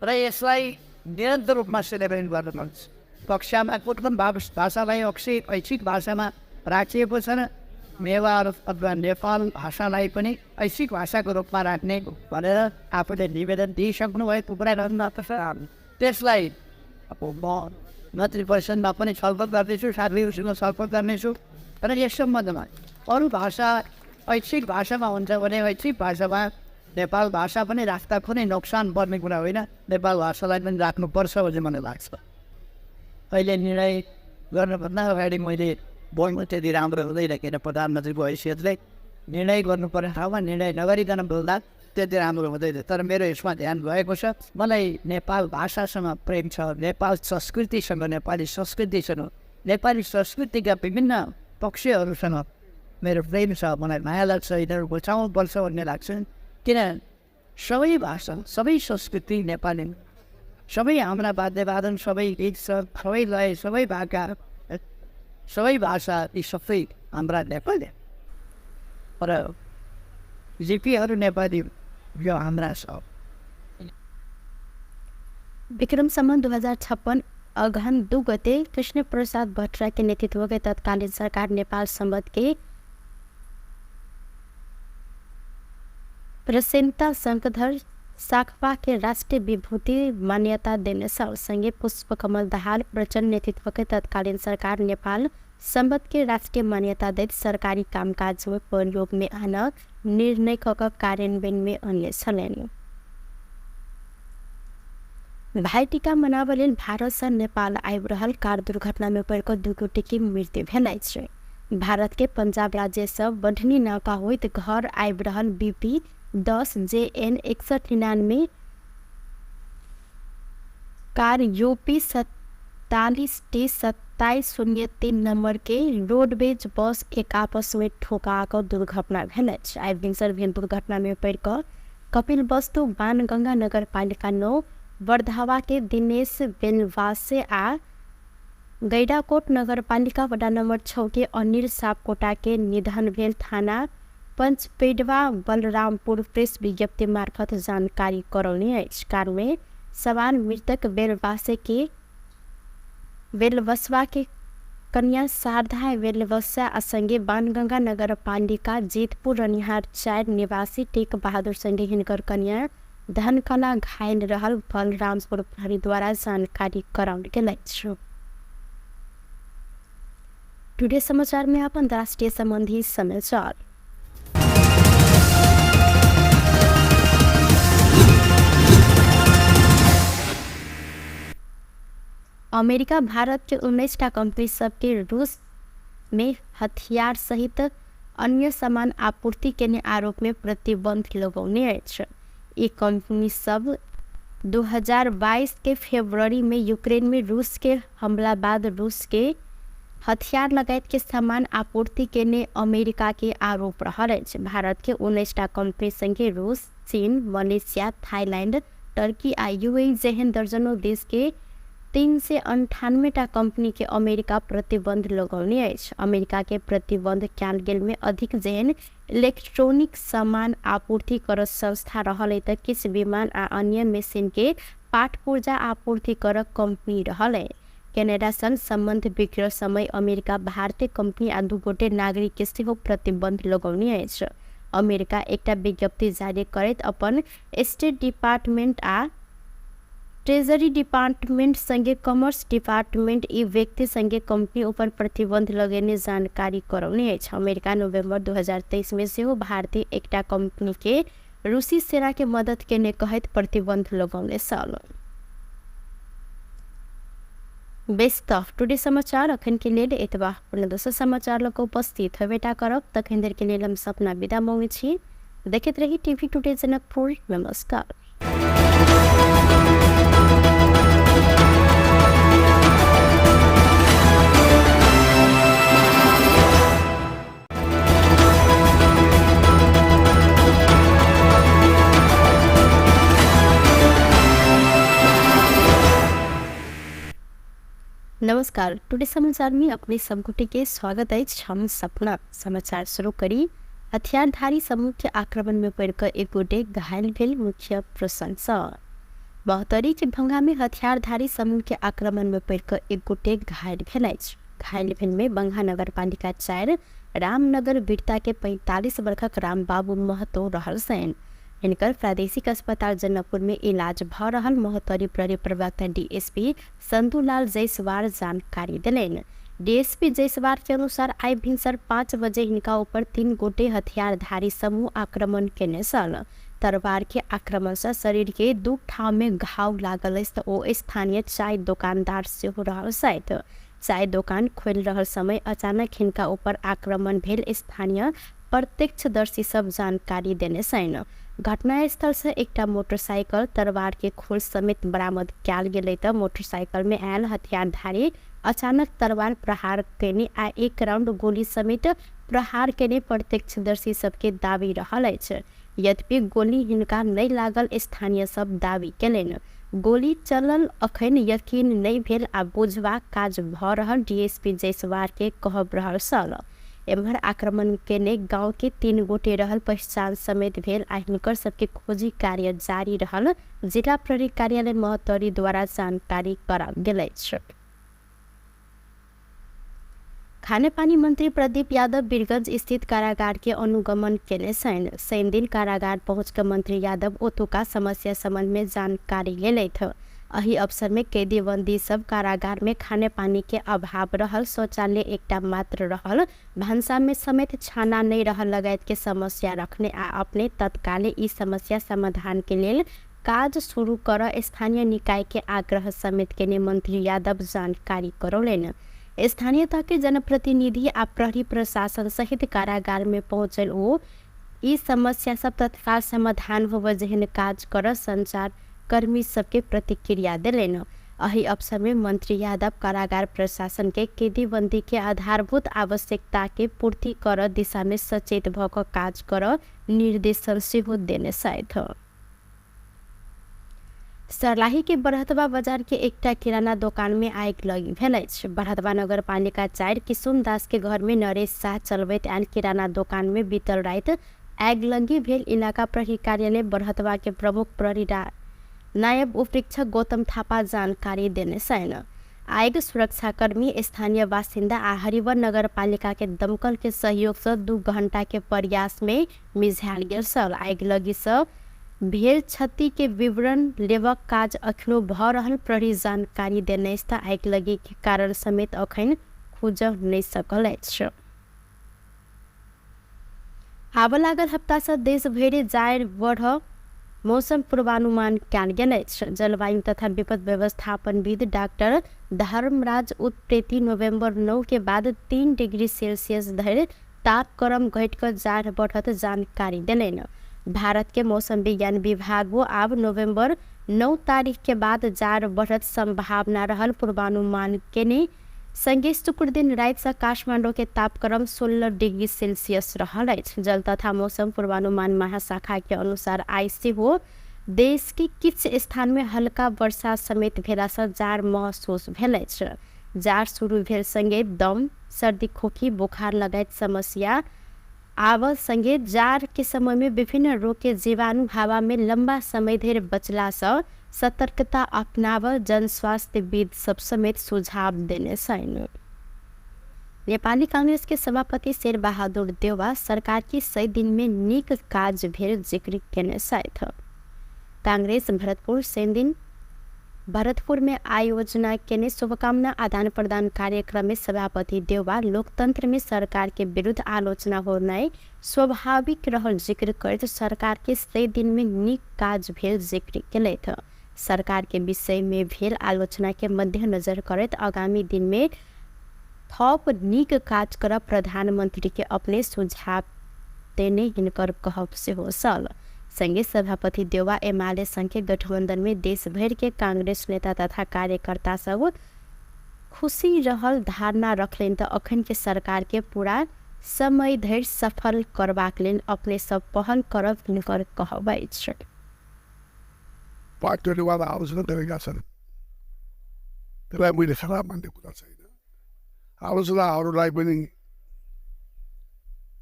र यसलाई निरन्तर रूपमा सेलिब्रेट गर्नुपर्छ। कक्षामा कुन भाषालाई ऐच्छिक भाषामा राखिएको छ र नेवार अथवा नेपाल भाषालाई पनि ऐच्छिक भाषाको रूपमा राख्ने भनेर आफूले निवेदन दिइसक्नु भएको कुरा गर्नुपर्छ। त्यसलाई अब म मन्त्री परिषदमा पनि छलफल गर्दैछु, साथीहरूसँग छलफल गर्नेछु र यस सम्बन्धमा अरू भाषा ऐच्छिक भाषामा हुन्छ भने ऐच्छिक भाषामा नेपाल भाषा पनि राख्दा कुनै नोक्सान पर्ने कुरा होइन, नेपाल भाषालाई पनि राख्नुपर्छ भन्ने मलाई लाग्छ। अहिले निर्णय गर्नुभन्दा अगाडि मैले बोल्नु त्यति राम्रो हुँदैन, किन प्रधानमन्त्रीको हैसियतले निर्णय गर्नुपर्ने ठाउँमा निर्णय नगरिकन बोल्दा त्यति राम्रो हुँदैन। तर मेरो यसमा ध्यान गएको छ। मलाई नेपाल भाषासँग प्रेम छ, नेपाल संस्कृतिसँग, नेपाली संस्कृतिसँग, नेपाली संस्कृतिका विभिन्न पक्षहरूसँग मेरो प्रेम छ। मलाई माया लाग्छ, यिनीहरू बचाउनुपर्छ भन्ने लाग्छ। किन सबै भाषा, सबै संस्कृति नेपाली, सबै हाम्रा वाद्यवादन, सबै गीत, सबै लय, सबै भाका, सबै भाषा, यी सबै हाम्रा नेपाली र लिपिहरू नेपाली, यो हाम्रा छ। विक्रम सम्वत 2056 अगहन 2 गते कृष्ण प्रसाद भट्टराई के नेतृत्व के तत्कालीन सरकार नेपाल सम्वत के प्रसेनता शंखधर साखवा के राष्ट्रिय विभूति मान्यता देने सँगै पुष्पकमल दाहाल प्रचण्ड नेतृत्व के तत्कालीन सरकार नेपाल सम्वत के राष्ट्रिय मान्यता दैत सरकारी कामकाज में प्रयोग में आना निर्णय क कार्यान्वयन में अन्य छलनि। भाइटीका मनाबऽ लेल भारत सँ नेपाल आबि रहल कार दुर्घटना में पड़ि कऽ 2 गोटे के मृत्यु भेल अछि। भारत के पंजाब राज्य सँ बढ़नी नाका होइत घर आबि रहल BP 10 JN 6199 car UP 47 T 2703 number के रोडवेज बस एक आपस में ठोका कऽ दुर्घटना भेल अछि। आइ भिनसर भेल दुर्घटना में पड़ि कऽ कपिल वस्तु बाणगंगा नगरपालिका 9 वर्धावा के दिनेश बेलवासे आ गैडाकोट नगरपालिका वडा नंबर 6 के अनिल सापकोटा के निधन भेल थाना पंचपेडवा बलरामपुर प्रेस विज्ञप्ति मार्फत जानकारी करौने अछि। कार में सवार मृतक बेलवासे के बेलबसवा के कन्या शारदा बेलबसा आ संगे बाणगंगा नगरपालिका जीतपुर रनिहार 4 निवासी टेक बहादुर संगे हिनकर कन्या धनकला घायल रहल बलरामपुर प्रहरी द्वारा जानकारी कराओल गेल अछि। टुडे समाचार में अपन राष्ट्रीय संबंधी समाचार। अमेरिका भारत के 19टा कंपनी सबके रूस में हथियार सहित अन्य सामान आपूर्ति केने आरोप में प्रतिबंध लगौने अछि। ई कंपनी सब 2022 के फरवरी में यूक्रेन में रूस के हमला बाद रूस के हथियार लगायत के सामान आपूर्ति केने अमेरिका के आरोप रहल अछि। भारत के 19टा कंपनी संगे रूस, चीन, मलेशिया, थाईलैंड, टर्की आ यूएई जेहन दर्जनों देश के 398टा कंपनी के अमेरिका प्रतिबंध लगौने अछि। अमेरिका के प्रतिबंध कयल गेल में अधिक जेहन इलेक्ट्रॉनिक सामान आपूर्ति करत संस्था रहल त किछु विमान आ अन्य मशीन के पाट पुर्जा आपूर्ति करक कंपनी रहल। कनाडा संग संबंध बिगड़ल समय अमेरिका भारतीय कंपनी आ 2 गोटे नागरिक के सेहो प्रतिबंध लगौने अछि। अमेरिका एकटा विज्ञप्ति जारी करैत अपन स्टेट डिपार्टमेंट आ ट्रेजरी डिपार्टमेंट संगे कॉमर्स डिपार्टमेंट ई व्यक्ति संगे कंपनी ऊपर प्रतिबंध लगेने जानकारी करौने अछि। अमेरिका नवंबर 2023 में सेहो भारतीय एकटा कंपनी के रूसी सेना के मदद केने कहैत प्रतिबंध लगौने छल। बेस त टुडे समाचार अखन के लेल एतबा। पुनः दोसर समाचार लऽ कऽ उपस्थित हेबेटा करब। तखन देर के लेल हम सपना विदा मांगै छी। देखैत रही टीवी टुडे जनकपुर। नमस्कार। नमस्कार, टुडे समाचार में अपने सब गोटे के स्वागत अछि। हम सपना समाचार शुरू करी। हथियारधारी समूह के आक्रमण में पड़िकऽ एक गोटे घायल भेल मुख्य प्रशंसा। महोत्तरी के भंगा में हथियारधारी समूह के आक्रमण में पड़िकऽ एक गोटे घायल भेल अछि। घायल भेल में बंगा नगरपालिका 4 रामनगर बिरता के 45 वर्षक रामबाबू महतो रहल छनि। हिनकर प्रादेशिक अस्पताल जनकपुर में इलाज भऽ रहल महोत्तरी प्रहरी प्रवक्ता डीएसपी संतुलाल जायसवाल जानकारी देलनि। डीएसपी जायसवाल के अनुसार आइ भिनसर 5 बजे हिनका ऊपर 3 गोटे हथियारधारी समूह आक्रमण केने छल। तरवार के आक्रमण से शरीर के 2 ठाम में घाव लागल अछि त ओ स्थानीय चाय दोकानदार सेहो रहल छथि। चाय दोकान खोलि रहल समय अचानक हिनका ऊपर आक्रमण भेल स्थानीय प्रत्यक्षदर्शी सब जानकारी देने छनि। घटनास्थल से एकटा मोटरसाइकिल तरवार के खोल समेत बरामद कयल गेलै त मोटरसाइकिल में आयल हथियारधारी अचानक तरवार प्रहार केने आ 1 राउंड गोली समेत प्रहार केने प्रत्यक्षदर्शी सबके दावी रहल अछि। यद्यपि गोली हिनका नहि लागल स्थानीय सब दावी केलनि। गोली चलल अखन यकीन नहि भेल आ बुझबाक काज भऽ रहल डीएसपी जायसवाल के कहब रहल छल। एम्हर आक्रमण केने गांव के 3 गोटे रहल पहचान समेत भेल आ हिनकर सबके खोजी कार्य जारी रहल जिला प्रहरी कार्यालय महोत्तरी द्वारा जानकारी कराओल गेल अछि। खानेपानी मंत्री प्रदीप यादव वीरगंज स्थित कारागार के अनुगमन केने छनि। शनिदिन कारागार पहुँच के मंत्री यादव ओतुका समस्या संबंध में जानकारी लेलथि। एहि अवसर में कैदी बंदी सब कारागार में खानेपानी के अभाव रहल, शौचालय एकटा मात्र रहल, भानसा में समेत छाना नहीं रहल लगायत के समस्या रखने आ अपने तत्काले ई समस्या समाधान के लेल काज शुरू कर स्थानीय निकाय के आग्रह समेत केने मंत्री यादव जानकारी करौलनि। स्थानीय तह के जनप्रतिनिधि आ प्रहरी प्रशासन सहित कारागार में पहुँचल ओ ई समस्या सब तत्काल समाधान होबय जेहन काज कर संचार कर्मी सबके प्रतिक्रिया देलनि। एहि अवसर में मंत्री यादव कारागार प्रशासन के कैदी बंदी के आधारभूत आवश्यकता के पूर्ति कर दिशा में सचेत भऽ कऽ काज कर निर्देशन सेहो देने छथि। सर्लाही के बरहतवा बाजार के एकटा किराना दोकान में आगि लागि भेल अछि। बरहतवा नगरपालिका 4 किशुन दास के घर में नरेश शाह चलबैत आयल किराना दोकान में बीतल राति आगिलगी भेल। इलाका प्रहरी कार्यालय बरहतवा के प्रमुख प्रहरी नायब उपरीक्षक गौतम थापा जानकारी देने छनि। आगि सुरक्षाकर्मी, स्थानीय बासिन्दा आ हरिवन नगरपालिका के दमकल के सहयोग से 2 घंटा के प्रयास में मिझायल गेल छल। आगि से भेल क्षति के विवरण लेबक काज अखनो भ रहल प्रहरी जानकारी देने अछि। आगि लगी के कारण समेत अखन खुजऽ नहि सकल अछि। आबऽ लागल हप्ता से देश भरि जाड़ बढ़ मौसम पूर्वानुमान कयल गेल अछि। जलवायु तथा विपद व्यवस्थापनविद डाक्टर धर्मराज उत्प्रेती नोभेम्बर 9 के बाद 3 डिग्री सेल्सियस धरि तापक्रम घटि कऽ जाड़ बढ़त जानकारी देलनि। भारत के मौसम विज्ञान विभाग आब नोभेम्बर 9 तारीख के बाद जाड़ बढ़त संभावना रहल पूर्वानुमान केने संगे शुक्र दिन राति से काठमाडौँ के तापक्रम 16 डिग्री सेल्सियस रहल अछि। जल तथा मौसम पूर्वानुमान महाशाखा के अनुसार आइ सेहो देश के किछु स्थान में हल्का वर्षा समेत भेला से जाड़ महसूस भेल अछि। जाड़ शुरू भेल संगे दम, सर्दी, खोखी, बुखार लगायत समस्या आब संगे जाड़ के समय में विभिन्न रोग के जीवाणु हवा में लंबा समय धरि बचला से सतर्कता अपनाब जनस्वास्थ्यविद सब समेत सुझाव देने छनि। नेपाली कांग्रेस के सभापति शेरबहादुर देउवा सरकार के 100 दिन में नीक काज भेल जिक्र केने छथि। कांग्रेस भरतपुर शनि भरतपुर में आयोजना केने शुभकामना आदान प्रदान कार्यक्रम में सभापति देउवा लोकतंत्र में सरकार के विरुद्ध आलोचना होनाइ स्वाभाविक रहल जिक्र करैत सरकार के 100 दिन में नीक काज भेल जिक्र केलथि। सरकार के विषय में भेल आलोचना के मद्देनजर करैत आगामी दिन में थप नीक काज करब प्रधानमंत्री के अपने सुझाव देने हिनकर कहब सेहो छल। संगे सभापति देउवा एमाले संघ के गठबंधन में देश भर के कांग्रेस नेता तथा कार्यकर्ता सब खुशी रहल धारणा रखलनि त अखन के सरकार के पूरा समय धरि सफल करबाक लेल अपने सब पहल करब हिनकर कहब अछि। पार्टीहरूले आलोचना गरेका छन्, त्यसलाई मैले खराब मान्ने कुरा छैन। आलोचनाहरूलाई पनि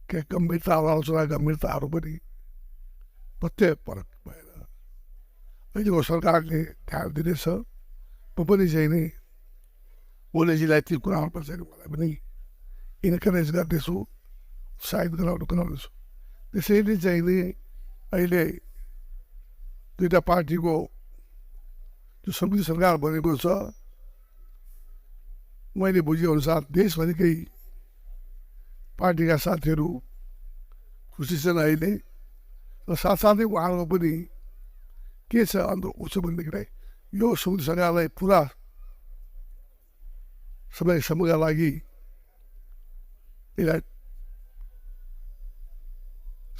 के गम्भीरता, आलोचना गम्भीरताहरू पनि प्रत्यय परक भएर अहिलेको सरकारले ध्यान दिनेछ। म पनि चाहिँ नि ओलीजीलाई ती कुराहरूमा चाहिँ मलाई पनि इन्करेज गर्नेछु, उत्साहित गराउनेछु। त्यसैले चाहिँ नि अहिले दुईवटा पार्टीको जो संयुक्त सरकार बनेको छ, मैले बुझेअनुसार देशभरिकै पार्टीका साथीहरू खुसी छन् अहिले। र साथसाथै उहाँहरूको पनि के छ अन्त उसो भनेदेखिलाई यो संयुक्त सरकारलाई पुरा समयसम्मका लागि यसलाई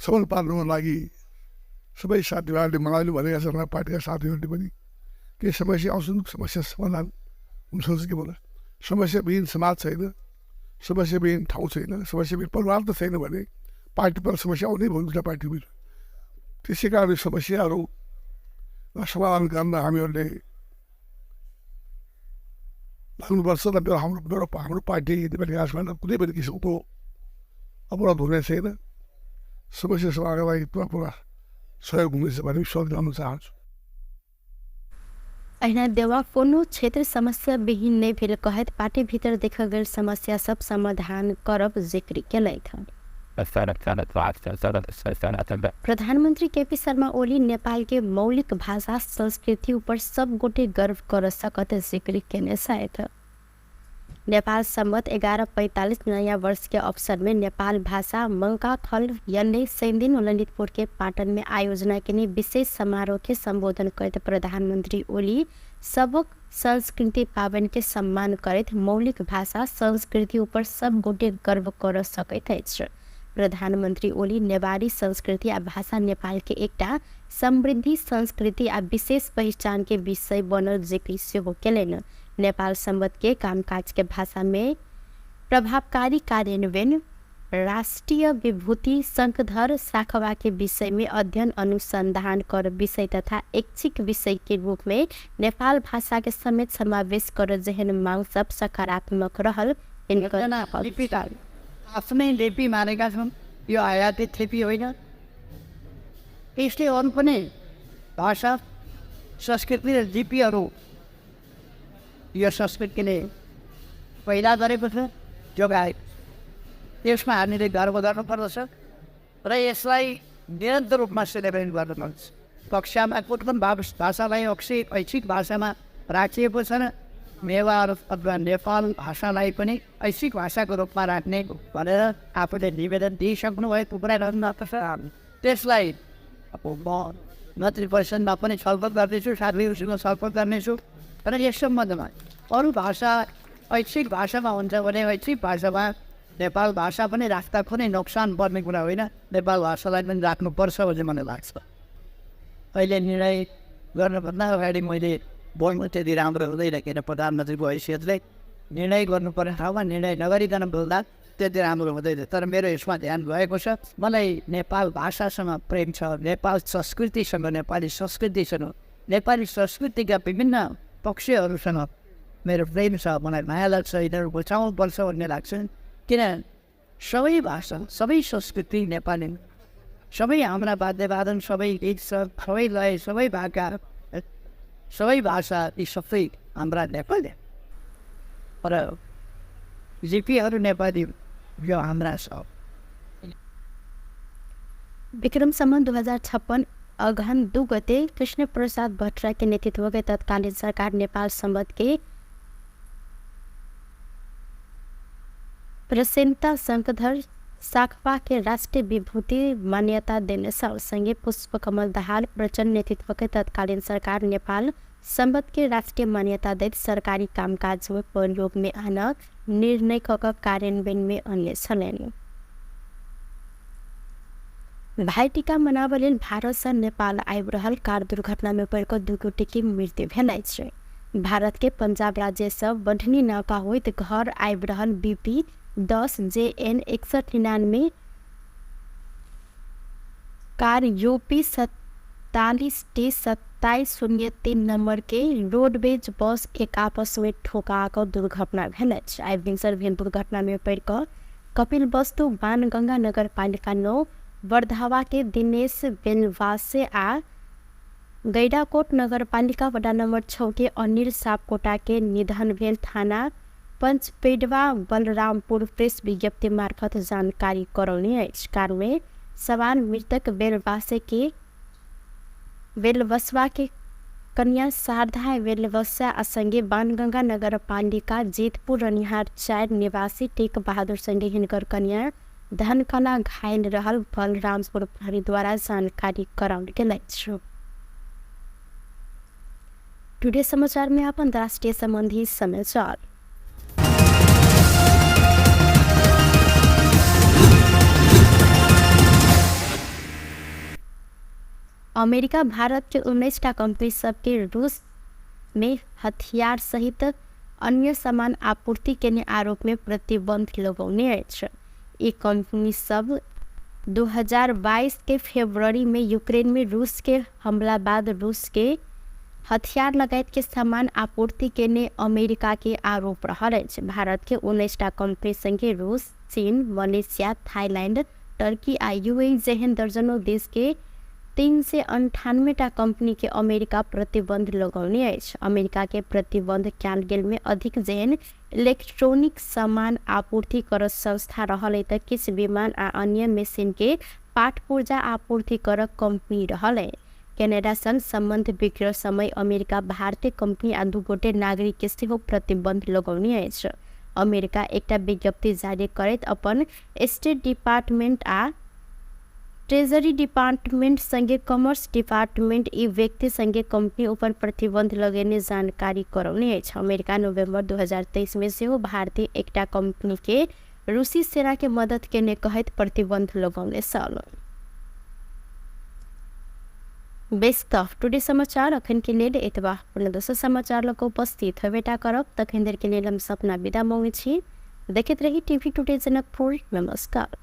सबल पार्नुको लागि सबै साथीभाइहरूले मलाई भनेका छन्, पार्टीका साथीहरूले पनि केही समस्या आउँछन्, समस्या समाधान हुनसक्छ के भन्दा समस्याविहीन समाज छैन, समस्याविहीन ठाउँ छैन, समस्याविहीन परिवार त छैन भने पार्टी पर समस्या आउने भयो दुईवटा पार्टीको। त्यसै कारण समस्याहरू समाधान गर्न हामीहरूले लाग्नुपर्छ र मेरो हाम्रो पार्टी नेपाली काङ्ग्रेसमा कुनै पनि किसिमको अपराध हुने छैन। समस्या समाधानका लागि पुरा पुरा सहयोग हुनेछ भन्ने विश्वास गर्न चाहन्छु। अहिना देउवा कोनो क्षेत्र समस्या विहीन नहि भेल कहैत पार्टी भीतर देखल गेल समस्या सब समाधान करब जिक्र केलथि। प्रधानमंत्री केपी शर्मा ओली नेपाल के मौलिक भाषा संस्कृति ऊपर सब गोटे गर्व कर सकत जिक्र केने छथि। नेपाल सम्वत 1145 नयाँ वर्ष के अवसर में नेपाल भाषा मंकाथल यन्ने शनिदिन ललितपुर के पाटन में आयोजना के विशेष समारोह के संबोधन करते प्रधानमंत्री ओली सबक संस्कृति पावन के सम्मान करैत मौलिक भाषा संस्कृति ऊपर सब गोटे गर्व कर सकैत अछि। प्रधानमंत्री ओली नेवारी संस्कृति आ भाषा नेपाल के एकटा समृद्धि संस्कृति आ विशेष पहिचान के विषय बनल जिक्र सेहो केलनि। नेपाल सम्वत के कामकाज के भाषा में प्रभावकारी कार्यान्वयन, राष्ट्रिय विभूति शंखधर साखवा के विषय में अध्ययन अनुसंधान कर विषय तथा ऐच्छिक विषय के रूप में नेपाल भाषा के समेत समावेश कर जेहन मांग सब सकारात्मक रहल। आफ्नै लिपि मानेका छन्, यो आयातित लिपि होइन। यसले अरू पनि भाषा संस्कृति र लिपिहरू यो संस्कृतिले पैदा गरेको छ, जोगाएको छ। त्यसमा हामीले गर्व गर्नुपर्दछ र यसलाई निरन्तर रूपमा सेलिब्रेट गर्नुपर्छ। कक्षामा कुन कुन भाषालाई ऐच्छिक भाषामा राखिएको छ र नेवार अथवा नेपाल भाषालाई पनि ऐच्छिक भाषाको रूपमा राख्ने भनेर आफूले निवेदन दिइसक्नु भएको कुरा गर्नुपर्छ। त्यसलाई अब म मन्त्री परिषदमा पनि छलफल गर्दैछु, साथीहरूसँग छलफल गर्नेछु र यस सम्बन्धमा अरू भाषा ऐच्छिक भाषामा हुन्छ भने ऐच्छिक भाषामा नेपाल भाषा पनि राख्दा कुनै नोक्सान पर्ने कुरा होइन, नेपाल भाषालाई पनि राख्नुपर्छ भन्ने मलाई लाग्छ। अहिले निर्णय गर्नुभन्दा अगाडि मैले बोल्नु त्यति राम्रो हुँदैन, किन प्रधानमन्त्रीको हैसियतले निर्णय गर्नुपर्ने ठाउँमा निर्णय नगरिकन बोल्दा त्यति राम्रो हुँदैन। तर मेरो यसमा ध्यान गएको छ। मलाई नेपाल भाषासँग प्रेम छ, नेपाल संस्कृतिसँग, नेपाली संस्कृतिसँग, नेपाली संस्कृतिका विभिन्न पक्षहरूसँग मेरो प्रेम छ। मलाई माया लाग्छ, यिनीहरू बचाउनुपर्छ भन्ने लाग्छ। किन सबै भाषा, सबै संस्कृति नेपाली, सबै हाम्रा वाद्यवादन, सबै गीत, सबै लय, सबै भाका, सबै भाषा, यी सबै हाम्रा नेपाली र लिपिहरू नेपाली, यो हाम्रा सब। विक्रम सम्वत 2056 अगहन 2 गते कृष्ण प्रसाद भट्टराई के नेतृत्व के तत्कालीन सरकार नेपाल सम्वत के प्रसेनता शंकधर साखपा के राष्ट्रिय विभूति मान्यता देने सँगै पुष्पकमल दाहाल प्रचण्ड नेतृत्व के तत्कालीन सरकार नेपाल सम्वत के राष्ट्रिय मान्यता दैत सरकारी कामकाज में प्रयोग में आना निर्णय क कार्यान्वयन में अन्य छलनि। भाइटिका मनाबऽ लेल भारत सँ नेपाल आबि रहल कार दुर्घटना में पड़ि कऽ 2 गोटे के मृत्यु भेल अछि। भारत के पंजाब राज्य सँ बढ़नी नाका होइत घर आबि रहल BP 10 JN 6199 car UP 47 T 2703 number के रोडवेज बस एक आपस में ठोका कऽ दुर्घटना भेल अछि। आइ भिनसर भेल दुर्घटना में पड़ि कऽ कपिल वस्तु बाणगंगा नगरपालिका 9 बरधावा के दिनेश बेलवासे आ गैडाकोट नगरपालिका वडा नंबर 6 के अनिल सापकोटा के निधन भेल थाना पंचपेडवा बलरामपुर प्रेस विज्ञप्ति मार्फत जानकारी करौने अछि। कार में सवार मृतक बेलवासे के बेलवसवा के कन्या शारदा बेलवसा आ संगे बाणगंगा नगरपालिका जीतपुर रनिहार 4 निवासी टेक बहादुर संगे हिनकर कन्या धनकला घायल रहल बलरामपुर प्रहरी द्वारा जानकारी कराओल गेल अछि। टुडे समाचार में आप अंतर्राष्ट्रीय संबंधी समाचार। अमेरिका भारत के 19टा कंपनी सबके रूस में हथियार सहित अन्य सामान आपूर्ति केने आरोप में प्रतिबंध लगौने अछि। ई कंपनी सब 2022 के फरवरी में यूक्रेन में रूस के हमला बाद रूस के हथियार लगायत के सामान आपूर्ति केने अमेरिका के आरोप रहल अछि। भारत के 19टा कंपनी संगे रूस, चीन, मलेशिया, थाईलैंड, टर्की आ यूएई जेहन दर्जनों देश के 398टा कंपनी के अमेरिका प्रतिबंध लगौने अछि। अमेरिका के प्रतिबंध कयल गेल में अधिक जेहन इलेक्ट्रॉनिक सामान आपूर्ति करत संस्था रहल त किछु विमान आ अन्य मशीन के पाट पुर्जा आपूर्ति करक कंपनी रहल। कनाडा संग संबंध बिगड़ल समय अमेरिका भारतीय कंपनी आ 2 गोटे नागरिक के सेहो प्रतिबंध लगौने अछि। अमेरिका एकटा विज्ञप्ति जारी करैत अपन स्टेट डिपार्टमेंट आ ट्रेजरी डिपार्टमेंट संगे कॉमर्स डिपार्टमेंट ई व्यक्ति संगे कंपनी ऊपर प्रतिबंध लगेने जानकारी करौने अछि। अमेरिका नवंबर 2023 में सेहो भारतीय एकटा कंपनी के रूसी सेना के मदद केने कहैत प्रतिबंध लगौने छल। बेस त टुडे समाचार अखन के लेल एतबा। पुनः दोसर समाचार लऽ कऽ उपस्थित होबेटा करब, तखन देर के लेल हम सपना विदा मांगै छी। देखैत रही टीवी टुडे जनकपुर। नमस्कार।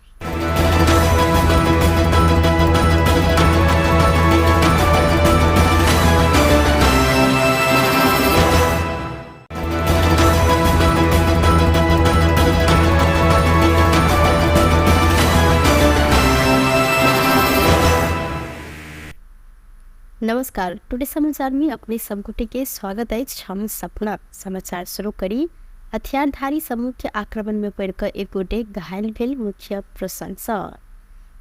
नमस्कार, टुडे समाचार में अपने सबगोटे के स्वागत अछि। हम सपना समाचार शुरू करी। हथियारधारी समूह के आक्रमण में पड़िकऽ एक गोटे घायल भेल मुख्य प्रसंग।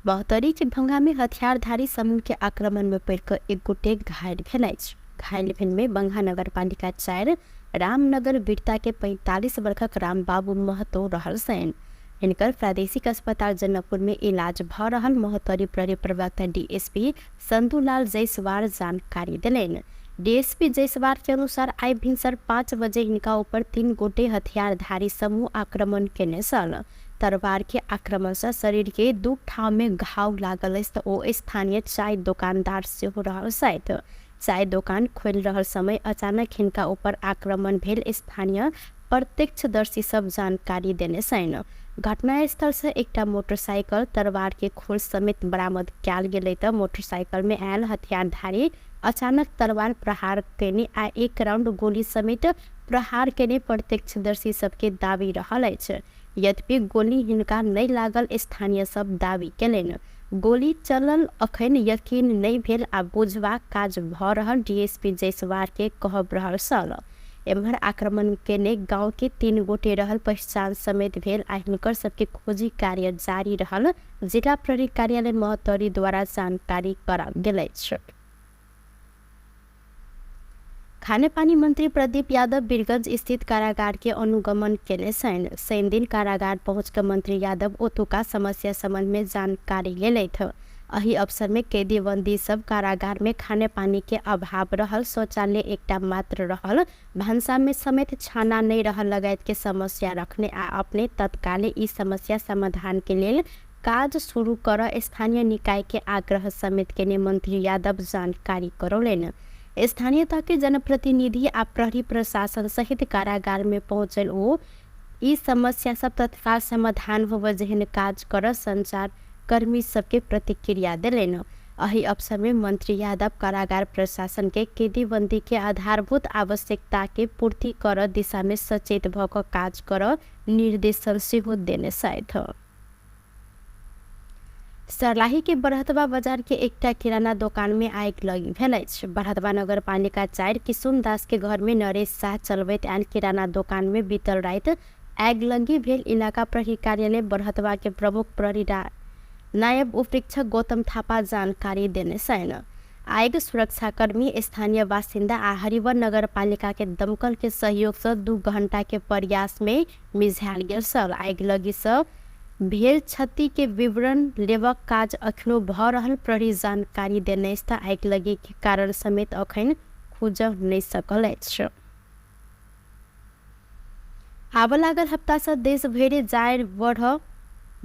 बहतरी के भंगा में हथियारधारी समूह के आक्रमण में पड़िकऽ एक गोटे घायल भेल अछि। घायल भेल में बंगा नगरपालिका 4 रामनगर वीरता के 45 वर्षक रामबाबू महतो रहल छनि। हिनकर प्रादेशिक अस्पताल जनकपुर में इलाज भ रहल महोत्तरी प्रहरी प्रवक्ता डीएसपी संतुलाल जायसवाल जानकारी देलनि। डीएसपी जायसवाल के अनुसार आइ भिनसर 5 बजे हिनका ऊपर 3 गोटे हथियारधारी समूह आक्रमण केने छल। तरवार के आक्रमण से शरीर के 2 ठाम में घाव लागल अछि त ओ स्थानीय चाय दोकानदार सेहो रहल छथि। चाय दोकान खोलि रहल समय अचानक हिनका ऊपर आक्रमण भेल स्थानीय प्रत्यक्षदर्शी सब जानकारी देने छनि। घटनास्थल से एकटा मोटरसाइकिल तरवार के खोल समेत बरामद कयल गेलै त मोटरसाइकिल में आयल हथियारधारी अचानक तलवार प्रहार केने आ 1 राउंड गोली समेत प्रहार केने प्रत्यक्षदर्शी सबके दावी रहल अछि। यद्यपि गोली हिनका नहि लागल स्थानीय सब दावी केलनि। गोली चलल अखन यकीन नहि भेल आ बुझबाक काज भ रहल डीएसपी जायसवाल के कहब रहल छल। एम्हर आक्रमण केने गांव के 3 गोटे रहल पहचान समेत भेल आ हिनकर सबके खोजी कार्य जारी रहल जिला प्रहरी कार्यालय महोत्तरी द्वारा जानकारी कराओल गेल अछि। खानेपानी मंत्री प्रदीप यादव वीरगंज स्थित कारागार के अनुगमन केने छनि। शनि दिन कारागार पहुँच के मंत्री यादव ओतुका समस्या संबंध में जानकारी लेलथि। एहि अवसर में कैदी बंदी सब कारागार में खानेपानी के अभाव रहल, शौचालय एकटा मात्र रहल, भानसा में समेत छाना नहीं रहल लगायत के समस्या रखने आ अपने तत्काले ई समस्या समाधान के लेल काज शुरू कर स्थानीय निकाय के आग्रह समेत केने मंत्री यादव जानकारी करौलनि। स्थानीय तह के जनप्रतिनिधि आ प्रहरी प्रशासन सहित कारागार में पहुँचल ओ ई समस्या सब तत्काल समाधान होबय जेहन काज कर संचार कर्मी सबके प्रतिक्रिया देलनि। एहि अवसर में मंत्री यादव कारागार प्रशासन के कैदीबंदी के आधारभूत आवश्यकता के पूर्ति कर दिशा में सचेत भ क काज कर निर्देशन सेहो देने छथि। सर्लाही के बरहतवा बाजार के एकटा किराना दोकान में आगि लगी भेल अछि। बरहतवा नगरपालिका 4 किशुन दास के घर में नरेश शाह चलबैत आयल किराना दोकान में बीतल राति आगि लगी भेल इलाका प्रहरी कार्यालय बरहतवा के प्रमुख प्रहरी नायब उपरीक्षक गौतम थापा जानकारी देने छनि। आगि सुरक्षाकर्मी स्थानीय बासिन्दा आ हरिवन नगरपालिका के दमकल के सहयोग से 2 घंटा के प्रयास में मिझायल गेल छल। आगि लगी से भेल क्षति के विवरण लेबक काज अखनो भ रहल प्रहरी जानकारी देने अछि त आगि लगी के कारण समेत अखन खुजब नहि सकल अछि। आबऽ लागल हप्ता से देश भरि जाड़ बढ़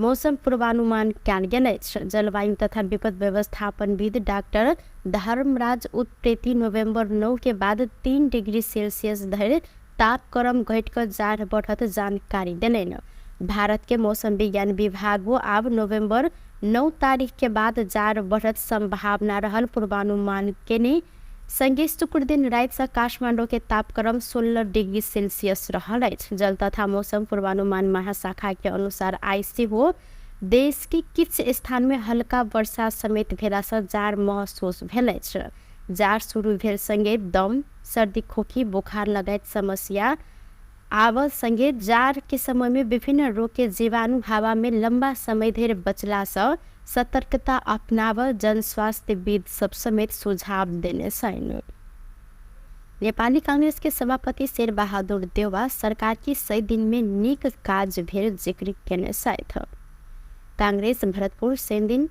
मौसम पूर्वानुमान कयल गेल अछि। जलवायु तथा विपद व्यवस्थापनविद डाक्टर धर्मराज उत्प्रेती नवम्बर 9 के बाद 3 डिग्री सेल्सियस धरि तापक्रम घटि कऽ जाड़ बढ़त जानकारी देलनि। भारत के मौसम विज्ञान विभाग आब नवम्बर 9 तारीख के बाद जाड़ बढ़त संभावना रहल पूर्वानुमान केने संगे शुक्र दिन राति से काठमांडू के तापक्रम 16 डिग्री सेल्सियस रहल अछि। जल तथा मौसम पूर्वानुमान महाशाखा के अनुसार आइ सेहो देश के किछु स्थान में हल्का वर्षा समेत भेला से जाड़ महसूस भेल अछि। जाड़ शुरू भेल संगे दम, सर्दी, खोखी, बुखार लगायत समस्या आब संगे जाड़ के समय में विभिन्न रोग के जीवाणु हवा में लंबा समय धरि बचला से सतर्कता अपनाब जनस्वास्थ्यविद सब समेत सुझाव देने छनि। नेपाली कांग्रेस के सभापति शेर बहादुर देउवा सरकार की 100 दिन में नीक काज भेल जिक्र केने छथि। कांग्रेस भरतपुर शनि दिन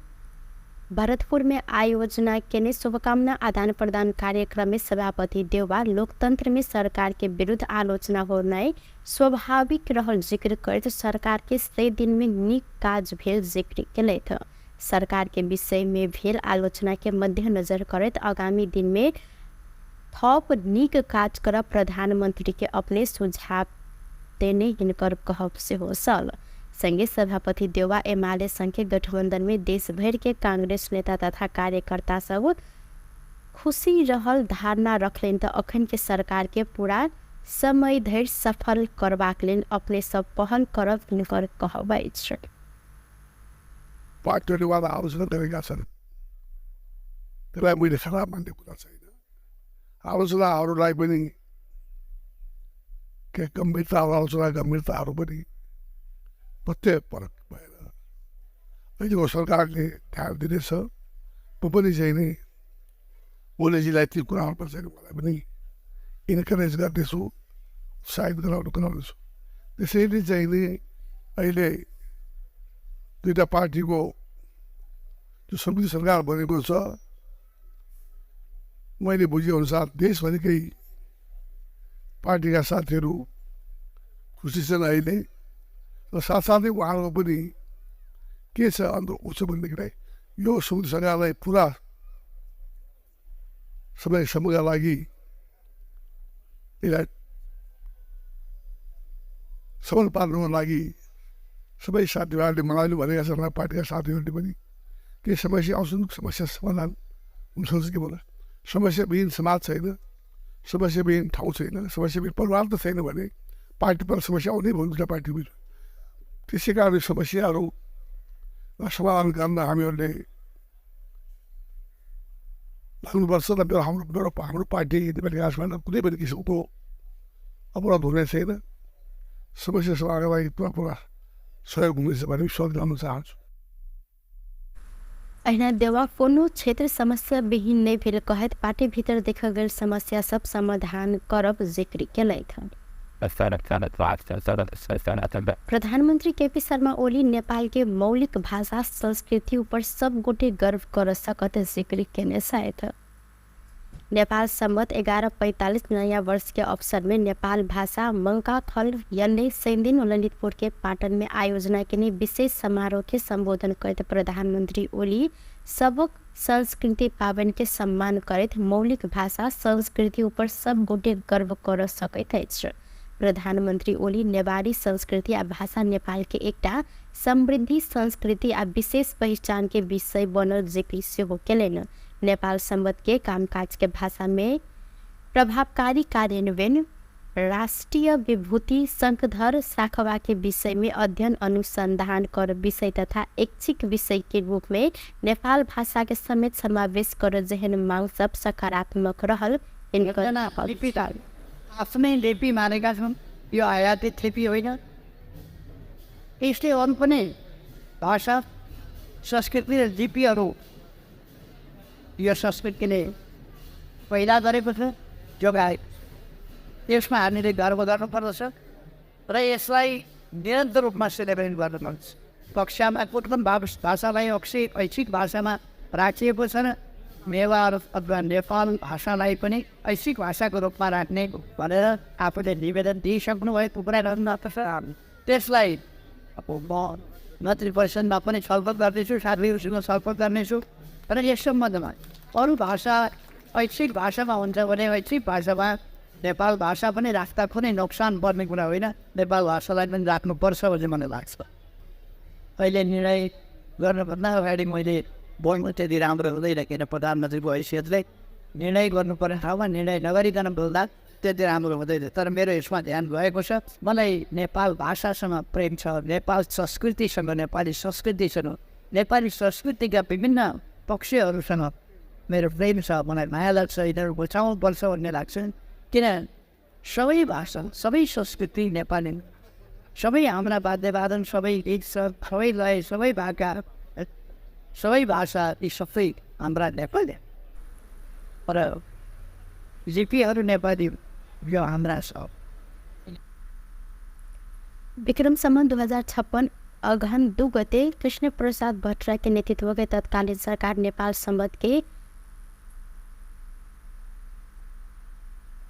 भरतपुर में आयोजना केने शुभकामना आदान प्रदान कार्यक्रम में सभापति देउवा लोकतंत्र में सरकार के विरुद्ध आलोचना होनाइ स्वाभाविक रहल जिक्र करैत सरकार के 100 दिन में नीक काज भेल जिक्र केलथि। सरकार के विषय में भेल आलोचना के मद्देनजर करैत आगामी दिन में थप नीक काज करब प्रधानमंत्री के अपने सुझाव देने हिनकर कहब सेहो छल। संगे सभापति देउवा एमाले संघ के गठबंधन में देश भर के कांग्रेस नेता तथा कार्यकर्ता सब खुशी रहल धारणा रखलनि त अखन के सरकार के पूरा समय धरि सफल करबाक लेल अपने सब पहल करब हिनकर कहब अछि। पार्टीवाद आलोचना गरेका छन्। त्यसलाई मैले खराब मान्ने कुरा छैन। आलोचनाहरूलाई पनि के गम्भीरता, आलोचना गम्भीरताहरू पनि प्रत्ययपरक भएर अहिलेको सरकारले ध्यान दिनेछ। म पनि चाहिँ नि ओलीजीलाई ती कुराहरूमा चाहिँ मलाई पनि इन्करेज गर्नेछु, उत्साहित गराउनेछु। त्यसैले चाहिँ नि अहिले दुईवटा पार्टीको जो संयुक्त सरकार बनेको छ, मैले बुझेअनुसार देशभरिकै पार्टीका साथीहरू खुसी छन् अहिले। र साथसाथै उहाँहरूको पनि के छ अन्त हुन्छ भनेदेखिलाई यो संयुक्त सरकारलाई पुरा समयसम्मका लागि यसलाई सबल पार्नुको लागि सबै साथीभाइहरूले मलाई भनेका छन्, पार्टीका साथीहरूले पनि केही समस्या आउँछन्, समस्या समाधान हुनसक्छ के भन्दा समस्याविहीन समाज छैन, समस्याविहीन ठाउँ छैन, समस्याविहीन परिवार त छैन भने पार्टीपर समस्या आउने भयो दुईवटा पार्टीमा। त्यसै कारण समस्याहरू समाधान गर्न हामीहरूले लाग्नुपर्छ र मेरो हाम्रो हाम्रो पार्टी नेपाली काङ्ग्रेसमा कुनै पनि किसिमको अपराध हुने छैन। समस्या समाधानका लागि पुरा पुरा सहयोग हुनेछ भन्ने विश्वास गर्न चाहन्छु। अहिना देवा कोनो क्षेत्र समस्या विहीन नहि भेल कहैत पार्टी भीतर देखल गेल समस्या सब समाधान करब जिक्र केलथि। प्रधानमंत्री केपी शर्मा ओली नेपाल के मौलिक भाषा संस्कृति ऊपर सब गोटे गर्व कर सकत जिक्र केने छथि। नेपाल सम्वत 1145 नयाँ वर्ष के अवसर में नेपाल भाषा मंका खल यन्ने शनिदिन ललितपुर के पाटन में आयोजना के विशेष समारोह के संबोधन करते प्रधानमंत्री ओली सबक संस्कृति पावन के सम्मान करैत मौलिक भाषा संस्कृति ऊपर सब गोटे गर्व कर सकैत अछि। प्रधानमंत्री ओली नेवारी संस्कृति आ भाषा नेपाल के एकटा समृद्धि संस्कृति आ विशेष पहचान के विषय बनल जिक्र सेहो केलनि। नेपाल सम्वत के कामकाज के भाषा में प्रभावकारी कार्यान्वयन, राष्ट्रिय विभूति शंखधर साखवा के विषय में अध्ययन अनुसंधान कर विषय तथा ऐच्छिक विषय के रूप में नेपाल भाषा के समेत समावेश कर जेहन मांग सब सकारात्मक रहल। आफ्नै लिपि मानेका छन्, यो आयातित लिपि होइन। यसले अरू पनि भाषा संस्कृति र लिपिहरू यो संस्कृतिले पैदा गरेको छ, जोगाएको छ। यसमा हामीले गर्व गर्नुपर्दछ र यसलाई निरन्तर रूपमा सेलिब्रेट गर्नुपर्छ। कक्षामा कुन भाषालाई ऐच्छिक भाषामा राखिएको छ र नेवार अथवा नेपाल भाषालाई पनि ऐच्छिक भाषाको रूपमा राख्ने भनेर आफूले निवेदन दिइसक्नु भएको कुरा गर्नुपर्छ। त्यसलाई अब म मन्त्री परिषदमा पनि छलफल गर्दैछु, साथीहरूसँग छलफल गर्नेछु र यस सम्बन्धमा अरू भाषा ऐच्छिक भाषामा हुन्छ भने ऐच्छिक भाषामा नेपाल भाषा पनि राख्दा कुनै नोक्सान पर्ने कुरा होइन, नेपाल भाषालाई पनि राख्नुपर्छ भन्ने मलाई लाग्छ। अहिले निर्णय गर्नुभन्दा अगाडि मैले बोल्नु त्यति राम्रो हुँदैन, किन प्रधानमन्त्रीको हैसियतले निर्णय गर्नुपर्ने ठाउँमा निर्णय नगरिकन बोल्दा त्यति राम्रो हुँदैन। तर मेरो यसमा ध्यान गएको छ। मलाई नेपाल भाषासँग प्रेम छ, नेपाल संस्कृतिसँग, नेपाली संस्कृतिसँग, नेपाली संस्कृतिका विभिन्न पक्षहरूसँग मेरो प्रेम छ। मलाई माया लाग्छ, यिनीहरू बचाउनुपर्छ भन्ने लाग्छ। किन सबै भाषा, सबै संस्कृति नेपाली, सबै हाम्रा वाद्यवादन, सबै गीत, सबै लय, सबै भाका, सबै भाषा, यी सबै हाम्रा नेपाली र लिपिहरू नेपाली, यो हाम्रा सब। विक्रम सम्वत 2056 अगहन 2 गते कृष्ण प्रसाद भट्टराई के नेतृत्व के तत्कालीन सरकार नेपाल सम्वत के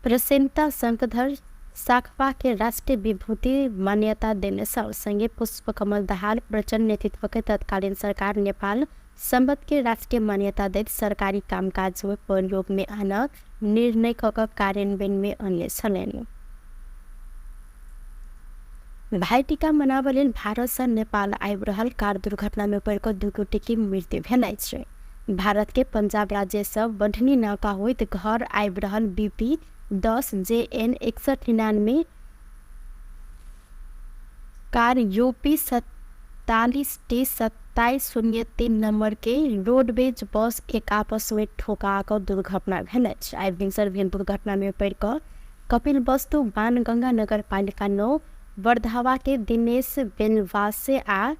प्रसेनता शंखधर साखवा के राष्ट्रिय विभूति मान्यता देने संगे पुष्पकमल दाहाल प्रचण्ड नेतृत्व के तत्कालीन सरकार नेपाल सम्वत के राष्ट्रिय मान्यता दैत सरकारी कामकाज में प्रयोग में आना निर्णय क कार्यान्वयन में अन्य छलनि। भाइटीका मनाबऽ लेल भारत से नेपाल आबि रहल कार दुर्घटना में पड़ि कऽ 2 गोटे के मृत्यु भेल अछि। भारत के पंजाब राज्य से बढ़नी नाका होइत घर आबि रहल BP 10 JN 6199 car UP 41 T 2703 number के रोडवेज बस एक आपस में ठोका कऽ दुर्घटना भेल अछि। आइ भिनसर भेल दुर्घटना में पड़ि कऽ कपिल वस्तु बाणगंगा नगर पालिका 9 बरधावा के दिनेश बेलवासे आ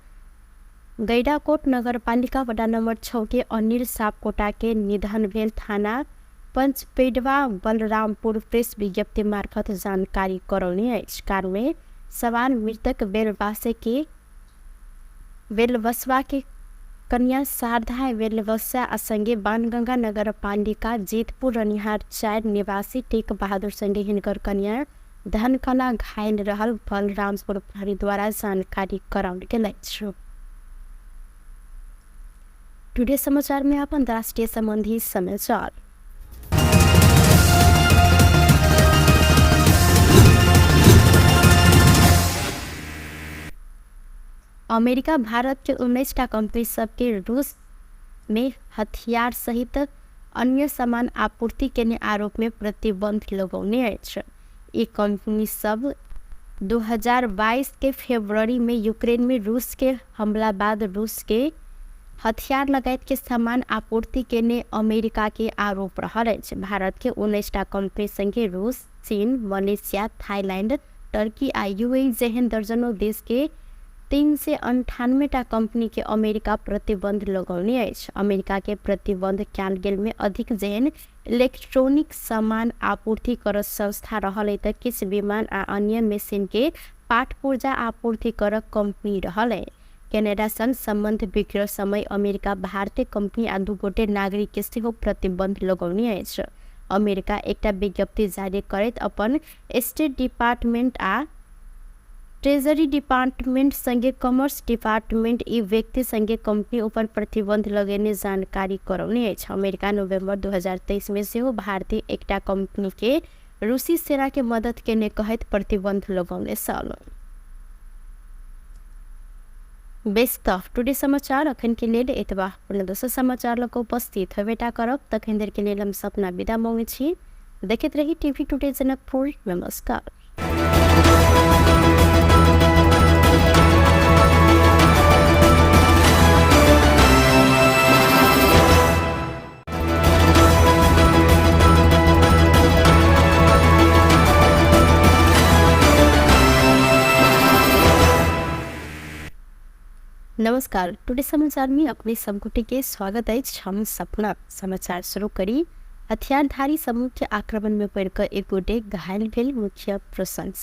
गैडाकोट नगरपालिका वडा नंबर 6 के अनिल सापकोटा के निधन भेल थाना पंचपेडवा बलरामपुर प्रेस विज्ञप्ति मार्फत जानकारी करौने अछि। कार में सवार मृतक बेलवासे के बेलवसवा के कन्या शारदा बेलवसा आ संगे बाणगंगा नगरपालिका जीतपुर रनिहार 4 निवासी टेक बहादुर संगे हिनकर कन्या धनकला घायल रहल बलरामपुर प्रहरी द्वारा जानकारी कराओल गेल अछि। टुडे समाचार में अपन राष्ट्रीय संबंधी समाचार। अमेरिका भारत के 19 टा कंपनी सबके रूस में हथियार सहित अन्य सामान आपूर्ति केने आरोप में प्रतिबंध लगौने अछि। ई कंपनी सब 2022 के फरवरी में यूक्रेन में रूस के हमला बाद रूस के हथियार लगायत के सामान आपूर्ति केने अमेरिका के आरोप रहल अछि। भारत के 19 टा कंपनी संगे रूस, चीन, मलेशिया, थाईलैंड, टर्की आ यूएई जेहन दर्जनों देश के 398 टा कंपनी के अमेरिका प्रतिबंध लगौने अछि। अमेरिका के प्रतिबंध कयल गेल में अधिक जेहन इलेक्ट्रॉनिक सामान आपूर्ति करत संस्था रहल त किछु विमान आ अन्य मशीन के पाट पुर्जा आपूर्ति करक कंपनी रहल है। कनाडा संग संबंध बिगड़ल समय अमेरिका भारतीय कंपनी आ 2 गोटे नागरिक के सेहो प्रतिबंध लगौने अछि। अमेरिका एकटा विज्ञप्ति जारी करैत अपन स्टेट डिपार्टमेंट आ ट्रेजरी डिपार्टमेंट संगे कॉमर्स डिपार्टमेंट ई व्यक्ति संगे कंपनी ऊपर प्रतिबंध लगेने जानकारी करौने अछि। अमेरिका नवंबर 2023 में सेहो भारतीय एकटा कंपनी के रूसी सेना के मदद केने कहैत प्रतिबंध लगौने छल। बेस त टुडे समाचार अखन के लेल एतबा। पुनः दोसर समाचार लऽ कऽ उपस्थित हेबेटा करब। तखन देर के लेल हम सपना विदा मांगै छी। देखैत रही टीवी टुडे जनकपुर। नमस्कार। नमस्कार, टुडे समाचार में अपने सब गोटे के स्वागत अछि। हम सपना समाचार शुरू करी। हथियारधारी समूह के आक्रमण में पड़िकऽ एक गोटे घायल भेल मुख्य प्रसंग।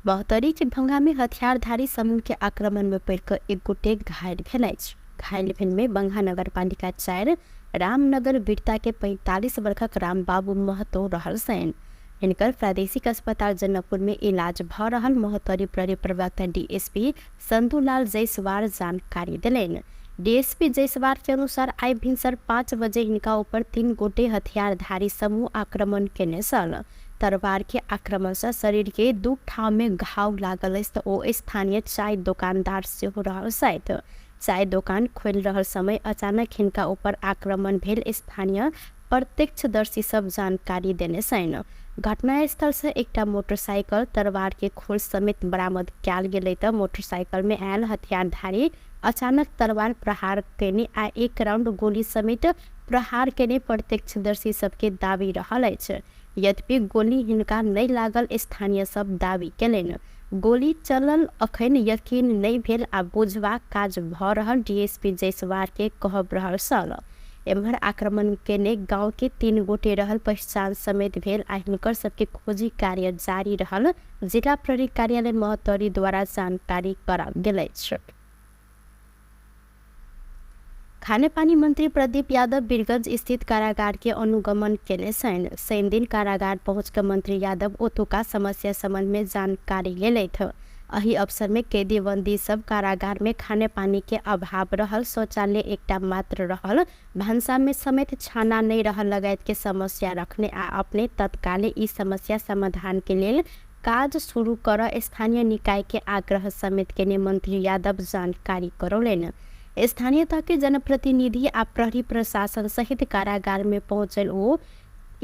महोत्तरी के भंगा में हथियारधारी समूह के आक्रमण में पड़िकऽ एक गोटे घायल भेल अछि। घायल भेल में बंगा नगरपालिका 4 रामनगर बिरता के 45 वर्षक रामबाबू महतो रहल छनि। हिनकर प्रादेशिक अस्पताल जनकपुर में इलाज भ रहल महोत्तरी प्रहरी प्रवक्ता डीएसपी संतुलाल जायसवाल जानकारी देलनि। डीएसपी जायसवाल के अनुसार आइ भिनसर 5 बजे हिनका ऊपर 3 गोटे हथियारधारी समूह आक्रमण केने छल। तरवार के आक्रमण सँ शरीर के 2 ठाम में घाव लागल अछि त ओ स्थानीय चाय दोकानदार सेहो रहल छथि। चाय दोकान खोलि रहल समय अचानक हिनका ऊपर आक्रमण भेल स्थानीय प्रत्यक्षदर्शी सब जानकारी देने छनि। घटनास्थल सँ एकटा मोटरसाइकिल तरवार के खोल समेत बरामद कयल गेलै त मोटरसाइकिल में आयल हथियारधारी अचानक तलवार प्रहार केने आ एक राउंड गोली समेत प्रहार केने प्रत्यक्षदर्शी सबके दावी रहल अछि। यद्यपि गोली हिनका नहि लागल स्थानीय सब दावी केलनि। गोली चलल अखन यकीन नहि भेल आ बुझबाक काज भ रहल डीएसपी जायसवाल के कहब रहल छल। एम्हर आक्रमण केने गांव के 3 गोटे रहल पहिचान समेत भेल आ हिनकर सबके खोजी कार्य जारी रहल जिला प्रहरी कार्यालय महोत्तरी द्वारा जानकारी कराओल गेल अछि। खानेपानी मंत्री प्रदीप यादव वीरगंज स्थित कारागार के अनुगमन केने छनि। शनिदिन कारागार पहुँच के मंत्री यादव ओतुका समस्या संबंध में जानकारी लेलथि। एहि अवसर में कैदी बंदी सब कारागार में खानेपानी के अभाव रहल, शौचालय एकटा मात्र रहल, भानसा में समेत छाना नहीं रहल लगायत के समस्या रखने आ अपने तत्काले ई समस्या समाधान के लेल काज शुरू कर स्थानीय निकाय के आग्रह समेत केने मंत्री यादव जानकारी करौलनि। स्थानीय तह के जनप्रतिनिधि आ प्रहरी प्रशासन सहित कारागार में पहुँचल ओ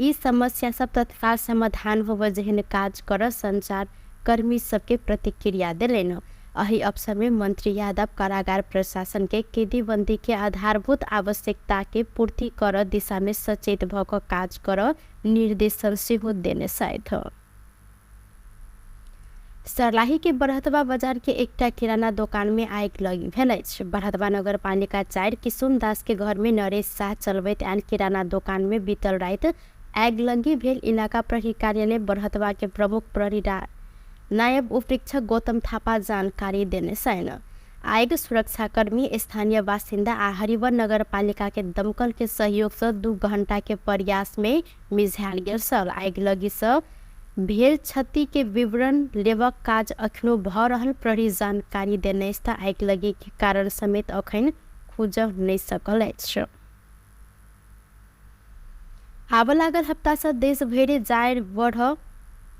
ई समस्या सब तत्काल समाधान होबय जेहन काज कर संचार कर्मी सबके प्रतिक्रिया देलनि। एहि अवसर में मंत्री यादव कारागार प्रशासन के कैदीबंदी के आधारभूत आवश्यकता के पूर्ति कर दिशा में सचेत भ क काज कर निर्देशन सेहो देने छथि। सर्लाही के बरहतवा बाजार के एकटा किराना दोकान में आगि लगी भेल अछि। बरहतवा नगरपालिका 4 किशुन दास के घर में नरेश शाह चलबैत आयल किराना दोकान में बीतल राति आगिलगी भेल इलाका प्रहरी कार्यालय बरहतवा के प्रमुख प्रहरी नायब उपरीक्षक गौतम थापा जानकारी देने छनि। आगि सुरक्षाकर्मी, स्थानीय बासिन्दा आ हरिवन नगरपालिका के दमकल के सहयोग से 2 घंटा के प्रयास में मिझायल गेल छल। आगिलगी से भेल क्षति के विवरण लेबक काज अखनो भ रहल प्रहरी जानकारी देने अछि। आगिलगी के कारण समेत अखन खुजल नहि सकल अछि। आबऽ लागल हप्ता से देश भरि जाड़ बढ़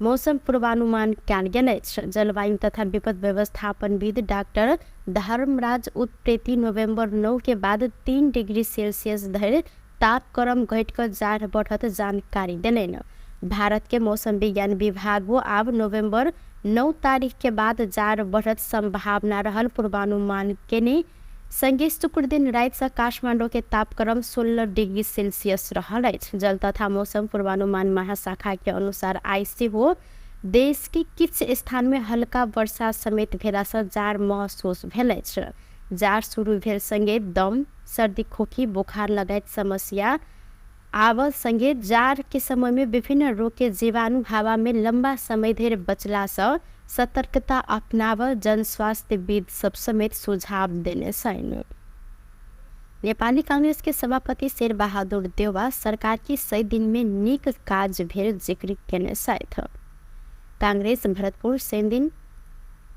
मौसम पूर्वानुमान कयल गेल अछि। जलवायु तथा विपद व्यवस्थापनविद डाक्टर धर्मराज उत्प्रेती नवम्बर 9 के बाद 3 डिग्री सेल्सियस धरि तापक्रम घटि कऽ जाड़ बढ़त जानकारी देलनि। भारत के मौसम विज्ञान विभाग आब नवम्बर 9 तारीख के बाद जाड़ बढ़त संभावना रहल पूर्वानुमान केने संगे शुक्र दिन राति से काठमांडू के तापक्रम 16 डिग्री सेल्सियस रहल अछि। जल तथा मौसम पूर्वानुमान महाशाखा के अनुसार आइ सेहो देश के किछु स्थान में हल्का वर्षा समेत भेला से जाड़ महसूस भेल अछि। जाड़ शुरू भेल संगे दम, सर्दी, खोखी, बुखार लगायत समस्या आब संगे जाड़ के समय में विभिन्न रोग के जीवाणु हवा में लंबा समय धरि बचला से सतर्कता अपनाव जनस्वास्थ्यविद सब समेत सुझाव देने छनि। नेपाली कांग्रेस के सभापति शेर बहादुर देउवा सरकार के 100 दिन में नीक काज भेल जिक्र केने छथि। कांग्रेस भरतपुर 100 दिन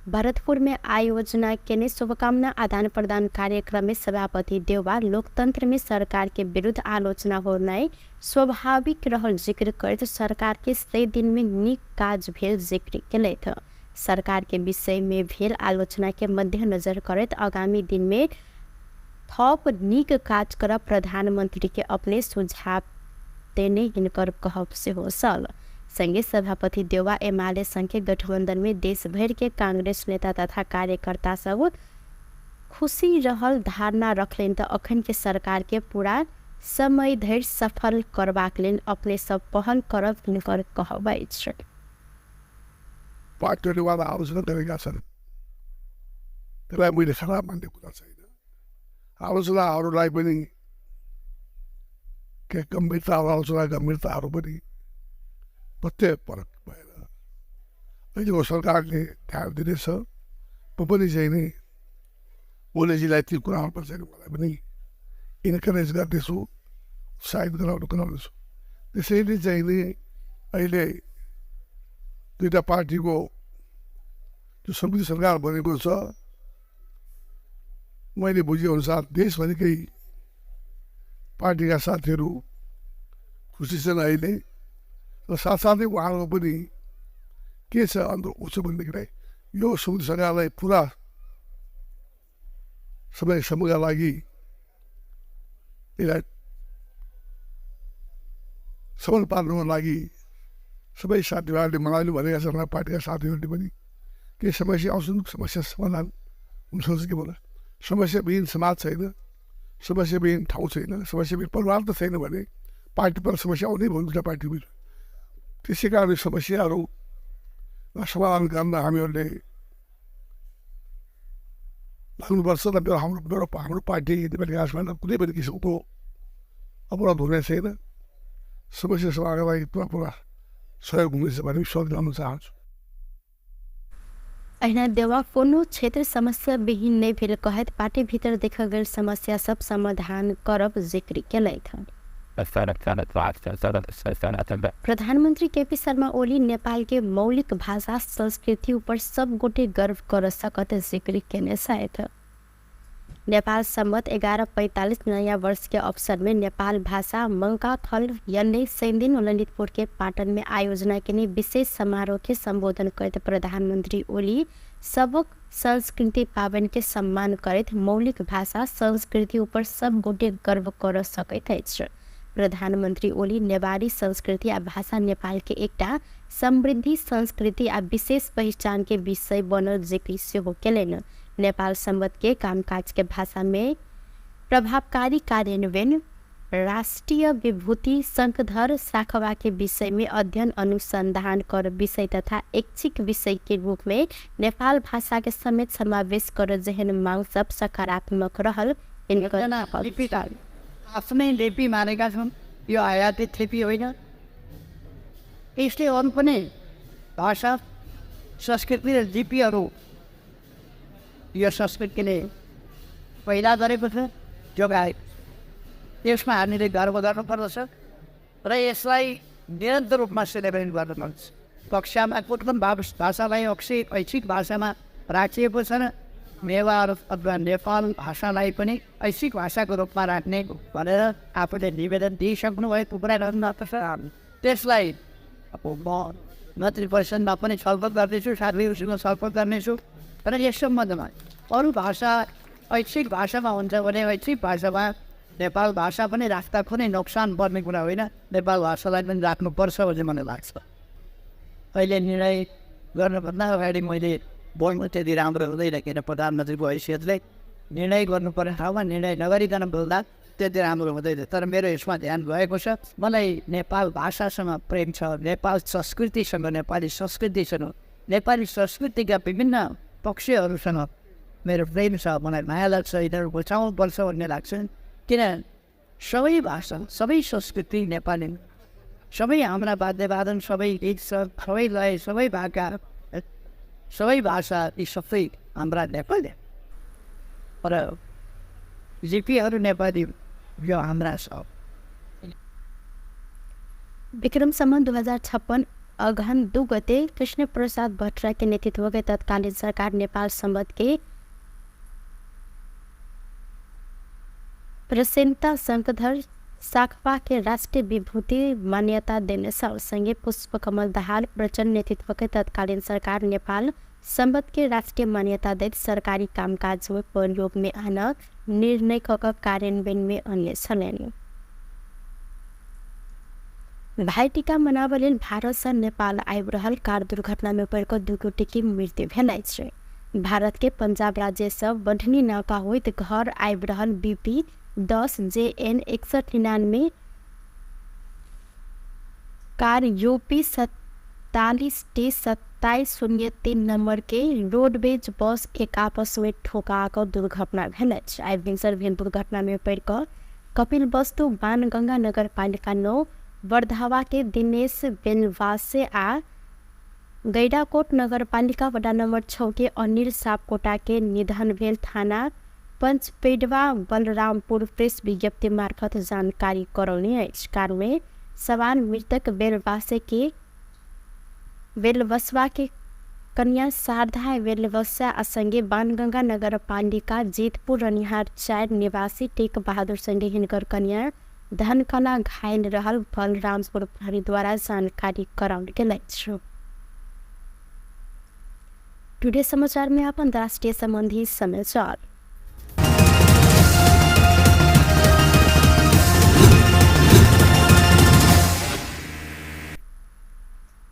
भरतपुर में आयोजना केने शुभकामना आदान प्रदान कार्यक्रम में सभापति देउवा लोकतंत्र में सरकार के विरुद्ध आलोचना होनाइ स्वाभाविक रहल जिक्र करैत सरकार के 100 दिन में नीक काज भेल जिक्र केलथि। सरकार के विषय में भेल आलोचना के मद्देनजर करैत आगामी दिन में थप नीक काज करब प्रधानमंत्री के अपने सुझाव देने हिनकर कहब सेहो छल। संगे सभापति देउवा एमाले संघ के गठबंधन में देश भर के कांग्रेस नेता तथा कार्यकर्ता सब खुशी रहल धारणा रखलनि त अखन के सरकार के पूरा समय धरि सफल करबाक लेल अपने सब पहल करब हिनकर कहब अछि। पार्टीवाद आलोचना गरेका छन्, त्यसलाई मैले खराब मान्ने कुरा छैन। आलोचनाहरूलाई पनि के गम्भीरता, आलोचना गम्भीरताहरू पनि प्रत्यय परक भएर अहिलेको सरकारले ध्यान दिनेछ। म पनि चाहिँ नि ओलीजीलाई ती कुराहरूमा चाहिँ मलाई पनि इन्करेज गर्नेछु, उत्साहित गराउनेछु। त्यसैले चाहिँ नि अहिले दुईवटा पार्टीको जो संयुक्त सरकार बनेको छ, मैले बुझेअनुसार देशभरिकै पार्टीका साथीहरू खुसी छन् अहिले र साथसाथै उहाँहरूको पनि के छ अन्त उसो भनेदेखिलाई यो संयुक्त सरकारलाई पुरा समयसम्मका लागि यसलाई सफल पार्नुको लागि सबै साथीभाइहरूले मलाई भनेका छन्, पार्टीका साथीहरूले पनि केही समस्या आउँछन्, समस्या समाधान हुनसक्छ के भन्दा समस्याविहीन समाज छैन, समस्याविहीन ठाउँ छैन, समस्याविहीन परिवार त छैन भने पार्टी पर समस्या आउने भयो दुईवटा पार्टीको। त्यसै कारण समस्याहरू समाधान गर्न हामीहरूले लाग्नुपर्छ र मेरो हाम्रो पार्टी नेपाली काङ्ग्रेसमा कुनै पनि किसिमको अपराध हुने छैन। समस्या समाधानका लागि पुरा पुरा सहयोग हुनेछ भन्ने विश्वास गर्न चाहन्छु। अहिना देउवा कोनो क्षेत्र समस्या विहीन नहि भेल कहैत पार्टी भीतर देखल गेल समस्या सब समाधान करब जिक्र केलथि। प्रधानमंत्री केपी शर्मा ओली नेपाल के मौलिक भाषा संस्कृति ऊपर सब गोटे गर्व कर सकत जिक्र केने छथि। नेपाल सम्वत 1145 नयाँ वर्ष के अवसर में नेपाल भाषा मंकाथल यन्ने शनिदिन ललितपुर के पाटन में आयोजना के विशेष समारोह के संबोधन करैत प्रधानमंत्री ओली सबक संस्कृति पावन के सम्मान करैत मौलिक भाषा संस्कृति ऊपर सब गोटे गर्व कर सकैत अछि। प्रधानमन्त्री ओली नेवारी संस्कृति आ भाषा नेपाल के एकटा समृद्धि संस्कृति आ विशेष पहिचान के विषय बनल जिक्र सेहो केलनि। नेपाल सम्बत के कामकाज के भाषा में प्रभावकारी कार्यान्वयन, राष्ट्रिय विभूति शंखधर साखवा के विषय में अध्ययन अनुसंधान कर विषय तथा ऐच्छिक विषय के रूप में नेपाल भाषा के समेत समावेश कर जेहन मांग सब सकारात्मक रहल हिनकर लिपिकार आफ्नै लिपि मानेका छन्। यो आयातित लिपि होइन। यसले अरू पनि भाषा, संस्कृति र लिपिहरू यो संस्कृतिले पहिला गरेको छ, जोगाएको छ। त्यसमा हामीले गर्व गर्नुपर्दछ र यसलाई निरन्तर रूपमा सेलिब्रेट गर्नुपर्छ। कक्षामा कुन कुन भाषालाई ऐच्छिक भाषामा राखिएको छ र नेवार अथवा नेपाल भाषालाई पनि ऐच्छिक भाषाको रूपमा राख्ने भनेर आफूले निवेदन दिइसक्नु भएको कुरा गर्नुपर्छ। त्यसलाई अब म मन्त्री परिषदमा पनि छलफल गर्दैछु, साथीहरूसँग छलफल गर्नेछु र यस सम्बन्धमा अरू भाषा ऐच्छिक भाषामा हुन्छ भने ऐच्छिक भाषामा नेपाल भाषा पनि राख्दा कुनै नोक्सान पर्ने कुरा होइन। नेपाल भाषालाई पनि राख्नुपर्छ भन्ने मलाई लाग्छ। अहिले निर्णय गर्नुभन्दा अगाडि मैले बोल्नु त्यति राम्रो हुँदैन, किन प्रधानमन्त्रीको हैसियतले निर्णय गर्नुपर्ने ठाउँमा निर्णय नगरिकन बोल्दा त्यति राम्रो हुँदैन। तर मेरो यसमा ध्यान गएको छ। मलाई नेपाल भाषासँग प्रेम छ, नेपाल संस्कृतिसँग, नेपाली संस्कृतिसँग, नेपाली संस्कृतिका विभिन्न पक्षहरूसँग मेरो प्रेम छ। मलाई माया लाग्छ, यिनीहरू बचाउनुपर्छ भन्ने लाग्छ। किन सबै भाषा, सबै संस्कृति नेपाली, सबै हाम्रा वाद्यवादन, सबै गीत, सबै लय, सबै भाका, सबै भाषा, यी सबै हाम्रा नेपाली र लिपिहरू नेपाली, यो हाम्रा छ। विक्रम सम्वत 2056 अगहन 2 गते कृष्ण प्रसाद भट्टराई के नेतृत्व के तत्कालीन सरकार नेपाल सम्बत के प्रसेन्ता शंखधर साखपा के राष्ट्रिय विभूति मान्यता देने सँगै पुष्पकमल दाहाल प्रचण्ड नेतृत्व के तत्कालीन सरकार नेपाल सम्बत के राष्ट्रिय मान्यता दैत सरकारी कामकाज में प्रयोग में आना निर्णय क कार्यान्वयन में अन्य छलनि। भाइटीका मनाबऽ लेल भारत सँ नेपाल आबि रहल कार दुर्घटना में पड़ि कऽ 2 गोटे के मृत्यु भेल अछि। भारत के पंजाब राज्य सँ बढ़नी नाका होइत घर आबि रहल BP 10 JN 6199 car UP 47 T 2703 number के रोडवेज बस एक आपस में ठोका कऽ दुर्घटना भेल अछि। आइ भिनसर भेल दुर्घटना में पड़ि कऽ कपिल वस्तु बाणगंगा नगरपालिका 9 वर्धावा के दिनेश बेलवासे आ गैडाकोट नगरपालिका वडा नंबर 6 के अनिल सापकोटा के निधन भेल थाना पंचपेडवा बलरामपुर प्रेस विज्ञप्ति मार्फत जानकारी करौने अछि। कार में सवार मृतक बेलवसवा के कन्या शारदा बेलवसा आ संगे बाणगंगा नगरपालिका जीतपुर रनिहार 4 निवासी टेक बहादुर संगे हिनकर कन्या धनकला घायल रहल बलरामपुर प्रहरीद्वारा जानकारी कराओल गेल अछि। टुडे समाचार में अपन राष्ट्रीय संबंधी समाचार।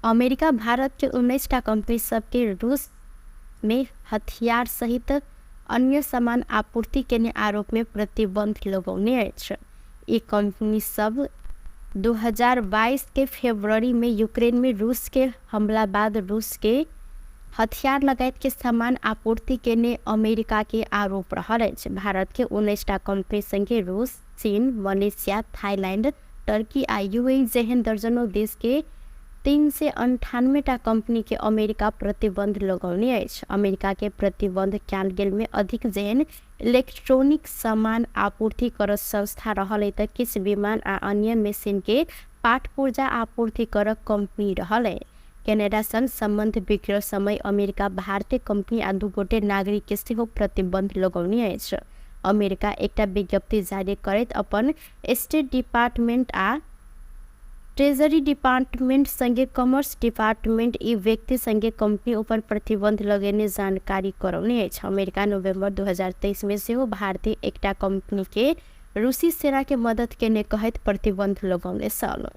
अमेरिका भारत के 19टा कंपनी सबके रूस में हथियार सहित अन्य सामान आपूर्ति केने आरोप में प्रतिबंध लगौने अछि। ई कंपनी सब 2022 के फरवरी में यूक्रेन में रूस के हमला बाद रूस के हथियार लगायत के सामान आपूर्ति केने अमेरिका के आरोप रहल अछि। भारत के 19टा कंपनी संगे रूस, चीन, मलेशिया, थाईलैंड, टर्की आ यूएई जेहन दर्जनों देश के 398टा कंपनी के अमेरिका प्रतिबंध लगौने अछि। अमेरिका के प्रतिबंध कयल गेल में अधिक जेहन इलेक्ट्रॉनिक सामान आपूर्ति कर संस्था रहल त किछु विमान आ अन्य मशीन के पाट पुर्जा आपूर्ति कर कंपनी रहल। कनाडा संग संबंध बिगड़ल समय अमेरिका भारतीय कंपनी आ 2 गोटे नागरिक के सेहो प्रतिबंध लगौने अछि। अमेरिका एकटा विज्ञप्ति जारी करैत अपन स्टेट डिपार्टमेंट आ ट्रेजरी डिपार्टमेंट संगे कॉमर्स डिपार्टमेंट ई व्यक्ति संगे कंपनी ऊपर प्रतिबंध लगेने जानकारी करौने अछि। अमेरिका नवंबर 2023 में सेहो भारतीय एकटा कंपनी के रूसी सेना के मदद केने कहैत प्रतिबंध लगौने छल।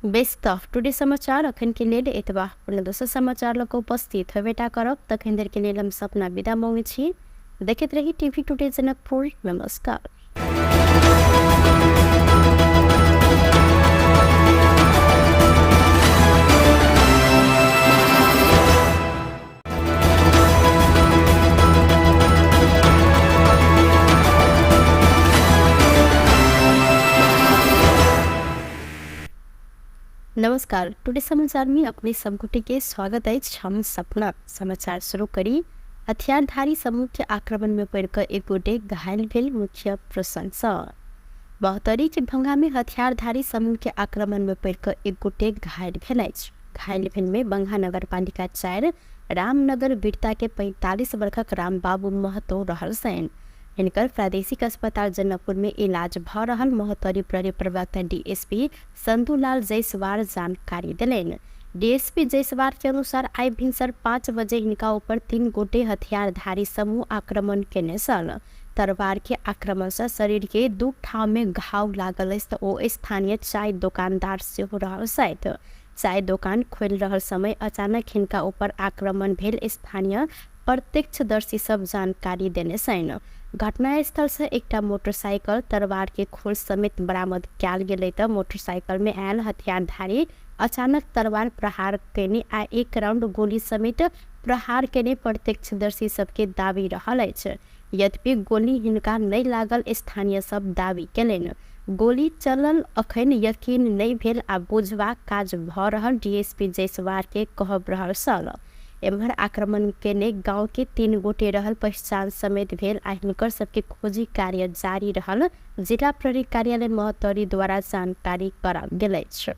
बेस त टुडे समाचार अखन के लेल एतबा। पुनः दोसर समाचार लऽ कऽ उपस्थित होबेटा करब, तखन देर के लेल हम सपना विदा मांगै छी। देखैत रही टीवी टुडे जनकपुर। नमस्कार। नमस्कार, टुडे समाचार में अपने सब गोटे के स्वागत अछि। हम सपना समाचार शुरू करी। हथियारधारी समूह के आक्रमण में पड़िकऽ एक गोटे घायल भेल मुख्य प्रसंग। बहतरी के भंगा में हथियारधारी समूह के आक्रमण में पड़िकऽ एक गोटे घायल भेल अछि। घायल भेल में बंगा नगरपालिका 4 रामनगर बिरता के 45 वर्षक रामबाबू महतो रहल छनि। हिनकर प्रादेशिक अस्पताल जनकपुर में इलाज भ रहल महोत्तरी प्रहरी प्रवक्ता डीएसपी संतुलाल जायसवाल जानकारी देलनि। डीएसपी जायसवाल के अनुसार आइ भिनसर 5 बजे हिनका ऊपर 3 गोटे हथियारधारी समूह आक्रमण केने छल। तरवार के आक्रमण से शरीर के 2 ठाम में घाव लागल अछि त ओ स्थानीय चाय दोकानदार सेहो रहल छथि। चाय दोकान खोलि रहल समय अचानक हिनका ऊपर आक्रमण भेल स्थानीय प्रत्यक्षदर्शी सब जानकारी देने छनि। घटनास्थल से एकटा मोटरसाइकिल तरवार के खोल समेत बरामद कयल गेलै त मोटरसाइकिल में आयल हथियारधारी अचानक तरवार प्रहार केने आ 1 राउंड गोली समेत प्रहार केने प्रत्यक्षदर्शी सबके दावी रहल अछि। यद्यपि गोली हिनका नहि लागल स्थानीय सब दावी केलनि। गोली चलल अखन यकीन नहि भेल आ बुझबाक काज भ रहल डीएसपी जायसवाल के कहब रहल छल। एम्हर आक्रमण केने गांव के 3 गोटे रहल पहचान समेत भेल आ हिनकर सबके खोजी कार्य जारी रहल जिला प्रहरी कार्यालय महोत्तरी द्वारा जानकारी कराओल गेल अछि।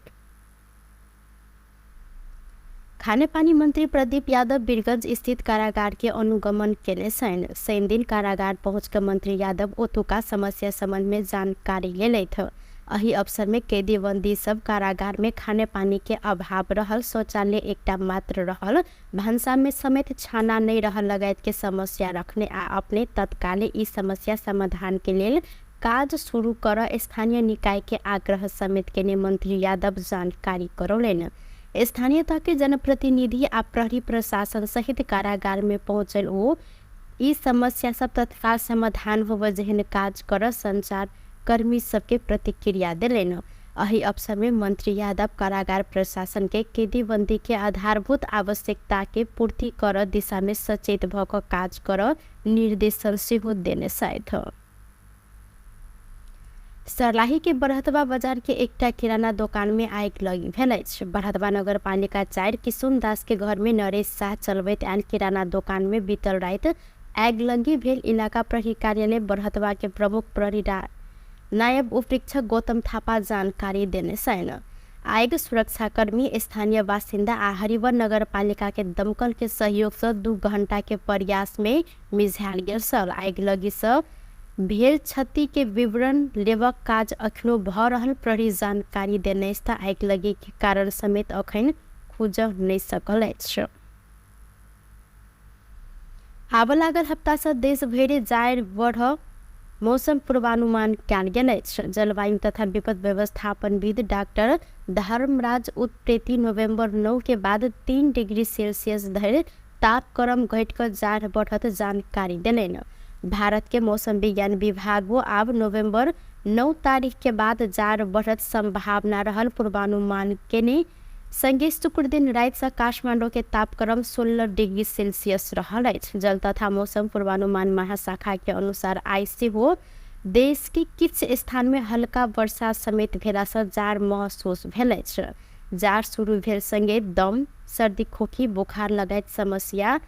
खानेपानी मंत्री प्रदीप यादव वीरगंज स्थित कारागार के अनुगमन केने छनि। शनि दिन कारागार पहुँच के मंत्री यादव ओतुका समस्या संबंध में जानकारी लेलथि। एहि अवसर में कैदी बंदी सब कारागार में खानेपानी के अभाव रहल, शौचालय एकटा मात्र रहल, भानसा में समेत छाना नहीं रहल लगायत के समस्या रखने आ अपने तत्काले ई समस्या समाधान के लेल काज शुरू कर स्थानीय निकाय के आग्रह समेत केने मंत्री यादव जानकारी करौलनि। स्थानीय तह के जनप्रतिनिधि आ प्रहरी प्रशासन सहित कारागार में पहुँचल ओ ई समस्या सब तत्काल समाधान होबय जेहन काज कर संचार कर्मी सबके प्रतिक्रिया देलनि। एहि अवसर में मंत्री यादव कारागार प्रशासन के कैदीबंदी के आधारभूत आवश्यकता के पूर्ति कर दिशा में सचेत भ क काज कर निर्देशन सेहो देने छथि। सर्लाही के बरहतवा बाजार के एकटा किराना दोकान में आगि लगी भेल अछि। बरहतवा नगरपालिका 4 किशुन दास के घर में नरेश शाह चलबैत आयल किराना दोकान में बीतल राति आगि लगी भेल इलाका प्रहरी कार्यालय बरहतवा के प्रमुख प्रहरी नायब उपरीक्षक गौतम थापा जानकारी देने छनि। आगि सुरक्षाकर्मी स्थानीय बासिन्दा आ हरिवन नगरपालिका के दमकल के सहयोग से 2 घंटा के प्रयास में मिझायल गेल छल। आगि लगी से भेल क्षति के विवरण लेबक काज अखनो भ रहल प्रहरी जानकारी देने अछि। आगि लगी के कारण समेत अखन खुजल नहि सकल अछि। आबऽ लागल हप्ता से देश भरि जाड़ बढ़ मौसम पूर्वानुमान कयल गेल अछि। जलवायु तथा विपद व्यवस्थापनविद डाक्टर धर्मराज उत्प्रेती नवम्बर 9 के बाद 3 डिग्री सेल्सियस धरि तापक्रम घटि कऽ जाड़ बढ़त जानकारी देलनि। भारत के मौसम विज्ञान विभाग आब नवम्बर 9 तारीख के बाद जाड़ बढ़त संभावना रहल पूर्वानुमान केने संगे शुक्र दिन राति से काठमांडू के तापक्रम 16 डिग्री सेल्सियस रहल अछि। जल तथा मौसम पूर्वानुमान महाशाखा के अनुसार आइ सेहो देश के किछु स्थान में हल्का वर्षा समेत भेला से जाड़ महसूस भेल अछि। जाड़ शुरू भेल संगे दम, सर्दी, खोखी, बुखार लगायत समस्या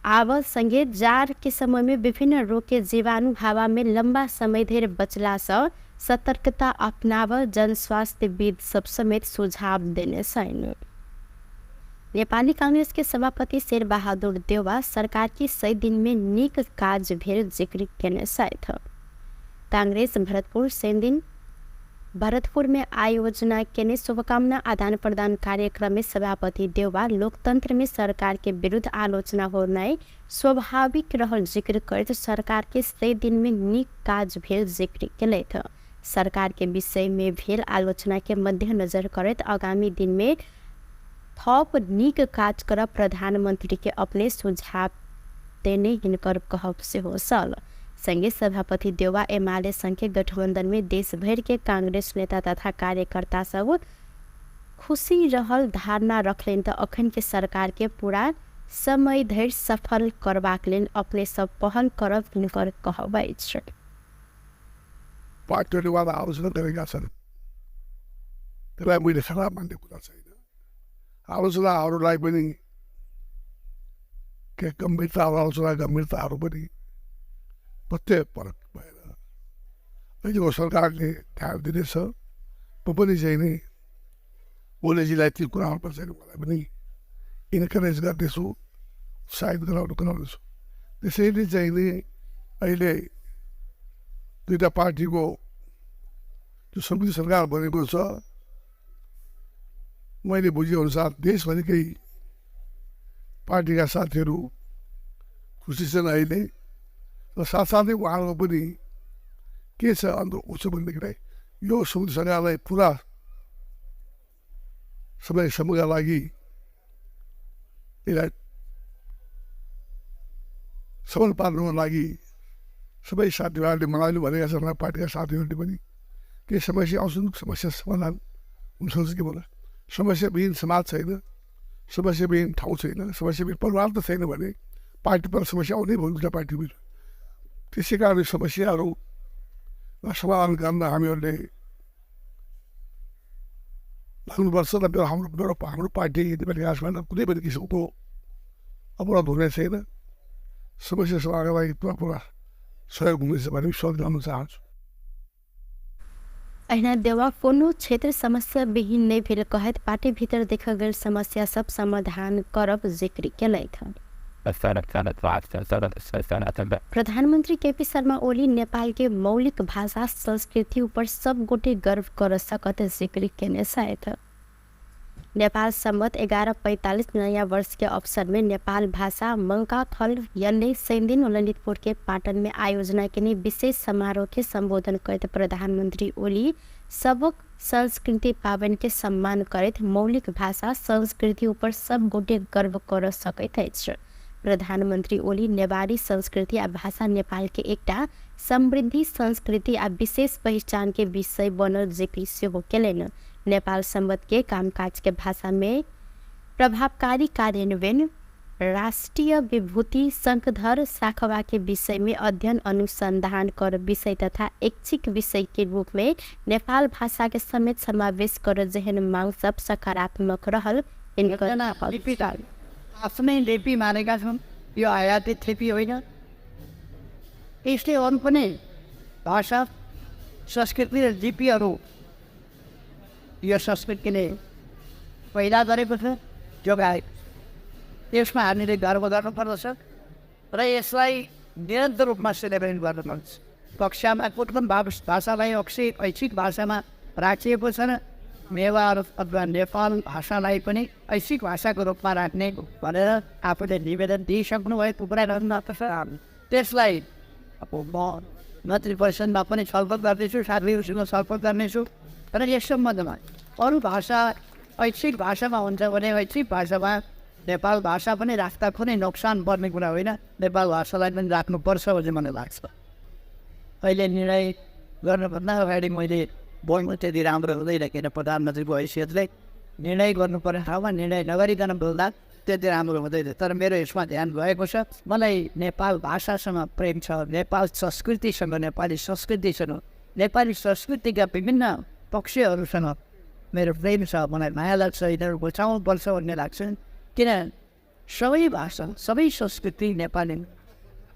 आब संगे जाड़ के समय में विभिन्न रोग के जीवाणु हवा में लंबा समय धरि बचला से सतर्कता अपनाब जन स्वास्थ्यविद सब समेत सुझाव देने छनि। नेपाली कांग्रेस के सभापति शेर बहादुर देउवा सरकार के 100 दिन में नीक काज भेल जिक्र केने छथि। कांग्रेस भरतपुर शनि दिन भरतपुर में आयोजना केने शुभकामना आदान प्रदान कार्यक्रम में सभापति देउवा लोकतंत्र में सरकार के विरुद्ध आलोचना होनाइ स्वाभाविक रहल जिक्र करैत सरकार के 100 दिन में नीक काज भेल जिक्र केलथि। सरकार के विषय में भेल आलोचना के मद्देनजर करैत आगामी दिन में थप नीक काज करब प्रधानमंत्री के अपने सुझाव देने हिनकर कहब सेहो छल। संगे सभापति देउवा एमाले संघ के गठबंधन में देश भर के कांग्रेस नेता तथा कार्यकर्ता सब खुशी रहल धारणा रखलनि त अखन के सरकार के पूरा समय धरि सफल करबाक लेल अपने सब पहल करब हिनकर कहब अछि। पार्टीले आलोचना गरेका छन्, त्यसलाई मैले खराब मान्ने कुरा छैन। आलोचनाहरूलाई पनि के गम्भीरता, आलोचना गम्भीरताहरू पनि प्रत्यय परक भएर अहिलेको सरकारले ध्यान दिनेछ। म पनि चाहिँ नि ओलीजीलाई ती कुराहरूमा चाहिँ मलाई पनि इन्करेज गर्नेछु, उत्साहित गराउनेछु। त्यसैले चाहिँ नि अहिले दुईवटा पार्टीको जो संयुक्त सरकार बनेको छ, मैले बुझेअनुसार देशभरिकै पार्टीका साथीहरू खुसी छन् अहिले। र साथसाथै उहाँहरूको पनि के छ अन्त उसो भनेदेखिलाई यो संयुक्त सरकारलाई पुरा समयसम्मका लागि यसलाई सबल पार्नुको लागि सबै साथीभाइहरूले मलाई भनेका छन्, पार्टीका साथीहरूले पनि केही समस्या आउँछन्, समस्या समाधान हुनसक्छ कि भन्दा समस्याविहीन समाज छैन, समस्याविहीन ठाउँ छैन, समस्याविहीन परिवार त छैन भने पार्टीपर समस्या आउने भयो दुईवटा पार्टीमा। त्यसै कारण समस्याहरू समाधान गर्न हामीहरूले लाग्नुपर्छ र मेरो हाम्रो हाम्रो पार्टी नेपाली काङ्ग्रेसमा कुनै पनि किसिमको अपराध हुने छैन। समस्या समाधानका लागि पुरा पुरा सहयोग हुनेछ भन्ने विश्वास गर्न चाहन्छु। अहिना देउवा कोनो क्षेत्र समस्या विहीन नै भेल कहैत पार्टी भीतर देखल गेल समस्या सब समाधान करब जिक्र केलथि। प्रधानमंत्री केपी शर्मा ओली नेपाल के मौलिक भाषा संस्कृति ऊपर सब गोटे गर्व कर सकत जिक्र केने छथि। नेपाल सम्वत 1145 नयाँ वर्ष के अवसर में नेपाल भाषा मंका थल यल्ले शनिदिन ललितपुर के पाटन में आयोजना के विशेष समारोह के संबोधन करते प्रधानमंत्री ओली सबक संस्कृति पावन के सम्मान करैत मौलिक भाषा संस्कृति ऊपर सब गोटे गर्व कर सकैत अछि। प्रधानमंत्री ओली नेवारी संस्कृति आ भाषा नेपाल के एकटा समृद्धि संस्कृति आ विशेष पहिचान के विषय बनल जिक्र सेहो केलनि। नेपाल सम्वत के कामकाज के भाषा में प्रभावकारी कार्यान्वयन, राष्ट्रिय विभूति शंखधर साखवा के विषय में अध्ययन अनुसंधान कर विषय तथा ऐच्छिक विषय के रूप में नेपाल भाषा के समेत समावेश कर जेहन मांग सब सकारात्मक रहल। आफ्नै लिपि मानेका छन्, यो आयातित लिपि होइन। यसले अरू पनि भाषा संस्कृति र लिपिहरू यो संस्कृतिले पहिला गरेको छ, जोगाएको। त्यसमा हामीले गर्व गर्नुपर्दछ र यसलाई निरन्तर रूपमा सेलिब्रेट गर्नुपर्छ। कक्षामा कुन भाषालाई ऐच्छिक भाषामा राखिएको छ र नेवार अथवा नेपाल भाषालाई पनि ऐच्छिक भाषाको रूपमा राख्ने भनेर आफूले निवेदन दिइसक्नुभएको कुरा गर्नुपर्छ। त्यसलाई अब म मन्त्री परिषदमा पनि छलफल गर्दैछु, साथीहरूसँग छलफल गर्नेछु र यस सम्बन्धमा अरू भाषा ऐच्छिक भाषामा हुन्छ भने ऐच्छिक भाषामा नेपाल भाषा पनि राख्दा कुनै नोक्सान पर्ने कुरा होइन, नेपाल भाषालाई पनि राख्नुपर्छ भन्ने मलाई लाग्छ। अहिले निर्णय गर्नुभन्दा अगाडि मैले बोल्नु त्यति राम्रो हुँदैन, किन प्रधानमन्त्रीको हैसियतले निर्णय गर्नुपर्ने ठाउँमा निर्णय नगरिकन बोल्दा त्यति राम्रो हुँदैन। तर मेरो यसमा ध्यान गएको छ। मलाई नेपाल भाषासँग प्रेम छ, नेपाल संस्कृतिसँग, नेपाली संस्कृतिसँग, नेपाली संस्कृतिका विभिन्न पक्षहरूसँग मेरो प्रेम छ। मलाई माया लाग्छ, यिनीहरू बचाउनुपर्छ भन्ने लाग्छ। किन सबै भाषा, सबै संस्कृति नेपाली,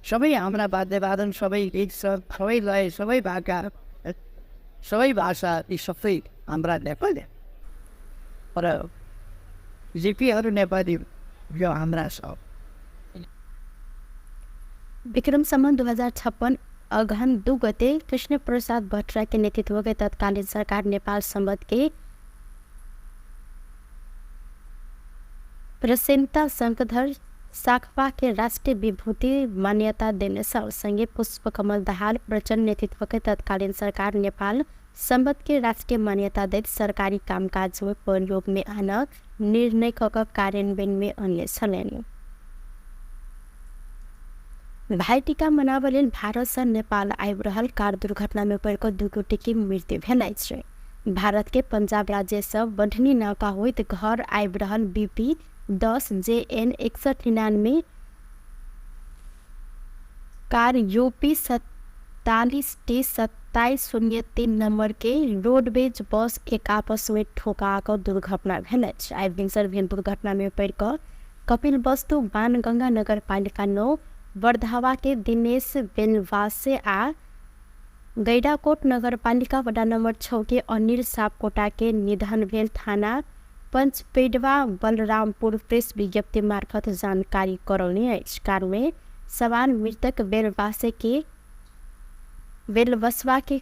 सबै हाम्रा वाद्यवादन, सबै गीत, सबै लय, सबै भाका, सबै भाषा, यी सबै हाम्रा नेपाली र लिपिहरू नेपाली, यो हाम्रा सब। विक्रम सम्वत 2056 अगहन 2 गते कृष्ण प्रसाद भट्टराई के नेतृत्व के तत्कालीन सरकार नेपाल संबद्ध के प्रसेनता शंखधर साखपा के राष्ट्रिय विभूति मान्यता देने सँगै पुष्पकमल दाहाल प्रचण्ड नेतृत्व के तत्कालीन सरकार नेपाल संबद्ध के राष्ट्रिय मान्यता दैत सरकारी कामकाज में प्रयोग में आन निर्णय क कार्यान्वयन में अनले छलनि। भाइटीका मनाबऽ लेल भारत सँ नेपाल आबि रहल कार दुर्घटना में पड़ि कऽ 2 गोटे के मृत्यु भेल अछि। भारत के पंजाब राज्य सँ बढ़नी नाका होइत घर आबि रहल BP 10 JN 6199 car UP 47 T 2703 number के रोडवेज बस एक आपस में ठोका कऽ दुर्घटना भेल अछि। आइ भिनसर भेल दुर्घटना में पड़ि कऽ कपिल वस्तु बाणगंगा नगरपालिका 9 बरधावा के दिनेश बेलवासे आ गैडाकोट नगरपालिका वडा नंबर 6 के अनिल सापकोटा के निधन भेल थाना पंचपेडवा बलरामपुर प्रेस विज्ञप्ति मार्फत जानकारी करौने अछि। कार में सवार मृतक बेलवसवा के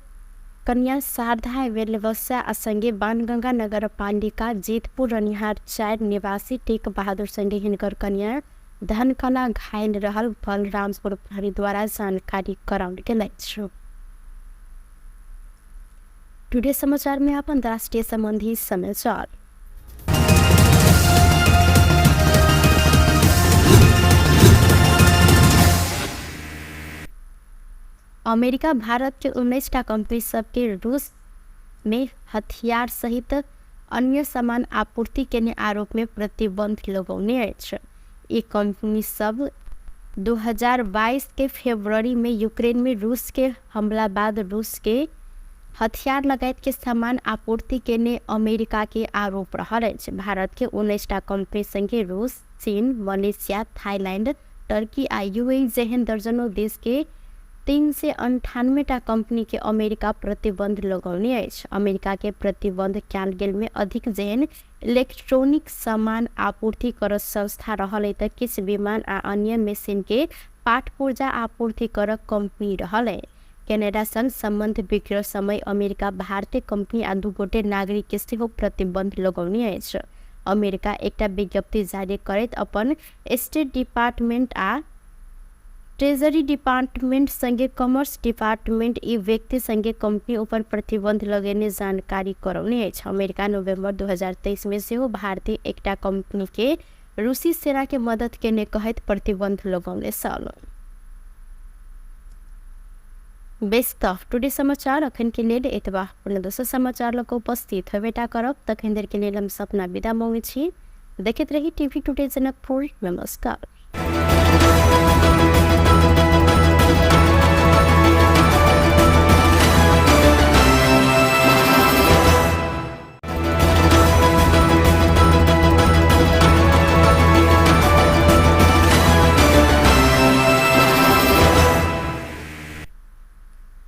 कन्या शारदा बेलवसा आ संगे बाणगंगा नगरपालिका जीतपुर रनिहार 4 निवासी टेक बहादुर संगे हिनकर कन्या धनकला घायल रहल बलरामपुर प्रहरी द्वारा जानकारी कराओल गेल अछि। टुडे समाचार में अपन राष्ट्रीय संबंधी समाचार। अमेरिका भारत के 19 टा कंपनी सबके रूस में हथियार सहित अन्य सामान आपूर्ति केने आरोप में प्रतिबंध लगौने अछि। ई कंपनी सब 2022 के फरवरी में यूक्रेन में रूस के हमला बाद रूस के हथियार लगायत के सामान आपूर्ति केने अमेरिका के आरोप रहल अछि। भारत के 19 टा कंपनी संगे रूस, चीन, मलेशिया, थाईलैंड, टर्की आ यूएई जेहन दर्जनों देश के 398 टा कंपनी के अमेरिका प्रतिबंध लगौने अछि। अमेरिका के प्रतिबंध कयल गेल में अधिक जेहन इलेक्ट्रॉनिक सामान आपूर्ति करत संस्था रहल त किछु विमान आ अन्य मशीन के पाट पुर्जा आपूर्ति करक कंपनी रहल है। कनाडा संग संबंध बिगड़ल समय अमेरिका भारतीय कंपनी आ 2 गोटे नागरिक के सेहो प्रतिबंध लगौने अछि। अमेरिका एकटा विज्ञप्ति जारी करैत अपन स्टेट डिपार्टमेंट आ ट्रेजरी डिपार्टमेंट संगे कॉमर्स डिपार्टमेंट ई व्यक्ति संगे कंपनी ऊपर प्रतिबंध लगेने जानकारी करौने अछि। अमेरिका नवंबर 2023 में सेहो भारतीय एकटा कंपनी के रूसी सेना के मदद केने कहैत प्रतिबंध लगौने छल। बेस त टुडे समाचार अखन के लेल एतबा। पुनः दोसर समाचार लऽ कऽ उपस्थित होबेटा करब। तखन देर के लेल हम सपना विदा मांगै छी। देखैत रही टीवी टुडे जनकपुर। नमस्कार।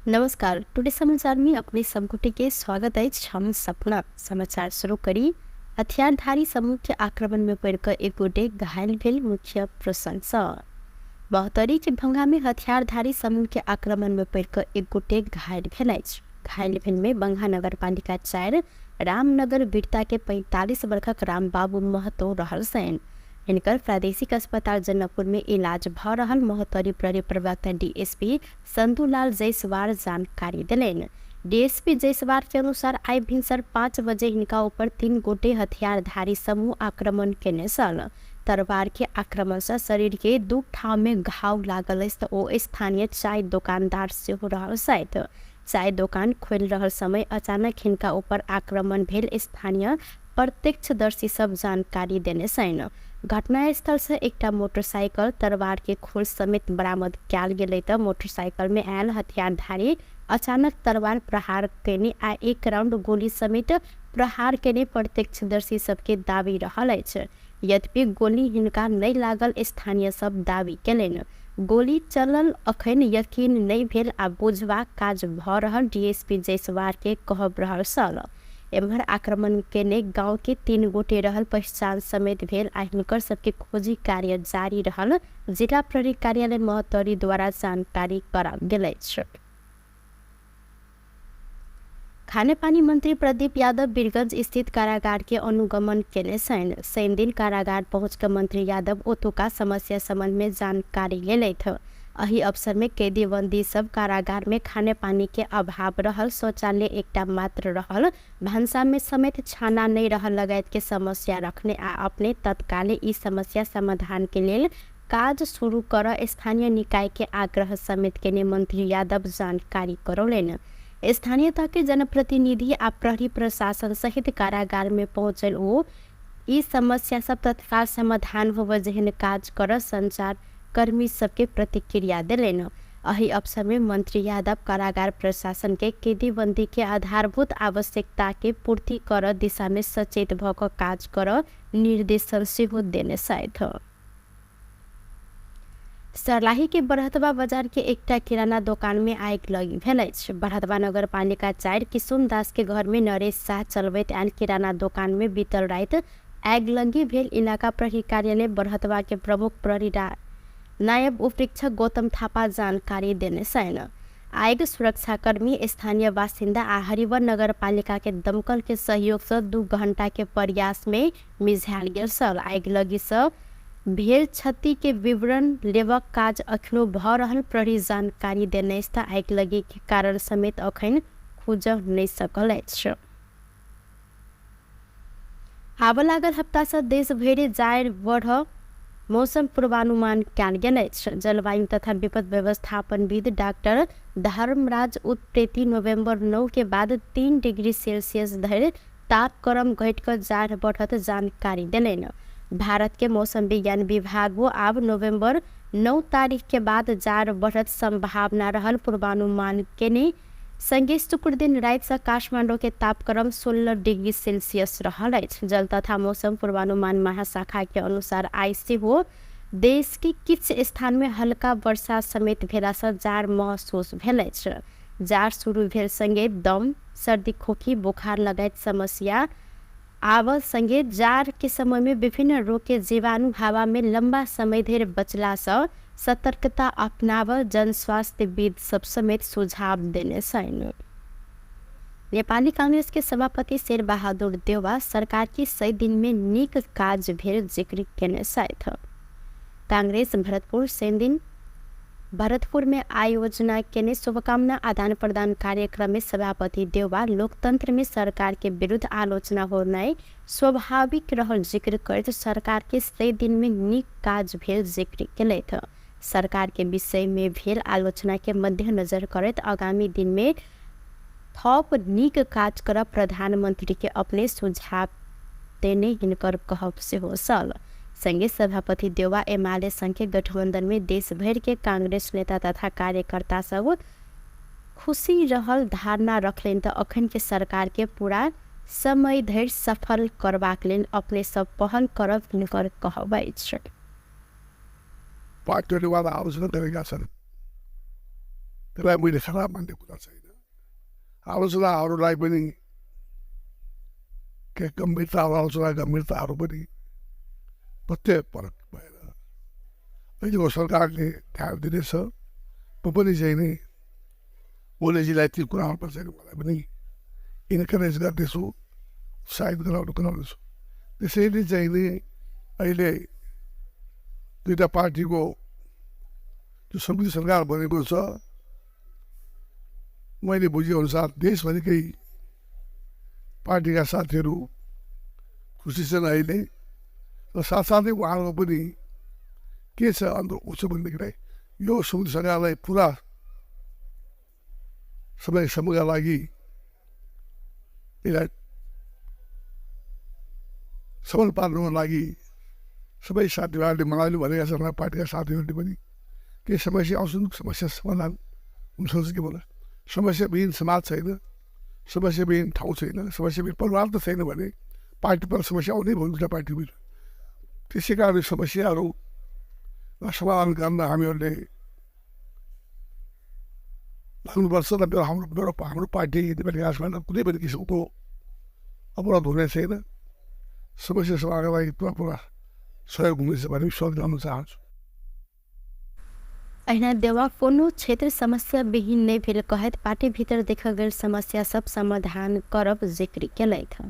नमस्कार, टुडे समाचार में अपने सब गोटे के स्वागत अछि। हम सपना समाचार शुरू करी। हथियारधारी समूह के आक्रमण में पड़िकऽ एक गोटे घायल भेल मुख्य प्रसंग सँ। महोत्तरी के भंगा में हथियारधारी समूह के आक्रमण में पड़िकऽ एक गोटे घायल भेल अछि। घायल भेल में बंगा नगरपालिका 4 रामनगर बिरता के 45 वर्षक रामबाबू महतो रहल छनि। हिनकर प्रादेशिक अस्पताल जनकपुर में इलाज भऽ रहल महोत्तरी प्रहरी प्रवक्ता डीएसपी संतुलाल जायसवाल जानकारी देलनि। डीएसपी जायसवाल के अनुसार आइ भिनसर 5 बजे हिनका ऊपर 3 गोटे हथियारधारी समूह आक्रमण केने छल। तरवार के आक्रमण सँ शरीर के 2 ठाम में घाव लागल अछि तऽ ओ स्थानीय चाय दोकानदार सेहो रहल छथि। चाय दोकान खोलि रहल समय अचानक हिनका ऊपर आक्रमण भेल स्थानीय प्रत्यक्षदर्शी सब जानकारी देने छनि। घटनास्थल सँ एकटा मोटरसाइकिल तरवार के खोल समेत बरामद कयल गेलै तऽ मोटरसाइकिल में आयल हथियारधारी अचानक तरवार प्रहार केने आ 1 राउंड गोली समेत प्रहार केने प्रत्यक्षदर्शी सबके दावी रहल अछि। यद्यपि गोली हिनका नहि लागल स्थानीय सब दावी केलनि। गोली चलल अखन यकीन नहि भेल आ बुझबाक काज भऽ रहल डीएसपी जायसवाल के कहब रहल छल। एम्हर आक्रमण केने गांव के 3 गोटे रहल पहचान समेत भेल आ हिनकर सबके खोजी कार्य जारी रहल जिला प्रहरी कार्यालय महोत्तरी द्वारा जानकारी कराओल गेल अछि। खानेपानी मंत्री प्रदीप यादव वीरगंज स्थित कारागार के अनुगमन केने छनि। शनिदिन कारागार पहुँच के मंत्री यादव ओतुका समस्या संबंध में जानकारी लेलथि। एहि अवसर में कैदी बंदी सब कारागार में खानेपानी के अभाव रहल, शौचालय एकटा मात्र रहल, भानसा में समेत छाना नहीं रहल लगायत के समस्या रखने आ अपने तत्काले ई समस्या समाधान के लेल काज शुरू कर स्थानीय निकाय के आग्रह समेत केने मंत्री यादव जानकारी करौलनि। स्थानीय तह के जनप्रतिनिधि आ प्रहरी प्रशासन सहित कारागार में पहुँचल ओ ई समस्या सब तत्काल समाधान होबय जेहन काज कर संचार कर्मी सबके प्रतिक्रिया देलनि। एहि अवसर में मंत्री यादव कारागार प्रशासन के कैदी बंदी के आधारभूत आवश्यकता के पूर्ति कर दिशा में सचेत भ क काज कर निर्देशन सेहो देने छथि। सर्लाही के बरहतवा बाजार के एकटा किराना दोकान में आगि लागि भेल अछि। बरहतवा नगरपालिका 4 किशुन दास के घर में नरेश शाह चलबैत आयल किराना दोकान में बीतल राति आगिलगी भेल। इलाका प्रहरी कार्यालय बरहतवा के प्रमुख प्रहरी नायब उपरीक्षक गौतम थापा जानकारी देने छनि। आगि सुरक्षाकर्मी, स्थानीय बासिन्दा आ हरिवन नगरपालिका के दमकल के सहयोग से 2 घंटा के प्रयास में मिझायल गेल छल। आगिलगी से भेल क्षति के विवरण लेबक काज अखनो भ रहल प्रहरी जानकारी देने अछि। आगिलगी के कारण समेत अखन खुजल नहि सकल अछि। आबऽ लागल हप्ता से देश भरि जाड़ बढ़ मौसम पूर्वानुमान कयल गेल अछि। जलवायु तथा विपद व्यवस्थापनविद डाक्टर धर्मराज उत्प्रेती नवम्बर 9 के बाद 3 डिग्री सेल्सियस धरि तापक्रम घटि कऽ जाड़ बढ़त जानकारी देलनि। भारत के मौसम विज्ञान विभाग आब नवम्बर 9 तारीख के बाद जाड़ बढ़त संभावना रहल पूर्वानुमान केने संगे शुक्र दिन राति से काठमांडू के तापक्रम 16 डिग्री सेल्सियस रहल अछि। जल तथा मौसम पूर्वानुमान महाशाखा के अनुसार आइ सेहो देश के किछु स्थान में हल्का वर्षा समेत भेला से जाड़ महसूस भेल अछि। जाड़ शुरू भेल संगे दम, सर्दी, खोखी, बुखार लगायत समस्या आब संगे जाड़ के समय में विभिन्न रोग के जीवाणु हवा में लंबा समय धरि बचला से सतर्कता अपनाव जनस्वास्थ्यविद सब समेत सुझाव देने छनि। नेपाली कांग्रेस के सभापति शेर बहादुर देउवा सरकार के 100 दिन में नीक काज भेल जिक्र केने छथि। कांग्रेस भरतपुर शनिदिन भरतपुर में आयोजना केने शुभकामना आदान प्रदान कार्यक्रम में सभापति देउवा लोकतंत्र में सरकार के विरुद्ध आलोचना होनाइ स्वाभाविक रहल जिक्र करैत सरकार के 100 दिन में नीक काज भेल जिक्र केलथि। सरकार के विषय में भेल आलोचना के मद्देनजर करैत आगामी दिन में थप नीक काज कर प्रधानमंत्री के अपने सुझाव देने हिनकर कहब सेहो छल। संगे सभापति देउवा एमाले संघ के गठबंधन में देश भर के कांग्रेस नेता तथा कार्यकर्ता सब खुशी रहल धारणा रखलनि त अखन के सरकार के पूरा समय धरि सफल करबाक लेल अपने सब पहल करब हिनकर कहब अछि। पार्टीवाद आलोचना गरेका छन्, त्यसलाई मैले खराब मान्ने कुरा छैन। आलोचनाहरूलाई पनि के गम्भीरता, आलोचना गम्भीरताहरू पनि प्रत्यय परक भएर अहिलेको सरकारले ध्यान दिनेछ। म पनि चाहिँ नि ओलीजीलाई ती कुराहरूमा चाहिँ मलाई पनि इन्करेज गर्नेछु, उत्साहित गराउनेछु। त्यसैले चाहिँ नि अहिले दुईवटा पार्टीको जो संयुक्त सरकार बनेको छ, मैले बुझेअनुसार देशभरिकै पार्टीका साथीहरू खुसी छन् अहिले। र साथसाथै उहाँहरूको पनि के छ अन्त उसो भनेदेखिलाई यो संयुक्त सरकारलाई पुरा समयसम्मका लागि यसलाई सफल पार्नुको लागि सबै साथीभाइहरूले मलाई भनेका छन्, पार्टीका साथीहरूले पनि केही समस्या आउँछन्, समस्या समाधान हुनसक्छ के भन्दा समस्याविहीन समाज छैन, समस्याविहीन ठाउँ छैन, समस्याविहीन परिवार त छैन भने पार्टी पर समस्या आउनै भयो दुईवटा पार्टीमा। त्यसै कारण समस्याहरू समाधान गर्न हामीहरूले लाग्नुपर्छ। र मेरो हाम्रो मेरो हाम्रो पार्टी नेपाली काङ्ग्रेसमा कुनै पनि किसिमको अपराध हुने छैन। समस्या समाधानका लागि पुरा पुरा सहयोग हुनेछ भन्ने विश्वास गर्न चाहन्छु। अहिना देवा कोनो क्षेत्र समस्या विहीन नहि भेल कहैत पार्टी भीतर देखल गेल समस्या सब समाधान करब जिक्र केलथि।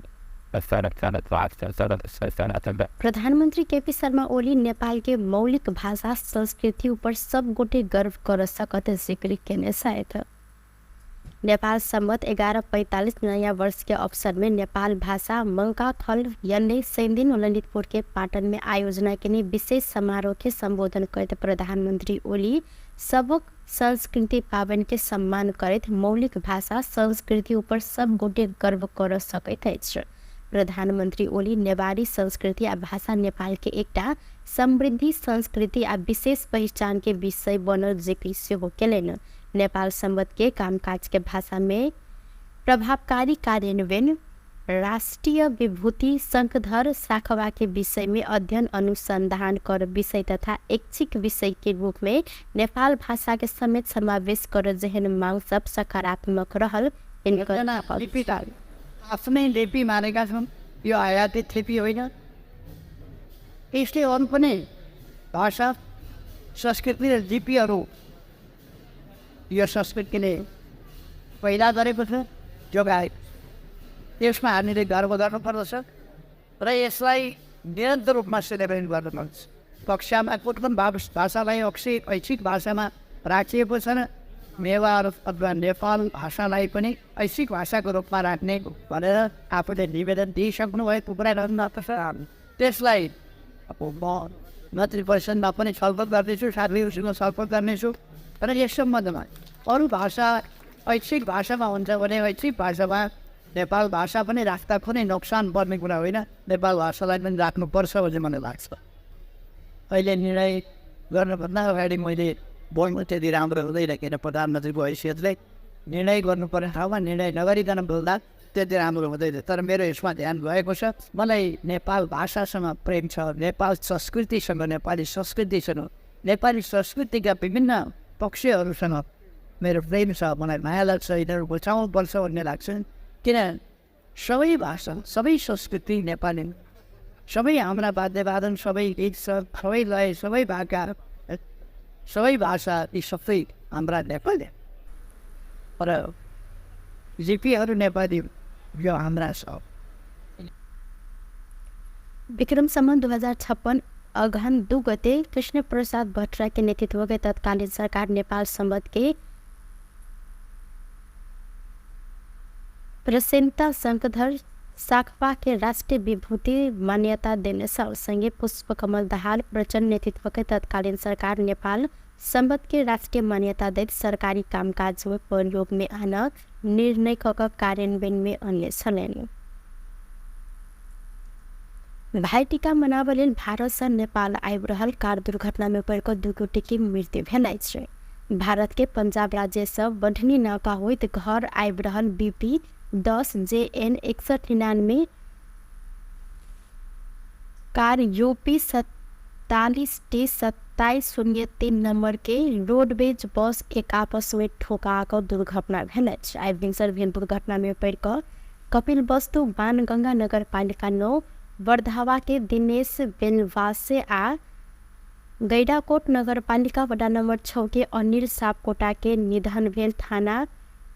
प्रधानमंत्री केपी शर्मा ओली नेपाल के मौलिक भाषा संस्कृति ऊपर सब गोटे गर्व कर सकत जिक्र केने छथि। नेपाल सम्वत 1145 नयाँ वर्ष के अवसर में नेपाल भाषा मंकाथल यन्ने शनिदिन ललितपुर के पाटन में आयोजना केने विशेष समारोह के संबोधन करैत प्रधानमंत्री ओली सबक संस्कृति पावन के सम्मान करैत मौलिक भाषा संस्कृति ऊपर सब गोटे गर्व कर सकैत अछि। प्रधानमंत्री ओली नेवारी संस्कृति आ भाषा नेपाल के एकटा समृद्धि संस्कृति आ विशेष पहिचान के विषय बनल जिक्र सेहो केलनि। नेपाल सम्वत के कामकाज के भाषा में प्रभावकारी कार्यान्वयन, राष्ट्रीय विभूति शंखधर साखवा के विषय में अध्ययन अनुसंधान कर विषय तथा ऐच्छिक विषय के रूप में नेपाल भाषा के समेत समावेश कर जेहन मांग सब सकारात्मक रहल। आफ्नै लिपि मानेका छौँ, यो आयातित लिपि होइन। यसले अरू पनि भाषा संस्कृति र लिपिहरू यो संस्कृतिले पैदा गरेको छ, जोगाएको छ। त्यसमा हामीले गर्व गर्नुपर्दछ र यसलाई निरन्तर रूपमा सेलिब्रेट गर्नुपर्छ। कक्षामा कुन कुन भाषालाई ऐच्छिक भाषामा राखिएको छ र नेवार अथवा नेपाल भाषालाई पनि ऐच्छिक भाषाको रूपमा राख्ने भनेर आफूले निवेदन दिइसक्नु भएको कुरा रहनुपर्छ। त्यसलाई अब म मन्त्री परिषदमा पनि छलफल गर्दैछु, साथीहरूसँग छलफल गर्नेछु र यस सम्बन्धमा अरू भाषा ऐच्छिक भाषामा हुन्छ भने ऐच्छिक भाषामा नेपाल भाषा पनि राख्दा कुनै नोक्सान पर्ने कुरा होइन, नेपाल भाषालाई पनि राख्नुपर्छ भन्ने मलाई लाग्छ। अहिले निर्णय गर्नुभन्दा अगाडि मैले बोल्नु त्यति राम्रो हुँदैन, किन प्रधानमन्त्रीको हैसियतले निर्णय गर्नुपर्ने ठाउँमा निर्णय नगरिकन बोल्दा त्यति राम्रो हुँदैन। तर मेरो यसमा ध्यान गएको छ। मलाई नेपाल भाषासँग प्रेम छ, नेपाल संस्कृतिसँग, नेपाली संस्कृतिसँग, नेपाली संस्कृतिका विभिन्न पक्षहरूसँग मेरो प्रेम छ। मलाई माया लाग्छ, यिनीहरू बचाउनुपर्छ भन्ने लाग्छ। किन सबै भाषा, सबै संस्कृति नेपाली, सबै हाम्रा वाद्यवादन, सबै गीत, सबै लय, सबै भाका, सबै भाषा, यी सबै हाम्रा नेपाली र लिपिहरू नेपाली, यो हाम्रा छ। विक्रम सम्वत 2056 अगहन 2 गते कृष्ण प्रसाद भट्टराई के नेतृत्व के तत्कालीन सरकार नेपाल सम्वत के प्रसेनता शंखधर साखपा के राष्ट्रिय विभूति मान्यता देने सँगै पुष्पकमल दाहाल प्रचण्ड नेतृत्व के तत्कालीन सरकार नेपाल सम्वत के राष्ट्रिय मान्यता दैत सरकारी कामकाज में प्रयोग में आन निर्णय क कार्यान्वयन में अन्य छलनि। भाइटीका मनाबऽ लेल भारत सँ नेपाल आबि रहल कार दुर्घटना में पड़ि कऽ 2 गोटे के मृत्यु भेल अछि। भारत के पंजाब राज्य सँ बढ़नी नाका होइत घर आबि रहल BP 10 JN 6199 car UP 47 T 2703 number के रोडवेज बस एक आपस में ठोका कऽ दुर्घटना भेल अछि। आइ भिनसर भेल दुर्घटना में पड़ि कऽ कपिल वस्तु बाणगंगा नगरपालिका 9 वर्धावा के दिनेश बेलवासे आ गैडाकोट नगरपालिका वडा नंबर 6 के अनिल सापकोटा के निधन भेल थाना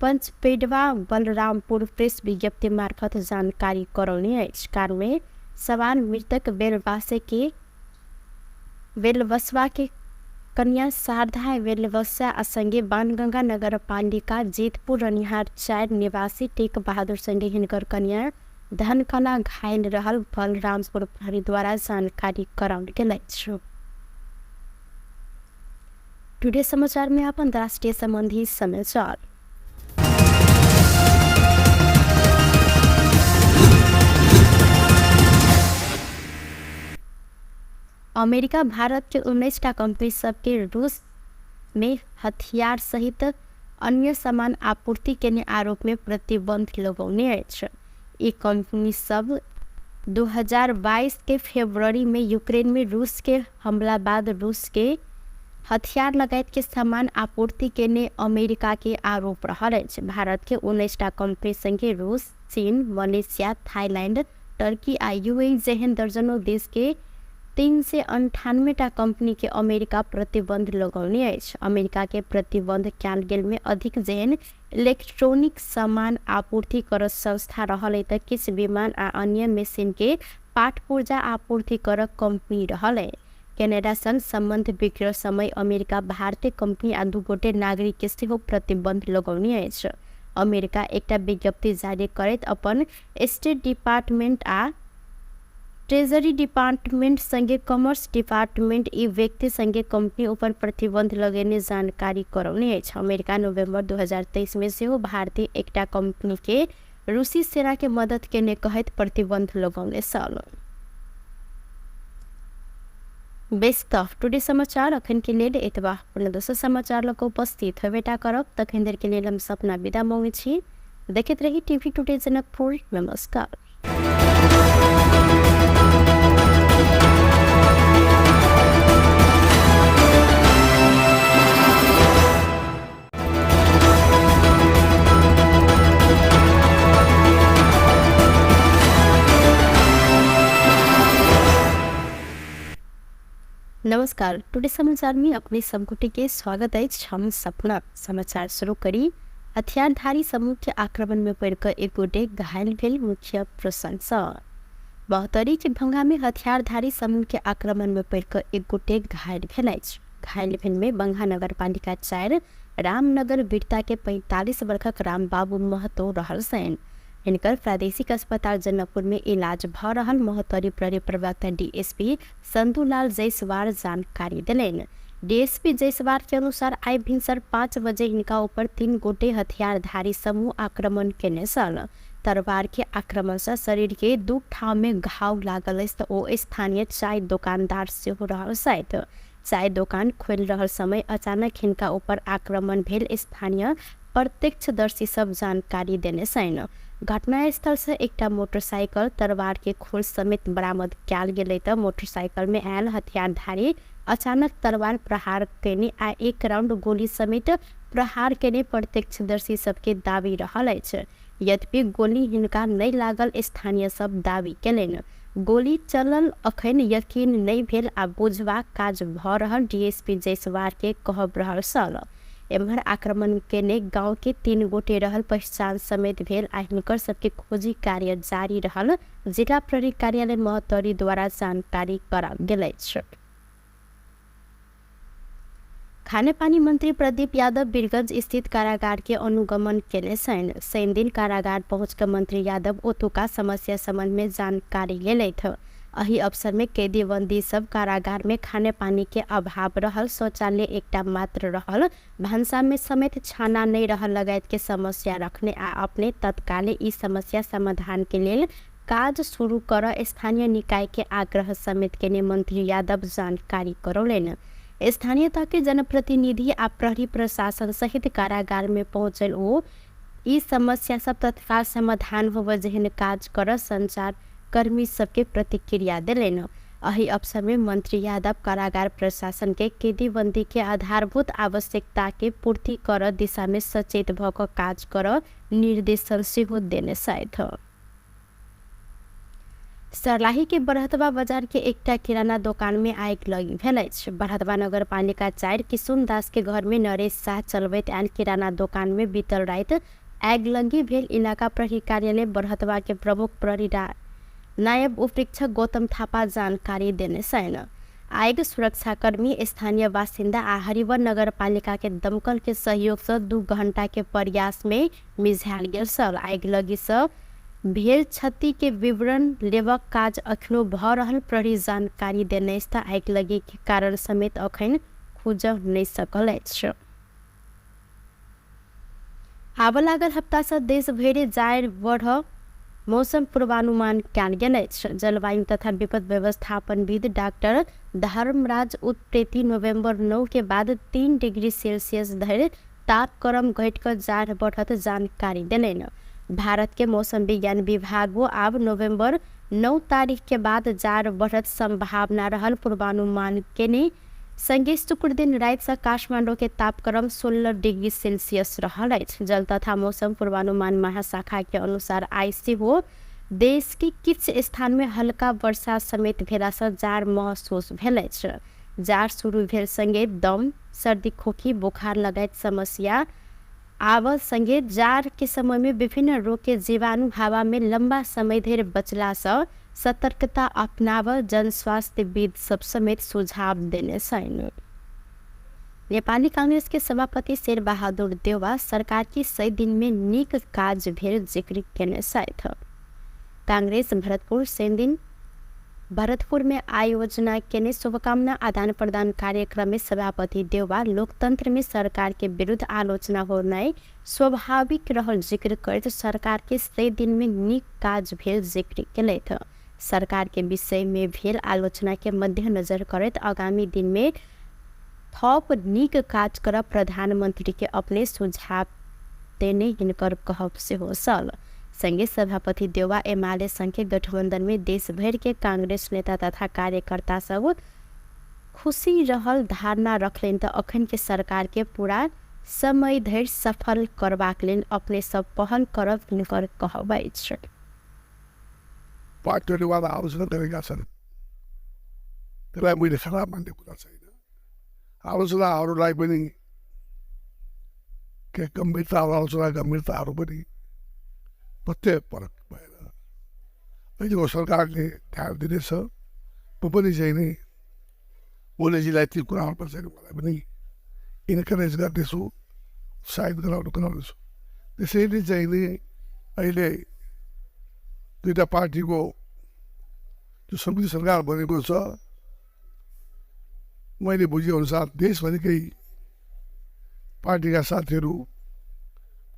पंचपेडवा बलरामपुर प्रेस विज्ञप्ति मार्फत जानकारी करौने अछि। कार में सवार मृतक बेलवासे के बेलवसवा के कन्या शारदा बेलवसा आ संगे बाणगंगा नगरपालिका जेतपुर रनिहार 4 निवासी टेक बहादुर संगे हिनकर कन्या धनकला घायल रहल बलरामपुर प्रहरी द्वारा जानकारी कराओल गेल अछि। टुडे समाचार में अपन राष्ट्रीय संबंधी समाचार। अमेरिका भारत के 19टा कंपनी सबके रूस में हथियार सहित अन्य सामान आपूर्ति केने आरोप में प्रतिबंध लगौने अछि। ई कंपनी सब 2022 के फरवरी में यूक्रेन में रूस के हमला बाद रूस के हथियार लगायत के सामान आपूर्ति केने अमेरिका के आरोप रहल अछि। भारत के 19टा कंपनी संगे रूस चीन, मलेशिया, थाईलैंड, टर्की आ यूएई जेहन दर्जनों देश के 398 टा कंपनी के अमेरिका प्रतिबंध लगौने अछि। अमेरिका के प्रतिबंध कयल गेल में अधिक जेहन इलेक्ट्रॉनिक सामान आपूर्ति करत संस्था रहल त किछु विमान आ अन्य मशीन के पाट पुर्जा आपूर्ति करक कंपनी रहल। कनाडा संग संबंध बिगड़ल समय अमेरिका भारतीय कंपनी आ 2 गोटे नागरिक के सेहो प्रतिबंध लगौने अछि। अमेरिका एकटा विज्ञप्ति जारी करैत अपन स्टेट डिपार्टमेंट आ ट्रेजरी डिपार्टमेंट संगे कॉमर्स डिपार्टमेंट ई व्यक्ति संगे कंपनी ऊपर प्रतिबंध लगेने जानकारी करौने अछि। अमेरिका नवंबर 2023 में सेहो भारतीय एकटा कंपनी के रूसी सेना के मदद केने कहैत प्रतिबंध लगौने छल। बेस त टुडे समाचार अखन के लेल एतबा। पुनः दोसर समाचार लऽ कऽ उपस्थित होबेटा करब, तखन देर के लेल हम सपना विदा मांगै छी। देखैत रही टीवी टुडे जनकपुर। नमस्कार। नमस्कार, टुडे समाचार में अपने सब गोटे के स्वागत अछि। हम सपना समाचार शुरू करी। हथियारधारी समूह के आक्रमण में पड़िकऽ एक गोटे घायल भेल मुख्य प्रशंसा। महोत्तरी के भंगा में हथियारधारी समूह के आक्रमण में पड़िकऽ एक गोटे घायल भेल अछि। घायल भेल में बंगा नगरपालिका 4 रामनगर बिरता के 45 वर्षक रामबाबू महतो रहल छनि। हिनकर प्रादेशिक अस्पताल जनकपुर में इलाज भ रहल महोत्तरी प्रहरी प्रवक्ता डीएसपी संतुलाल जायसवाल जानकारी देलनि। डीएसपी जायसवाल के अनुसार आइ भिनसर 5 बजे हिनका ऊपर 3 गोटे हथियारधारी समूह आक्रमण केने छल। तरवार के आक्रमण से शरीर के 2 ठाम में घाव लागल अछि त ओ स्थानीय चाय दोकानदार सेहो रहल छथि। चाय दोकान खोलि रहल समय अचानक हिनका ऊपर आक्रमण भेल स्थानीय प्रत्यक्षदर्शी सब जानकारी देने छनि। घटनास्थल से एकटा मोटरसाइकिल तरवार के खोल समेत बरामद कयल गेलै त मोटरसाइकिल में आयल हथियारधारी अचानक तरवार प्रहार केने आ 1 राउंड गोली समेत प्रहार केने प्रत्यक्षदर्शी सबके दावी रहल अछि। यद्यपि गोली हिनका नहि लागल स्थानीय सब दावी केलनि। गोली चलल अखन यकीन नहि भेल आ बुझबाक काज भ रहल डीएसपी जायसवाल के कहब रहल छल। एम्हर आक्रमण केने गांव के 3 गोटे रहल पहचान समेत भेल आ हिनकर सबके खोजी कार्य जारी रहल जिला प्रहरी कार्यालय महोत्तरी द्वारा जानकारी कराओल गेल अछि। खानेपानी मंत्री प्रदीप यादव वीरगंज स्थित कारागार के अनुगमन केने छनि। शनिदिन कारागार पहुँच के मंत्री यादव ओतुका समस्या संबंध में जानकारी लेलथि। एहि अवसर में कैदी बंदी सब कारागार में खानेपानी के अभाव रहल, शौचालय एकटा मात्र रहल, भानसा में समेत छाना नहीं रहल लगायत के समस्या रखने आ अपने तत्काले ई समस्या समाधान के लेल काज शुरू कर स्थानीय निकाय के आग्रह समेत केने मंत्री यादव जानकारी करौलनि। स्थानीय तह के जनप्रतिनिधि आ प्रहरी प्रशासन सहित कारागार में पहुँचल ओ ई समस्या सब तत्काल समाधान होबय जेहन काज कर संचार कर्मी सबके प्रतिक्रिया देलनि। एहि अवसर में मंत्री यादव कारागार प्रशासन के कैदी बंदी के आधारभूत आवश्यकता के पूर्ति कर दिशा में सचेत भ क काज कर निर्देशन सेहो देने छथि। सर्लाही के बरहतवा बाजार के एकटा किराना दोकान में आगि लागि भेल अछि। बरहतवा नगरपालिका 4 किशुन दास के घर में नरेश शाह चलबैत आयल किराना दोकान में बीतल राति आगिलगी भेल। इलाका प्रहरी कार्यालय बरहतवा के प्रमुख प्रहरी नायब उपरीक्षक गौतम थापा जानकारी देने छनि। आगि सुरक्षाकर्मी, स्थानीय बासिन्दा आ हरिवन नगरपालिका के दमकल के सहयोग से 2 घंटा के प्रयास में मिझायल गेल छल। आगिलगी से भेल क्षति के विवरण लेबक काज अखनो भ रहल प्रहरी जानकारी देने अछि। आगिलगी के कारण समेत अखन खुजल नहि सकल अछि। आबऽ लागल हप्ता से देश भरि जाड़ बढ़ मौसम पूर्वानुमान कयल गेल अछि। जलवायु तथा विपद व्यवस्थापनविद डाक्टर धर्मराज उत्प्रेती नवंबर 9 के बाद 3 डिग्री सेल्सियस धरि तापक्रम घटि कऽ जाड़ बढ़त जानकारी देलनि। भारत के मौसम विज्ञान विभागो आब नवंबर 9 तारीख के बाद जाड़ बढ़त संभावना रहल पूर्वानुमान केने संगे शुक्र दिन राति से काठमाडौँ के तापक्रम 16 डिग्री सेल्सियस रहल अछि। जल तथा मौसम पूर्वानुमान महाशाखा के अनुसार आइ सेहो देश के किछु स्थान में हल्का वर्षा समेत भेला से जाड़ महसूस भेल अछि। जाड़ शुरू भेल संगे दम, सर्दी, खोखी, बुखार लगायत समस्या आव संगे जाड़ के समय में विभिन्न रोग के जीवाणु हवा में लंबा समय धरि बचला से सतर्कता अपनाव जनस्वास्थ्यविद सब समेत सुझाव देने छन्। नेपाली कांग्रेस के सभापति शेरबहादुर देउवा सरकार की 100 दिन में नीक काज भेल जिक्र केने छथि। कांग्रेस भरतपुर शनिदिन भरतपुर में आयोजना केने शुभकामना आदान प्रदान कार्यक्रम में सभापति देउवा लोकतंत्र में सरकार के विरुद्ध आलोचना होनाइ स्वाभाविक रहल जिक्र करैत सरकार के 100 दिन में नीक काज भेल जिक्र केलथि। सरकार के विषय में भेल आलोचना के मध्यनजर करैत आगामी दिन में थप नीक काज करब प्रधानमंत्री के अपने सुझाव देने हिनकर कहब सेहो छल। संगे सभापति देउवा एमाले संघ के गठबंधन में देश भर के कांग्रेस नेता तथा कार्यकर्ता सब खुशी रहल धारणा रखलनि त अखन के सरकार के पूरा समय धरि सफल करबाक लेल अपने सब पहल करब हिनकर कहब अछि। पार्टीवाद आलोचना गरेका छन्, त्यसलाई मैले खराब मान्ने कुरा छैन। आलोचनाहरूलाई पनि के गम्भीरता, आलोचना गम्भीरताहरू पनि प्रत्यय परक भएर अहिलेको सरकारले ध्यान दिनेछ। म पनि चाहिँ नि ओलीजीलाई ती कुराहरूमा चाहिँ मलाई पनि इन्करेज गर्नेछु, उत्साहित गराउनेछु। त्यसैले चाहिँ नि अहिले दुईवटा पार्टीको जो संयुक्त सरकार बनेको छ, मैले बुझेअनुसार देशभरिकै पार्टीका साथीहरू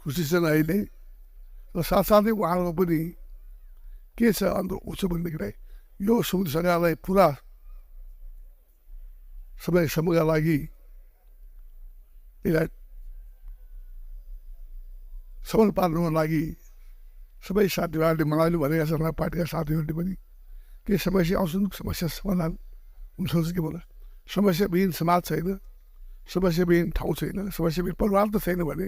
खुसी छन् अहिले र साथसाथै उहाँहरूको पनि के छ अन्त उसो भनेदेखिलाई यो संयुक्त सरकारलाई पुरा समयसम्मका लागि यसलाई सफल पार्नुको लागि सबै साथीभाइहरूले मलाई भनेका छन्, पार्टीका साथीहरूले पनि केही समस्या आउँछन्, समस्या समाधान हुनसक्छ के भन्दा समस्याविहीन समाज छैन, समस्याविहीन ठाउँ छैन, समस्याविहीन परिवार त छैन भने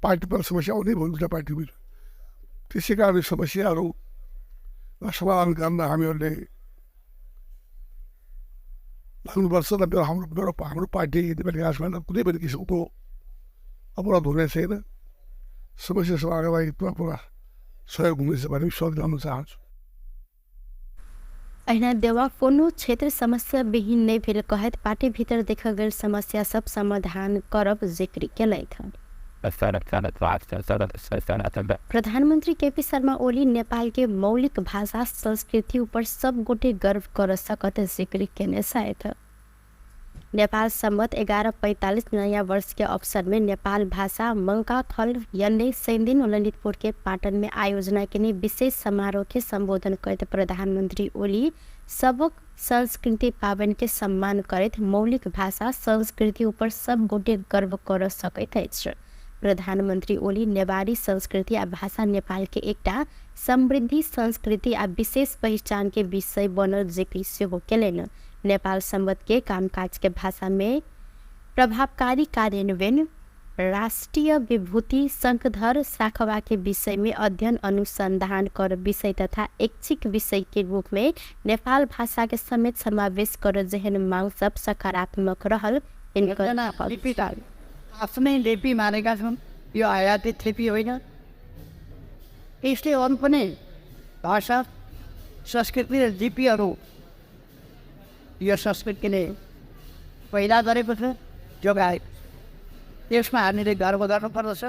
पार्टी पर समस्या आउने भयो दुईवटा पार्टीको। त्यसै कारण समस्याहरू समाधान गर्न हामीहरूले लाग्नुपर्छ र मेरो हाम्रो हाम्रो पार्टी नेपाली काङ्ग्रेसमा कुनै पनि किसिमको अपराध हुने छैन। समस्या समाधानका लागि पुरा पुरा सहयोग हुनेछ भन्ने विश्वास गर्न चाहन्छु। अहिना देउवा कोनो क्षेत्र समस्या विहीन नहि भेल कहैत पार्टी भीतर देखल गेल समस्या सब समाधान करब जिक्र केलथि। प्रधानमंत्री केपी शर्मा ओली नेपाल के मौलिक भाषा संस्कृति ऊपर सब गोटे गर्व कर सकत जिक्र केने छथि। नेपाल सम्वत 1145 नयाँ वर्ष के अवसर में नेपाल भाषा मंकाथल यन्ने शनिदिन ललितपुर के पाटन में आयोजना के विशेष समारोह के संबोधन करते प्रधानमंत्री ओली सबक संस्कृति पावन के सम्मान करैत मौलिक भाषा संस्कृति ऊपर सब गोटे गर्व कर सकैत अछि। प्रधानमंत्री ओली नेवारी संस्कृति आ भाषा नेपाल के एकटा समृद्धि संस्कृति आ विशेष पहिचान के विषय बनल जिक्र सेहो केलनि। नेपाल सम्वत के कामकाज के भाषा में प्रभावकारी कार्यान्वयन, राष्ट्रिय विभूति शंखधर साखवा के विषय में अध्ययन अनुसंधान कर विषय तथा ऐच्छिक विषय के रूप में नेपाल भाषा के समेत समावेश कर जेहन मांग सब सकारात्मक रहल। आफ्नै लिपि मानेका छन्, यो आयातित लिपि होइन। यसले अरू पनि भाषा संस्कृति र लिपिहरू यो संस्कृतिले पहिला गरेको छ, जोगाएको छ। त्यसमा हामीले गर्व गर्नुपर्दछ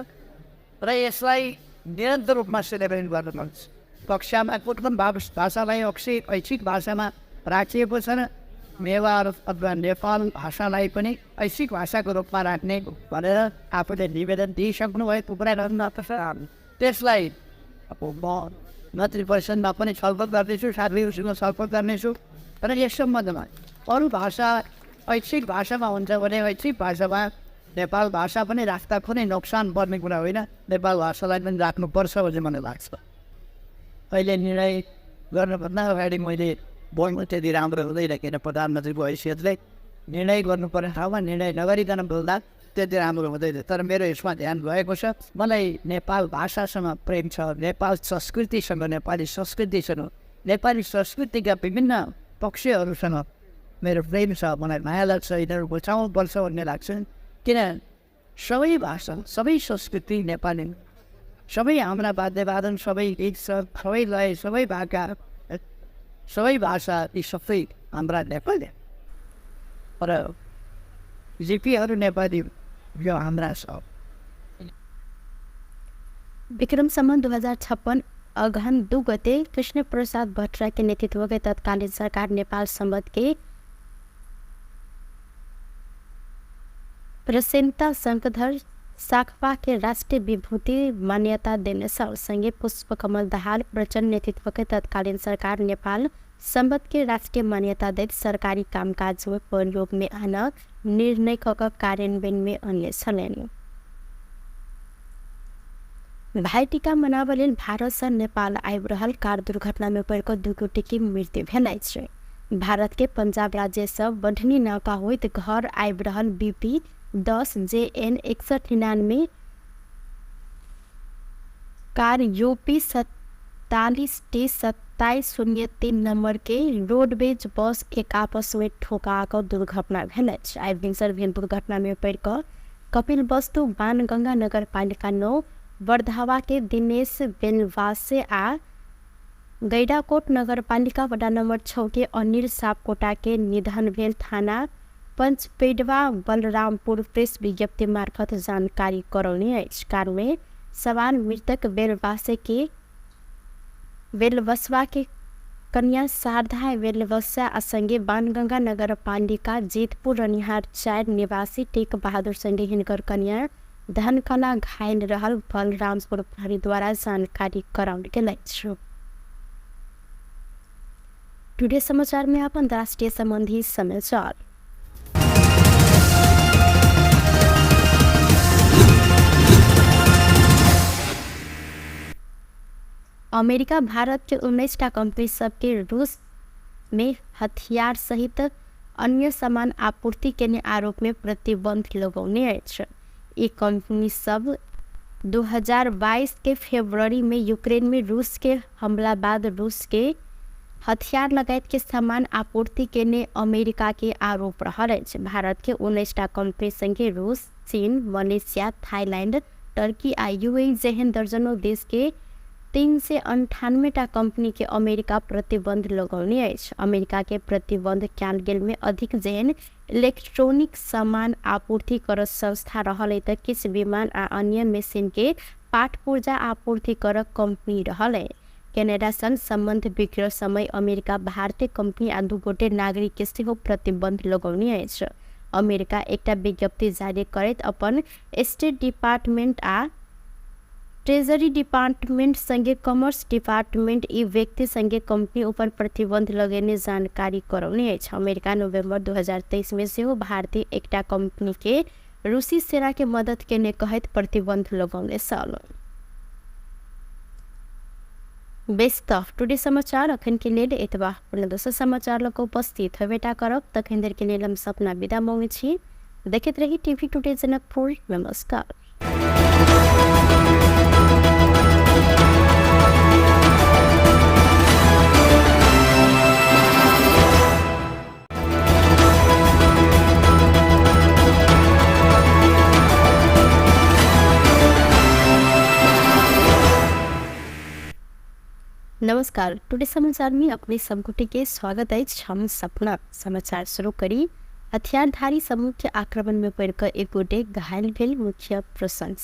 र यसलाई निरन्तर रूपमा सेलिब्रेट गर्नुपर्छ। कक्षामा कुन कुन भाषालाई ऐच्छिक भाषामा राखिएको छ र नेवार अथवा नेपाल भाषालाई पनि ऐच्छिक भाषाको रूपमा राख्ने भनेर आफूले निवेदन दिइसक्नु भएको कुरा गर्नुपर्छ। त्यसलाई अब म मन्त्री परिषदमा पनि छलफल गर्दैछु, साथीहरूसँग छलफल गर्नेछु र यस सम्बन्धमा अरू भाषा ऐच्छिक भाषामा हुन्छ भने ऐच्छिक भाषामा नेपाल भाषा पनि राख्दा कुनै नोक्सान पर्ने कुरा होइन, नेपाल भाषालाई पनि राख्नुपर्छ भन्ने मलाई लाग्छ। अहिले निर्णय गर्नुभन्दा अगाडि मैले बोल्नु त्यति राम्रो हुँदैन, किन प्रधानमन्त्रीको हैसियतले निर्णय गर्नुपर्ने ठाउँमा निर्णय नगरिकन बोल्दा त्यति राम्रो हुँदैन। तर मेरो यसमा ध्यान गएको छ। मलाई नेपाल भाषासँग प्रेम छ, नेपाल संस्कृतिसँग, नेपाली संस्कृतिसँग, नेपाली संस्कृतिका विभिन्न पक्षहरूसँग मेरो प्रेम छ। मलाई माया लाग्छ, यिनीहरू बचाउनुपर्छ भन्ने लाग्छ। किन सबै भाषा, सबै संस्कृति नेपाली, सबै हाम्रा वाद्यवादन, सबै गीत, सबै लय, सबै भाका, सबै भाषा, यी सबै हाम्रा नेपाली र लिपिहरू नेपाली, यो हाम्रा सब। विक्रम सम्वत 2056 अगहन 2 गते कृष्ण प्रसाद भट्टराई के नेतृत्व के तत्कालीन सरकार नेपाल सम्वत के प्रसेनता शंकधर साखपा के राष्ट्रिय विभूति मान्यता देने सँगै पुष्पकमल दाहाल प्रचण्ड नेतृत्व के तत्कालीन सरकार नेपाल सम्वत के राष्ट्रिय मान्यता दैत सरकारी कामकाज में प्रयोग में आना निर्णय क कार्यान्वयन में अन्य छलनि। भाइटीका मनाबऽ लेल भारत सँ नेपाल आबि रहल कार दुर्घटना में पड़ि कऽ 2 गोटे के मृत्यु भेल अछि। भारत के पंजाब राज्य सँ बढ़नी नाका होइत घर आबि रहल BP 10 JN 6199 car UP 47 T 2703 number के रोडवेज बस एक आपस में ठोका कऽ दुर्घटना भेल अछि। आइ भिनसर भेल दुर्घटना में पड़ि कऽ कपिल वस्तु बाणगंगा नगरपालिका 9 बरधावा के दिनेश बेलवासे आ गैडाकोट नगरपालिका वडा नंबर 6 के अनिल सापकोटा के निधन भेल थाना पंचपेडवा बलरामपुर प्रेस विज्ञप्ति मार्फत जानकारी करौने अछि। कार में सवार मृतक बेलवासे के बेलवसवा के कन्या शारदा बेलवसा आ संगे बाणगंगा नगरपालिका जीतपुर रनिहार 4 निवासी टेक बहादुर संगे हिनकर कन्या धनकला घायल रहल बलरामपुर प्रहरी द्वारा जानकारी कराओल गेल अछि। टुडे समाचार में अपन राष्ट्रीय संबंधी समाचार। अमेरिका भारत के 19टा कंपनी सबके रूस में हथियार सहित अन्य सामान आपूर्ति केने आरोप में प्रतिबंध लगौने अछि। ई कंपनी सब 2022 के फरवरी में यूक्रेन में रूस के हमला बाद रूस के हथियार लगायत के सामान आपूर्ति केने अमेरिका के आरोप रहल अछि। भारत के 19टा कंपनी संगे रूस, चीन, मलेशिया, थाईलैंड, टर्की आ यूएई जेहन दर्जनों देश के 398टा कंपनी के अमेरिका प्रतिबंध लगौने अछि। अमेरिका के प्रतिबंध कयल गेल में अधिक जेहन इलेक्ट्रॉनिक सामान आपूर्ति करत संस्था रहल त किछु विमान आ अन्य मशीन के पाट पुर्जा आपूर्ति करक कंपनी रहल। कनाडा संग संबंध बिगड़ल समय अमेरिका भारतीय कंपनी आ 2 गोटे नागरिक के सेहो प्रतिबंध लगौने अछि। अमेरिका एकटा विज्ञप्ति जारी करैत अपन स्टेट डिपार्टमेंट आ ट्रेजरी डिपार्टमेंट संगे कॉमर्स डिपार्टमेंट ई व्यक्ति संगे कंपनी ऊपर प्रतिबंध लगेने जानकारी करौने अछि। अमेरिका नवंबर 2023 में सेहो भारतीय एकटा कंपनी के रूसी सेना के मदद केने कहैत प्रतिबंध लगौने छल। बेस त टुडे समाचार अखन के लेल एतबा। पुनः दोसर समाचार लऽ कऽ उपस्थित हेबेटा करब। तखन देर के लेल हम सपना विदा मांगै छी। देखैत रही टीवी टुडे जनकपुर। नमस्कार। नमस्कार, टुडे समाचार में अपने सबगोटे के स्वागत अछि। हम सपना समाचार शुरू करी। हथियारधारी समूह के आक्रमण में पड़िकऽ एक गोटे घायल भेल मुख्य प्रसंग।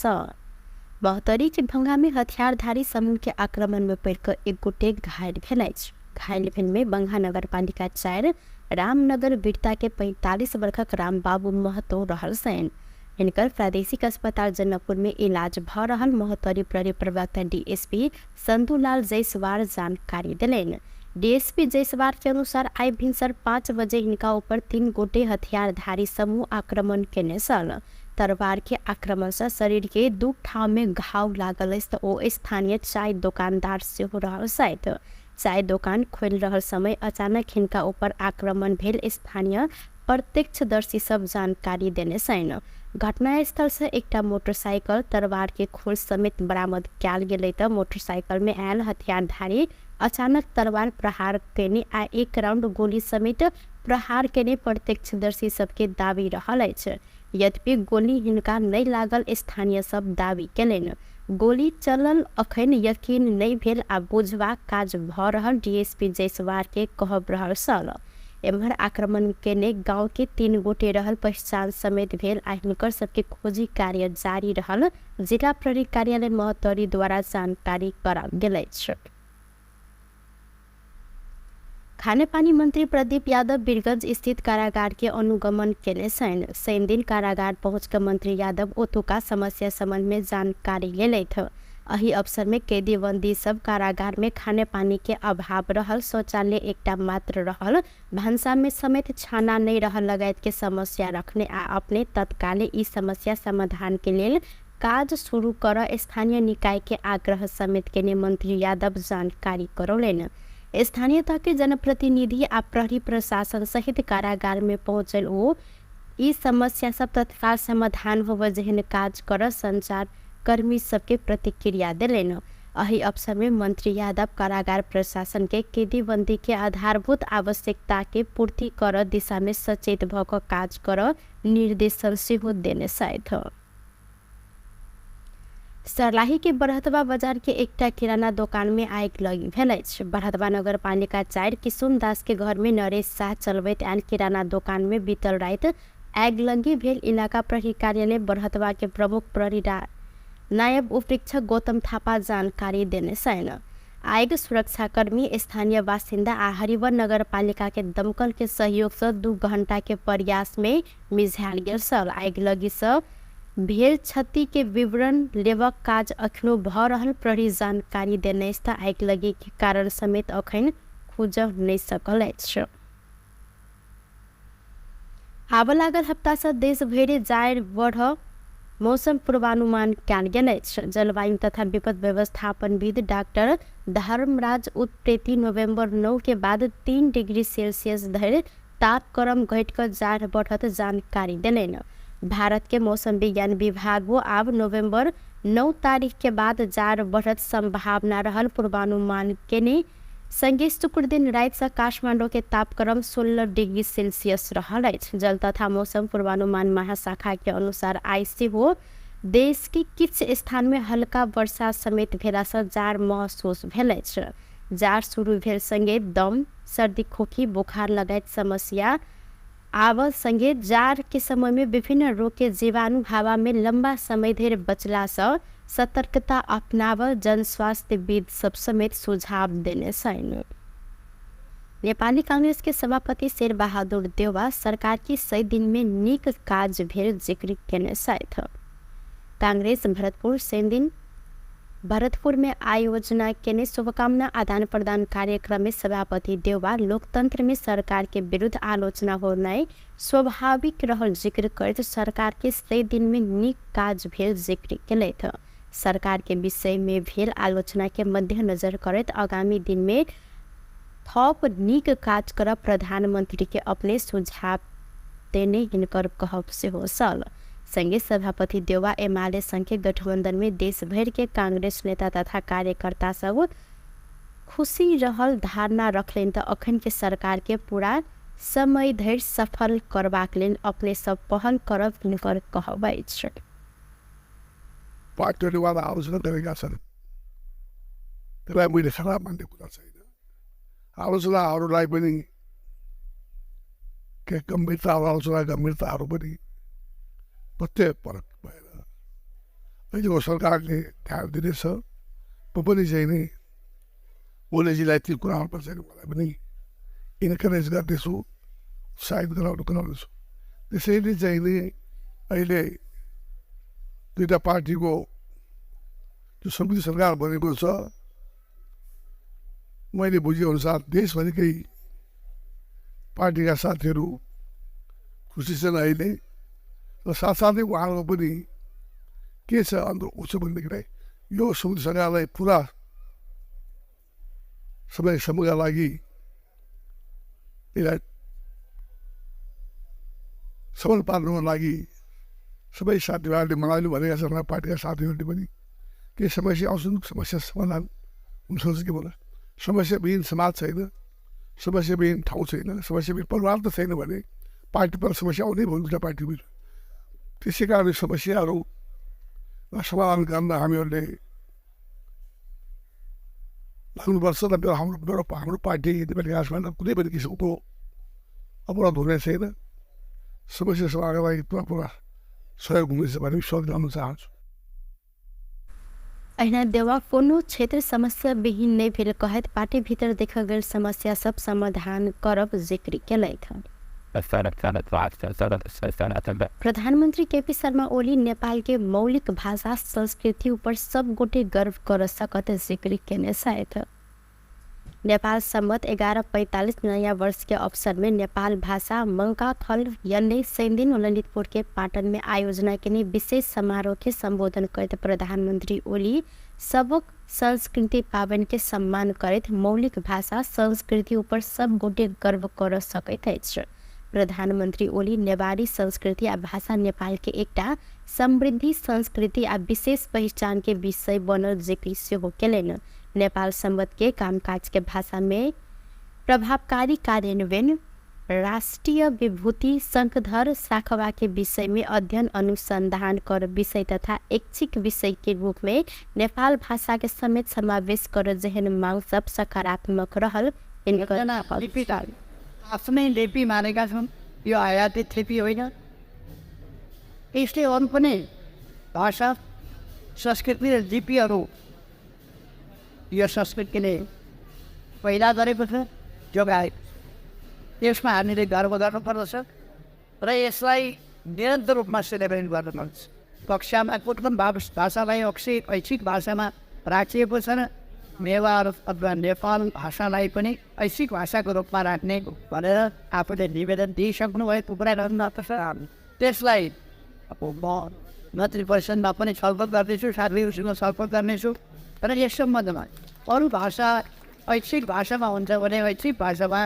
बहतरी के भंगा में हथियारधारी समूह के आक्रमण में पड़िकऽ एक गोटे घायल भेल अछि। घायल भेल में बंगा नगरपालिका 4 रामनगर बिरता के 45 वर्षक रामबाबू महतो रहल छनि। हिनकर प्रादेशिक अस्पताल जनकपुर में इलाज भ रहल महोत्तरी प्रहरी प्रवक्ता डीएसपी संतुलाल जायसवाल जानकारी देलनि। डीएसपी जायसवाल के अनुसार आइ भिनसर 5 बजे हिनका ऊपर 3 गोटे हथियारधारी समूह आक्रमण केने छल। तरवार के आक्रमण से शरीर के 2 ठाम में घाव लागल अछि त ओ स्थानीय चाय दोकानदार सेहो रहल छथि। चाय दोकान खोलि रहल समय अचानक हिनका ऊपर आक्रमण भेल स्थानीय प्रत्यक्षदर्शी सब जानकारी देने छनि। घटनास्थल से एकटा मोटरसाइकिल तरवार के खोल समेत बरामद कयल गेलै त मोटरसाइकिल में आयल हथियारधारी अचानक तलवार प्रहार केने आ एक राउंड गोली समेत प्रहार केने प्रत्यक्षदर्शी सबके दावी रहल अछि। यद्यपि गोली हिनका नहि लागल स्थानीय सब दावी केलनि। गोली चलल अखन यकीन नहि भेल आ बुझबाक काज भऽ रहल डीएसपी जयसवार के कहब रहल छल। एम्हर आक्रमण केने गांव के 3 गोटे रहल पहचान समेत भेल आ हिनकर सबके खोजी कार्य जारी रहल जिला प्रहरी कार्यालय महोत्तरी द्वारा जानकारी कराओल गेल अछि। खानेपानी मंत्री प्रदीप यादव वीरगंज स्थित कारागार के अनुगमन केने छनि। शनि दिन कारागार पहुँच के मंत्री यादव ओतुका समस्या संबंध में जानकारी लेलथि। एहि अवसर में कैदी बंदी सब कारागार में खाने पानी के अभाव रहल, शौचालय एकटा मात्र रहल, भानसा में समेत छाना नहीं रहल लगायत के समस्या रखने आ अपने तत्काले ई समस्या समाधान के लेल काज शुरू कर स्थानीय निकाय के आग्रह समेत केने मंत्री यादव जानकारी करौलनि। स्थानीय तह के जनप्रतिनिधि आ प्रहरी प्रशासन सहित कारागार में पहुँचल ओ ई समस्या सब तत्काल समाधान होबय जेहन काज कर संचार कर्मी सबके प्रतिक्रिया देलनि। एहि अवसर में मंत्री यादव कारागार प्रशासन के कैदीबंदी के आधारभूत आवश्यकता के पूर्ति कर दिशा में सचेत भऽ कऽ काज कर निर्देशन सेहो देने छथि। सर्लाही के बरहतवा बाजार के एकटा किराना दोकान में आगि लगी भेल अछि। बरहतवा नगरपालिका 4 किशुन दास के घर में नरेश शाह चलबैत आयल किराना दोकान में बीतल राति आगि लगी भेल इलाका प्रहरी कार्यालय बरहतवा के प्रमुख प्रहरी नायब उपरीक्षक गौतम थापा जानकारी देने छनि। आगि सुरक्षाकर्मी स्थानीय बासिन्दा आ हरिवन नगरपालिका के दमकल के सहयोग से 2 घंटा के प्रयास में मिझायल गेल छल। आगि लगी से भेल क्षति के विवरण लेबक काज अखनो भऽ रहल प्रहरी जानकारी देने अछि त आगि लगी के कारण समेत अखन खुजऽ नहि सकल अछि। आबऽ लागल हप्ता से देश भरि जाड़ बढ़ मौसम पूर्वानुमान कयल गेल अछि। जलवायु तथा विपद व्यवस्थापनविद डाक्टर धर्मराज उत्प्रेती नवम्बर 9 के बाद 3 डिग्री सेल्सियस धरि तापक्रम घटि कऽ जाड़ बढ़त जानकारी देलनि। भारत के मौसम विज्ञान विभाग आब नवम्बर 9 तारीख के बाद जाड़ बढ़त संभावना रहल पूर्वानुमान केने संगे शुक्र दिन राति से काठमांडू के तापक्रम 16 डिग्री सेल्सियस रहल अछि। जल तथा मौसम पूर्वानुमान महाशाखा के अनुसार आइ सेहो देश के किछु स्थान में हल्का वर्षा समेत भेला से जाड़ महसूस भेल अछि। जाड़ शुरू भेल संगे दम, सर्दी, खोखी, बुखार लगायत समस्या आब संगे जाड़ के समय में विभिन्न रोग के जीवाणु हवा में लंबा समय धरि बचला से सतर्कता अपनाव जनस्वास्थ्यविद सब समेत सुझाव देने छनि। नेपाली कांग्रेस के सभापति शेर बहादुर देउवा सरकार की 100 दिन में नीक काज भेल जिक्र केने छथि। कांग्रेस भरतपुर शनि दिन भरतपुर में आयोजना केने शुभकामना आदान प्रदान कार्यक्रम में सभापति देउवा लोकतंत्र में सरकार के विरुद्ध आलोचना होनाइ स्वाभाविक रहल जिक्र करैत सरकार के 100 दिन में नीक काज भेल जिक्र केलथि। सरकार के विषय में भेल आलोचना के मद्देनजर करैत आगामी दिन में थप नीक काज करब प्रधानमंत्री के अपने सुझाव देने हिनकर कहब सेहो छल। संगे सभापति देउवा एमाले संघ के गठबंधन में देश भर के कांग्रेस नेता तथा कार्यकर्ता सब खुशी रहल धारणा रखलनि त अखन के सरकार के पूरा समय धरि सफल करबाक लेल अपने सब पहल करब हिनकर कहब अछि। पार्टीले आलोचना गरेका छन्, त्यसलाई मैले खराब मान्ने कुरा छैन। आलोचनाहरूलाई पनि के गम्भीरता, आलोचना गम्भीरताहरू पनि प्रत्यय परक भएर अहिलेको सरकारले ध्यान दिनेछ। म पनि चाहिँ नि ओलीजीलाई ती कुराहरूमा चाहिँ मलाई पनि इन्करेज गर्नेछु, उत्साहित गराउनेछु। त्यसैले चाहिँ नि अहिले दुईवटा पार्टीको जो संयुक्त सरकार बनेको छ, मैले बुझेअनुसार देशभरिकै पार्टीका साथीहरू खुसी छन् अहिले। र साथसाथै उहाँहरूको पनि के छ अन्त उसो भनेदेखिलाई यो संयुक्त सरकारलाई पुरा समयसम्मका लागि यसलाई सबल पार्नको लागि सबै साथीभाइहरूले मलाई भनेका छन्, पार्टीका साथीहरूले पनि केही समस्या आउँछन्, समस्या समाधान हुनसक्छ के भन्दा समस्याविहीन समाज छैन, समस्याविहीन ठाउँ छैन, समस्याविहीन परिवार त छैन भने पार्टी पर समस्या आउनै भयो एउटा पार्टीमा। त्यसै कारण समस्याहरू समाधान गर्न हामीहरूले लाग्नुपर्छ र मेरो हाम्रो पार्टी नेपाली काङ्ग्रेसमा कुनै पनि किसिमको अपराध हुने छैन। समस्या समाधानका लागि पुरा पुरा सहयोग हुनेछ भन्ने विश्वास गर्न चाहन्छु। अहिना देवा कोनो क्षेत्र समस्या विहीन नहि भेल कहैत पार्टी भीतर देखल गेल समस्या सब समाधान करब जिक्र केलथि। प्रधानमंत्री केपी शर्मा ओली नेपाल के मौलिक भाषा संस्कृति ऊपर सब गोटे गर्व कर सकत जिक्र केने छथि। नेपाल सम्मत 1145 नयाँ वर्ष के अवसर में नेपाल भाषा मंका थल यन्ने शनिदिन ललितपुर के पाटन में आयोजना के विशेष समारोह के संबोधन करते प्रधानमंत्री ओली सबक संस्कृति पावन के सम्मान करैत मौलिक भाषा संस्कृति ऊपर सब गोटे गर्व कर सकैत अछि। प्रधानमंत्री ओली नेवारी संस्कृति आ भाषा नेपाल के एकटा समृद्धि संस्कृति आ विशेष पहिचान के विषय बनल जिक्र सेहो केलनि। नेपाल सम्बत के कामकाज के भाषा में प्रभावकारी कार्यान्वयन, राष्ट्रिय विभूति शंखधर साखवा के विषय में अध्ययन अनुसंधान कर विषय तथा ऐच्छिक विषय के रूप में नेपाल भाषा के समेत समावेश कर जेहन मांग सब सकारात्मक रहल। आफ्नै लिपि मानेका छन्, यो आयातित लिपि होइन। यसले अरू पनि भाषा संस्कृति र लिपिहरू यो संस्कृतिले पैदा गरेको छ, जोगाएको छ। यसमा हामीले गर्व गर्नुपर्दछ र यसलाई निरन्तर रूपमा सेलिब्रेट गर्नुपर्छ। कक्षामा कुन भाषालाई ऐच्छिक भाषामा राखिएको छ र नेवार अथवा नेपाल भाषालाई पनि ऐच्छिक भाषाको रूपमा राख्ने भनेर आफूले निवेदन दिइसक्नु भएको कुरा गर्नुपर्छ। त्यसलाई अब म मन्त्री परिषदमा पनि छलफल गर्दैछु, साथीहरूसँग छलफल गर्नेछु र यस सम्बन्धमा अरू भाषा ऐच्छिक भाषामा हुन्छ भने ऐच्छिक भाषामा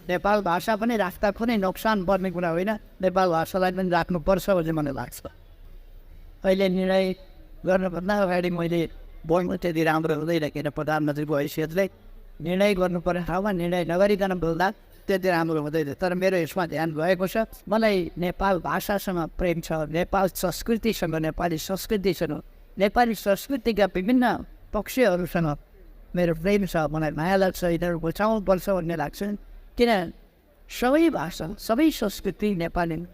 नेपाल भाषा पनि राख्दा कुनै नोक्सान पर्ने कुरा होइन, नेपाल भाषालाई पनि राख्नुपर्छ भन्ने मलाई लाग्छ। अहिले निर्णय गर्नुभन्दा अगाडि मैले बोल्नु त्यति राम्रो हुँदैन, किन प्रधानमन्त्रीको हैसियतले निर्णय गर्नुपर्ने ठाउँमा निर्णय नगरिकन बोल्दा त्यति राम्रो हुँदैन। तर मेरो यसमा ध्यान गएको छ। मलाई नेपाल भाषासँग प्रेम छ, नेपाल संस्कृतिसँग, नेपाली संस्कृतिसँग, नेपाली संस्कृतिका विभिन्न पक्षहरूसँग मेरो प्रेम छ। मलाई माया लाग्छ, यिनीहरू बचाउनुपर्छ भन्ने लाग्छ। किन सबै भाषा, सबै संस्कृति नेपाली,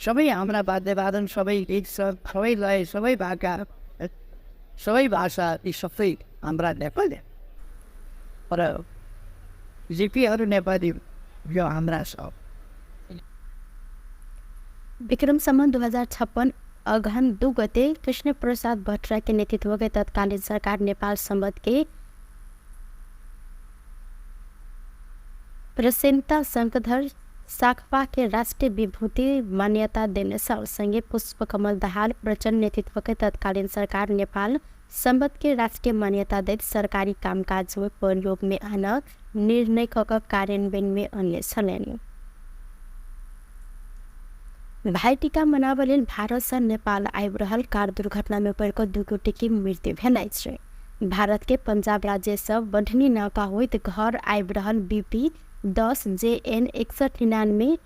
सबै हाम्रा वाद्यवादन, सबै गीत, सबै लय, सबै भाका, सबै भाषा, यी सबै हाम्रा नेपाली र लिपिहरू नेपाली, यो हाम्रा सब। विक्रम सम्वत 2056 अगहन 2 गते कृष्ण प्रसाद भट्टराई के नेतृत्व के तत्कालीन सरकार नेपाल सम्वत के प्रसेनता शंखधर साखपा के राष्ट्रिय विभूति मान्यता देने संगे पुष्पकमल दाहाल प्रचण्ड नेतृत्व के तत्कालीन सरकार नेपाल सम्वत के राष्ट्रिय मान्यता दैत सरकारी कामकाज में प्रयोग में आना निर्णय क कार्यान्वयन में अन्य छलनि। भाइटीका मनाबऽ लेल भारत सँ नेपाल आबि रहल कार दुर्घटना में पड़ि कऽ 2 गोटे के मृत्यु भेल अछि। भारत के पंजाब राज्य सँ बढ़नी नाका होइत घर आबि रहल BP 10 JN 6199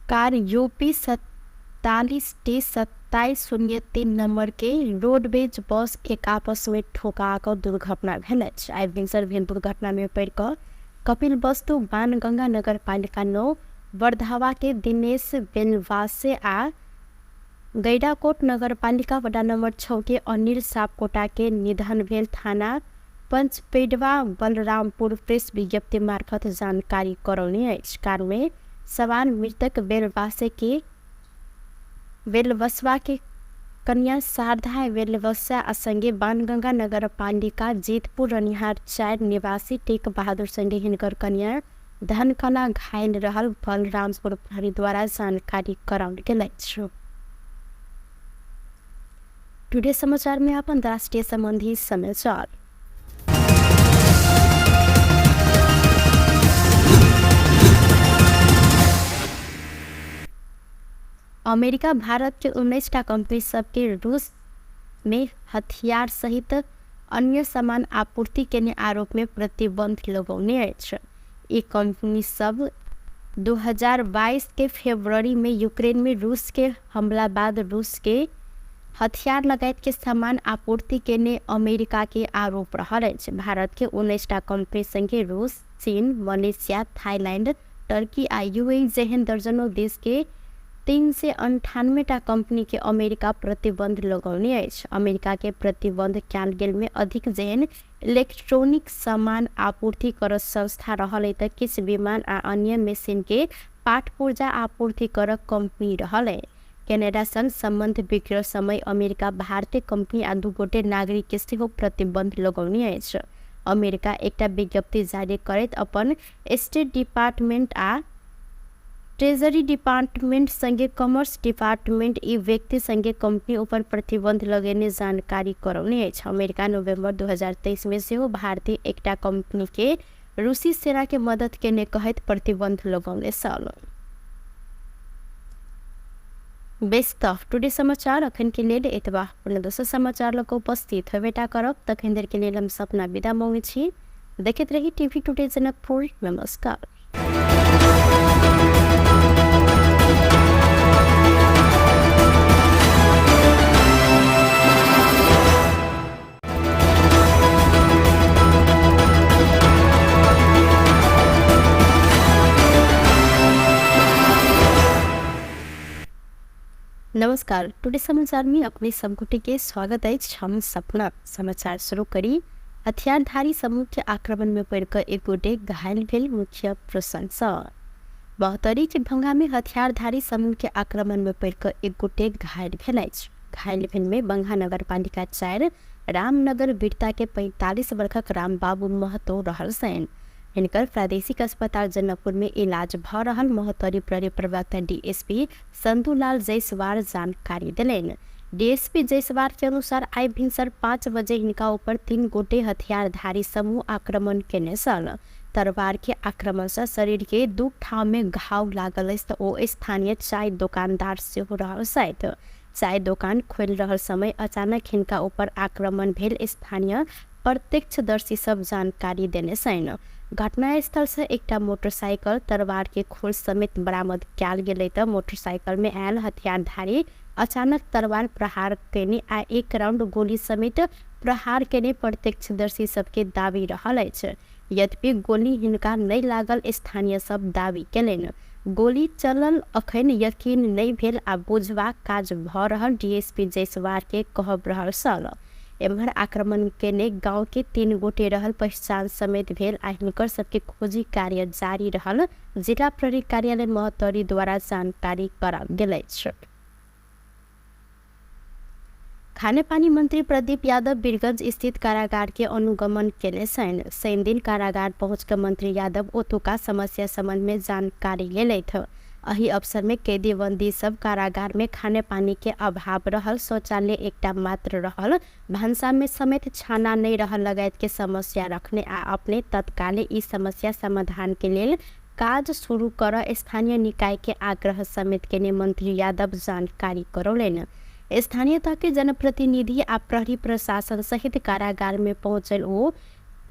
car UP 47 T 2703 number के रोडवेज बस एक आपस में ठोका कऽ दुर्घटना भेल अछि। आइ भिनसर भेल दुर्घटना में पड़ि कऽ कपिल वस्तु बाणगंगा नगरपालिका 9 वर्धावा के दिनेश बेलवासे आ गैडाकोट नगरपालिका वडा नंबर 6 के अनिल सापकोटा के निधन भेल थाना पंचपेडवा बलरामपुर प्रेस विज्ञप्ति मार्फत जानकारी करौने अछि। कार में सवार मृतक बेलवसवा के कन्या शारदा बेलवसा आ संगे बाणगंगा नगरपालिका जीतपुर रनिहार 4 निवासी टेक बहादुर संगे हिनकर कन्या धनकला घायल रहल बलरामपुर प्रहरी द्वारा जानकारी कराओल गेल अछि। टुडे समाचार में अपन राष्ट्रीय संबंधी समाचार। अमेरिका भारत के 19टा कंपनी सबके रूस में हथियार सहित अन्य सामान आपूर्ति केने आरोप में प्रतिबंध लगौने अछि। ई कंपनी सब 2022 के फरवरी में यूक्रेन में रूस के हमला बाद रूस के हथियार लगायत के सामान आपूर्ति केने अमेरिका के आरोप रहल अछि। भारत के 19टा कंपनी संगे रूस, चीन, मलेशिया, थाईलैंड, टर्की आ यूएई जेहन दर्जनों देश के 398टा कंपनी के अमेरिका प्रतिबंध लगौने अछि। अमेरिका के प्रतिबंध कयल गेल में अधिक जेहन इलेक्ट्रॉनिक सामान आपूर्ति करत संस्था रहल त किछु विमान आ अन्य मशीन के पाट पुर्जा आपूर्ति करक कंपनी रहल। कनाडा संग संबंध बिगड़ल समय अमेरिका भारतीय कंपनी आ 2 गोटे नागरिक के सेहो प्रतिबंध लगौने अछि। अमेरिका एकटा विज्ञप्ति जारी करैत अपन स्टेट डिपार्टमेंट आ ट्रेजरी डिपार्टमेंट संगे कॉमर्स डिपार्टमेंट ई व्यक्ति संगे कंपनी ऊपर प्रतिबंध लगेने जानकारी करौने अछि। अमेरिका नवंबर 2023 में सेहो भारतीय एकटा कंपनी के रूसी सेना के मदद केने कहैत प्रतिबंध लगौने छल। बेस त टुडे समाचार अखन के लेल एतबा। पुनः दोसर समाचार लऽ कऽ उपस्थित होबेटा करब, तखन देर के लेल हम सपना विदा मांगै छी। देखैत रही टीवी टुडे जनकपुर। नमस्कार। नमस्कार, टुडे समाचार में अपने सब गोटे के स्वागत अछि। हम सपना समाचार शुरू करी। हथियारधारी समूह के आक्रमण में पड़िकऽ एक गोटे घायल भेल मुख्य प्रसंग। बहतरी के भंगा में हथियारधारी समूह के आक्रमण में पड़िकऽ एक गोटे घायल भेल अछि। घायल भेल में बंगा नगरपालिका 4 रामनगर बिरता के 45 वर्षक रामबाबू महतो रहल छनि। हिनकर प्रादेशिक अस्पताल जनकपुर में इलाज भ रहल महोत्तरी प्रहरी प्रवक्ता डीएसपी संतुलाल जायसवाल जानकारी देलनि। डीएसपी जायसवाल के अनुसार आइ भिनसर 5 बजे हिनका ऊपर 3 गोटे हथियारधारी समूह आक्रमण केने छल। तरवार के आक्रमण से शरीर के 2 ठाम में घाव लागल अछि त ओ स्थानीय चाय दोकानदार सेहो रहल छथि। चाय दोकान खोलि रहल समय अचानक हिनका ऊपर आक्रमण भेल स्थानीय प्रत्यक्षदर्शी सब जानकारी देने छनि। घटनास्थल से एकटा मोटरसाइकिल तरवार के खोल समेत बरामद कयल गेलै त मोटरसाइकिल में आयल हथियारधारी अचानक तरवार प्रहार केने आ 1 राउंड गोली समेत प्रहार केने प्रत्यक्षदर्शी सबके दावी रहल अछि। यद्यपि गोली हिनका नहि लागल स्थानीय सब दावी केलनि। गोली चलल अखन यकीन नहि भेल आ बुझबाक काज भ रहल डीएसपी जायसवाल के कहब रहल छल। एम्हर आक्रमण केने गांव के 3 गोटे रहल पहचान समेत भेल आ हिनकर सबके खोजी कार्य जारी रहल जिला प्रहरी कार्यालय महोत्तरी द्वारा जानकारी कराओल गेल अछि। खानेपानी मंत्री प्रदीप यादव वीरगंज स्थित कारागार के अनुगमन केने छनि। शनि दिन कारागार पहुँच के मंत्री यादव ओतुका समस्या संबंध में जानकारी लेलथि। एहि अवसर में कैदी बंदी सब कारागार में खानेपानी के अभाव रहल, शौचालय एकटा मात्र रहल, भानसा में समेत छाना नहीं रहल लगायत के समस्या रखने आ अपने तत्काले ई समस्या समाधान के लेल काज शुरू कर स्थानीय निकाय के आग्रह समेत केने मंत्री यादव जानकारी करौलनि। स्थानीय तह के जनप्रतिनिधि आ प्रहरी प्रशासन सहित कारागार में पहुँचल ओ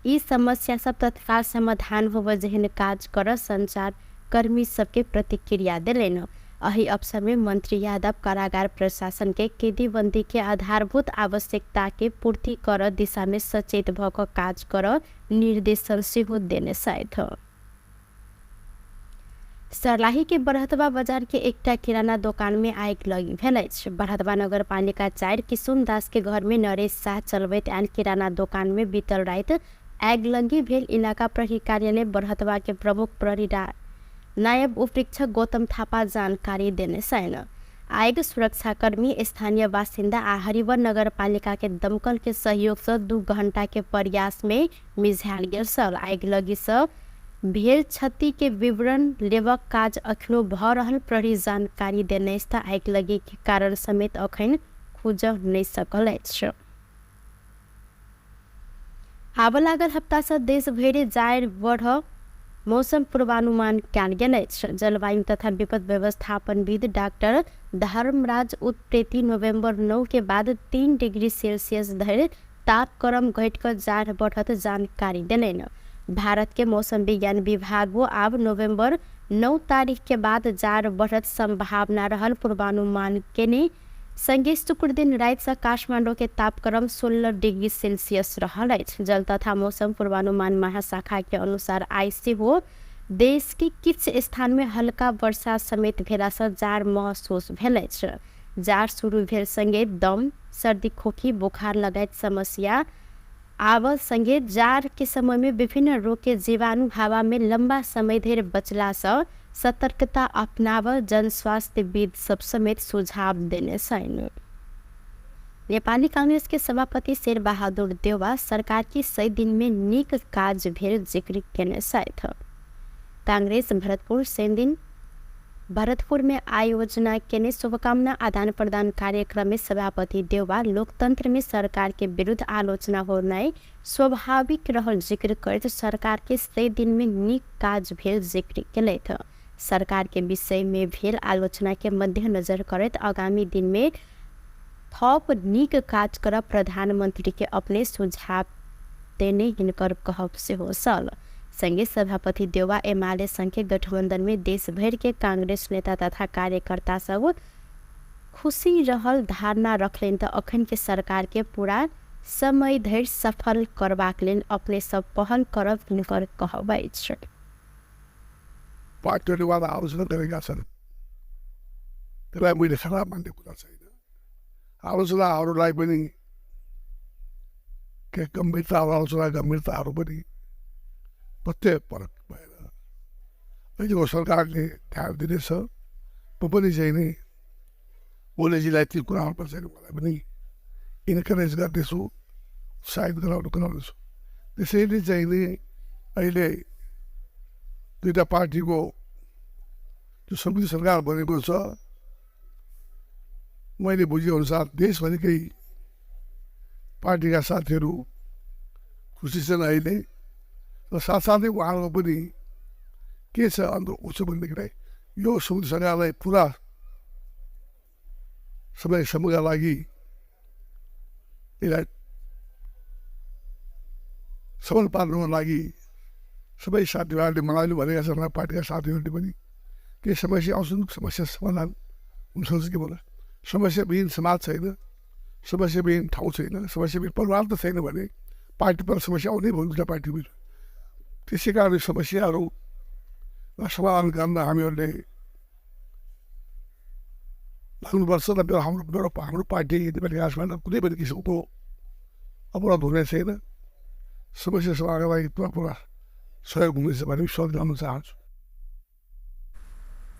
ई समस्या सब तत्काल समाधान होबय जेहन काज कर संचार कर्मी सबके प्रतिक्रिया देलनि। एहि अवसर में मंत्री यादव कारागार प्रशासन के कैदी बंदी के आधारभूत आवश्यकता के पूर्ति कर दिशा में सचेत भ क काज कर निर्देशन सेहो देने छथि। सर्लाही के बरहतवा बाजार के एकटा किराना दोकान में आगि लागि भेल अछि। बरहतवा नगरपालिका 4 किशुन दास के घर में नरेश शाह चलबैत आयल किराना दोकान में बीतल राति आगिलगी भेल। इलाका प्रहरी कार्यालय बरहतवा के प्रमुख प्रहरी नायब उपरीक्षक गौतम थापा जानकारी देने छनि। आगि सुरक्षाकर्मी, स्थानीय बासिन्दा आ हरिवर नगरपालिका के दमकल के सहयोग से 2 घंटा के प्रयास में मिझायल गेल छल। आगिलगी से भेल क्षति के विवरण लेबक काज अखनो भ रहल प्रहरी जानकारी देने अछि त आगिलगी के कारण समेत अखन खुजऽ नहि सकल अछि। आबऽ लागल हप्ता से देश भरि जाड़ बढ़ मौसम पूर्वानुमान कयल गेल अछि। जलवायु तथा विपद व्यवस्थापनविद डाक्टर धर्मराज उत्प्रेती नोभेम्बर 9 के बाद 3 डिग्री सेल्सियस धरि तापक्रम घटि कऽ जाढ़ बढ़त जानकारी देलनि। भारत के मौसम विज्ञान विभाग आब नोभेम्बर 9 तारीख के बाद जाड़ बढ़त संभावना रहल पूर्वानुमान केने संगे शुक्र दिन राति से काठमाडौँ के तापक्रम 16 डिग्री सेल्सियस रहल अछि। जल तथा मौसम पूर्वानुमान महाशाखा के अनुसार आइ सेहो देश के किछु स्थान में हल्का वर्षा समेत भेला से जाड़ महसूस भेल अछि। जाड़ शुरू भेल संगे दम, सर्दी, खोखी, बुखार लगायत समस्या आब संगे जाड़ के समय में विभिन्न रोग के जीवाणु हवा में लंबा समय धरि बचला से सतर्कता अपनाव जनस्वास्थ्यविद सब समेत सुझाव देने छनि। नेपाली कांग्रेस के सभापति शेरबहादुर देउवा सरकार के 100 दिन में नीक काज भेल जिक्र केने छथि। कांग्रेस भरतपुर शनिदिन भरतपुर में आयोजना केने शुभकामना आदान प्रदान कार्यक्रम में सभापति देउवा लोकतंत्र में सरकार के विरुद्ध आलोचना होनाइ स्वाभाविक रहल जिक्र करैत सरकार के 100 दिन में नीक काज भेल जिक्र केलथि। सरकार के विषय में भेल आलोचना के मद्देनजर करैत आगामी दिन में थप नीक काज करब प्रधानमंत्री के अपने सुझाव देने हिनकर कहब सेहो छल। संगे सभापति देउवा एमाले संघ के गठबंधन में देश भर के कांग्रेस नेता तथा कार्यकर्ता सब खुशी रहल धारणा रखलनि त अखन के सरकार के पूरा समय धरि सफल करबाक लेल अपने सब पहल करब हिनकर कहब अछि। पार्टीवाद आलोचना गरेका छन्, त्यसलाई मैले खराब मान्ने कुरा छैन। आलोचनाहरूलाई पनि के गम्भीरता, आलोचना गम्भीरताहरू पनि प्रत्यय परक भएर अहिलेको सरकारले ध्यान दिनेछ। म पनि चाहिँ नि ओलीजीलाई ती कुराहरूमा चाहिँ मलाई पनि इन्करेज गर्नेछु, उत्साहित गराउनेछु। त्यसैले चाहिँ नि अहिले दुईवटा पार्टीको जो संयुक्त सरकार बनेको छ, मैले बुझेअनुसार देशभरिकै पार्टीका साथीहरू खुसी छन् अहिले र साथसाथै उहाँहरूको पनि के छ अन्त उसो भनेदेखिलाई यो संयुक्त सरकारलाई पुरा समयसम्मका लागि यसलाई सफल पार्नुको लागि सबै साथीभाइहरूले मलाई भनेका छन्, पार्टीका साथीहरूले पनि केही समस्या आउँछन्, समस्या समाधान हुनसक्छ के भन्दा समस्याविहीन समाज छैन, समस्याविहीन ठाउँ छैन, समस्याविहीन परिवार त छैन भने पार्टी पर समस्या आउने भयो दुईवटा पार्टीको। त्यसै कारण समस्याहरू समाधान गर्न हामीहरूले लाग्नुपर्छ र मेरो हाम्रो पार्टी नेपाली काङ्ग्रेसमा कुनै पनि किसिमको अपराध हुने छैन। समस्या समाधानका लागि पुरा पुरा सहयोग हुनेछ भन्ने विश्वास गर्न चाहन्छु।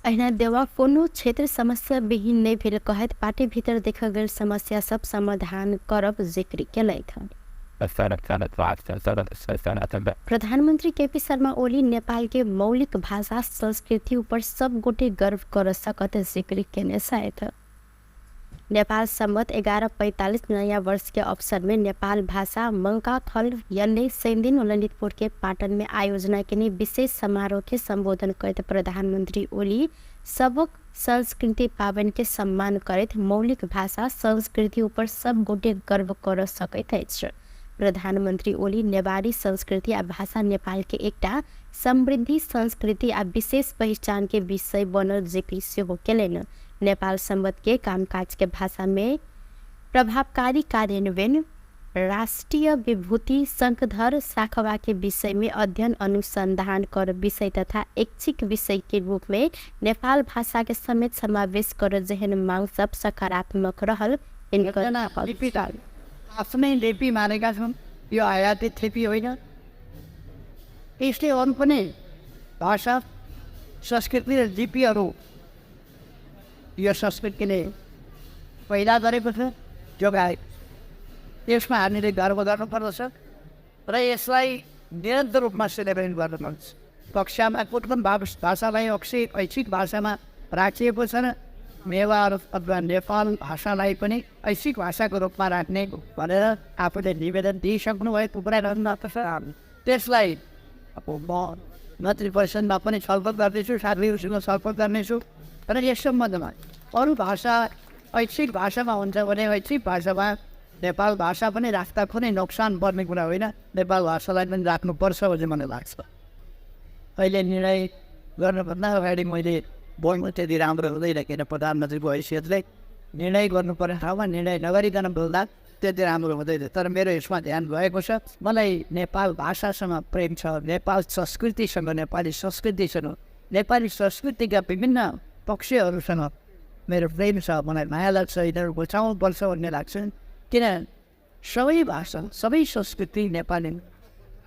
अहिना देउवा कोनो क्षेत्र समस्या विहीन नहि भेल कहैत पार्टी भीतर देखल गेल समस्या सब समाधान करब जिक्र केलथि। प्रधानमंत्री केपी शर्मा ओली नेपाल के मौलिक भाषा संस्कृति ऊपर सब गोटे गर्व कर सकत जिक्र केने छथि। नेपाल सम्वत 1145 नयाँ वर्ष के अवसर में नेपाल भाषा मंकाथल यन्ने शनिदिन ललितपुर के पाटन में आयोजना के विशेष समारोह के संबोधन करैत प्रधानमंत्री ओली सबक संस्कृति पावन के सम्मान करैत मौलिक भाषा संस्कृति ऊपर सब गोटे गर्व कर सकैत अछि। प्रधानमंत्री ओली नेवारी संस्कृति आ भाषा नेपाल के एकटा समृद्धि संस्कृति आ विशेष पहिचान के विषय बनल जिक्र सेहो केलनि। नेपाल सम्वत के कामकाज के भाषा में प्रभावकारी कार्यान्वयन, राष्ट्रिय विभूति शंखधर साखवा के विषय में अध्ययन अनुसंधान कर विषय तथा ऐच्छिक विषय के रूप में नेपाल भाषा के समेत समावेश कर जेहन मांग सब सकारात्मक रहल। आफ्नै लिपि मानेका छन्, यो आयातित लिपि होइन। यसले अरू पनि भाषा संस्कृति र लिपिहरू यो संस्कृतिले पैदा गरेको छ, जोगाएको छ। त्यसमा हामीले गर्व गर्नुपर्दछ र यसलाई निरन्तर रूपमा सेलिब्रेट गर्नुपर्छ। कक्षामा कुन कुन भाषालाई ऐच्छिक भाषामा राखिएको छ र नेवार अथवा नेपाल भाषालाई पनि ऐच्छिक भाषाको रूपमा राख्ने भनेर आफूले निवेदन दिइसक्नु भएको कुरा। त्यसलाई अब म मन्त्री परिषदमा पनि छलफल गर्दैछु, साथीहरूसँग छलफल गर्नेछु। र यस सम्बन्धमा अरू भाषा ऐच्छिक भाषामा हुन्छ भने ऐच्छिक भाषामा नेपाल भाषा पनि राख्दा कुनै नोक्सान पर्ने कुरा होइन, नेपाल भाषालाई पनि राख्नुपर्छ भन्ने मलाई लाग्छ। अहिले निर्णय गर्नुभन्दा अगाडि मैले बोल्नु त्यति राम्रो हुँदैन, किन प्रधानमन्त्रीको हैसियतले निर्णय गर्नुपर्ने ठाउँमा निर्णय नगरिकन बोल्दा त्यति राम्रो हुँदैन। तर मेरो यसमा ध्यान गएको छ। मलाई नेपाल भाषासँग प्रेम छ, नेपाल संस्कृतिसँग, नेपाली संस्कृतिसँग, नेपाली संस्कृतिका विभिन्न पक्षहरूसँग मेरो प्रेम छ। मलाई माया लाग्छ, यिनीहरू बचाउनुपर्छ भन्ने लाग्छ। किन सबै भाषा, सबै संस्कृति नेपाली,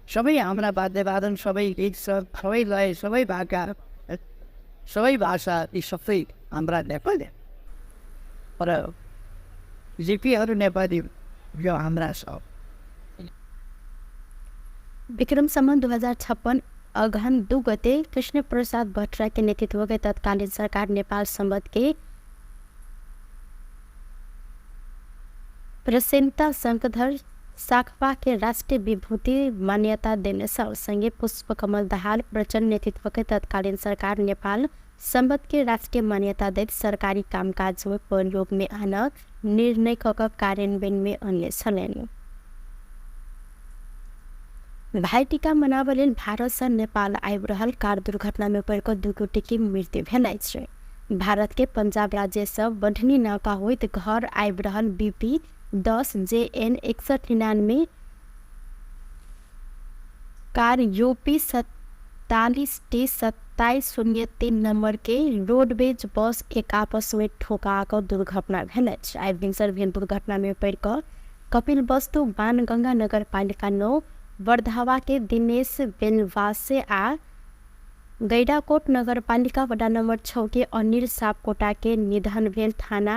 सबै हाम्रा वाद्यवादन, सबै गीत, सबै लय, सबै भाका, सबै भाषा, यी सबै हाम्रा नेपाली र लिपिहरू नेपाली, यो हाम्रा छ। विक्रम सम्वत 2056 अगहन 2 गते कृष्ण प्रसाद भट्टराई के नेतृत्व के तत्कालीन सरकार नेपाल सम्वत के प्रसेन्ता शङ्कधर साखपा के राष्ट्रिय विभूति मान्यता देने सँगै पुष्पकमल दाहाल प्रचण्ड नेतृत्व के तत्कालीन सरकार नेपाल सम्वत के राष्ट्रिय मान्यता दैत सरकारी कामकाज में प्रयोग में आना निर्णय क कार्यान्वयन में अन्य छलनि। भाइटीका मनाबऽ लेल भारत सँ नेपाल आबि रहल कार दुर्घटना में पड़ि कऽ 2 गोटे के मृत्यु भेल अछि। भारत के पंजाब राज्य सँ बढ़नी नाका होइत घर आबि रहल BP 10 JN 6199 car UP 47 T 2703 number के रोडवेज बस एक आपस में ठोका कऽ दुर्घटना भेल अछि। आइ भिनसर भेल दुर्घटना में पड़ि कऽ कपिल वस्तु बाणगंगा नगरपालिका 9 वर्धावा के दिनेश बेलवासे आ गैडाकोट नगरपालिका वडा नंबर 6 के अनिल सापकोटा के निधन भेल थाना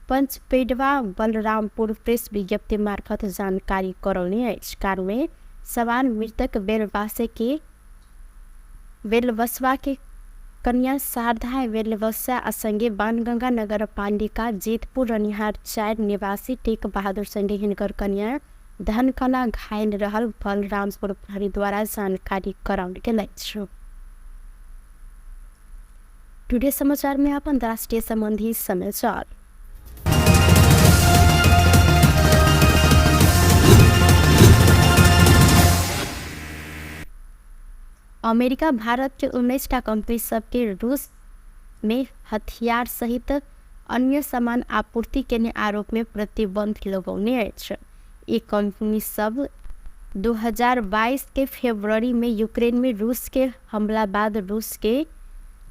पंचपेडवा बलरामपुर प्रेस विज्ञप्ति मार्फत जानकारी करौने अछि। कार में सवार मृतक बेलवसवा के कन्या शारदा बेलवसा आ संगे बाणगंगा नगरपालिका जीतपुर रनिहार 4 निवासी टेक बहादुर संगे हिनकर कन्या धनकला घायल रहल बलरामपुर प्रहरी द्वारा जानकारी कराओल गेल अछि। टुडे समाचार में अपन राष्ट्रीय संबंधी समाचार। अमेरिका भारत के 19टा कंपनी सबके रूस में हथियार सहित अन्य सामान आपूर्ति केने आरोप में प्रतिबंध लगौने अछि। ई कंपनी सब 2022 के फरवरी में यूक्रेन में रूस के हमला बाद रूस के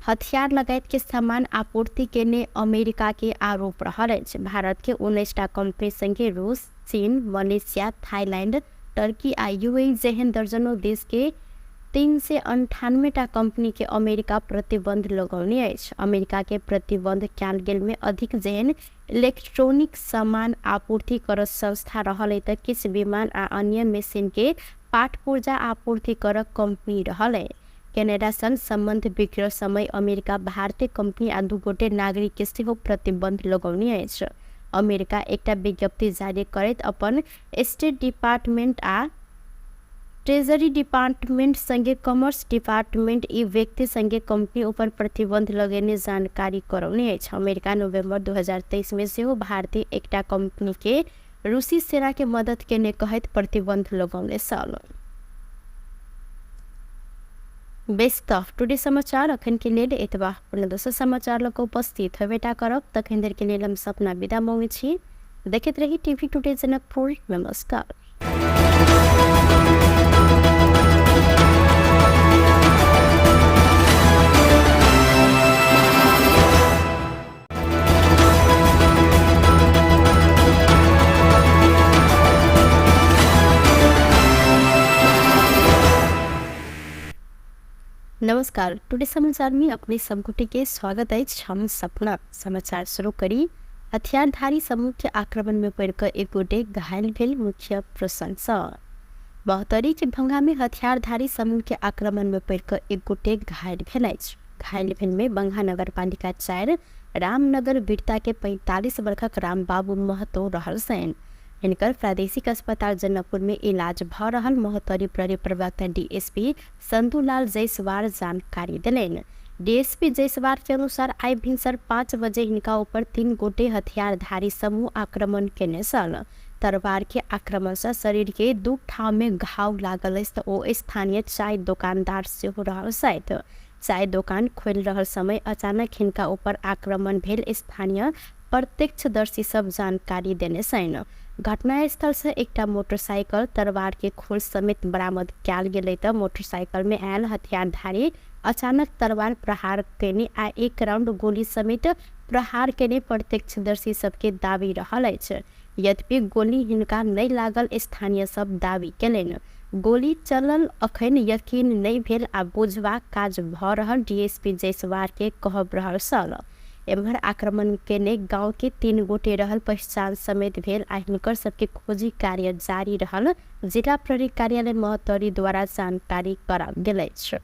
हथियार लगायत के सामान आपूर्ति केने अमेरिका के आरोप रहल अछि। भारत के 19टा कंपनी संगे रूस, चीन, मलेशिया, थाईलैंड, टर्की आ यूएई जेहन दर्जनों देश के 398टा कंपनी के अमेरिका प्रतिबंध लगौने अछि। अमेरिका के प्रतिबंध कयल गेल में अधिक जेहन इलेक्ट्रॉनिक सामान आपूर्ति कर संस्था रहल त किछु विमान आ अन्य मशीन के पाट पुर्जा आपूर्ति कर कंपनी रहल। कनाडा संग संबंध बिगड़ल समय अमेरिका भारतीय कंपनी आ 2 गोटे नागरिक के सेहो प्रतिबंध लगौने अछि। अमेरिका एकटा विज्ञप्ति जारी करैत अपन स्टेट डिपार्टमेंट आ ट्रेजरी डिपार्टमेंट संगे कॉमर्स डिपार्टमेंट ई व्यक्ति संगे कंपनी ऊपर प्रतिबंध लगेने जानकारी करौने अछि। अमेरिका नवंबर 2023 में सेहो भारतीय एकटा कंपनी के रूसी सेना के मदद केने कहैत प्रतिबंध लगौने छल। बेस त टुडे समाचार अखन के लेल एतबा। पुनः दोसर समाचार लऽ कऽ उपस्थित हेबेटा करब, तखन देर के लेल हम सपना विदा मांगै छी। देखैत रही टीवी टुडे जनकपुर। नमस्कार। नमस्कार, टुडे समाचार में अपने सब गोटे के स्वागत अछि। हम सपना समाचार शुरू करी। हथियारधारी समूह के आक्रमण में पड़ि कऽ एक गोटे घायल भेल मुख्य प्रशंसा। बहतरी के भंगा में हथियारधारी समूह के आक्रमण में पड़ि कऽ एक गोटे घायल भेल अछि। घायल भेल में बंगा नगरपालिका 4 रामनगर बिरता के 45 वर्षक रामबाबू महतो रहल छनि। हिनकर प्रादेशिक अस्पताल जनकपुर में इलाज भ रहल महोत्तरी प्रहरी प्रवक्ता डीएसपी संतुलाल जायसवाल जानकारी देलनि। डीएसपी जायसवाल के अनुसार आइ भिनसर 5 बजे हिनका ऊपर 3 गोटे हथियारधारी समूह आक्रमण केने छल। तरवार के आक्रमण से शरीर के 2 ठाम में घाव लागल अछि त ओ स्थानीय चाय दोकानदार सेहो रहल छथि। चाय दोकान खोलि रहल समय अचानक हिनका ऊपर आक्रमण भेल स्थानीय प्रत्यक्षदर्शी सब जानकारी देने छनि। घटनास्थल से एकटा मोटरसाइकिल तरवार के खोल समेत बरामद कयल गेलै त मोटरसाइकिल में आयल हथियारधारी अचानक तरवार प्रहार केने आ 1 राउंड गोली समेत प्रहार केने प्रत्यक्षदर्शी सबके दावी रहल अछि। यद्यपि गोली हिनका नहि लागल स्थानीय सब दावी केलनि। गोली चलल अखन यकीन नहि भेल आ बुझबाक काज भ रहल डीएसपी जायसवाल के कहब रहल छल। एम्हर आक्रमण केने गांव के 3 गोटे रहल पहचान समेत भेल आ हिनकर सबके खोजी कार्य जारी रहल जिला प्रहरी कार्यालय महोत्तरी द्वारा जानकारी कराओल गेल अछि।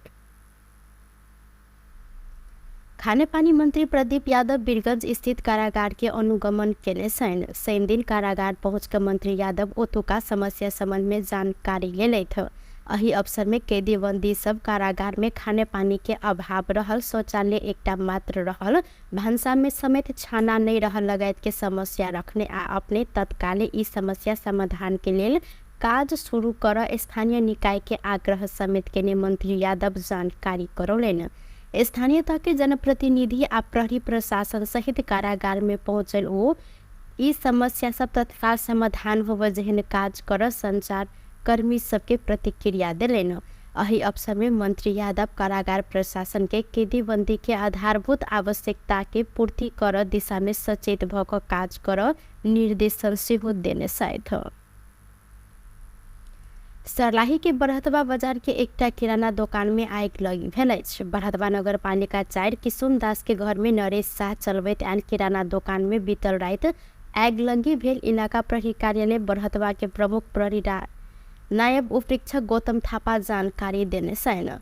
खानेपानी मंत्री प्रदीप यादव वीरगंज स्थित कारागार के अनुगमन केने छनि। शनिदिन कारागार पहुँच के मंत्री यादव ओतुका समस्या संबंध में जानकारी लेलथि। एहि अवसर में कैदी बंदी सब कारागार में खानेपानी के अभाव रहल, शौचालय एकटा मात्र रहल, भानसा में समेत छाना नहीं रहल लगायत के समस्या रखने आ अपने तत्काले ई समस्या समाधान के लेल काज शुरू कर स्थानीय निकाय के आग्रह समेत केने मंत्री यादव जानकारी करौलनि। स्थानीय तह के जनप्रतिनिधि आ प्रहरी प्रशासन सहित कारागार में पहुँचल ओ ई समस्या सब तत्काल समाधान होबय जेहन काज कर संचार कर्मी सबके प्रतिक्रिया देलनि। एहि अवसर में मंत्री यादव कारागार प्रशासन के कैदीबंदी के आधारभूत आवश्यकता के पूर्ति कर दिशा में सचेत भ क काज कर निर्देशन सेहो देने छथि। सर्लाही के बरहतवा बाजार के एकटा किराना दोकान में आगि लगी भेल अछि। बरहतवा नगरपालिका 4 किशुन दास के घर में नरेश शाह चलबैत आयल किराना दोकान में बीतल राति आगि लगी भेल इलाका प्रहरी कार्यालय बरहतवा के प्रमुख प्रहरी नायब उपरीक्षक गौतम थापा जानकारी देने छनि।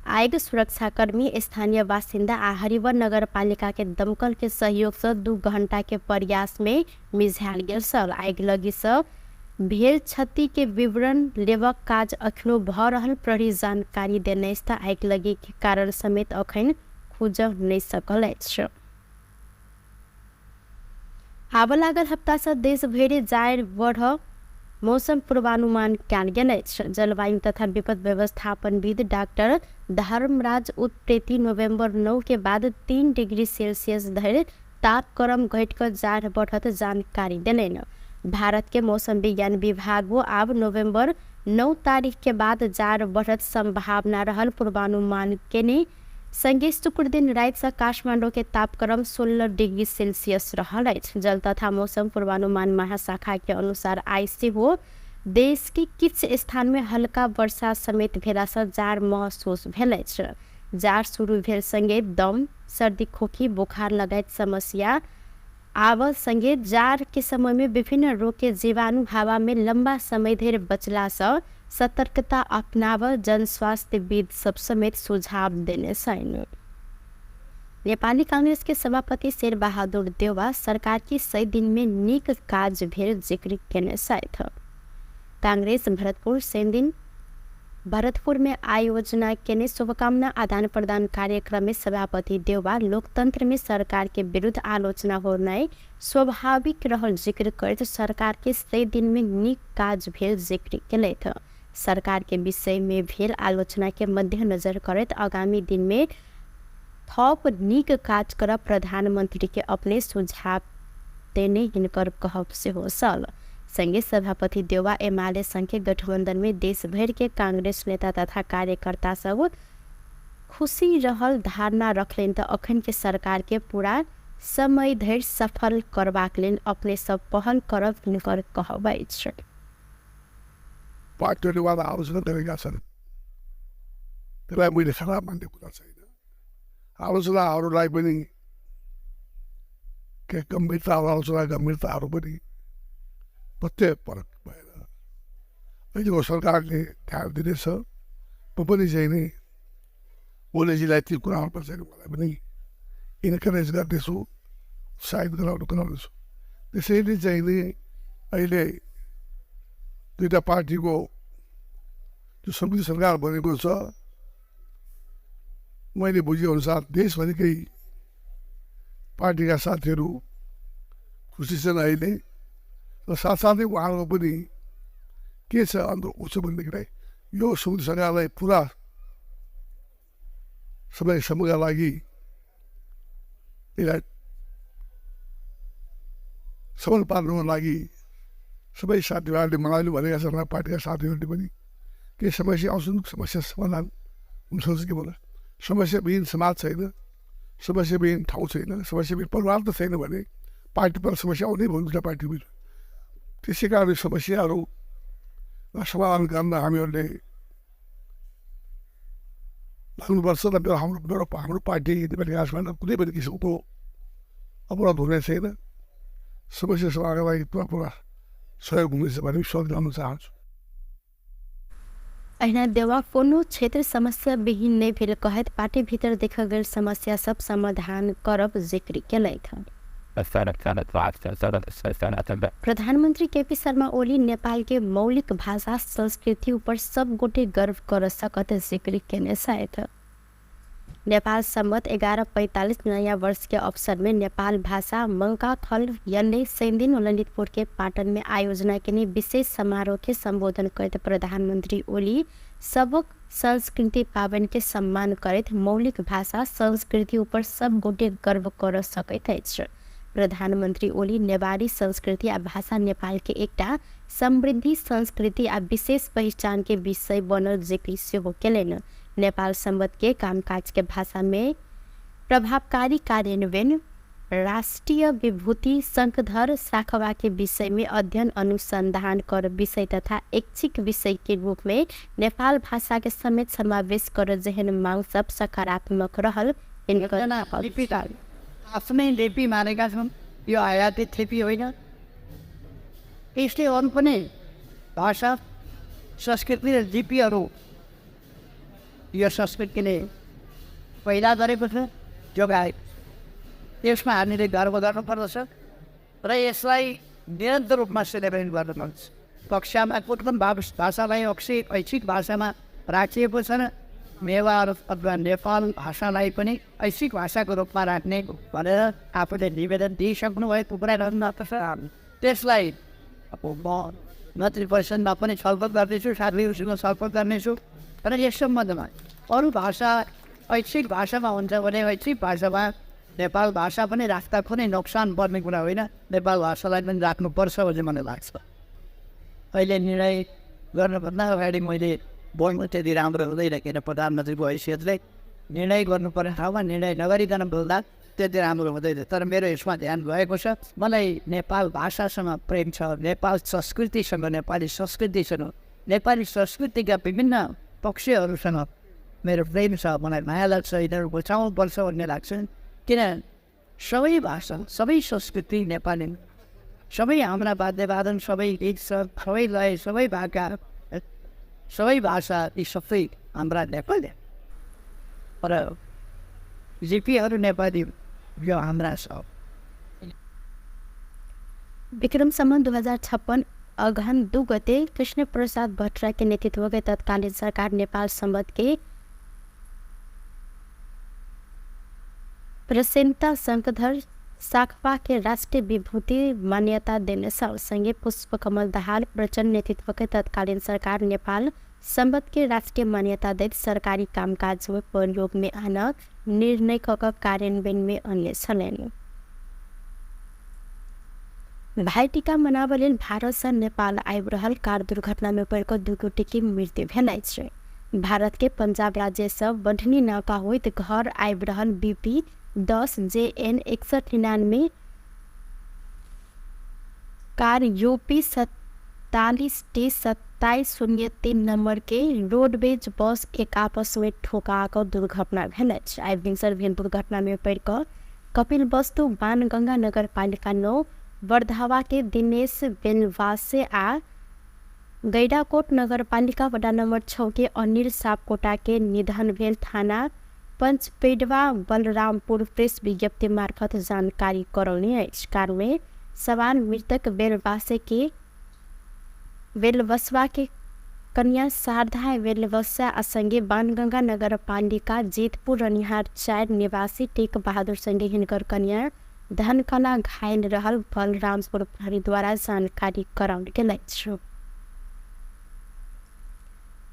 आगि सुरक्षाकर्मी स्थानीय बासिन्दा आ हरिवन नगरपालिका के दमकल के सहयोग से 2 घंटा के प्रयास में मिझायल गेल छल। आगि लगी से भेल क्षति के विवरण लेबक काज अखनो भ रहल प्रहरी जानकारी देने अछि त आगि लगी के कारण समेत अखन खुजल नहि सकल अछि। आबऽ लागल हप्ता से देश भरि जाड़ बढ़ मौसम पूर्वानुमान कयल गेल अछि। जलवायु तथा विपद व्यवस्थापनविद डाक्टर धर्मराज उत्प्रेती नोभेम्बर 9 के बाद 3 डिग्री सेल्सियस धरि तापक्रम घटि कऽ जाड़ बढ़त जानकारी देलनि। भारत के मौसम विज्ञान विभाग आब नोभेम्बर 9 तारीख के बाद जाड़ बढ़त संभावना रहल पूर्वानुमान केने संगे शुक्र दिन राति से काठमांडू के तापक्रम 16 डिग्री सेल्सियस रहल अछि। जल तथा मौसम पूर्वानुमान महाशाखा के अनुसार आइ सेहो देश के किछु स्थान में हल्का वर्षा समेत भेला से जाड़ महसूस भेल अछि। जाड़ शुरू भेल संगे दम, सर्दी, खोखी, बुखार लगायत समस्या आब संगे जाड़ के समय में विभिन्न रोग के जीवाणु हवा में लंबा समय धरि बचला से सतर्कता अपनाब जनस्वास्थ्यविद सब समेत सुझाव देने छनि। नेपाली कांग्रेस के सभापति शेर बहादुर देउवा सरकार की 100 दिन में नीक काज भेल जिक्र केने छथि। कांग्रेस भरतपुर शनिदिन भरतपुर में आयोजना केने शुभकामना आदान प्रदान कार्यक्रम में सभापति देउवा लोकतंत्र में सरकार के विरुद्ध आलोचना होनाइ स्वाभाविक रहल जिक्र करैत सरकार के 100 दिन में नीक काज भेल जिक्र केलथि। सरकार के विषय में भेल आलोचना के मद्देनजर करैत आगामी दिन में थप नीक काज कर प्रधानमंत्री के अपने सुझाव देने हिनकर कहब सेहो छल। संगे सभापति देउवा एमाले संघ के गठबंधन में देश भर के कांग्रेस नेता तथा कार्यकर्ता सब खुशी रहल धारणा रखलनि त अखन के सरकार के पूरा समय धरि सफल करबाक लेल अपने सब पहल करब हिनकर कहब अछि। पार्टीले आलोचना गरेका छन्, त्यसलाई मैले खराब मान्ने कुरा छैन। आलोचनाहरूलाई पनि के गम्भीरता, आलोचना गम्भीरताहरू पनि प्रत्यय परक भएर अहिलेको सरकारले ध्यान दिनेछ। म पनि चाहिँ नि ओलीजीलाई ती कुराहरूमा चाहिँ मलाई पनि इन्करेज गर्नेछु, उत्साहित गराउनेछु। त्यसैले चाहिँ नि अहिले दुईटा पार्टीको जो संयुक्त सरकार बनेको छ, मैले बुझेअनुसार देशभरिकै पार्टीका साथीहरू खुसी छन् अहिले। र साथसाथै उहाँहरूको पनि के छ अन्त उसो भनेदेखिलाई यो संयुक्त सरकारलाई पुरा समयसम्मका लागि यसलाई सबल पार्नुको लागि सबै साथीभाइहरूले मलाई भनेका छन्, पार्टीका साथीहरूले पनि केही समस्या आउँछन्, समस्या समाधान हुनसक्छ के भन्दा समस्याविहीन समाज छैन, समस्याविहीन ठाउँ छैन, समस्याविहीन परिवार त छैन भने पार्टीबाट समस्या आउनै भयो दुईवटा पार्टीमा। त्यसै कारण समस्याहरू समाधान गर्न हामीहरूले लाग्नुपर्छ र मेरो हाम्रो पार्टी नेपाली काङ्ग्रेसमा कुनै पनि किसिमको अपराध हुने छैन। समस्या समाधानका लागि पुरा पुरा सहयोग हुनेछ भन्ने विश्वास गर्न चाहन्छु। अहिना देवा कोनो क्षेत्र समस्या विहीन नहि भेल कहैत पार्टी भीतर देखल गेल समस्या सब समाधान करब जिक्र केलथि। प्रधानमंत्री केपी शर्मा ओली नेपाल के मौलिक भाषा संस्कृति ऊपर सब गोटे गर्व कर सकत जिक्र केने छथि। नेपाल सम्वत 1145 नयाँ वर्ष के अवसर में नेपाल भाषा मंका थल यन्ने शनिदिन ललितपुर के पाटन में आयोजना के विशेष समारोह के संबोधन करते प्रधानमंत्री ओली सबक संस्कृति पावन के सम्मान करैत मौलिक भाषा संस्कृति ऊपर सब गोटे गर्व कर सकैत अछि। प्रधानमंत्री ओली नेवारी संस्कृति आ भाषा नेपाल के एकटा समृद्धि संस्कृति आ विशेष पहचान के विषय बनल जिक्र सेहो केलनि। नेपाल सम्वत के कामकाज के भाषा में प्रभावकारी कार्यान्वयन, राष्ट्रिय विभूति शंखधर साखवा के विषय में अध्ययन अनुसंधान कर विषय तथा ऐच्छिक विषय के रूप में नेपाल भाषा के समेत समावेश कर जेहन मांग सब सकारात्मक रहल। आफ्नै लिपि मानेका छन्, यो आयातित लिपि होइन। यसले अरू पनि भाषा संस्कृति र लिपिहरू यो संस्कृतिले पहिला गरेको छ, जोगाएको। त्यसमा हामीले गर्व गर्नुपर्दछ र यसलाई निरन्तर रूपमा सेलिब्रेट गर्नुपर्छ। कक्षामा कुन कुन भाषालाई ऐच्छिक भाषामा राखिएको छ र नेवार अथवा नेपाल भाषालाई पनि ऐच्छिक भाषाको रूपमा राख्ने भनेर आफूले निवेदन दिइसक्नु भएको कुरा गर्नुपर्छ। त्यसलाई अब म मन्त्री परिषदमा पनि छलफल गर्दैछु, साथीहरूसँग छलफल गर्नेछु र यस सम्बन्धमा अरू भाषा ऐच्छिक भाषामा हुन्छ भने ऐच्छिक भाषामा नेपाल भाषा पनि राख्दा कुनै नोक्सान पर्ने कुरा होइन, नेपाल भाषालाई पनि राख्नुपर्छ भन्ने मलाई लाग्छ। अहिले निर्णय गर्नुभन्दा अगाडि मैले बोल्नु त्यति राम्रो हुँदैन, किन प्रधानमन्त्रीको हैसियतले निर्णय गर्नुपर्ने ठाउँमा निर्णय नगरिकन बोल्दा त्यति राम्रो हुँदैन। तर मेरो यसमा ध्यान गएको छ। मलाई नेपाल भाषासँग प्रेम छ, नेपाल संस्कृतिसँग, नेपाली संस्कृतिसँग, नेपाली संस्कृतिका विभिन्न पक्षहरूसँग मेरो प्रेम छ, मलाई माया लाग्छ, यिनीहरू बचाउनुपर्छ भन्ने लाग्छ। किन सबै भाषा, सबै संस्कृति नेपाली, सबै हाम्रा वाद्यवादन, सबै गीत, सबै लय, सबै भाका, सबै भाषा यी सबै हाम्रा नेपाली र लिपिहरू नेपाली, यो हाम्रा सब। विक्रम सम्वत 2056 अगहन 2 गते कृष्ण प्रसाद भट्टराई के नेतृत्व के तत्कालीन सरकार नेपाल सम्वत के प्रसेनता शंखधर साखवा के राष्ट्रिय विभूति मान्यता देने संगे पुष्पकमल दाहाल प्रचण्ड नेतृत्व के तत्कालीन सरकार नेपाल सम्वत के राष्ट्रिय मान्यता दैत सरकारी कामकाज में प्रयोग में आना निर्णय क कार्यान्वयन में अन्य छलनि। भाइटीका मनाबऽ लेल भारत से नेपाल आबि रहल कार दुर्घटना में पड़ि कऽ 2 गोटे के मृत्यु भेल अछि। भारत के पंजाब राज्य से बढ़नी नाका होइत घर आबि रहल BP 10 JN 6199 car UP 47 T 2703 number के रोडवेज बस एक आपस में ठोका कऽ दुर्घटना भेल अछि। आइ भिनसर भेल दुर्घटना में पड़ि कऽ कपिल वस्तु बाणगंगा नगरपालिका 9 वर्धावा के दिनेश बेलवासे आ गैडाकोट नगरपालिका वडा नंबर 6 के अनिल सापकोटा के निधन भेल थाना पंचपेडवा बलरामपुर प्रेस विज्ञप्ति मार्फत जानकारी करौने अछि। कार में सवार मृतक बेलवासे के बेलबसवा के कन्या शारदा बेलबसा आ संगे बाणगंगा नगरपालिका जेतपुर रनिहार 4 निवासी टेक बहादुर संगे हिनकर कन्या धनकला घायल रहल बलरामपुर प्रहरी द्वारा जानकारी कराओल गेल अछि।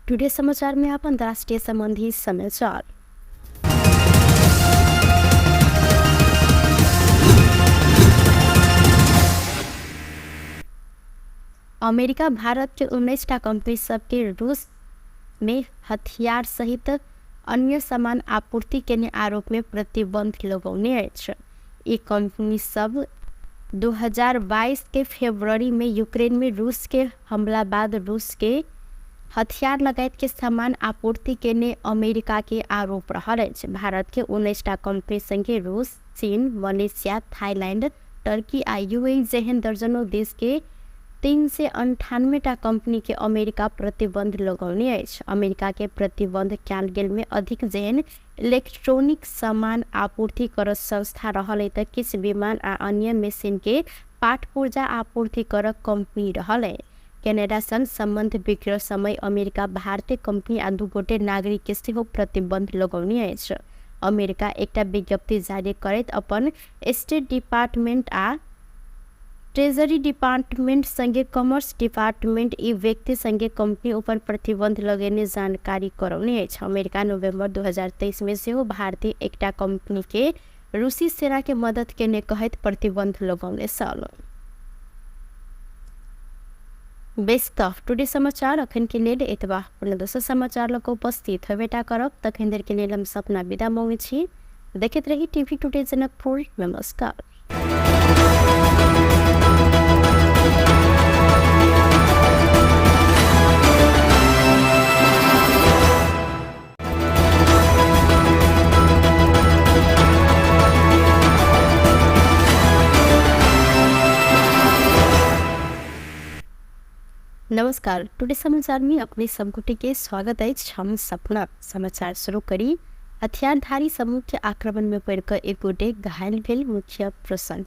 टुडे समाचार में अपन अंतर्राष्ट्रीय संबंधी समाचार। अमेरिका भारत के 19 टा कंपनी सबके रूस में हथियार सहित अन्य सामान आपूर्ति केने आरोप में प्रतिबंध लगौने अछि। ई कंपनी सब 2022 के फरवरी में यूक्रेन में रूस के हमला बाद रूस के हथियार लगायत के सामान आपूर्ति केने अमेरिका के आरोप रहल अछि। भारत के 19 टा कंपनी संगे रूस, चीन, मलेशिया, थाईलैंड, टर्की आ यूएई जेहन दर्जनों देश के 398 टा कंपनी के अमेरिका प्रतिबंध लगौने अछि। अमेरिका के प्रतिबंध कयल गेल में अधिक जेहन इलेक्ट्रॉनिक सामान आपूर्ति करत संस्था रहल त किछु विमान आ अन्य मशीन के पाट पुर्जा आपूर्ति करक कंपनी रहल है। कनाडा संग संबंध बिगड़ल समय अमेरिका भारतीय कंपनी आ 2 गोटे नागरिक के सेहो प्रतिबंध लगौने अछि। अमेरिका एकटा विज्ञप्ति जारी करैत अपन स्टेट डिपार्टमेंट आ ट्रेजरी डिपार्टमेंट संगे कॉमर्स डिपार्टमेंट ई व्यक्ति संगे कंपनी ऊपर प्रतिबंध लगेने जानकारी करौने अछि। अमेरिका नवंबर 2023 में सेहो भारतीय एकटा कंपनी के रूसी सेना के मदद केने कहैत प्रतिबंध लगौने छल। बेस त टुडे समाचार अखन के लेल एतबा। पुनः दोसर समाचार लऽ कऽ उपस्थित होबेटा करब, तखन देर के लेल हम सपना विदा मांगै छी। देखैत रही टीवी टुडे जनकपुर। नमस्कार। नमस्कार, टुडे समाचार में अपने सब गोटे के स्वागत अछि। हम सपना समाचार शुरू करी। हथियारधारी समूह के आक्रमण में पड़िकऽ एक गोटे घायल भेल मुख्य प्रसंग।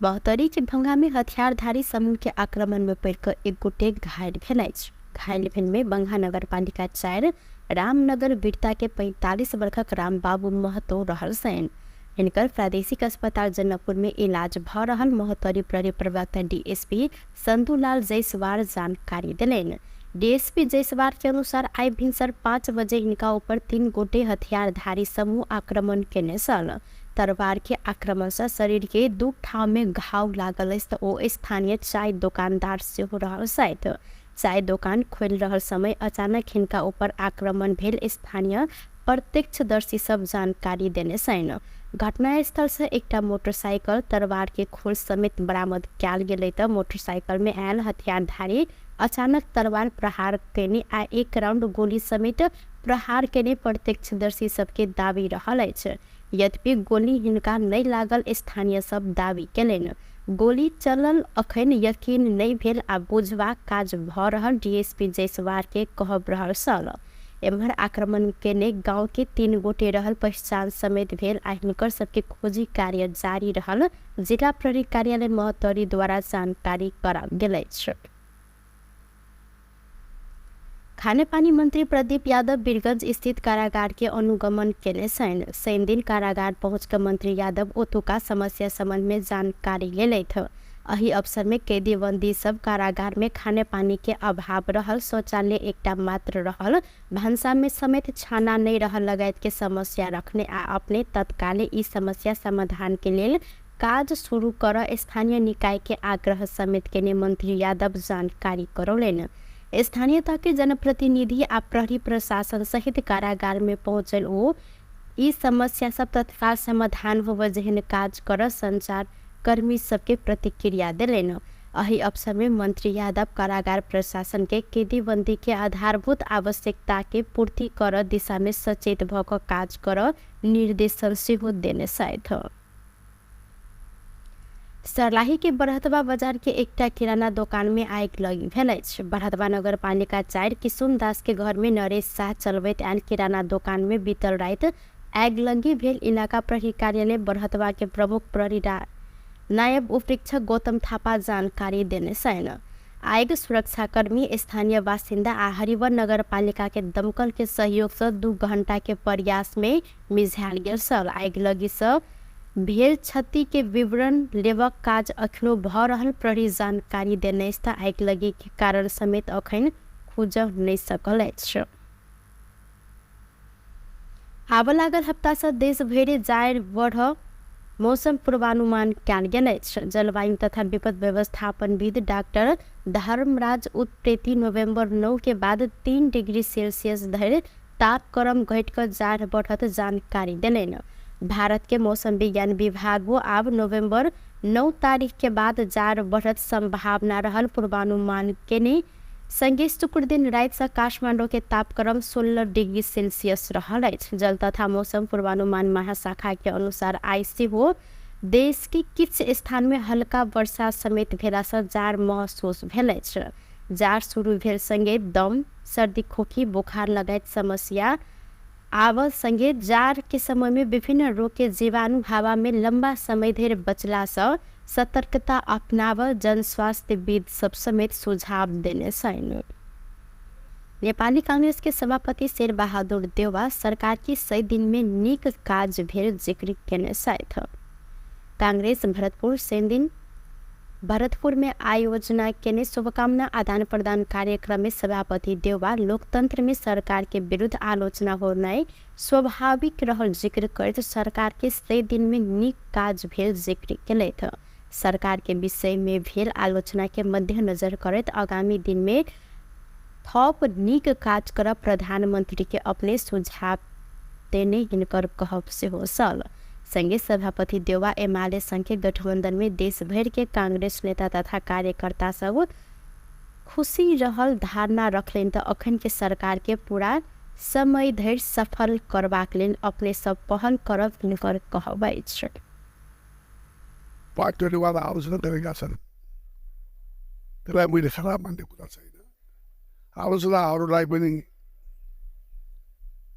बहतरी के भंगा में हथियारधारी समूह के आक्रमण में पड़िकऽ एक गोटे घायल भेल अछि। घायल भेल में बंगा नगरपालिका 4 रामनगर बिरता के 45 वर्षक रामबाबू महतो रहल छनि। हिनकर प्रादेशिक अस्पताल जनकपुर में इलाज भ रहल महोत्तरी प्रहरी प्रवक्ता डीएसपी संतुलाल जायसवाल जानकारी देलनि। डीएसपी जायसवाल के अनुसार आइ भिनसर 5 बजे हिनका ऊपर 3 गोटे हथियारधारी समूह आक्रमण केने छल। तरवार के आक्रमण से शरीर के 2 ठाम में घाव लागल अछि त ओ स्थानीय चाय दोकानदार सेहो रहल छथि। चाय दोकान खोलि रहल समय अचानक हिनका ऊपर आक्रमण भेल स्थानीय प्रत्यक्षदर्शी सब जानकारी देने छनि। घटनास्थल से एकटा मोटरसाइकिल तरवार के खोल समेत बरामद कयल गेलै त मोटरसाइकिल में आयल हथियारधारी अचानक तलवार प्रहार केने आ 1 राउंड गोली समेत प्रहार केने प्रत्यक्षदर्शी सबके दावी रहल अछि। यद्यपि गोली हिनका नहि लागल स्थानीय सब दावी केलनि। गोली चलल अखन यकीन नहि भेल आ बुझबाक काज भ रहल डीएसपी जायसवाल के कहब रहल छल। एम्हर आक्रमण केने गांव के 3 गोटे रहल पहचान समेत भेल आ हिनकर सबके खोजी कार्य जारी रहल जिला प्रहरी कार्यालय महोत्तरी द्वारा जानकारी कराओल गेल अछि। खानेपानी मंत्री प्रदीप यादव बीरगंज स्थित कारागार के अनुगमन केने छनि। शनि दिन कारागार पहुँच के मंत्री यादव ओतुका समस्या संबंध में जानकारी लेलथि। एहि अवसर में कैदी बंदी सब कारागार में खानेपानी के अभाव रहल, शौचालय एकटा मात्र रहल, भानसा में समेत छाना नहीं रहल लगायत के समस्या रखने आ अपने तत्काले ई समस्या समाधान के लेल काज शुरू कर स्थानीय निकाय के आग्रह समेत केने मंत्री यादव जानकारी करौलनि। स्थानीय तह के जनप्रतिनिधि आ प्रहरी प्रशासन सहित कारागार में पहुँचल ओ ई समस्या सब तत्काल समाधान होबय जेहन काज कर संचार कर्मी सबके प्रतिक्रिया देलनि। एहि अवसर में मंत्री यादव कारागार प्रशासन के कैदी बंदी के आधारभूत आवश्यकता के पूर्ति कर दिशा में सचेत भ क काज कर निर्देशन सेहो देने छथि। सर्लाही के बरहतवा बाजार के एकटा किराना दोकान में आगि लागि भेल अछि। बरहतवा नगरपालिका 4 किशुन दास के घर में नरेश शाह चलबैत आयल किराना दोकान में बीतल राति आगिलगी भेल। इलाका प्रहरी कार्यालय बरहतवा के प्रमुख प्रहरी नायब उपरीक्षक गौतम थापा जानकारी देने छनि। आगि सुरक्षाकर्मी, स्थानीय बासिन्दा आ हरिवन नगरपालिका के दमकल के सहयोग से 2 घंटा के प्रयास में मिझायल गेल छल। आगि लगी से भेल क्षति के विवरण लेबक काज अखनो भ रहल प्रहरी जानकारी देने अछि। आगि लगी के कारण समेत अखन खुजब नहि सकल अछि। आबऽ लागल हप्ता से देश भरि जाड़ बढ़ मौसम पूर्वानुमान कयल गेल अछि। जलवायु तथा विपद व्यवस्थापनविद डाक्टर धर्मराज उत्प्रेती नोभेम्बर 9 के बाद 3 डिग्री सेल्सियस धरि तापक्रम घटि कऽ जाड़ बढ़त जानकारी देलनि। भारत के मौसम विज्ञान विभाग आब नोभेम्बर 9 तारीख के बाद जाड़ बढ़त संभावना रहल पूर्वानुमान केने संगे शुक्र दिन राति से काठमाडौँ के तापक्रम 16 डिग्री सेल्सियस रहल अछि। जल तथा मौसम पूर्वानुमान महाशाखा के अनुसार आइ सेहो देश के किछु स्थान में हल्का वर्षा समेत भेला से जाड़ महसूस भेल अछि। जाड़ शुरू भेल संगे दम, सर्दी, खोखी, बुखार लगायत समस्या आब संगे जाड़ के समय में विभिन्न रोग के जीवाणु हवा में लंबा समय धरि बचला से सतर्कता अपनाब जनस्वास्थ्यविद सब समेत सुझाव देने छनि। नेपाली कांग्रेस के सभापति शेरबहादुर देउवा सरकार की 100 दिन में नीक काज भेल जिक्र केने छथि। कांग्रेस भरतपुर शनि भरतपुर में आयोजना केने शुभकामना आदान प्रदान कार्यक्रम में सभापति देउवा लोकतंत्र में सरकार के विरुद्ध आलोचना होनाइ स्वाभाविक रहल जिक्र करैत सरकार के 100 दिन में नीक काज भेल जिक्र केलथि। सरकार के विषय में भेल आलोचना के मद्देनजर करैत आगामी दिन में थप नीक काज करब प्रधानमंत्री के अपने सुझाव देने हिनकर कहब सेहो छल। संगे सभापति देउवा एमाले संघ के गठबंधन में देश भर के कांग्रेस नेता तथा कार्यकर्ता सब खुशी रहल धारणा रखलनि त अखन के सरकार के पूरा समय धरि सफल करबाक लेल अपने सब पहल करब हिनकर कहब अछि। पार्टीहरूबाट आलोचना गरेका छन्, त्यसलाई मैले खराब मान्ने कुरा छैन। आलोचनाहरूलाई पनि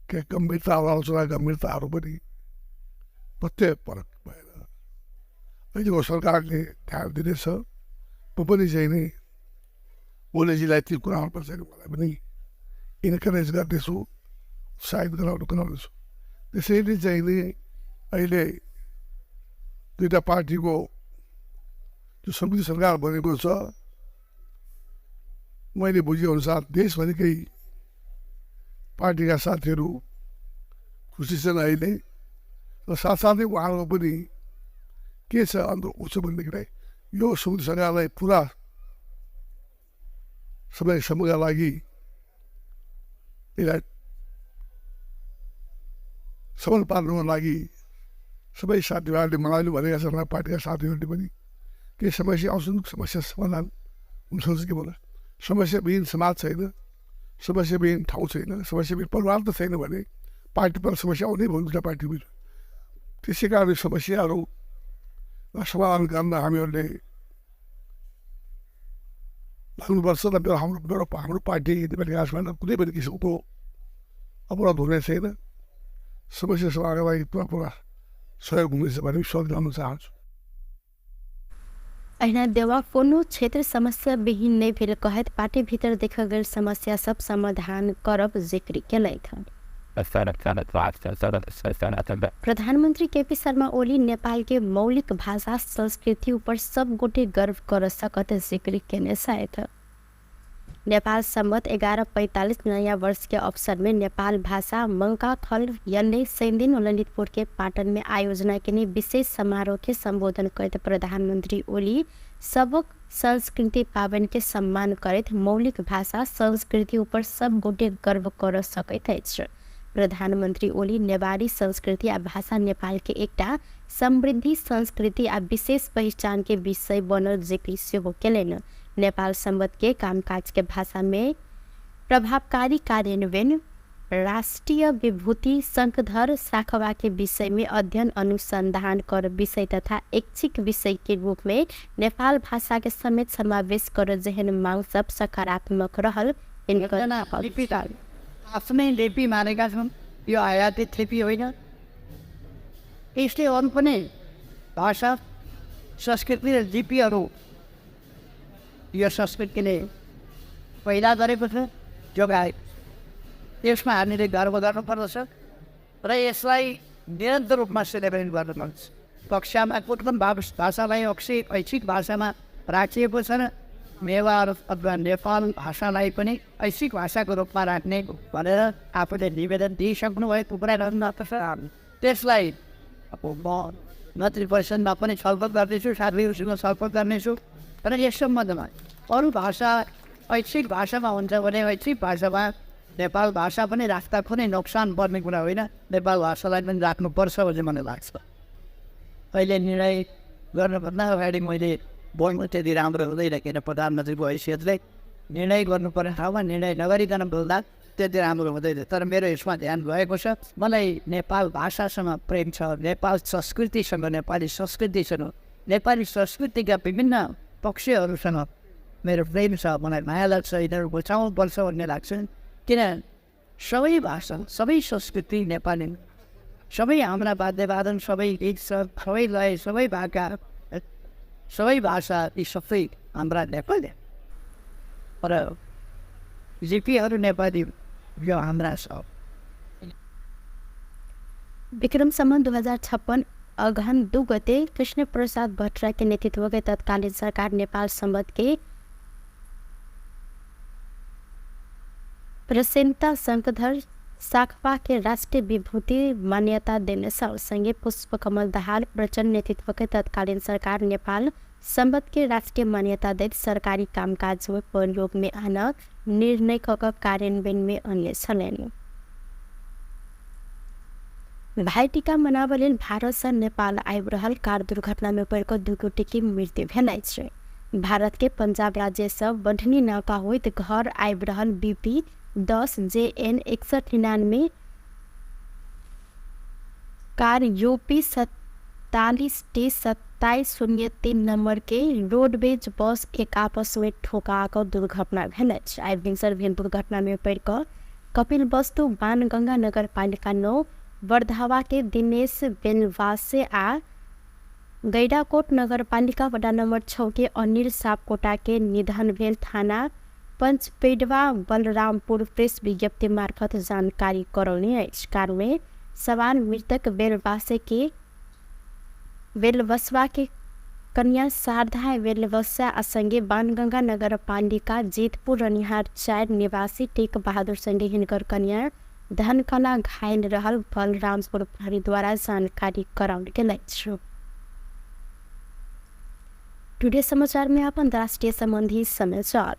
के गम्भीरता, आलोचना गम्भीरताहरू पनि प्रत्यय परक भएर अहिलेको सरकारले ध्यान दिनेछ। म पनि चाहिँ नि ओलीजीलाई ती कुराहरूमा चाहिँ मलाई पनि इन्करेज गर्नेछु, उत्साहित गराउनेछु। त्यसैले चाहिँ नि अहिले दुईवटा पार्टीको जो संयुक्त सरकार बनेको छ, मैले बुझेअनुसार देशभरिकै पार्टीका साथीहरू खुसी छन् अहिले र साथसाथै उहाँहरूको पनि के छ अन्त उसो भनेदेखिलाई यो संयुक्त सरकारलाई पुरा समयसम्मका लागि यसलाई सफल पार्नुको लागि सबै साथीभाइहरूले मलाई भनेका छन्, पार्टीका साथीहरूले पनि केही समस्या आउँछन्, समस्या समाधान हुनसक्छ के भन्दा समस्याविहीन समाज छैन, समस्याविहीन ठाउँ छैन, समस्याविहीन परिवार त छैन भने पार्टी पर समस्या आउनै भयो दुईवटा पार्टीको। त्यसै कारण समस्याहरू समाधान गर्न हामीहरूले लाग्नुपर्छ र मेरो हाम्रो पार्टी नेपाली काङ्ग्रेसमा कुनै पनि किसिमको अपराध हुने छैन। समस्या समाधानका लागि पुरा पुरा सहयोग हुनेछ भन्ने विश्वास गर्न चाहन्छु। अहिना देउवा कोनो क्षेत्र समस्या विहीन नहि भेल कहैत पार्टी भीतर देखल गेल समस्या सब समाधान करब जिक्र केलथि। प्रधानमंत्री केपी शर्मा ओली नेपाल के मौलिक भाषा संस्कृति ऊपर सब गोटे गर्व कर सकत जिक्र केने छथि। नेपाल सम्वत 1145 नयाँ वर्ष के अवसर में नेपाल भाषा मंकाथल यन्ने शनिदिन ललितपुर के पाटन में आयोजना के विशेष समारोह के संबोधन करते प्रधानमंत्री ओली सबक संस्कृति पावन के सम्मान करैत मौलिक भाषा संस्कृति ऊपर सब गोटे गर्व कर सकैत अछि। प्रधानमंत्री ओली नेवारी संस्कृति आ भाषा नेपाल के एकटा समृद्धि संस्कृति आ विशेष पहिचान के विषय बनल जिक्र सेहो केलनि। नेपाल सम्वत के कामकाज के भाषा में प्रभावकारी कार्यान्वयन, राष्ट्रिय विभूति शंखधर साखवा के विषय में अध्ययन अनुसंधान कर विषय तथा ऐच्छिक विषय के रूप में नेपाल भाषा के समेत समावेश कर जेहन मांग सब सकारात्मक रहल। आफ्नै लिपि मानेका छन्, यो आयातित लिपि होइन। यसले अरू पनि भाषा संस्कृति र लिपिहरू यो संस्कृतिले पैदा गरेको छ, जोगाएको छ। त्यसमा हामीले गर्व गर्नुपर्दछ र यसलाई निरन्तर रूपमा सेलिब्रेट गर्नुपर्छ। कक्षामा कुन भाषालाई ऐच्छिक भाषामा राखिएको छ र नेवार अथवा नेपाल भाषालाई पनि ऐच्छिक भाषाको रूपमा राख्ने भनेर आफूले निवेदन दिइसक्नु भएको कुरा गर्नुपर्छ। त्यसलाई अब म मन्त्री परिषदमा पनि छलफल गर्दैछु, साथीहरूसँग छलफल गर्नेछु र यस सम्बन्धमा अरू भाषा ऐच्छिक भाषामा हुन्छ भने ऐच्छिक भाषामा नेपाल भाषा पनि राख्दा कुनै नोक्सान पर्ने कुरा होइन, नेपाल भाषालाई पनि राख्नुपर्छ भन्ने मलाई लाग्छ। अहिले निर्णय गर्नुभन्दा अगाडि मैले बोल्नु त्यति राम्रो हुँदैन, किन प्रधानमन्त्रीको हैसियतले निर्णय गर्नुपर्ने ठाउँमा निर्णय नगरिकन बोल्दा त्यति राम्रो हुँदैन। तर मेरो यसमा ध्यान गएको छ। मलाई नेपाल भाषासँग प्रेम छ, नेपाल संस्कृतिसँग, नेपाली संस्कृतिसँग, नेपाली संस्कृतिका विभिन्न पक्षहरूसँग मेरो प्रेम छ। मलाई माया लाग्छ, यिनीहरू बचाउनुपर्छ भन्ने लाग्छ। किन सबै भाषा, सबै संस्कृति नेपाली, सबै हाम्रा वाद्यवादन, सबै गीत, सबै लय, सबै भाका, सबै भाषा, यी सबै हाम्रा नेपाली र लिपिहरू नेपाली, यो हाम्रा छ। विक्रम सम्वत 2056 अगहन 2 गते कृष्ण प्रसाद भट्टराई के नेतृत्व के तत्कालीन सरकार नेपाल सम्वत के प्रसेनता शंकधर साखपा के राष्ट्रिय विभूति मान्यता देने संगे पुष्पकमल दाहाल प्रचण्ड नेतृत्व के तत्कालीन सरकार नेपाल सम्वत के राष्ट्रिय मान्यता दैत सरकारी कामकाज में प्रयोग में आना निर्णय क कार्यान्वयन में अन्य छलनि। भाइटीका मनाबऽ लेल भारत सँ नेपाल आबि रहल कार दुर्घटना में पड़ि कऽ 2 गोटे के मृत्यु भेल अछि। भारत के पंजाब राज्य सँ बढ़नी नाका होइत घर आबि रहल BP 10 JN 6199 car UP 47 T 2703 number के रोडवेज बस एक आपस में ठोका कऽ दुर्घटना भेल अछि। आइ भिनसर भेल दुर्घटना में पड़ि कऽ कपिल वस्तु बाणगंगा नगरपालिका 9 वर्धावा के दिनेश बेलवासे आ गैडाकोट नगरपालिका वडा नंबर 6 के अनिल सापकोटा के निधन भेल थाना पंचपेडवा बलरामपुर प्रेस विज्ञप्ति मार्फत जानकारी करौने अछि। कार में सवार मृतक बेलवसवा के कन्या शारदा बेलवसा आ संगे बाणगंगा नगरपालिका जीतपुर रनिहार 4 निवासी टेक बहादुर संगे हिनकर कन्या धनकला घायल रहल बलरामपुर प्रहरी द्वारा जानकारी कराओल गेल अछि। टुडे समाचार में अपन राष्ट्रीय संबंधी समाचार।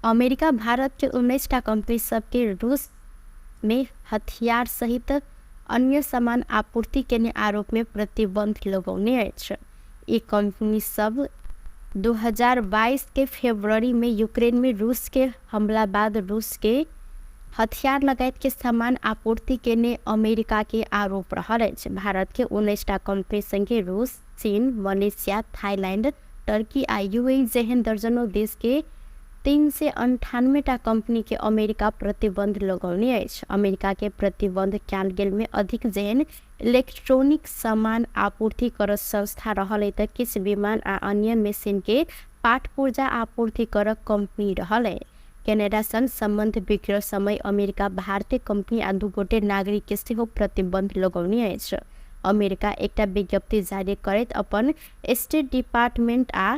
अमेरिका भारत के 19टा कंपनी सबके रूस में हथियार सहित अन्य सामान आपूर्ति केने आरोप में प्रतिबंध लगौने अछि। ई कंपनी सब 2022 के फरवरी में यूक्रेन में रूस के हमला बाद रूस के हथियार लगायत के सामान आपूर्ति केने अमेरिका के आरोप रहल अछि। भारत के 19टा कंपनी संगे रूस, चीन, मलेशिया, थाईलैंड, टर्की आ यूएई जेहन दर्जनों देश के 398टा कंपनी के अमेरिका प्रतिबंध लगौने अछि। अमेरिका के प्रतिबंध कयल गेल में अधिक जेहन इलेक्ट्रॉनिक सामान आपूर्ति कर संस्था रहल त किछु विमान आ अन्य मशीन के पाट पुर्जा आपूर्ति कर कंपनी रहल। कनाडा संग संबंध बिगड़ल समय अमेरिका भारतीय कंपनी आ 2 गोटे नागरिक के सेहो प्रतिबंध लगौने अछि। अमेरिका एकटा विज्ञप्ति जारी करैत अपन स्टेट डिपार्टमेंट आ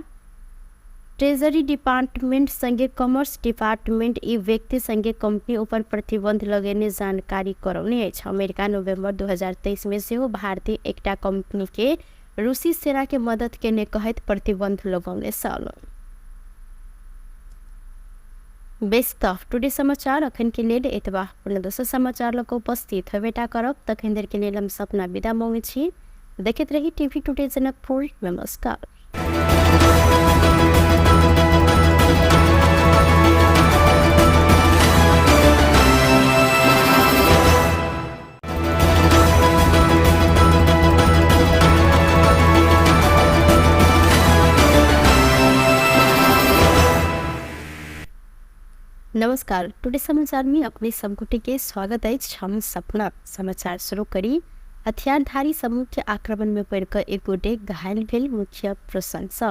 ट्रेजरी डिपार्टमेंट संगे कॉमर्स डिपार्टमेंट ई व्यक्ति संगे कंपनी ऊपर प्रतिबंध लगेने जानकारी करौने अछि। अमेरिका नवंबर 2023 में सेहो भारतीय एकटा कंपनी के रूसी सेना के मदद केने कहैत प्रतिबंध लगौने छल। बेस त टुडे समाचार अखन के लेल एतबा। पुनः दोसर समाचार लऽ कऽ उपस्थित हेबेटा करब, तखन देर के लेल हम सपना विदा मांगै छी। देखैत रही टीवी टुडे जनकपुर। नमस्कार। नमस्कार, टुडे समाचार में अपने सब के स्वागत अछि। हम सपना समाचार शुरू करी। हथियारधारी समूह के आक्रमण में पड़िकऽ एक गोटे घायल भेल मुख्य प्रसंग।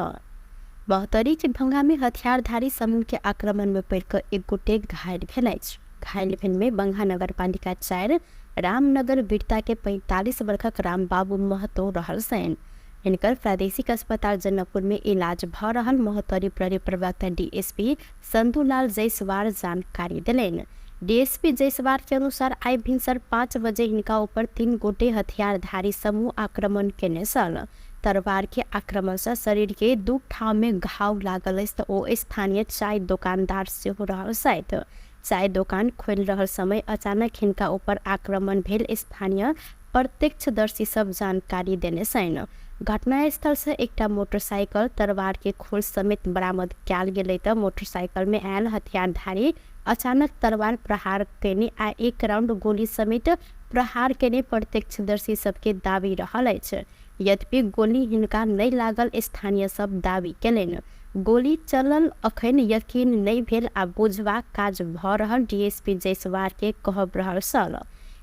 महोत्तरी के भंगा में हथियारधारी समूह के आक्रमण में पड़िकऽ एक गोटे घायल भेल अछि। घायल भेल में बंगा नगरपालिका 4 रामनगर बिरता के 45 वर्षक रामबाबू महतो रहल छनि। हिनकर प्रादेशिक अस्पताल जनकपुर में इलाज भ रहल महोत्तरी प्रहरी प्रवक्ता डीएसपी संतुलाल जायसवाल जानकारी देलनि। डीएसपी जायसवाल के अनुसार आइ भिनसर 5 बजे हिनका ऊपर 3 गोटे हथियारधारी समूह आक्रमण केने छल। तरवार के आक्रमण से शरीर के 2 ठाम में घाव लागल अछि त ओ स्थानीय चाय दोकानदार सेहो रहल छथि। चाय दोकान खोलि रहल समय अचानक हिनका ऊपर आक्रमण भेल स्थानीय प्रत्यक्षदर्शी सब जानकारी देने छनि। घटनास्थल से एकटा मोटरसाइकिल तरवार के खोल समेत बरामद कयल गेलै त मोटरसाइकिल में आयल हथियारधारी अचानक तरवार प्रहार केने आ 1 राउंड गोली समेत प्रहार केने प्रत्यक्षदर्शी सबके दावी रहल अछि। यद्यपि गोली हिनका नहि लागल स्थानीय सब दावी केलनि। गोली चलल अखन यकीन नहि भेल आ बुझबाक काज भ रहल डीएसपी जायसवाल के कहब रहल छल।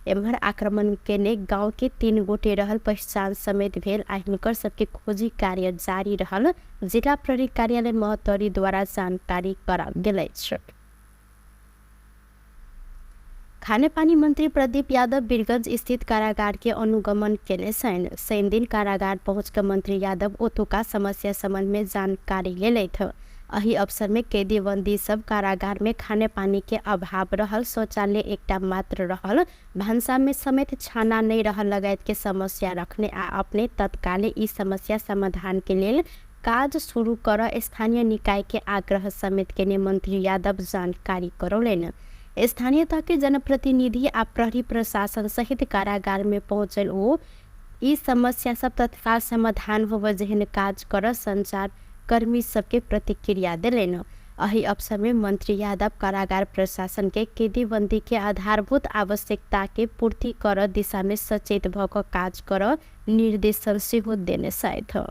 एम्हर आक्रमण केने गांव के 3 गोटे रहल पहचान समेत भेल आ हिनकर सबके खोजी कार्य जारी रहल जिला प्रहरी कार्यालय महोत्तरी द्वारा जानकारी कराओल गेल अछि। खानेपानी मंत्री प्रदीप यादव वीरगंज स्थित कारागार के अनुगमन केने छनि। शनिदिन कारागार पहुँच के मंत्री यादव ओतुका समस्या संबंध में जानकारी लेलथि। एहि अवसर में कैदी बंदी सब कारागार में खाने पानी के अभाव रहल, शौचालय एकटा मात्र रहल, भानसा में समेत छाना नहीं रहल लगायत के समस्या रखने आ अपने तत्काले ई समस्या समाधान के लेल काज शुरू कर स्थानीय निकाय के आग्रह समेत केने मंत्री यादव जानकारी करौलनि। स्थानीय तह के जनप्रतिनिधि आ प्रहरी प्रशासन सहित कारागार में पहुँचल ओ ई समस्या सब तत्काल समाधान होबय जेहन काज कर संचार कर्मी सबके प्रतिक्रिया देलनि। एहि अवसर में मंत्री यादव कारागार प्रशासन के कैदी बंदी के आधारभूत आवश्यकता के पूर्ति कर दिशा में सचेत भ क काज कर निर्देशन सेहो देने छथि।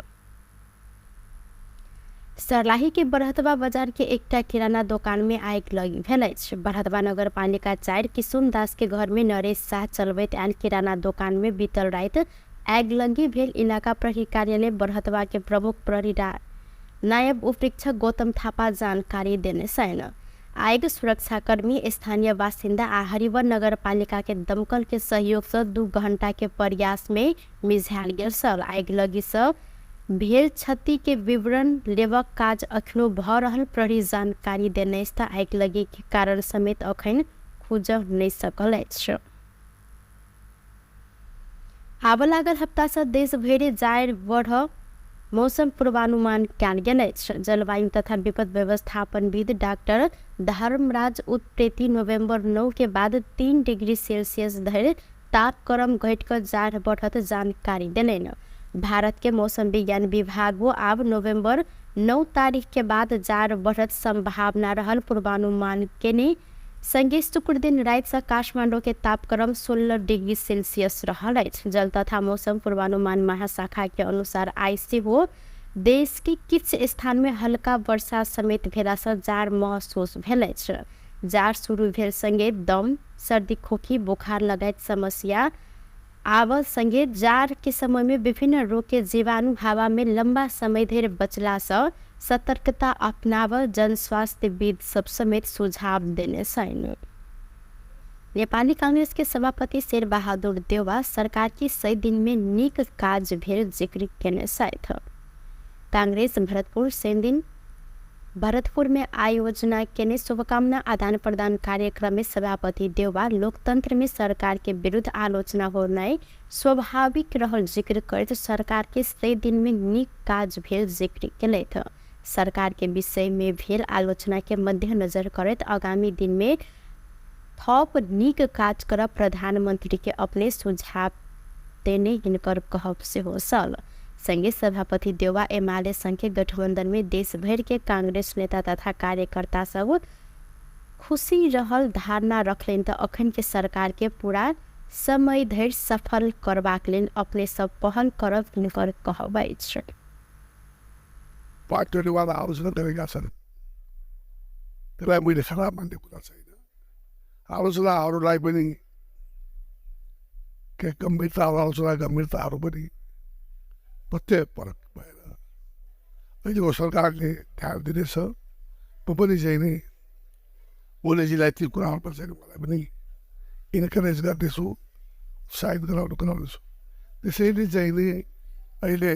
सर्लाही के बरहतवा बाजार के एकटा किराना दोकान में आगि लागि भेल अछि। बरहतवा नगरपालिका 4 किशुन दास के घर में नरेश शाह चलबैत आयल किराना दोकान में बीतल राति आगि लगी भेल इलाका प्रहरी कार्यालय बरहतवा के प्रमुख प्रहरी नायब उपरीक्षक गौतम थापा जानकारी देने छनि। आगि सुरक्षाकर्मी स्थानीय बासिन्दा आ हरिवन नगरपालिका के दमकल के सहयोग से 2 घंटा के प्रयास में मिझायल गेल छल। आगि लगी से भेल क्षति के विवरण लेबक काज अखनो भ रहल प्रहरी जानकारी देने अछि। आगि लगी के कारण समेत अखन खुजल नहि सकल अछि। आबऽ लागल हप्ता से देश भरि जाड़ बढ़ मौसम पूर्वानुमान कयल गेल अछि। जलवायु तथा विपद व्यवस्थापनविद डाक्टर धर्मराज उत्प्रेती नोभेम्बर 9 के बाद 3 डिग्री सेल्सियस धरि तापक्रम घटि कऽ जाड़ बढ़त जानकारी देलनि। भारत के मौसम विज्ञान विभाग आब नोभेम्बर 9 तारीख के बाद जाड़ बढ़त संभावना रहल पूर्वानुमान केने संगे शुक्र दिन राति से काठमांडू के तापक्रम 16 डिग्री सेल्सियस रहल अछि। जल तथा मौसम पूर्वानुमान महाशाखा के अनुसार आइ सेहो देश के किछु स्थान में हल्का वर्षा समेत भेला से जाड़ महसूस भेल अछि। जाड़ शुरू भेल संगे दम, सर्दी, खोखी, बुखार लगायत समस्या आब संगे जाड़ के समय में विभिन्न रोग के जीवाणु हवा में लंबा समय धरि बचला से सतर्कता अपनाब जनस्वास्थ्यविद सब समेत सुझाव देने छनि। नेपाली कांग्रेस के सभापति शेरबहादुर देउवा सरकार के 100 दिन में नीक काज भेल जिक्र केने छथि। कांग्रेस भरतपुर शनिदिन भरतपुर में आयोजना केने शुभकामना आदान प्रदान कार्यक्रम में सभापति देउवा लोकतंत्र में सरकार के विरुद्ध आलोचना होनाइ स्वाभाविक रहल जिक्र करैत सरकार के 100 दिन में नीक काज भेल जिक्र केलथि। सरकार के विषय में भेल आलोचना के मद्देनजर करैत आगामी दिन में थप नीक काज करब प्रधानमंत्री के अपने सुझाव देने हिनकर कहब सेहो छल। संगे सभापति देउवा एमाले संघ के गठबंधन में देश भर के कांग्रेस नेता तथा कार्यकर्ता सब खुशी रहल धारणा रखलनि त अखन के सरकार के पूरा समय धरि सफल करबाक लेल अपने सब पहल करब हिनकर कहब अछि। पार्टीवाद आलोचना गरेका छन्। त्यसलाई मैले खराब मान्ने कुरा छैन। आलोचनाहरूलाई पनि के गम्भीरता, आलोचना गम्भीरताहरू पनि प्रत्ययपरक भएर अहिलेको सरकारले ध्यान दिनेछ। म पनि चाहिँ नि ओलीजीलाई ती कुराहरूमा चाहिँ मलाई पनि इन्करेज गर्नेछु, उत्साहित गराउनेछु। त्यसैले चाहिँ नि अहिले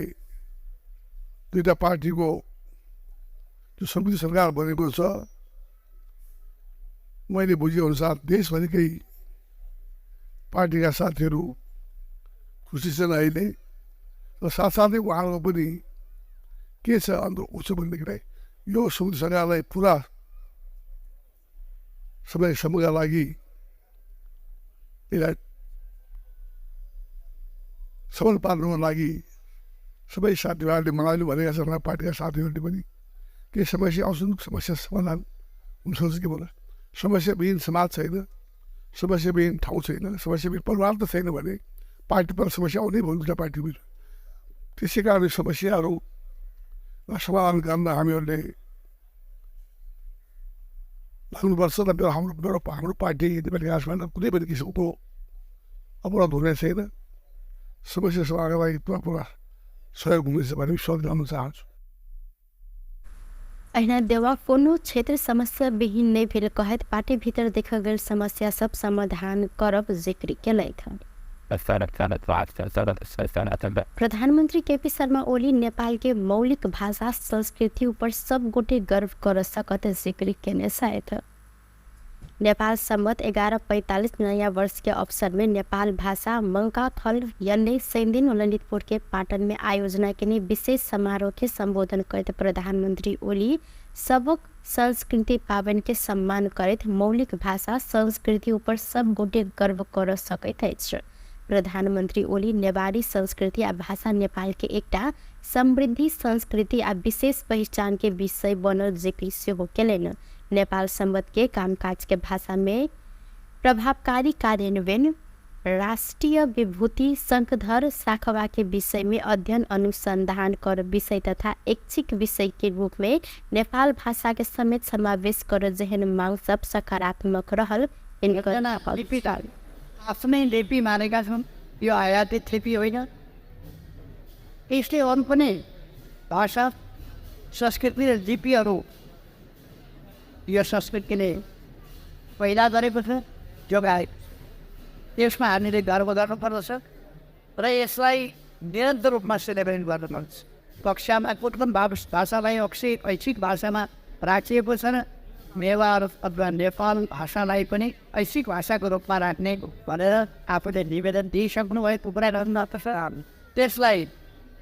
दुईवटा पार्टीको जो संयुक्त सरकार बनेको छ, मैले बुझेअनुसार देशभरिकै पार्टीका साथीहरू खुसी छन् अहिले, र साथसाथै उहाँहरूको पनि के छ अन्त उसो भनेदेखिलाई यो संयुक्त सरकारलाई पुरा समयसम्मका लागि यसलाई सबल पार्नुको लागि सबै साथीभाइहरूले मलाई भनेका छन्, पार्टीका साथीहरूले पनि केही समस्या आउँछन्, समस्या समाधान हुनसक्छ के भन्दा समस्याविहीन समाज छैन, समस्याविहीन ठाउँ छैन, समस्याविहीन परिवार त छैन भने पार्टी पर समस्या आउने भयो दुईवटा पार्टी। त्यसै कारण समस्याहरू समाधान गर्न हामीहरूले लाग्नुपर्छ र मेरो हाम्रो हाम्रो पार्टी नेपाली काङ्ग्रेसमा कुनै पनि किसिमको अपराध हुने छैन। समस्या समाधानका लागि पुरा पुरा सहयोग हुनेछ भन्ने विश्वास गर्न चाहन्छु। अहिना देवा कोनो क्षेत्र समस्याविहीन नहि भेल कहैत पार्टी भीतर देखल गेल समस्या सब समाधान करब जिक्र केलथि। प्रधानमंत्री केपी शर्मा ओली नेपाल के मौलिक भाषा संस्कृति ऊपर सब गोटे गर्व कर सकत जिक्र केने छथि। नेपाल सम्वत 1145 नयाँ वर्ष के अवसर में नेपाल भाषा मंकाथल यन्ने शनिदिन ललितपुर के पाटन में आयोजना के विशेष समारोह के संबोधन करते प्रधानमंत्री ओली सबक संस्कृति पावन के सम्मान करत मौलिक भाषा संस्कृति ऊपर सब गोटे गर्व कर सकैत अछि। प्रधानमंत्री ओली नेवारी संस्कृति आ भाषा नेपाल के एकटा समृद्धि संस्कृति आ विशेष पहचान के विषय बनल जिक्र सेहो केलनि। नेपाल सम्वत के कामकाज के भाषा में प्रभावकारी कार्यान्वयन, राष्ट्रिय विभूति शंखधर साखवा के विषय में अध्ययन अनुसंधान कर विषय तथा ऐच्छिक विषय के रूप में नेपाल भाषा के समेत समावेश कर जेहन मांग सब सकारात्मक रहल। आफ्नै लिपि मानेका छन्, यो आयातित लिपि होइन। यसले अरू पनि भाषा संस्कृति र लिपिहरू यो संस्कृतिले पहिला गरेको छ, जोगाएको छ। त्यसमा हामीले गर्व गर्नुपर्दछ र यसलाई निरन्तर रूपमा सेलिब्रेट गर्नुपर्छ। कक्षामा कुन कुन भाषालाई ऐच्छिक भाषामा राखिएको छ र नेवार अथवा नेपाल भाषालाई पनि ऐच्छिक भाषाको रूपमा राख्ने भनेर आफूले निवेदन दिइसक्नु भएको कुरा गर्नुपर्छ। त्यसलाई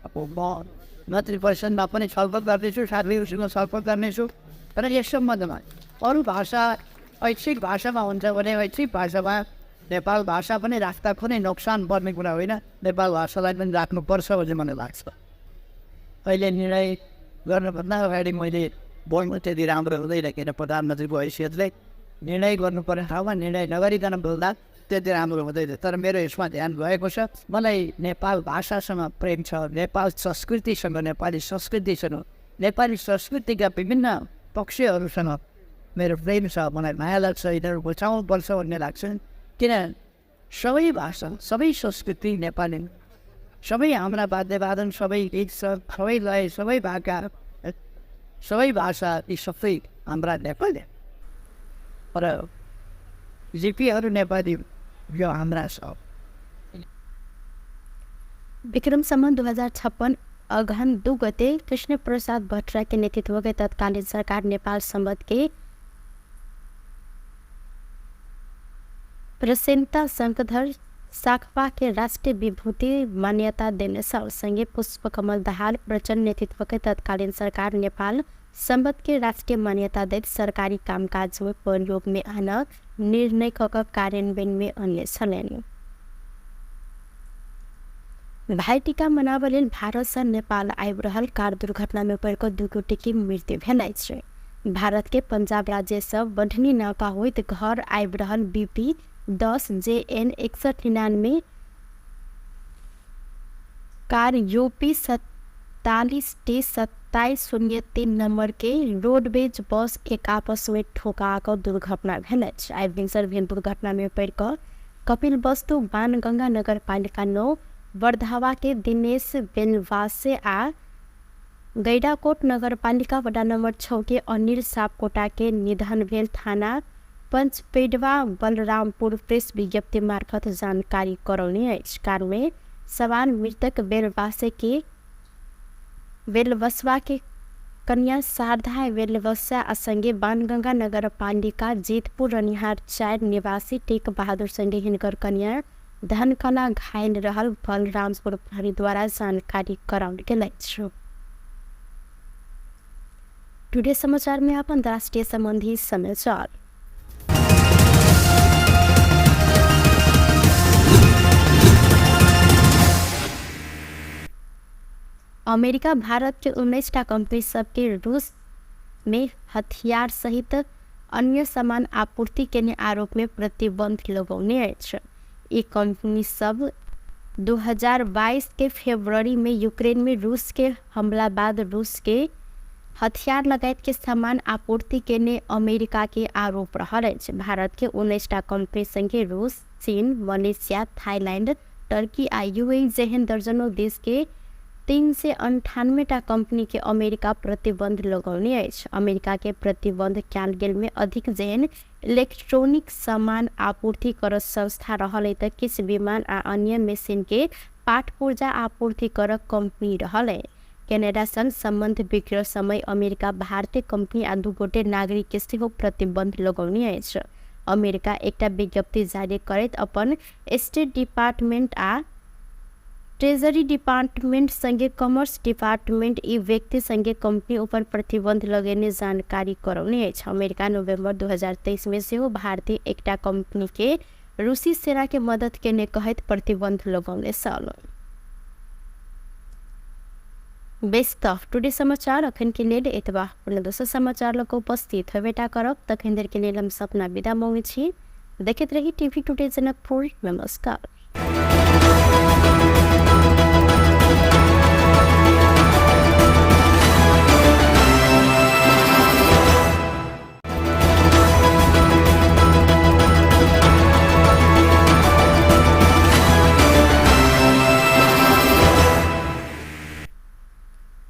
अब म मन्त्री परिषदमा पनि छलफल गर्दैछु, साथीहरूसँग छलफल गर्नेछु र यस सम्बन्धमा अरू भाषा ऐच्छिक भाषामा हुन्छ भने ऐच्छिक भाषामा नेपाल भाषा पनि राख्दा कुनै नोक्सान पर्ने कुरा होइन, नेपाल भाषालाई पनि राख्नुपर्छ भन्ने मलाई लाग्छ। अहिले निर्णय गर्नुभन्दा अगाडि मैले बोल्नु त्यति राम्रो हुँदैन, किन प्रधानमन्त्रीको हैसियतले निर्णय गर्नुपर्ने ठाउँमा निर्णय नगरिकन बोल्दा त्यति राम्रो हुँदैन। तर मेरो यसमा ध्यान गएको छ। मलाई नेपाल भाषासँग प्रेम छ, नेपाल संस्कृतिसँग, नेपाली संस्कृतिसँग, नेपाली संस्कृतिका विभिन्न पक्षहरूसँग मेरो प्रेम छ। मलाई माया लाग्छ, यिनीहरू बचाउनुपर्छ भन्ने लाग्छ। किन सबै भाषा, सबै संस्कृति नेपाली, सबै हाम्रा वाद्यवादन, सबै गीत, सबै लय, सबै भाका, सबै भाषा यी सबै हाम्रा नेपाली र लिपिहरू नेपाली, यो हाम्रा सब। विक्रम सम्वत 2056 अगहन 2 गते कृष्ण प्रसाद भट्टराई के नेतृत्व के तत्कालीन सरकार नेपाल सम्वत के प्रसेनता शंखधर साखवा के राष्ट्रिय विभूति मान्यता देने सँगै पुष्पकमल दाहाल प्रचण्ड नेतृत्व के तत्कालीन सरकार नेपाल सम्वत के राष्ट्रिय मान्यता दैत सरकारी कामकाज में प्रयोग में आना निर्णय क कार्यान्वयन में अन्य छलनि। भाइटीका मनाबऽ लेल भारत सँ नेपाल आबि रहल कार दुर्घटना में पड़ि कऽ 2 गोटे के मृत्यु भेल अछि। भारत के पंजाब राज्य सँ बढ़नी नाका होइत घर आबि रहल BP 10 JN 6199 car UP 47 T 2703 number के रोडवेज बस एक आपस में ठोका कऽ दुर्घटना भेल अछि। आइ भिनसर भेल दुर्घटना में पड़ि कऽ कपिल वस्तु बाणगंगा नगर पालिका 9 बरधावा के दिनेश बेलवासे आ गैडाकोट नगरपालिका वडा नंबर 6 के अनिल सापकोटा के निधन भेल थाना पंचपेडवा बलरामपुर प्रेस विज्ञप्ति मार्फत जानकारी करौने अछि। कार में सवार मृतक बेलवासे के बेलवसवा के कन्या शारदा बेलवसा आ संगे बाणगंगा नगरपालिका जीतपुर रनिहार 4 निवासी टेक बहादुर संगे हिनकर कन्या धनकला घायल रहल बलरामपुर प्रहरी द्वारा जानकारी कराओल गेल अछि। टुडे समाचार में अपन अंतर्राष्ट्रीय संबंधी समाचार। अमेरिका भारत के 19 टा कंपनी सबके रूस में हथियार सहित अन्य सामान आपूर्ति केने आरोप में प्रतिबंध लगौने अछि। ई कंपनी सब 2022 के फरवरी में यूक्रेन में रूस के हमला बाद रूस के हथियार लगायत के सामान आपूर्ति केने अमेरिका के आरोप रहल अछि। भारत के 19 टा कंपनी संगे रूस, चीन, मलेशिया, थाईलैंड, टर्की आ यूएई जेहन दर्जनों देश के 398 टा कंपनी के अमेरिका प्रतिबंध लगौने अछि। अमेरिका के प्रतिबंध कयल गेल में अधिक जेहन इलेक्ट्रॉनिक सामान आपूर्ति करत संस्था रहल त किछु विमान आ अन्य मशीन के पाट पुर्जा आपूर्ति करक कंपनी रहल। कनाडा संग संबंध बिगड़ल समय अमेरिका भारतीय कंपनी आ 2 गोटे नागरिक के सेहो प्रतिबंध लगौने अछि। अमेरिका एकटा विज्ञप्ति जारी करैत अपन स्टेट डिपार्टमेंट आ ट्रेजरी डिपार्टमेंट संगे कॉमर्स डिपार्टमेंट ई व्यक्ति संगे कंपनी ऊपर प्रतिबंध लगेने जानकारी करौने अछि। अमेरिका नवंबर 2023 में सेहो भारतीय एकटा कंपनी के रूसी सेना के मदद केने कहैत प्रतिबंध लगौने छल। बेस त टुडे समाचार अखन के लेल एतबा। पुनः दोसर समाचार लऽ कऽ उपस्थित होबेटा करब, तखन देर के लेल हम सपना विदा मांगै छी। देखैत रही टीवी टुडे जनकपुर। नमस्कार।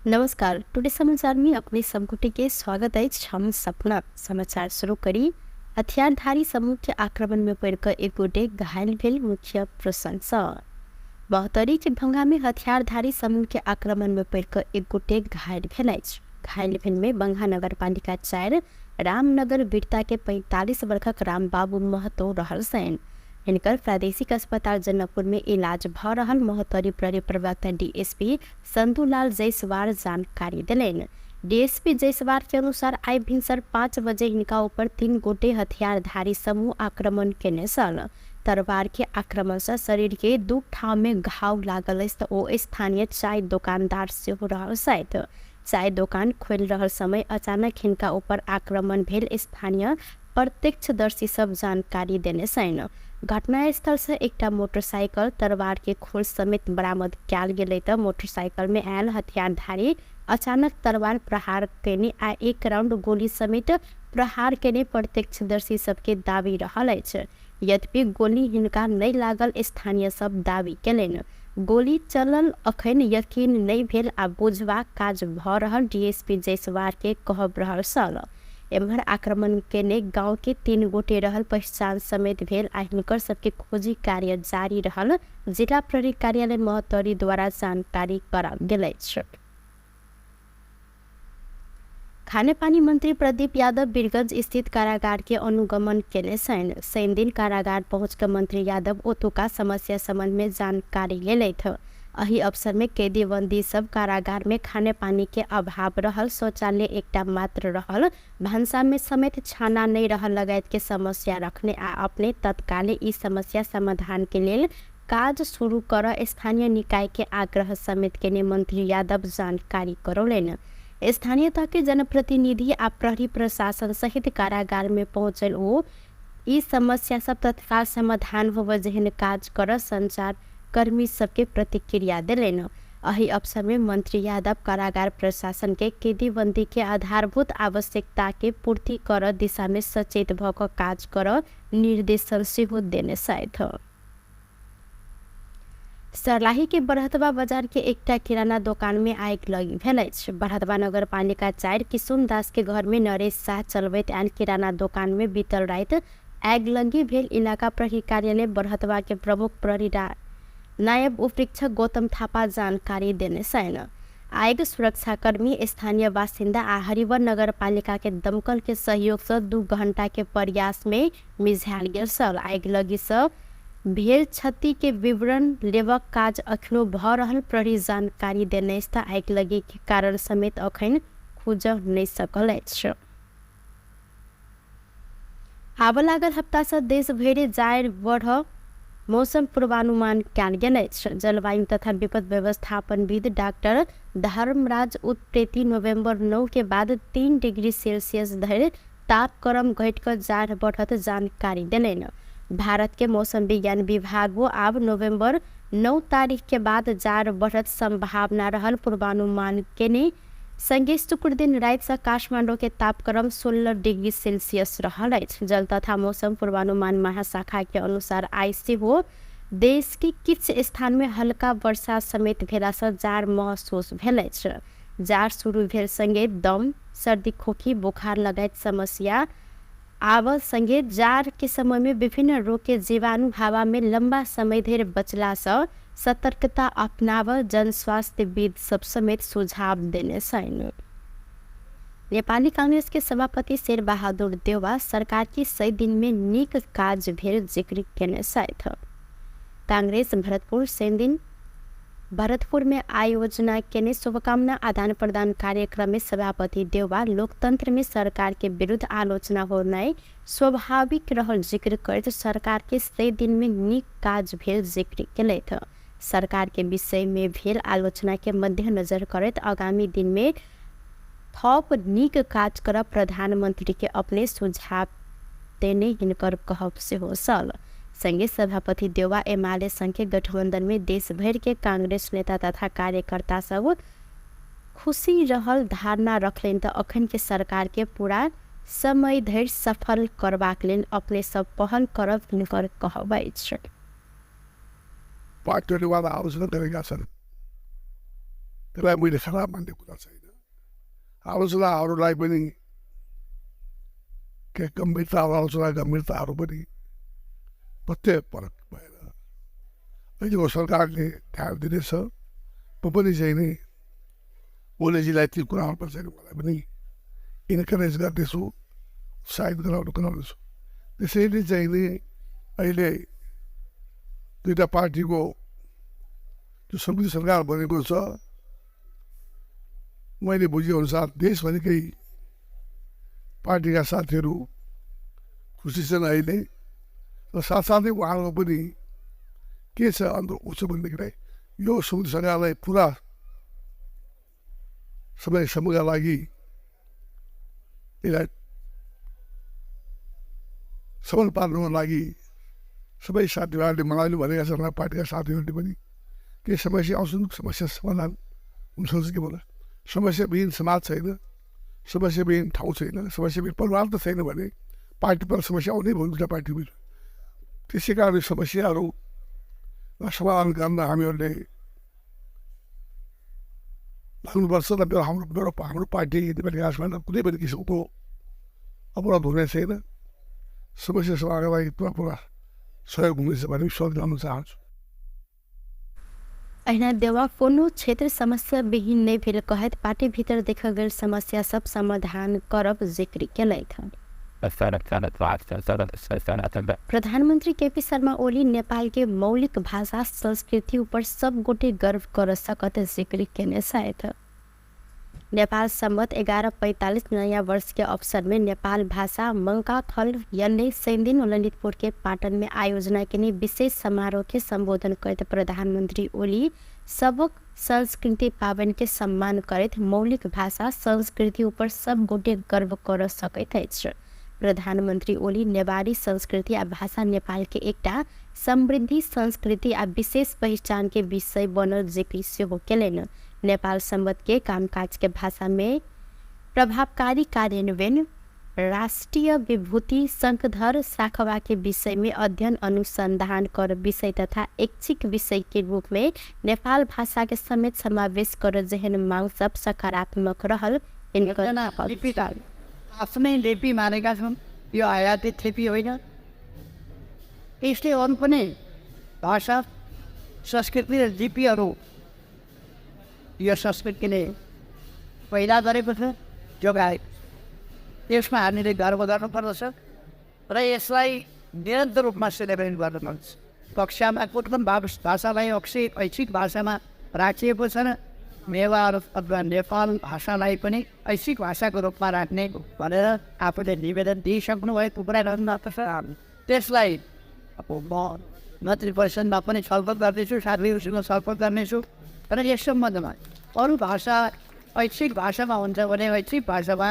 नमस्कार, टुडे समाचार में अपने सब गोटे के स्वागत अछि। हम सपना समाचार शुरू करी। हथियारधारी समूह के आक्रमण में पड़िकऽ एक गोटे घायल भेल मुख्य प्रसंग। बहतरी के भंगा में हथियारधारी समूह के आक्रमण में पड़िकऽ एक गोटे घायल भेल अछि। घायल भेल में बंगा नगरपालिका 4 रामनगर बिरता के 45 वर्षक रामबाबू महतो रहल छनि। हिनकर प्रादेशिक अस्पताल जनकपुर में इलाज भ रहल महोत्तरी प्रहरी प्रवक्ता डीएसपी संतुलाल जायसवाल जानकारी देलनि। डीएसपी जायसवाल के अनुसार आइ भिनसर 5 बजे हिनका ऊपर 3 गोटे हथियारधारी समूह आक्रमण केने छल। तरवार के आक्रमण से शरीर के 2 ठाम में घाव लागल अछि त ओ स्थानीय चाय दोकानदार सेहो रहल छथि। चाय दोकान खोलि रहल समय अचानक हिनका ऊपर आक्रमण भेल स्थानीय प्रत्यक्षदर्शी सब जानकारी देने छनि। घटनास्थल से एकटा मोटरसाइकिल तरवार के खोल समेत बरामद कयल गेलै त मोटरसाइकिल में आयल हथियारधारी अचानक तरवार प्रहार केने आ 1 राउंड गोली समेत प्रहार केने प्रत्यक्षदर्शी सबके दावी रहल अछि। यद्यपि गोली हिनका नहि लागल स्थानीय सब दावी केलनि। गोली चलल अखन यकीन नहि भेल आ बुझबाक काज भ रहल डीएसपी जायसवाल के कहब रहल छल। एम्हर आक्रमण केने गांव के 3 गोटे रहल पहचान समेत भेल आ हिनकर सबके खोजी कार्य जारी रहल जिला प्रहरी कार्यालय महोत्तरी द्वारा जानकारी कराओल गेल अछि। खानेपानी मंत्री प्रदीप यादव बीरगंज स्थित कारागार के अनुगमन केने छनि। शनिदिन कारागार पहुँच के मंत्री यादव ओतुका समस्या संबंध में जानकारी लेलथि। एहि अवसर में कैदी बंदी सब कारागार में खानेपानी के अभाव रहल, शौचालय एकटा मात्र रहल, भानसा में समेत छाना नहीं रहल लगायत के समस्या रखने आ अपने तत्काले ई समस्या समाधान के लेल काज शुरू कर स्थानीय निकाय के आग्रह समेत केने मंत्री यादव जानकारी करौलनि। स्थानीय तह के जनप्रतिनिधि आ प्रहरी प्रशासन सहित कारागार में पहुँचल ओ ई समस्या सब तत्काल समाधान होबय जेहन काज कर संचार कर्मी सबके प्रतिक्रिया देलनि। एहि अवसर में मंत्री यादव कारागार प्रशासन के कैदीबंदी के आधारभूत आवश्यकता के पूर्ति कर दिशा में सचेत भ क काज कर निर्देशन सेहो देने छथि। सर्लाही के बरहतवा बाजार के एकटा किराना दोकान में आगि लगी भेल अछि। बरहतवा नगरपालिका 4 किशुन दास के घर में नरेश शाह चलबैत आयल किराना दोकान में बीतल राति आगि लगी भेल इलाका प्रहरी कार्यालय बरहतवा के प्रमुख प्रहरी नायब उपरीक्षक गौतम थापा जानकारी देने छनि। आगि सुरक्षाकर्मी, स्थानीय बासिन्दा आ हरिवन नगरपालिका के दमकल के सहयोग से 2 घंटा के प्रयास में मिझायल गेल छल। आगि लगी से भेल क्षति के विवरण लेबक काज अखनो भ रहल प्रहरी जानकारी देने अछि त आगि लगी के कारण समेत अखन खुजऽ नहि सकल अछि। आबऽ लागल हप्ता से देश भरि जाड़ बढ़ मौसम पूर्वानुमान कयल गेल अछि। जलवायु तथा विपद व्यवस्थापनविद डाक्टर धर्मराज उत्प्रेती नोभेम्बर 9 के बाद 3 डिग्री सेल्सियस धरि तापक्रम घटि कऽ जाड़ बढ़त जानकारी देलनि। भारत के मौसम विज्ञान विभाग आब नोभेम्बर 9 तारीख के बाद जाड़ बढ़त संभावना रहल पूर्वानुमान केने संगे शुक्र दिन राति से काठमाडौँ के तापक्रम 16 डिग्री सेल्सियस रहल अछि। जल तथा मौसम पूर्वानुमान महाशाखा के अनुसार आइ सेहो देश के किछु स्थान में हल्का वर्षा समेत भेला से जाड़ महसूस भेल अछि। जाड़ शुरू भेल संगे दम, सर्दी, खोखी, बुखार लगायत समस्या आब संगे जाड़ के समय में विभिन्न रोग के जीवाणु हवा में लंबा समय धरि बचला से सतर्कता अपनाब जनस्वास्थ्यविद सब समेत सुझाव देने छनि। नेपाली कांग्रेस के सभापति शेर बहादुर देउवा सरकार के 100 दिन में नीक काज भेल जिक्र केने छथि। कांग्रेस भरतपुर शनि भरतपुर में आयोजना केने शुभकामना आदान प्रदान कार्यक्रम में सभापति देउवा लोकतंत्र में सरकार के विरुद्ध आलोचना होनाइ स्वाभाविक रहल जिक्र करैत सरकार के 100 दिन में नीक काज भेल जिक्र केलथि। सरकार के विषय में भेल आलोचना के मद्देनजर करैत आगामी दिन में थप नीक काज करब प्रधानमंत्री के अपने सुझाव देने हिनकर कहब सेहो छल। संगे सभापति देउवा एमाले संघ के गठबंधन में देश भरि के कांग्रेस नेता तथा कार्यकर्ता सब खुशी रहल धारणा रखलनि त अखन के सरकार के पूरा समय धरि सफल करबाक लेल अपने सब पहल करब हिनकर कहब अछि। पार्टीले उहाँलाई आलोचना गरेका छन्, त्यसलाई मैले खराब मान्ने कुरा छैन। आलोचनाहरूलाई पनि के गम्भीरता, आलोचना गम्भीरताहरू पनि प्रत्येक फरक भएर अहिलेको सरकारले ध्यान दिनेछ। म पनि चाहिँ नि ओलीजीलाई ती कुराहरूमा चाहिँ मलाई पनि इन्करेज गर्नेछु, उत्साहित गराउनेछु। त्यसैले चाहिँ नि अहिले दुईवटा पार्टीको जो संयुक्त सरकार बनेको छ, मैले बुझेअनुसार देशभरिकै पार्टीका साथीहरू खुसी छन् अहिले, र साथसाथै उहाँहरूको पनि के छ अन्त उसो भनेदेखिलाई यो संयुक्त सरकारलाई पुरा समयसम्मका लागि यसलाई सबल पार्नुको लागि सबै साथीभाइहरूले मलाई भनेका छन्, पार्टीका साथीहरूले पनि केही समस्या आउँछन्, समस्या समाधान हुनसक्छ के भन्दा समस्याविहीन समाज छैन, समस्याविहीन ठाउँ छैन, समस्याविहीन परिवार त छैन भने पार्टीपर समस्या आउनै भयो दुईवटा पार्टीमा। त्यसै कारण समस्याहरू समाधान गर्न हामीहरूले लाग्नुपर्छ र मेरो हाम्रो पार्टी नेपाली काङ्ग्रेसमा कुनै पनि किसिमको अपराध हुने छैन। समस्या समाधानका लागि पुरा पुरा सहयोग हुनेछ भन्ने विश्वास गर्न चाहन्छु। अहिना देउवा कोनो क्षेत्र समस्या विहीन नहि भेल कहैत पार्टी भीतर देखल गेल समस्या सब समाधान करब जिक्र केलथि। प्रधानमंत्री केपी शर्मा ओली नेपाल के मौलिक भाषा संस्कृति ऊपर सब गोटे गर्व कर सकत जिक्र केने छथि। नेपाल सम्वत 1145 नयाँ वर्ष के अवसर में नेपाल भाषा मंका खल यन्ने शनिदिन ललितपुर के पाटन में आयोजना के विशेष समारोह के संबोधन करते प्रधानमंत्री ओली सबक संस्कृति पावन के सम्मान करैत मौलिक भाषा संस्कृति ऊपर सब गोटे गर्व कर सकैत अछि। प्रधानमन्त्री ओली नेवारी संस्कृति आ भाषा नेपाल के एकटा समृद्धि संस्कृति आ विशेष पहिचान के विषय बनल जिक्र सेहो केलनि। नेपाल सम्बन्ध के कामकाज के भाषा में प्रभावकारी कार्यान्वयन, राष्ट्रिय विभूति शंखधर साखवा के विषय में अध्ययन अनुसंधान कर विषय तथा ऐच्छिक विषय के रूप में नेपाल भाषा के समेत समावेश कर जेहन मांग सब सकारात्मक रहल हिनकर आफ्नै लिपि मानेका छन्। यो आयातित लिपि होइन। यसले अरू पनि भाषा, संस्कृति र लिपिहरू यो संस्कृतिले पैदा गरेको छ, जोगाएको छ। यसमा हामीले गर्व गर्नुपर्दछ र यसलाई निरन्तर रूपमा सेलिब्रेट गर्नुपर्छ। कक्षामा कुन भाषालाई ऐच्छिक भाषामा राखिएको छ र नेवार अथवा नेपाल भाषालाई पनि ऐच्छिक भाषाको रूपमा राख्ने भनेर आफूले निवेदन दिइसक्नु भएको कुरा गर्नुपर्छ। त्यसलाई अब म मन्त्री परिषदमा पनि छलफल गर्दैछु, साथीहरूसँग छलफल गर्नेछु र यस सम्बन्धमा अरू भाषा ऐच्छिक भाषामा हुन्छ भने ऐच्छिक भाषामा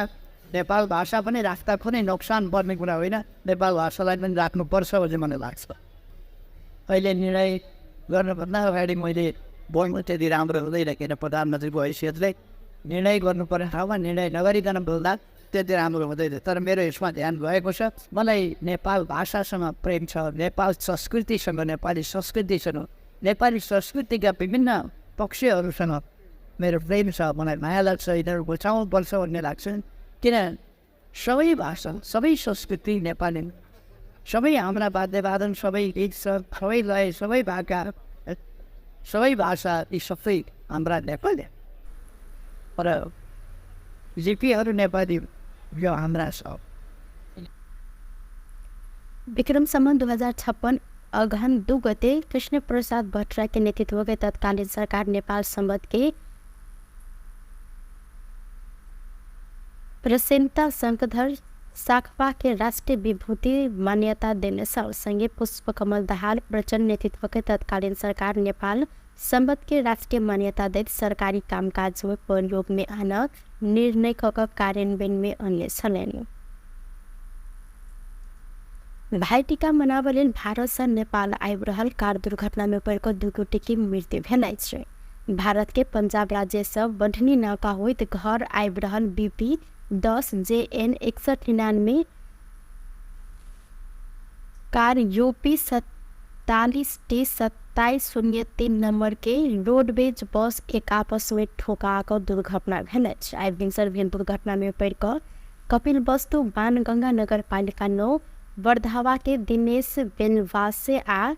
नेपाल भाषा पनि राख्दा कुनै नोक्सान पर्ने कुरा होइन। नेपाल भाषालाई पनि राख्नुपर्छ भन्ने मलाई लाग्छ। अहिले निर्णय गर्नुभन्दा अगाडि मैले बोल्नु त्यति राम्रो हुँदैन, किन प्रधानमन्त्रीको हैसियतले निर्णय गर्नुपर्ने ठाउँमा निर्णय नगरिकन बोल्दा त्यति राम्रो हुँदैन। तर मेरो यसमा ध्यान गएको छ। मलाई नेपाल भाषासँग प्रेम छ, नेपाल संस्कृतिसँग, नेपाली संस्कृतिसँग, नेपाली संस्कृतिका विभिन्न पक्षहरूसँग मेरो प्रेम छ। मलाई माया लाग्छ, यिनीहरू बचाउनुपर्छ भन्ने लाग्छ। किन सबै भाषा, सबै संस्कृति नेपाली, सबै हाम्रा वाद्यवादन, सबै गीत, सबै लय, सबै भाका, सबै भाषा, यी सबै हाम्रा नेपाली र लिपिहरू नेपाली यो हाम्रा छ। विक्रम सम्वत 2056 अगहन 2 गते कृष्ण प्रसाद भट्टराई के नेतृत्व के तत्कालीन सरकार नेपाल सम्बन्ध के प्रसेनता शंखधर साखवा के राष्ट्रिय विभूति मान्यता देने संगे पुष्पकमल दाहाल प्रचण्ड नेतृत्व के तत्कालीन सरकार नेपाल सम्बन्ध के राष्ट्रिय मान्यता दैत सरकारी कामकाज में प्रयोग में आना निर्णय क कार्यान्वयन में अन्य छलनि। भाइटीका मनाबऽ लेल भारत सँ नेपाल आबि रहल कार दुर्घटना में पड़ि कऽ 2 गोटे के मृत्यु भेल अछि। भारत के पंजाब राज्य सँ बढ़नी नाका होइत घर आबि रहल BP 10 JN 6199 car UP 47 T 2703 number के रोडवेज बस एक आपस में ठोका कऽ दुर्घटना भेल अछि। आइ भिनसर भेल दुर्घटना में पड़ि कऽ कपिल वस्तु बाणगंगा नगरपालिका 9 वर्धावा के दिनेश बेलवासे आ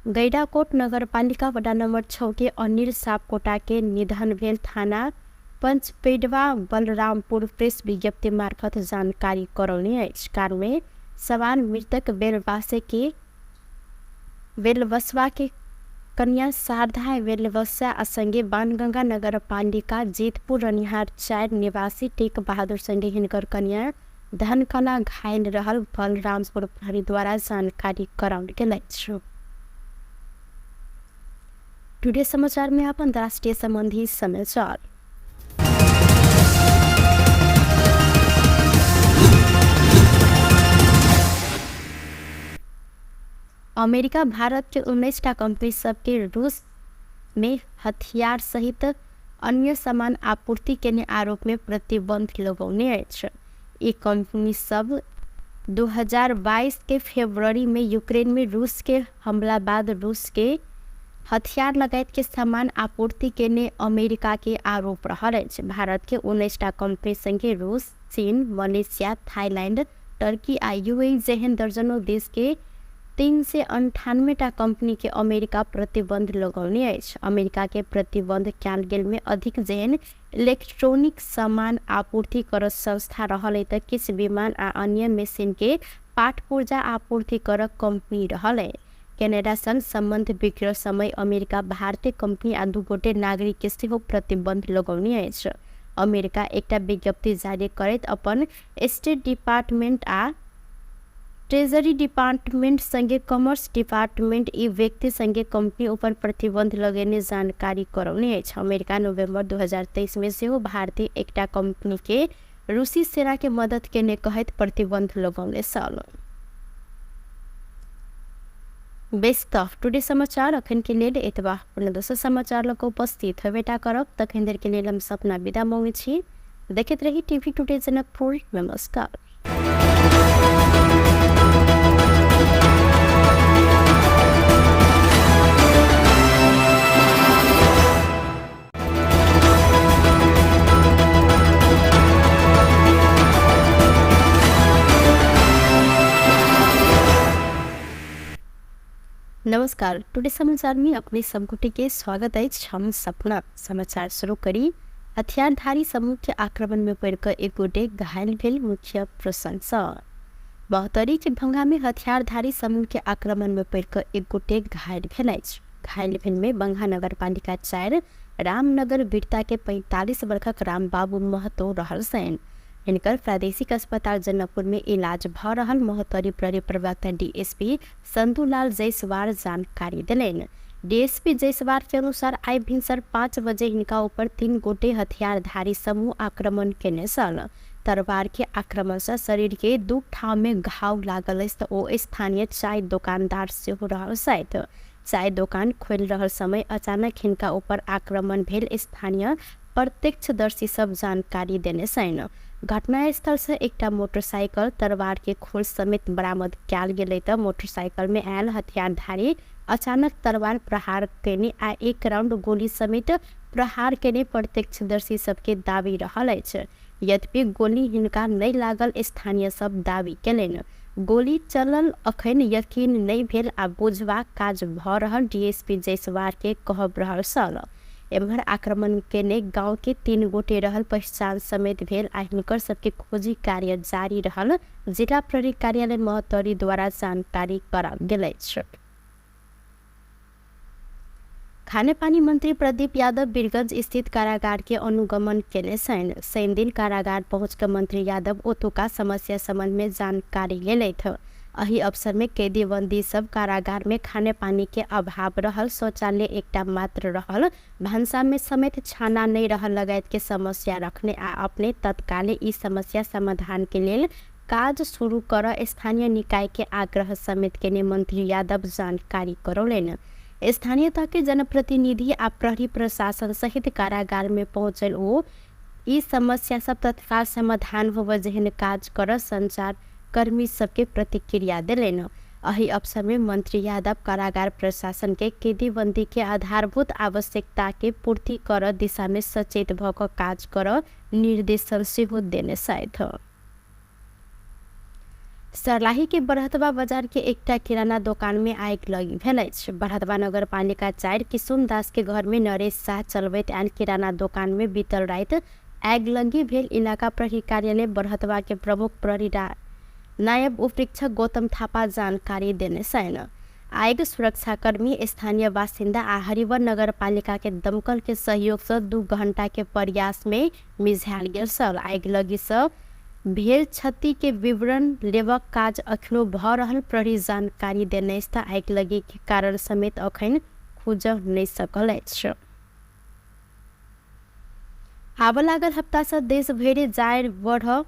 गैडाकोट नगरपालिका वडा नंबर 6 के अनिल सापकोटा के निधन भेल थाना पंचपेडवा बलरामपुर प्रेस विज्ञप्ति मार्फत जानकारी करौने अछि। कार में सवार मृतक बेलवसवा के कन्या शारदा बेलवसा आ संगे बाणगंगा नगरपालिका जीतपुर रनिहार 4 निवासी टेक बहादुर संगे हिनकर कन्या धनकला घायल रहल बलरामपुर प्रहरी द्वारा जानकारी कराओल गेल अछि। टुडे समाचार में अपन राष्ट्रीय संबंधी समाचार। अमेरिका भारत के 19टा कंपनी सबके रूस में हथियार सहित अन्य सामान आपूर्ति केने आरोप में प्रतिबंध लगौने अछि। ई कंपनी सब 2022 के फरवरी में यूक्रेन में रूस के हमला बाद रूस के हथियार लगायत के सामान आपूर्ति केने अमेरिका के आरोप रहल अछि। भारत के 19टा कंपनी संगे रूस, चीन, मलेशिया, थाईलैंड, टर्की आ यूएई जेहन दर्जनों देश के 398टा कंपनी के अमेरिका प्रतिबंध लगौने अछि। अमेरिका के प्रतिबंध कयल गेल में अधिक जेहन इलेक्ट्रॉनिक सामान आपूर्ति करत संस्था रहल त किछु विमान आ अन्य मशीन के पाट पुर्जा आपूर्ति करक कंपनी रहल। कनाडा संग संबंध बिगड़ल समय अमेरिका भारतीय कंपनी आ 2 गोटे नागरिक के सेहो प्रतिबंध लगौने अछि। अमेरिका एकटा विज्ञप्ति जारी करैत अपन स्टेट डिपार्टमेंट आ ट्रेजरी डिपार्टमेंट संगे कॉमर्स डिपार्टमेंट ई व्यक्ति संगे कंपनी ऊपर प्रतिबंध लगेने जानकारी करौने अछि। अमेरिका नवंबर 2023 में सेहो भारतीय एकटा कंपनी के रूसी सेना के मदद केने कहैत प्रतिबंध लगौने छल। बेस त टुडे समाचार अखन के लेल एतबा। पुनः दोसर समाचार लऽ कऽ उपस्थित हेबेटा करब, तखन देर के लेल हम सपना विदा मांगै छी। देखैत रही टीवी टुडे जनकपुर। नमस्कार। नमस्कार, टुडे समाचार में अपने सब गोटे के स्वागत अछि। हम सपना समाचार शुरू करी। हथियारधारी समूह के आक्रमण में पड़िकऽ एक गोटे घायल भेल मुख्य प्रसंग। महोत्तरी के भंगा में हथियारधारी समूह के आक्रमण में पड़िकऽ एक गोटे घायल भेल अछि। घायल भेल में बंगा नगरपालिका 4 रामनगर बिरता के 45 वर्षक रामबाबू महतो रहल छनि। हिनकर प्रादेशिक अस्पताल जनकपुर में इलाज भऽ रहल महोत्तरी प्रहरी प्रवक्ता डीएसपी संतुलाल जायसवाल जानकारी देलनि। डीएसपी जायसवाल के अनुसार आइ भिनसर 5 बजे हिनका ऊपर 3 गोटे हथियारधारी समूह आक्रमण केने छल। तरवार के आक्रमण से शरीर के 2 ठाम में घाव लागल अछि तऽ ओ स्थानीय चाय दोकानदार सेहो रहल छथि। चाय दोकान खोलि रहल समय अचानक हिनका ऊपर आक्रमण भेल स्थानीय प्रत्यक्षदर्शी सब जानकारी देने छनि। घटनास्थल से एकटा मोटरसाइकिल तरवार के खोल समेत बरामद कयल गेलै तऽ मोटरसाइकिल में आयल हथियारधारी अचानक तरवार प्रहार केने आ 1 राउंड गोली समेत प्रहार केने प्रत्यक्षदर्शी सबके दावी रहल अछि। यद्यपि गोली हिनका नहि लागल स्थानीय सब दावी केलनि। गोली चलल अखन यकीन नहि भेल आ बुझबाक काज भऽ रहल डीएसपी जायसवाल के कहब रहल छल। एम्हर आक्रमण केने गांव के 3 गोटे रहल पहचान समेत भेल आ हिनकर सबके खोजी कार्य जारी रहल जिला प्रहरी कार्यालय महोत्तरी द्वारा जानकारी कराओल गेल अछि। खानेपानी मंत्री प्रदीप यादव वीरगंज स्थित कारागार के अनुगमन केने छनि। शनि दिन कारागार पहुँच कऽ मंत्री यादव ओतुका समस्या संबंध में जानकारी लेलथि। एहि अवसर में कैदी बंदी सब कारागार में खानेपानी के अभाव रहल, शौचालय एकटा मात्र रहल, भानसा में समेत छाना नहीं रहल लगायत के समस्या रखने आ अपने तत्काले ई समस्या समाधान के लेल काज शुरू कर स्थानीय निकाय के आग्रह समेत केने मंत्री यादव जानकारी करौलनि। स्थानीय तह के जनप्रतिनिधि आ प्रहरी प्रशासन सहित कारागार में पहुँचल ओ ई समस्या सब तत्काल समाधान होबय जेहन काज कर संचार कर्मी सबके प्रतिक्रिया देलनि। एहि अवसर में मंत्री यादव कारागार प्रशासन के कैदी बंदी के आधारभूत आवश्यकता के पूर्ति कर दिशा में सचेत भऽ कऽ काज कर निर्देशन सेहो देने छथि। सर्लाही के बरहतवा बाजार के एकटा किराना दोकान में आगि लागि भेल अछि। बरहतवा नगरपालिका 4 किशुन दास के घर में नरेश शाह चलबैत आयल किराना दोकान में बीतल राति आगिलगी भेल इलाका प्रहरी कार्यालय बरहतवा के प्रमुख प्रहरी नायब उपरीक्षक गौतम थापा जानकारी देने छनि। आगि सुरक्षाकर्मी, स्थानीय बासिन्दा आ हरिवर नगरपालिका के दमकल के सहयोग से 2 घंटा के प्रयास में मिझायल गेल छल। आगिलगी से भेल क्षति के विवरण लेबक काज अखनो भऽ रहल प्रहरी जानकारी देने अछि तऽ आगिलगी के कारण समेत अखन खुजऽ नहि सकल अछि। आबऽ लागल हप्ता से देश भरि जाड़ बढ़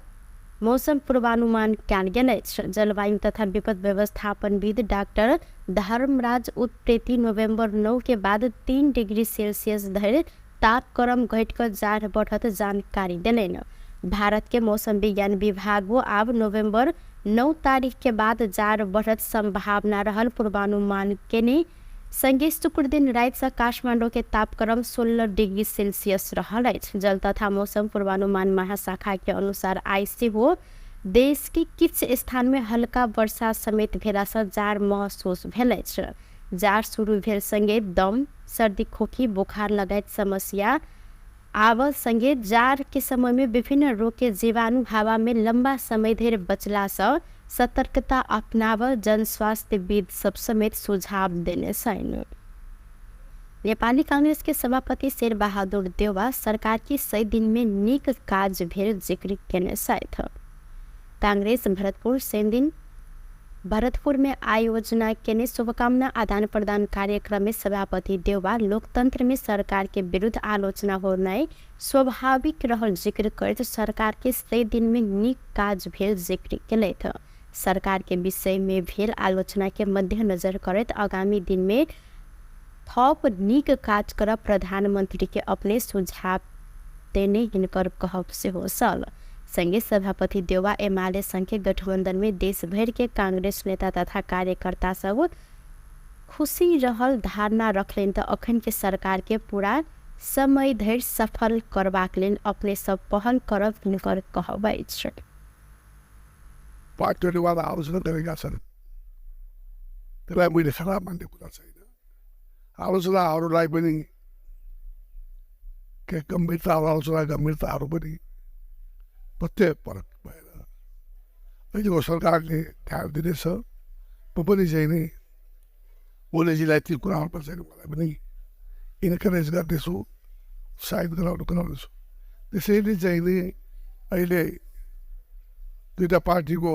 मौसम पूर्वानुमान कयल गेल अछि। जलवायु तथा विपद व्यवस्थापनविद डाक्टर धर्मराज उत्प्रेती नवम्बर 9 के बाद 3 डिग्री सेल्सियस धरि तापक्रम घटि कऽ जाड़ बढ़त जानकारी देलनि। भारत के मौसम विज्ञान विभाग आब नवम्बर 9 तारीख के बाद जाड़ बढ़त संभावना रहल पूर्वानुमान केने संगे शुक्र दिन राति से काठमांडू के तापक्रम 16 डिग्री सेल्सियस रहल अछि। जल तथा मौसम पूर्वानुमान महाशाखा के अनुसार आइ सेहो देश के किछु स्थान में हल्का वर्षा समेत भेला से जाड़ महसूस भेल अछि। जाड़ शुरू भेल संगे दम, सर्दी, खोखी, बुखार लगायत समस्या आब संगे जाड़ के समय में विभिन्न रोग के जीवाणु हवा में लंबा समय धरि बचला से सतर्कता अपनाब जन स्वास्थ्यविद सब समेत सुझाव देने छनि। नेपाली कांग्रेस के सभापति शेर बहादुर देउवा सरकार के 100 दिन में नीक काज भेल जिक्र केने छथि। कांग्रेस भरतपुर शनि दिन भरतपुर में आयोजना केने शुभकामना आदान प्रदान कार्यक्रम में सभापति देउवा लोकतंत्र में सरकार के विरुद्ध आलोचना होनाइ स्वाभाविक रहल जिक्र करैत सरकार के 100 दिन में नीक काज भेल जिक्र केलथि। सरकार के विषय में भेल आलोचना के मद्देनजर करैत आगामी दिन में थप नीक काज करब प्रधानमंत्री के अपने सुझाव देने हिनकर कहब सेहो छल। संगे सभापति देउवा एमाले संघ गठबंधन में देश भर के कांग्रेस नेता तथा कार्यकर्ता सब खुशी रहल धारणा रखलनि त अखन के सरकार के पूरा समय धरि सफल करबाक लेल अपने सब पहल करब हिनकर कहब अछि। पार्टीवाद आलोचना गरेका छन्, त्यसलाई मैले खराब मान्ने कुरा छैन। आलोचनाहरूलाई पनि के गम्भीरता आलोचना गम्भीरताहरू पनि प्रत्यय परक भएर अहिलेको सरकारले ध्यान दिनेछ। म पनि चाहिँ नि ओलीजीलाई ती कुराहरूमा चाहिँ मलाई पनि इन्करेज गर्नेछु, उत्साहित गराउनेछु। त्यसैले चाहिँ नि अहिले दुईवटा पार्टीको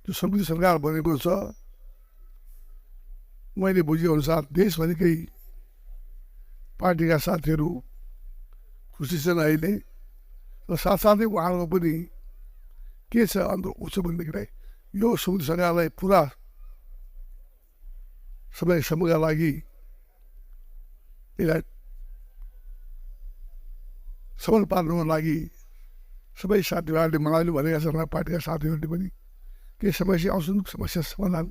जो सम्मिलित सरकार बनेको छ, मैले बुझेअनुसार देशभरिकै पार्टीका साथीहरू खुसी छन् अहिले र साथसाथै उहाँहरूको पनि के छ अन्त उसो भनेदेखिलाई यो सम्मिलित सरकारलाई पुरा समयसम्मका लागि यसलाई सफल पार्नुको लागि सबै साथीभाइहरूले मलाई भनेका छन्, पार्टीका साथीहरूले पनि केही समस्या आउँछन्, समस्या समाधान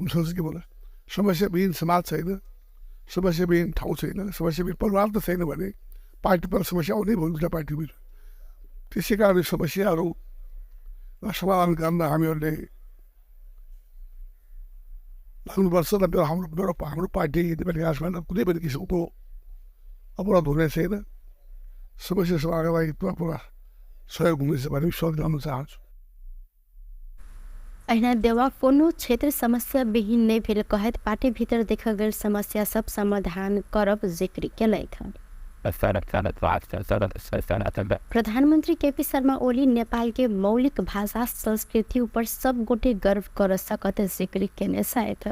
हुनसक्छ के भन्दा समस्याविहीन समाज छैन, समस्याविहीन ठाउँ छैन, समस्याविहीन परिवार त छैन भने पार्टी पर समस्या आउने भयो दुईवटा पार्टीको। त्यसै कारण समस्याहरू समाधान गर्न हामीहरूले लाग्नुपर्छ र मेरो हाम्रो पार्टी नेपाली काङ्ग्रेसमा कुनै पनि किसिमको अपराध हुने छैन। समस्या समाधानका लागि पुरा पुरा सहयोग हुनेछ भन्ने विश्वास गर्न चाहन्छु। अहिना देउवा कोनो क्षेत्र समस्या विहीन नहि भेल कहैत पार्टी भीतर देखल गेल समस्या सब समाधान करब जिक्र केलथि। प्रधानमंत्री केपी शर्मा ओली नेपाल के मौलिक भाषा संस्कृति ऊपर सब गोटे गर्व कर सकत जिक्र केने छथि।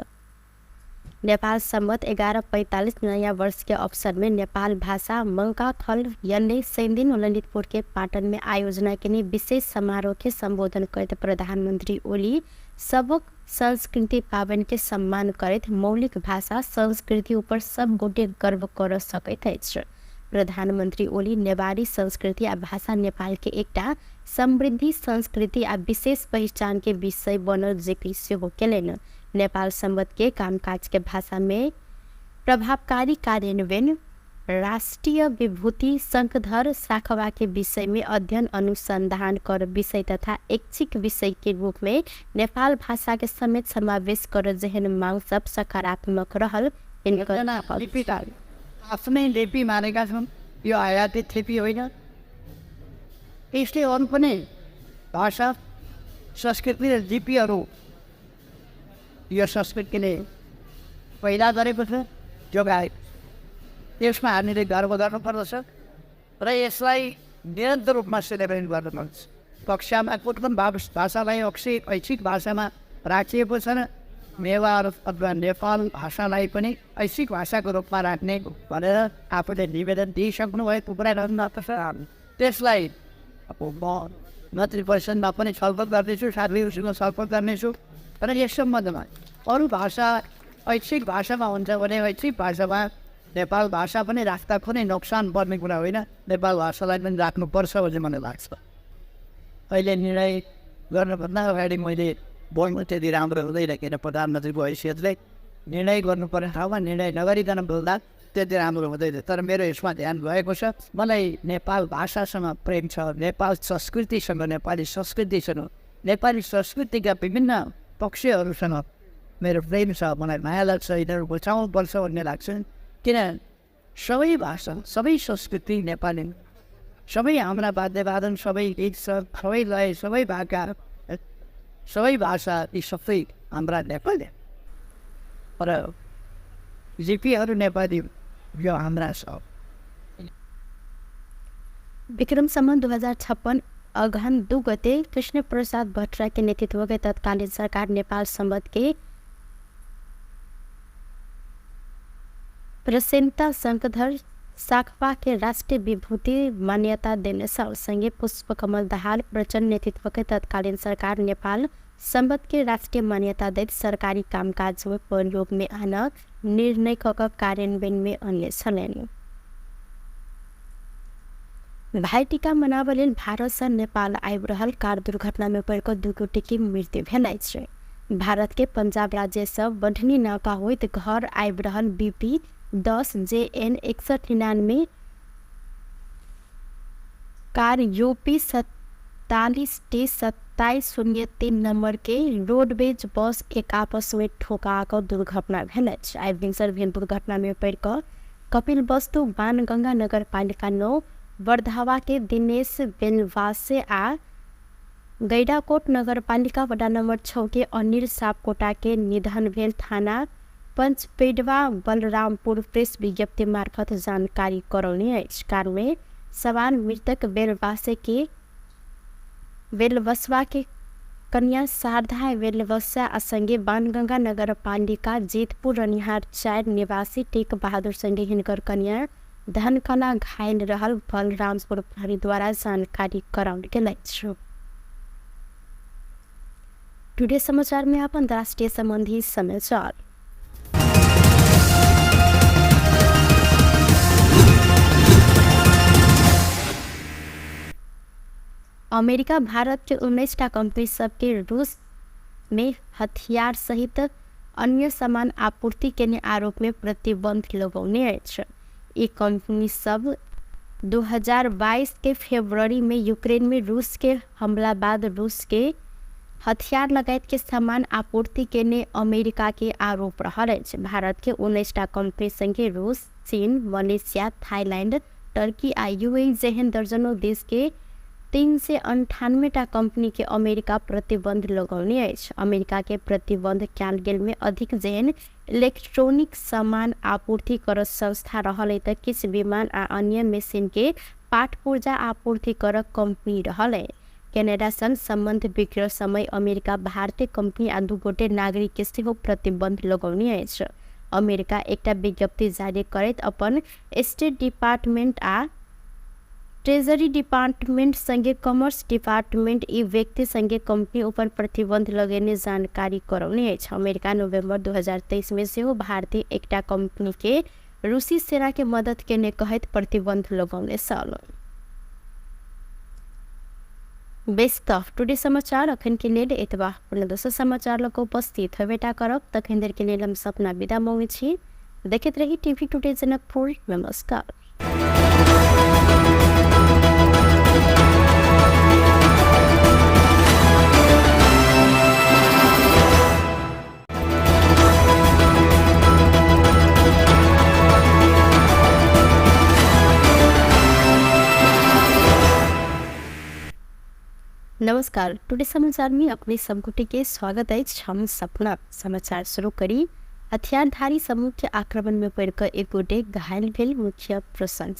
नेपाल सम्वत 1145 नयाँ वर्ष के अवसर में नेपाल भाषा मंकाथल यन्ने शनिदिन ललितपुर के पाटन में आयोजना के विशेष समारोह के संबोधन करैत प्रधानमंत्री ओली सबक संस्कृति पावन के सम्मान करैत मौलिक भाषा संस्कृति ऊपर सब गोटे गर्व कर सकैत अछि। प्रधानमंत्री ओली नेवारी संस्कृति आ भाषा नेपाल के एकटा समृद्धि संस्कृति आ विशेष पहिचान के विषय बनल जिक्र सेहो केलनि। नेपाल सम्वत के कामकाज के भाषा में प्रभावकारी कार्यान्वयन, राष्ट्रिय विभूति शंखधर साखवा के विषय में अध्ययन अनुसंधान कर विषय तथा ऐच्छिक विषय के रूप में नेपाल भाषा के समेत समावेश कर जेहन मांग सब सकारात्मक रहल। आफ्नै लिपि मानेका छन्, यो आयातित लिपि होइन। यसले अरू पनि भाषा संस्कृति र लिपिहरू यो संस्कृतिले पहिला गरेको छ, जोगाएको छ। त्यसमा हामीले गर्व गर्नुपर्दछ र यसलाई निरन्तर रूपमा सेलिब्रेट गर्नुपर्छ। कक्षामा कुन कुन भाषालाई ऐच्छिक भाषामा राखिएको छ र नेवार अथवा नेपाल भाषालाई पनि ऐच्छिक भाषाको रूपमा राख्ने भनेर आफूले निवेदन दिइसक्नु भएको कुरा गर्नुपर्छ। त्यसलाई अब म मन्त्री परिषदमा पनि छलफल गर्दैछु, साथीहरूसँग छलफल गर्नेछु र यस सम्बन्धमा अरू भाषा ऐच्छिक भाषामा हुन्छ भने ऐच्छिक भाषामा नेपाल भाषा पनि राख्दा कुनै नोक्सान पर्ने कुरा होइन, नेपाल भाषालाई पनि राख्नुपर्छ भन्ने मलाई लाग्छ। अहिले निर्णय गर्नुभन्दा अगाडि मैले बोल्नु त्यति राम्रो हुँदैन, किन प्रधानमन्त्रीको हैसियतले निर्णय गर्नुपर्ने ठाउँमा निर्णय नगरिकन बोल्दा त्यति राम्रो हुँदैन। तर मेरो यसमा ध्यान गएको छ। मलाई नेपाल भाषासँग प्रेम छ, नेपाल संस्कृतिसँग, नेपाली संस्कृतिसँग, नेपाली संस्कृतिका विभिन्न पक्षहरूसँग मेरो प्रेम छ, मलाई माया लाग्छ, यिनीहरू बचाउनुपर्छ भन्ने लाग्छ। किन सबै भाषा, सबै संस्कृति नेपाली, सबै हाम्रा वाद्यवादन, सबै गीत, सबै लय, सबै भाका, सबै भाषा यी सबै हाम्रा नेपाली र लिपिहरू नेपाली, यो हाम्रा छ। विक्रम सम्वत 2056 अगहन 2 गते कृष्ण प्रसाद भट्टराई के नेतृत्व के तत्कालीन सरकार नेपाल संवत के प्रसेनता शंखधर साखपा के राष्ट्रिय विभूति मान्यता देने सँगै पुष्पकमल दाहाल प्रचण्ड नेतृत्व के तत्कालीन सरकार नेपाल संवत के राष्ट्रिय मान्यता दैत सरकारी कामकाज में प्रयोग में आन निर्णय क कार्यान्वयन में अनने छलनि। भाइटीका मनाबऽ लेल भारत सँ नेपाल आबि रहल कार दुर्घटना में पड़ि कऽ 2 गोटे के मृत्यु भेल अछि। भारत के पंजाब राज्य सँ बढ़नी नाका होइत घर आबि रहल BP 10 JN 6199 car UP 47 T 2703 number के रोडवेज बस एक आपस में ठोका कऽ दुर्घटना भेल अछि। आइ भिनसर भेल दुर्घटना में पड़ि कऽ कपिल वस्तु बाणगंगा नगरपालिका 9 वर्धावा के दिनेश बेलवासे आ गैडाकोट नगरपालिका वडा नंबर 6 के अनिल सापकोटा के निधन भेल थाना पंचपेडवा बलरामपुर प्रेस विज्ञप्ति मार्फत जानकारी करौने अछि। कार में सवार मृतक बेलवसवा के कन्या शारदा बेलवसा आ संगे बाणगंगा नगरपालिका जीतपुर रनिहार 4 निवासी टेक बहादुर संगे हिनकर कन्या धनकला घायल रहल बलरामपुर प्रहरी द्वारा जानकारी कराओल गेल अछि। टुडे समाचार में अपन राष्ट्रीय संबंधी समाचार। अमेरिका भारत के 19टा कंपनी सबके रूस में हथियार सहित अन्य सामान आपूर्ति केने आरोप में प्रतिबंध लगौने अछि। ई कंपनी सब 2022 के फरवरी में यूक्रेन में रूस के हमला बाद रूस के हथियार लगायत के सामान आपूर्ति केने अमेरिका के आरोप रहल अछि। भारत के 19टा कंपनी संगे रूस, चीन, मलेशिया, थाईलैंड, टर्की आ यूएई जेहन दर्जनों देश के 398टा कंपनी के अमेरिका प्रतिबंध लगौने अछि। अमेरिका के प्रतिबंध कयल गेल में अधिक जेहन इलेक्ट्रॉनिक सामान आपूर्ति करत संस्था रहल है त किछु विमान आ अन्य मशीन के पाट पुर्जा आपूर्ति करक कंपनी रहल है। कनाडा संग संबंध बिगड़ल समय अमेरिका भारतीय कंपनी आ 2 गोटे नागरिक के सेहो प्रतिबंध लगौने अछि। अमेरिका एकटा विज्ञप्ति जारी करैत अपन स्टेट डिपार्टमेंट आ ट्रेजरी डिपार्टमेंट संगे कॉमर्स डिपार्टमेंट ई व्यक्ति संगे कंपनी ऊपर प्रतिबंध लगेने जानकारी करौने अछि। अमेरिका नवंबर 2023 में सेहो भारतीय एकटा कंपनी के रूसी सेना के मदद केने कहैत प्रतिबंध लगौने छल। बेस त टुडे समाचार अखन के लेल एतबा। पुनः दोसर समाचार लऽ कऽ उपस्थित होबेटा करब, तखन देर के लेल हम सपना विदा मंगै छी। देखैत रही टीवी टुडे जनकपुर। नमस्कार। नमस्कार, टुडे समाचार में अपने सब गोटे के स्वागत अछि। हम सपना समाचार शुरू करी। हथियारधारी समूह के आक्रमण में पड़िकऽ एक गोटे घायल भेल मुख्य प्रसंग।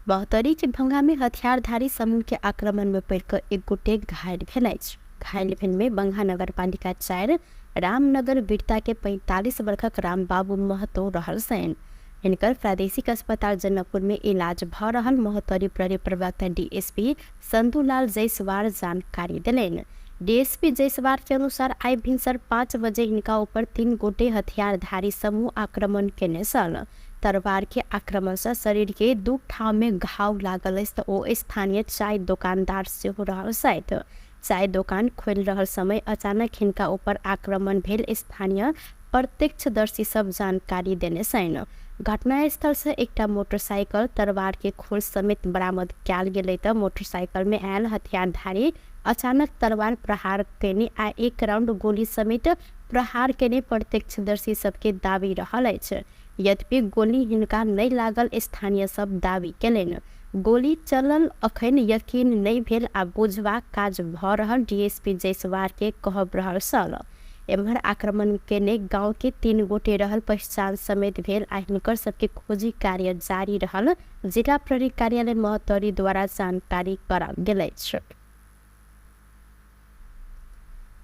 बहतरी के भंगा में हथियारधारी समूह के आक्रमण में पड़िकऽ एक गोटे घायल भेल अछि। घायल भेल में बंगा नगरपालिका 4 रामनगर बिरता के 45 वर्षक रामबाबू महतो रहल छनि। हिनकर प्रादेशिक अस्पताल जनकपुर में इलाज भऽ रहल महोत्तरी प्रहरी प्रवक्ता डीएसपी संतुलाल जायसवाल जानकारी देलनि। डीएसपी जायसवाल के अनुसार आइ भिनसर 5 बजे हिनका ऊपर 3 गोटे हथियारधारी समूह आक्रमण केने छल। तरवार के आक्रमण सँ शरीर के 2 ठाम में घाव लागल अछि त ओ स्थानीय चाय दोकानदार सेहो रहल छथि। चाय दोकान खोलि रहल समय अचानक हिनका ऊपर आक्रमण भेल स्थानीय प्रत्यक्षदर्शी सब जानकारी देने छनि। घटनास्थल सँ एकटा मोटरसाइकिल तरवार के खोल समेत बरामद कयल गेलै त मोटरसाइकिल में आयल हथियारधारी अचानक तलवार प्रहार केने आ 1 राउंड गोली समेत प्रहार केने प्रत्यक्षदर्शी सबके दावी रहल अछि। यद्यपि गोली हिनका नहि लागल स्थानीय सब दावी केलनि। गोली चलल अखन यकीन नहि भेल आ बुझबाक काज भऽ रहल डीएसपी जायसवाल के कहब रहल छल। एम्हर आक्रमण केने गांव के 3 गोटे रहल पहचान समेत भेल आ हिनकर सबके खोजी कार्य जारी रहल जिला प्रहरी कार्यालय महोत्तरी द्वारा जानकारी कराओल गेल अछि।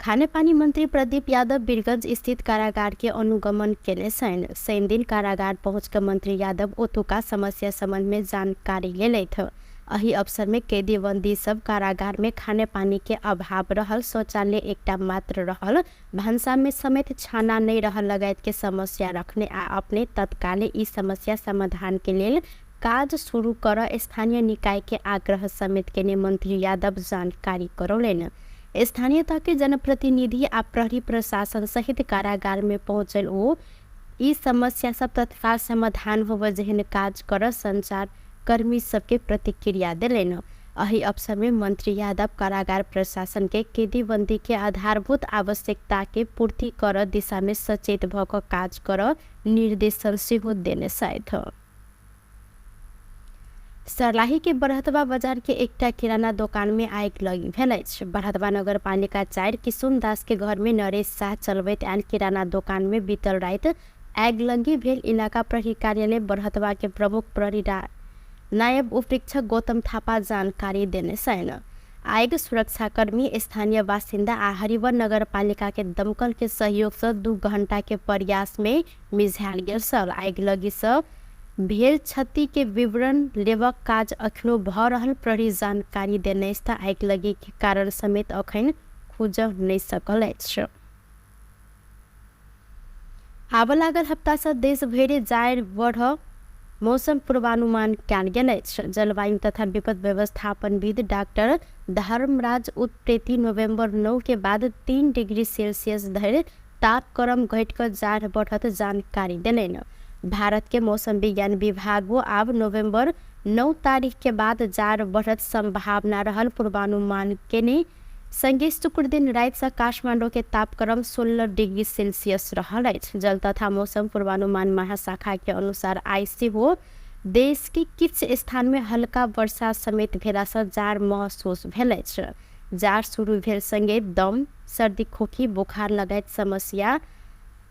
खानेपानी मंत्री प्रदीप यादव वीरगंज स्थित कारागार के अनुगमन केने छनि। शनिदिन कारागार पहुँच के मंत्री यादव ओतुका समस्या संबंध में जानकारी लेलथि। एहि अवसर में कैदी बंदी सब कारागार में खाने पानी के अभाव रहल, शौचालय एकटा मात्र रहल, भानसा में समेत छाना नहीं रहल लगायत के समस्या रखने आ अपने तत्काले ई समस्या समाधान के लेल काज शुरू कर स्थानीय निकाय के आग्रह समेत केने मंत्री यादव जानकारी करौलनि। स्थानीय तह के जनप्रतिनिधि आ प्रहरी प्रशासन सहित कारागार में पहुँचल ओ ई समस्या सब तत्काल समाधान होबय जेहन काज कर संचार कर्मी सबके प्रतिक्रिया देलनि। एहि अवसर में मंत्री यादव कारागार प्रशासन के कैदीबंदी के आधारभूत आवश्यकता के पूर्ति कर दिशा में सचेत भ क काज कर निर्देशन सेहो देने छथि। सर्लाही के बरहतवा बाजार के एकटा किराना दोकान में आगि लगी भेल अछि। बरहतवा नगरपालिका 4 किशुन दास के घर में नरेश शाह चलबैत आयल किराना दोकान में बीतल राति आगि लगी भेल इलाका प्रहरी कार्यालय बरहतवा के प्रमुख प्रहरी नायब उपरीक्षक गौतम थापा जानकारी देने छनि। आगि सुरक्षाकर्मी, स्थानीय बासिन्दा आ हरिवन नगरपालिका के दमकल के सहयोग से 2 घंटा के प्रयास में मिझायल गेल छल। आगि लगी से भेल क्षति के विवरण लेबक काज अखनो भ रहल प्रहरी जानकारी देने अछि। आगि लगी के कारण समेत अखन खुजल नहि सकल अछि। आबऽ लागल हप्ता से देश भरि जाड़ बढ़ मौसम पूर्वानुमान कयल गेल अछि। जलवायु तथा विपद व्यवस्थापनविद डाक्टर धर्मराज उत्प्रेती नोभेम्बर 9 के बाद 3 डिग्री सेल्सियस धरि तापक्रम घटि कऽ जाड़ बढ़त जानकारी देलनि। भारत के मौसम विज्ञान विभाग आब नोभेम्बर 9 तारीख के बाद जाड़ बढ़त संभावना रहल पूर्वानुमान केने संगे शुक्र दिन राति से काठमांडू के तापक्रम 16 डिग्री सेल्सियस रहल अछि। जल तथा मौसम पूर्वानुमान महाशाखा के अनुसार आइ सेहो देश के किछु स्थान में हल्का वर्षा समेत भेला से जाड़ महसूस भेल अछि। जाड़ शुरू भेल संगे दम, सर्दी, खोखी, बुखार लगायत समस्या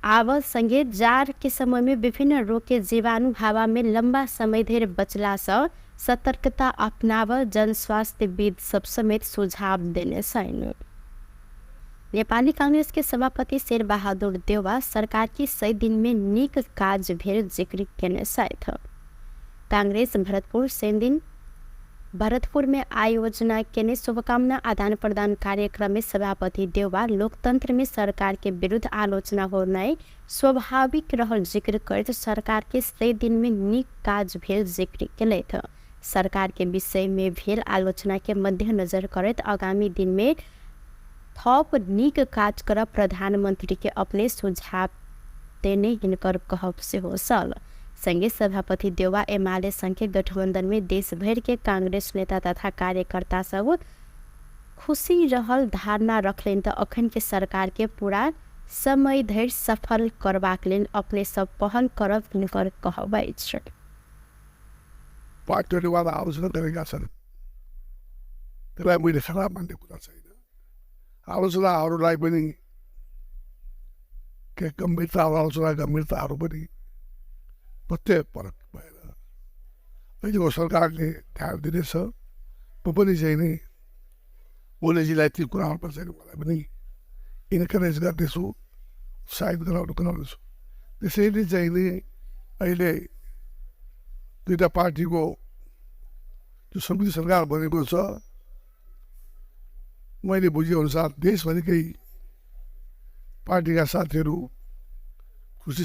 आब संगे जाड़ के समय में विभिन्न रोग के जीवाणु हवा में लंबा समय धरि बचला से सतर्कता अपनाव जनस्वास्थ्यविद सब समेत सुझाव देने छनि। नेपाली कांग्रेस के सभापति शेरबहादुर देउवा सरकार की 100 दिन में नीक काज भेल जिक्र केने छथि। कांग्रेस भरतपुर शनिदिन भरतपुर में आयोजना केने शुभकामना आदान प्रदान कार्यक्रम में सभापति देउवा लोकतंत्र में सरकार के विरुद्ध आलोचना होनाइ स्वाभाविक रहल जिक्र करैत सरकार के 100 दिन में नीक काज भेल जिक्र केलथि। सरकार के विषय में भेल आलोचना के मद्देनजर करैत आगामी दिन में थप नीक काज कर प्रधानमंत्री के अपने सुझाव देने हिनकर कहब सेहो छल। संगे सभापति देउवा एमाले संघ के गठबंधन में देश भर के कांग्रेस नेता तथा कार्यकर्ता सब खुशी रहल धारणा रखलनि त अखन के सरकार के पूरा समय धरि सफल करबाक लेल अपने सब पहल करब हिनकर कहब अछि। पार्टीले आलोचना गरेका छन्, त्यसलाई मैले खराब मान्ने कुरा छैन। आलोचनाहरूलाई पनि के गम्भीरता, आलोचना गम्भीरताहरू पनि प्रत्येक फरक भएर अहिलेको सरकारले ध्यान दिनेछ। म पनि चाहिँ नि ओलीजीलाई ती कुराहरूमा चाहिँ मलाई पनि इन्करेज गर्नेछु, उत्साहित गराउनेछु। त्यसैले चाहिँ नि अहिले दुईवटा पार्टीको जो संयुक्त सरकार बनेको छ, मैले बुझेअनुसार देशभरिकै पार्टीका साथीहरू खुसी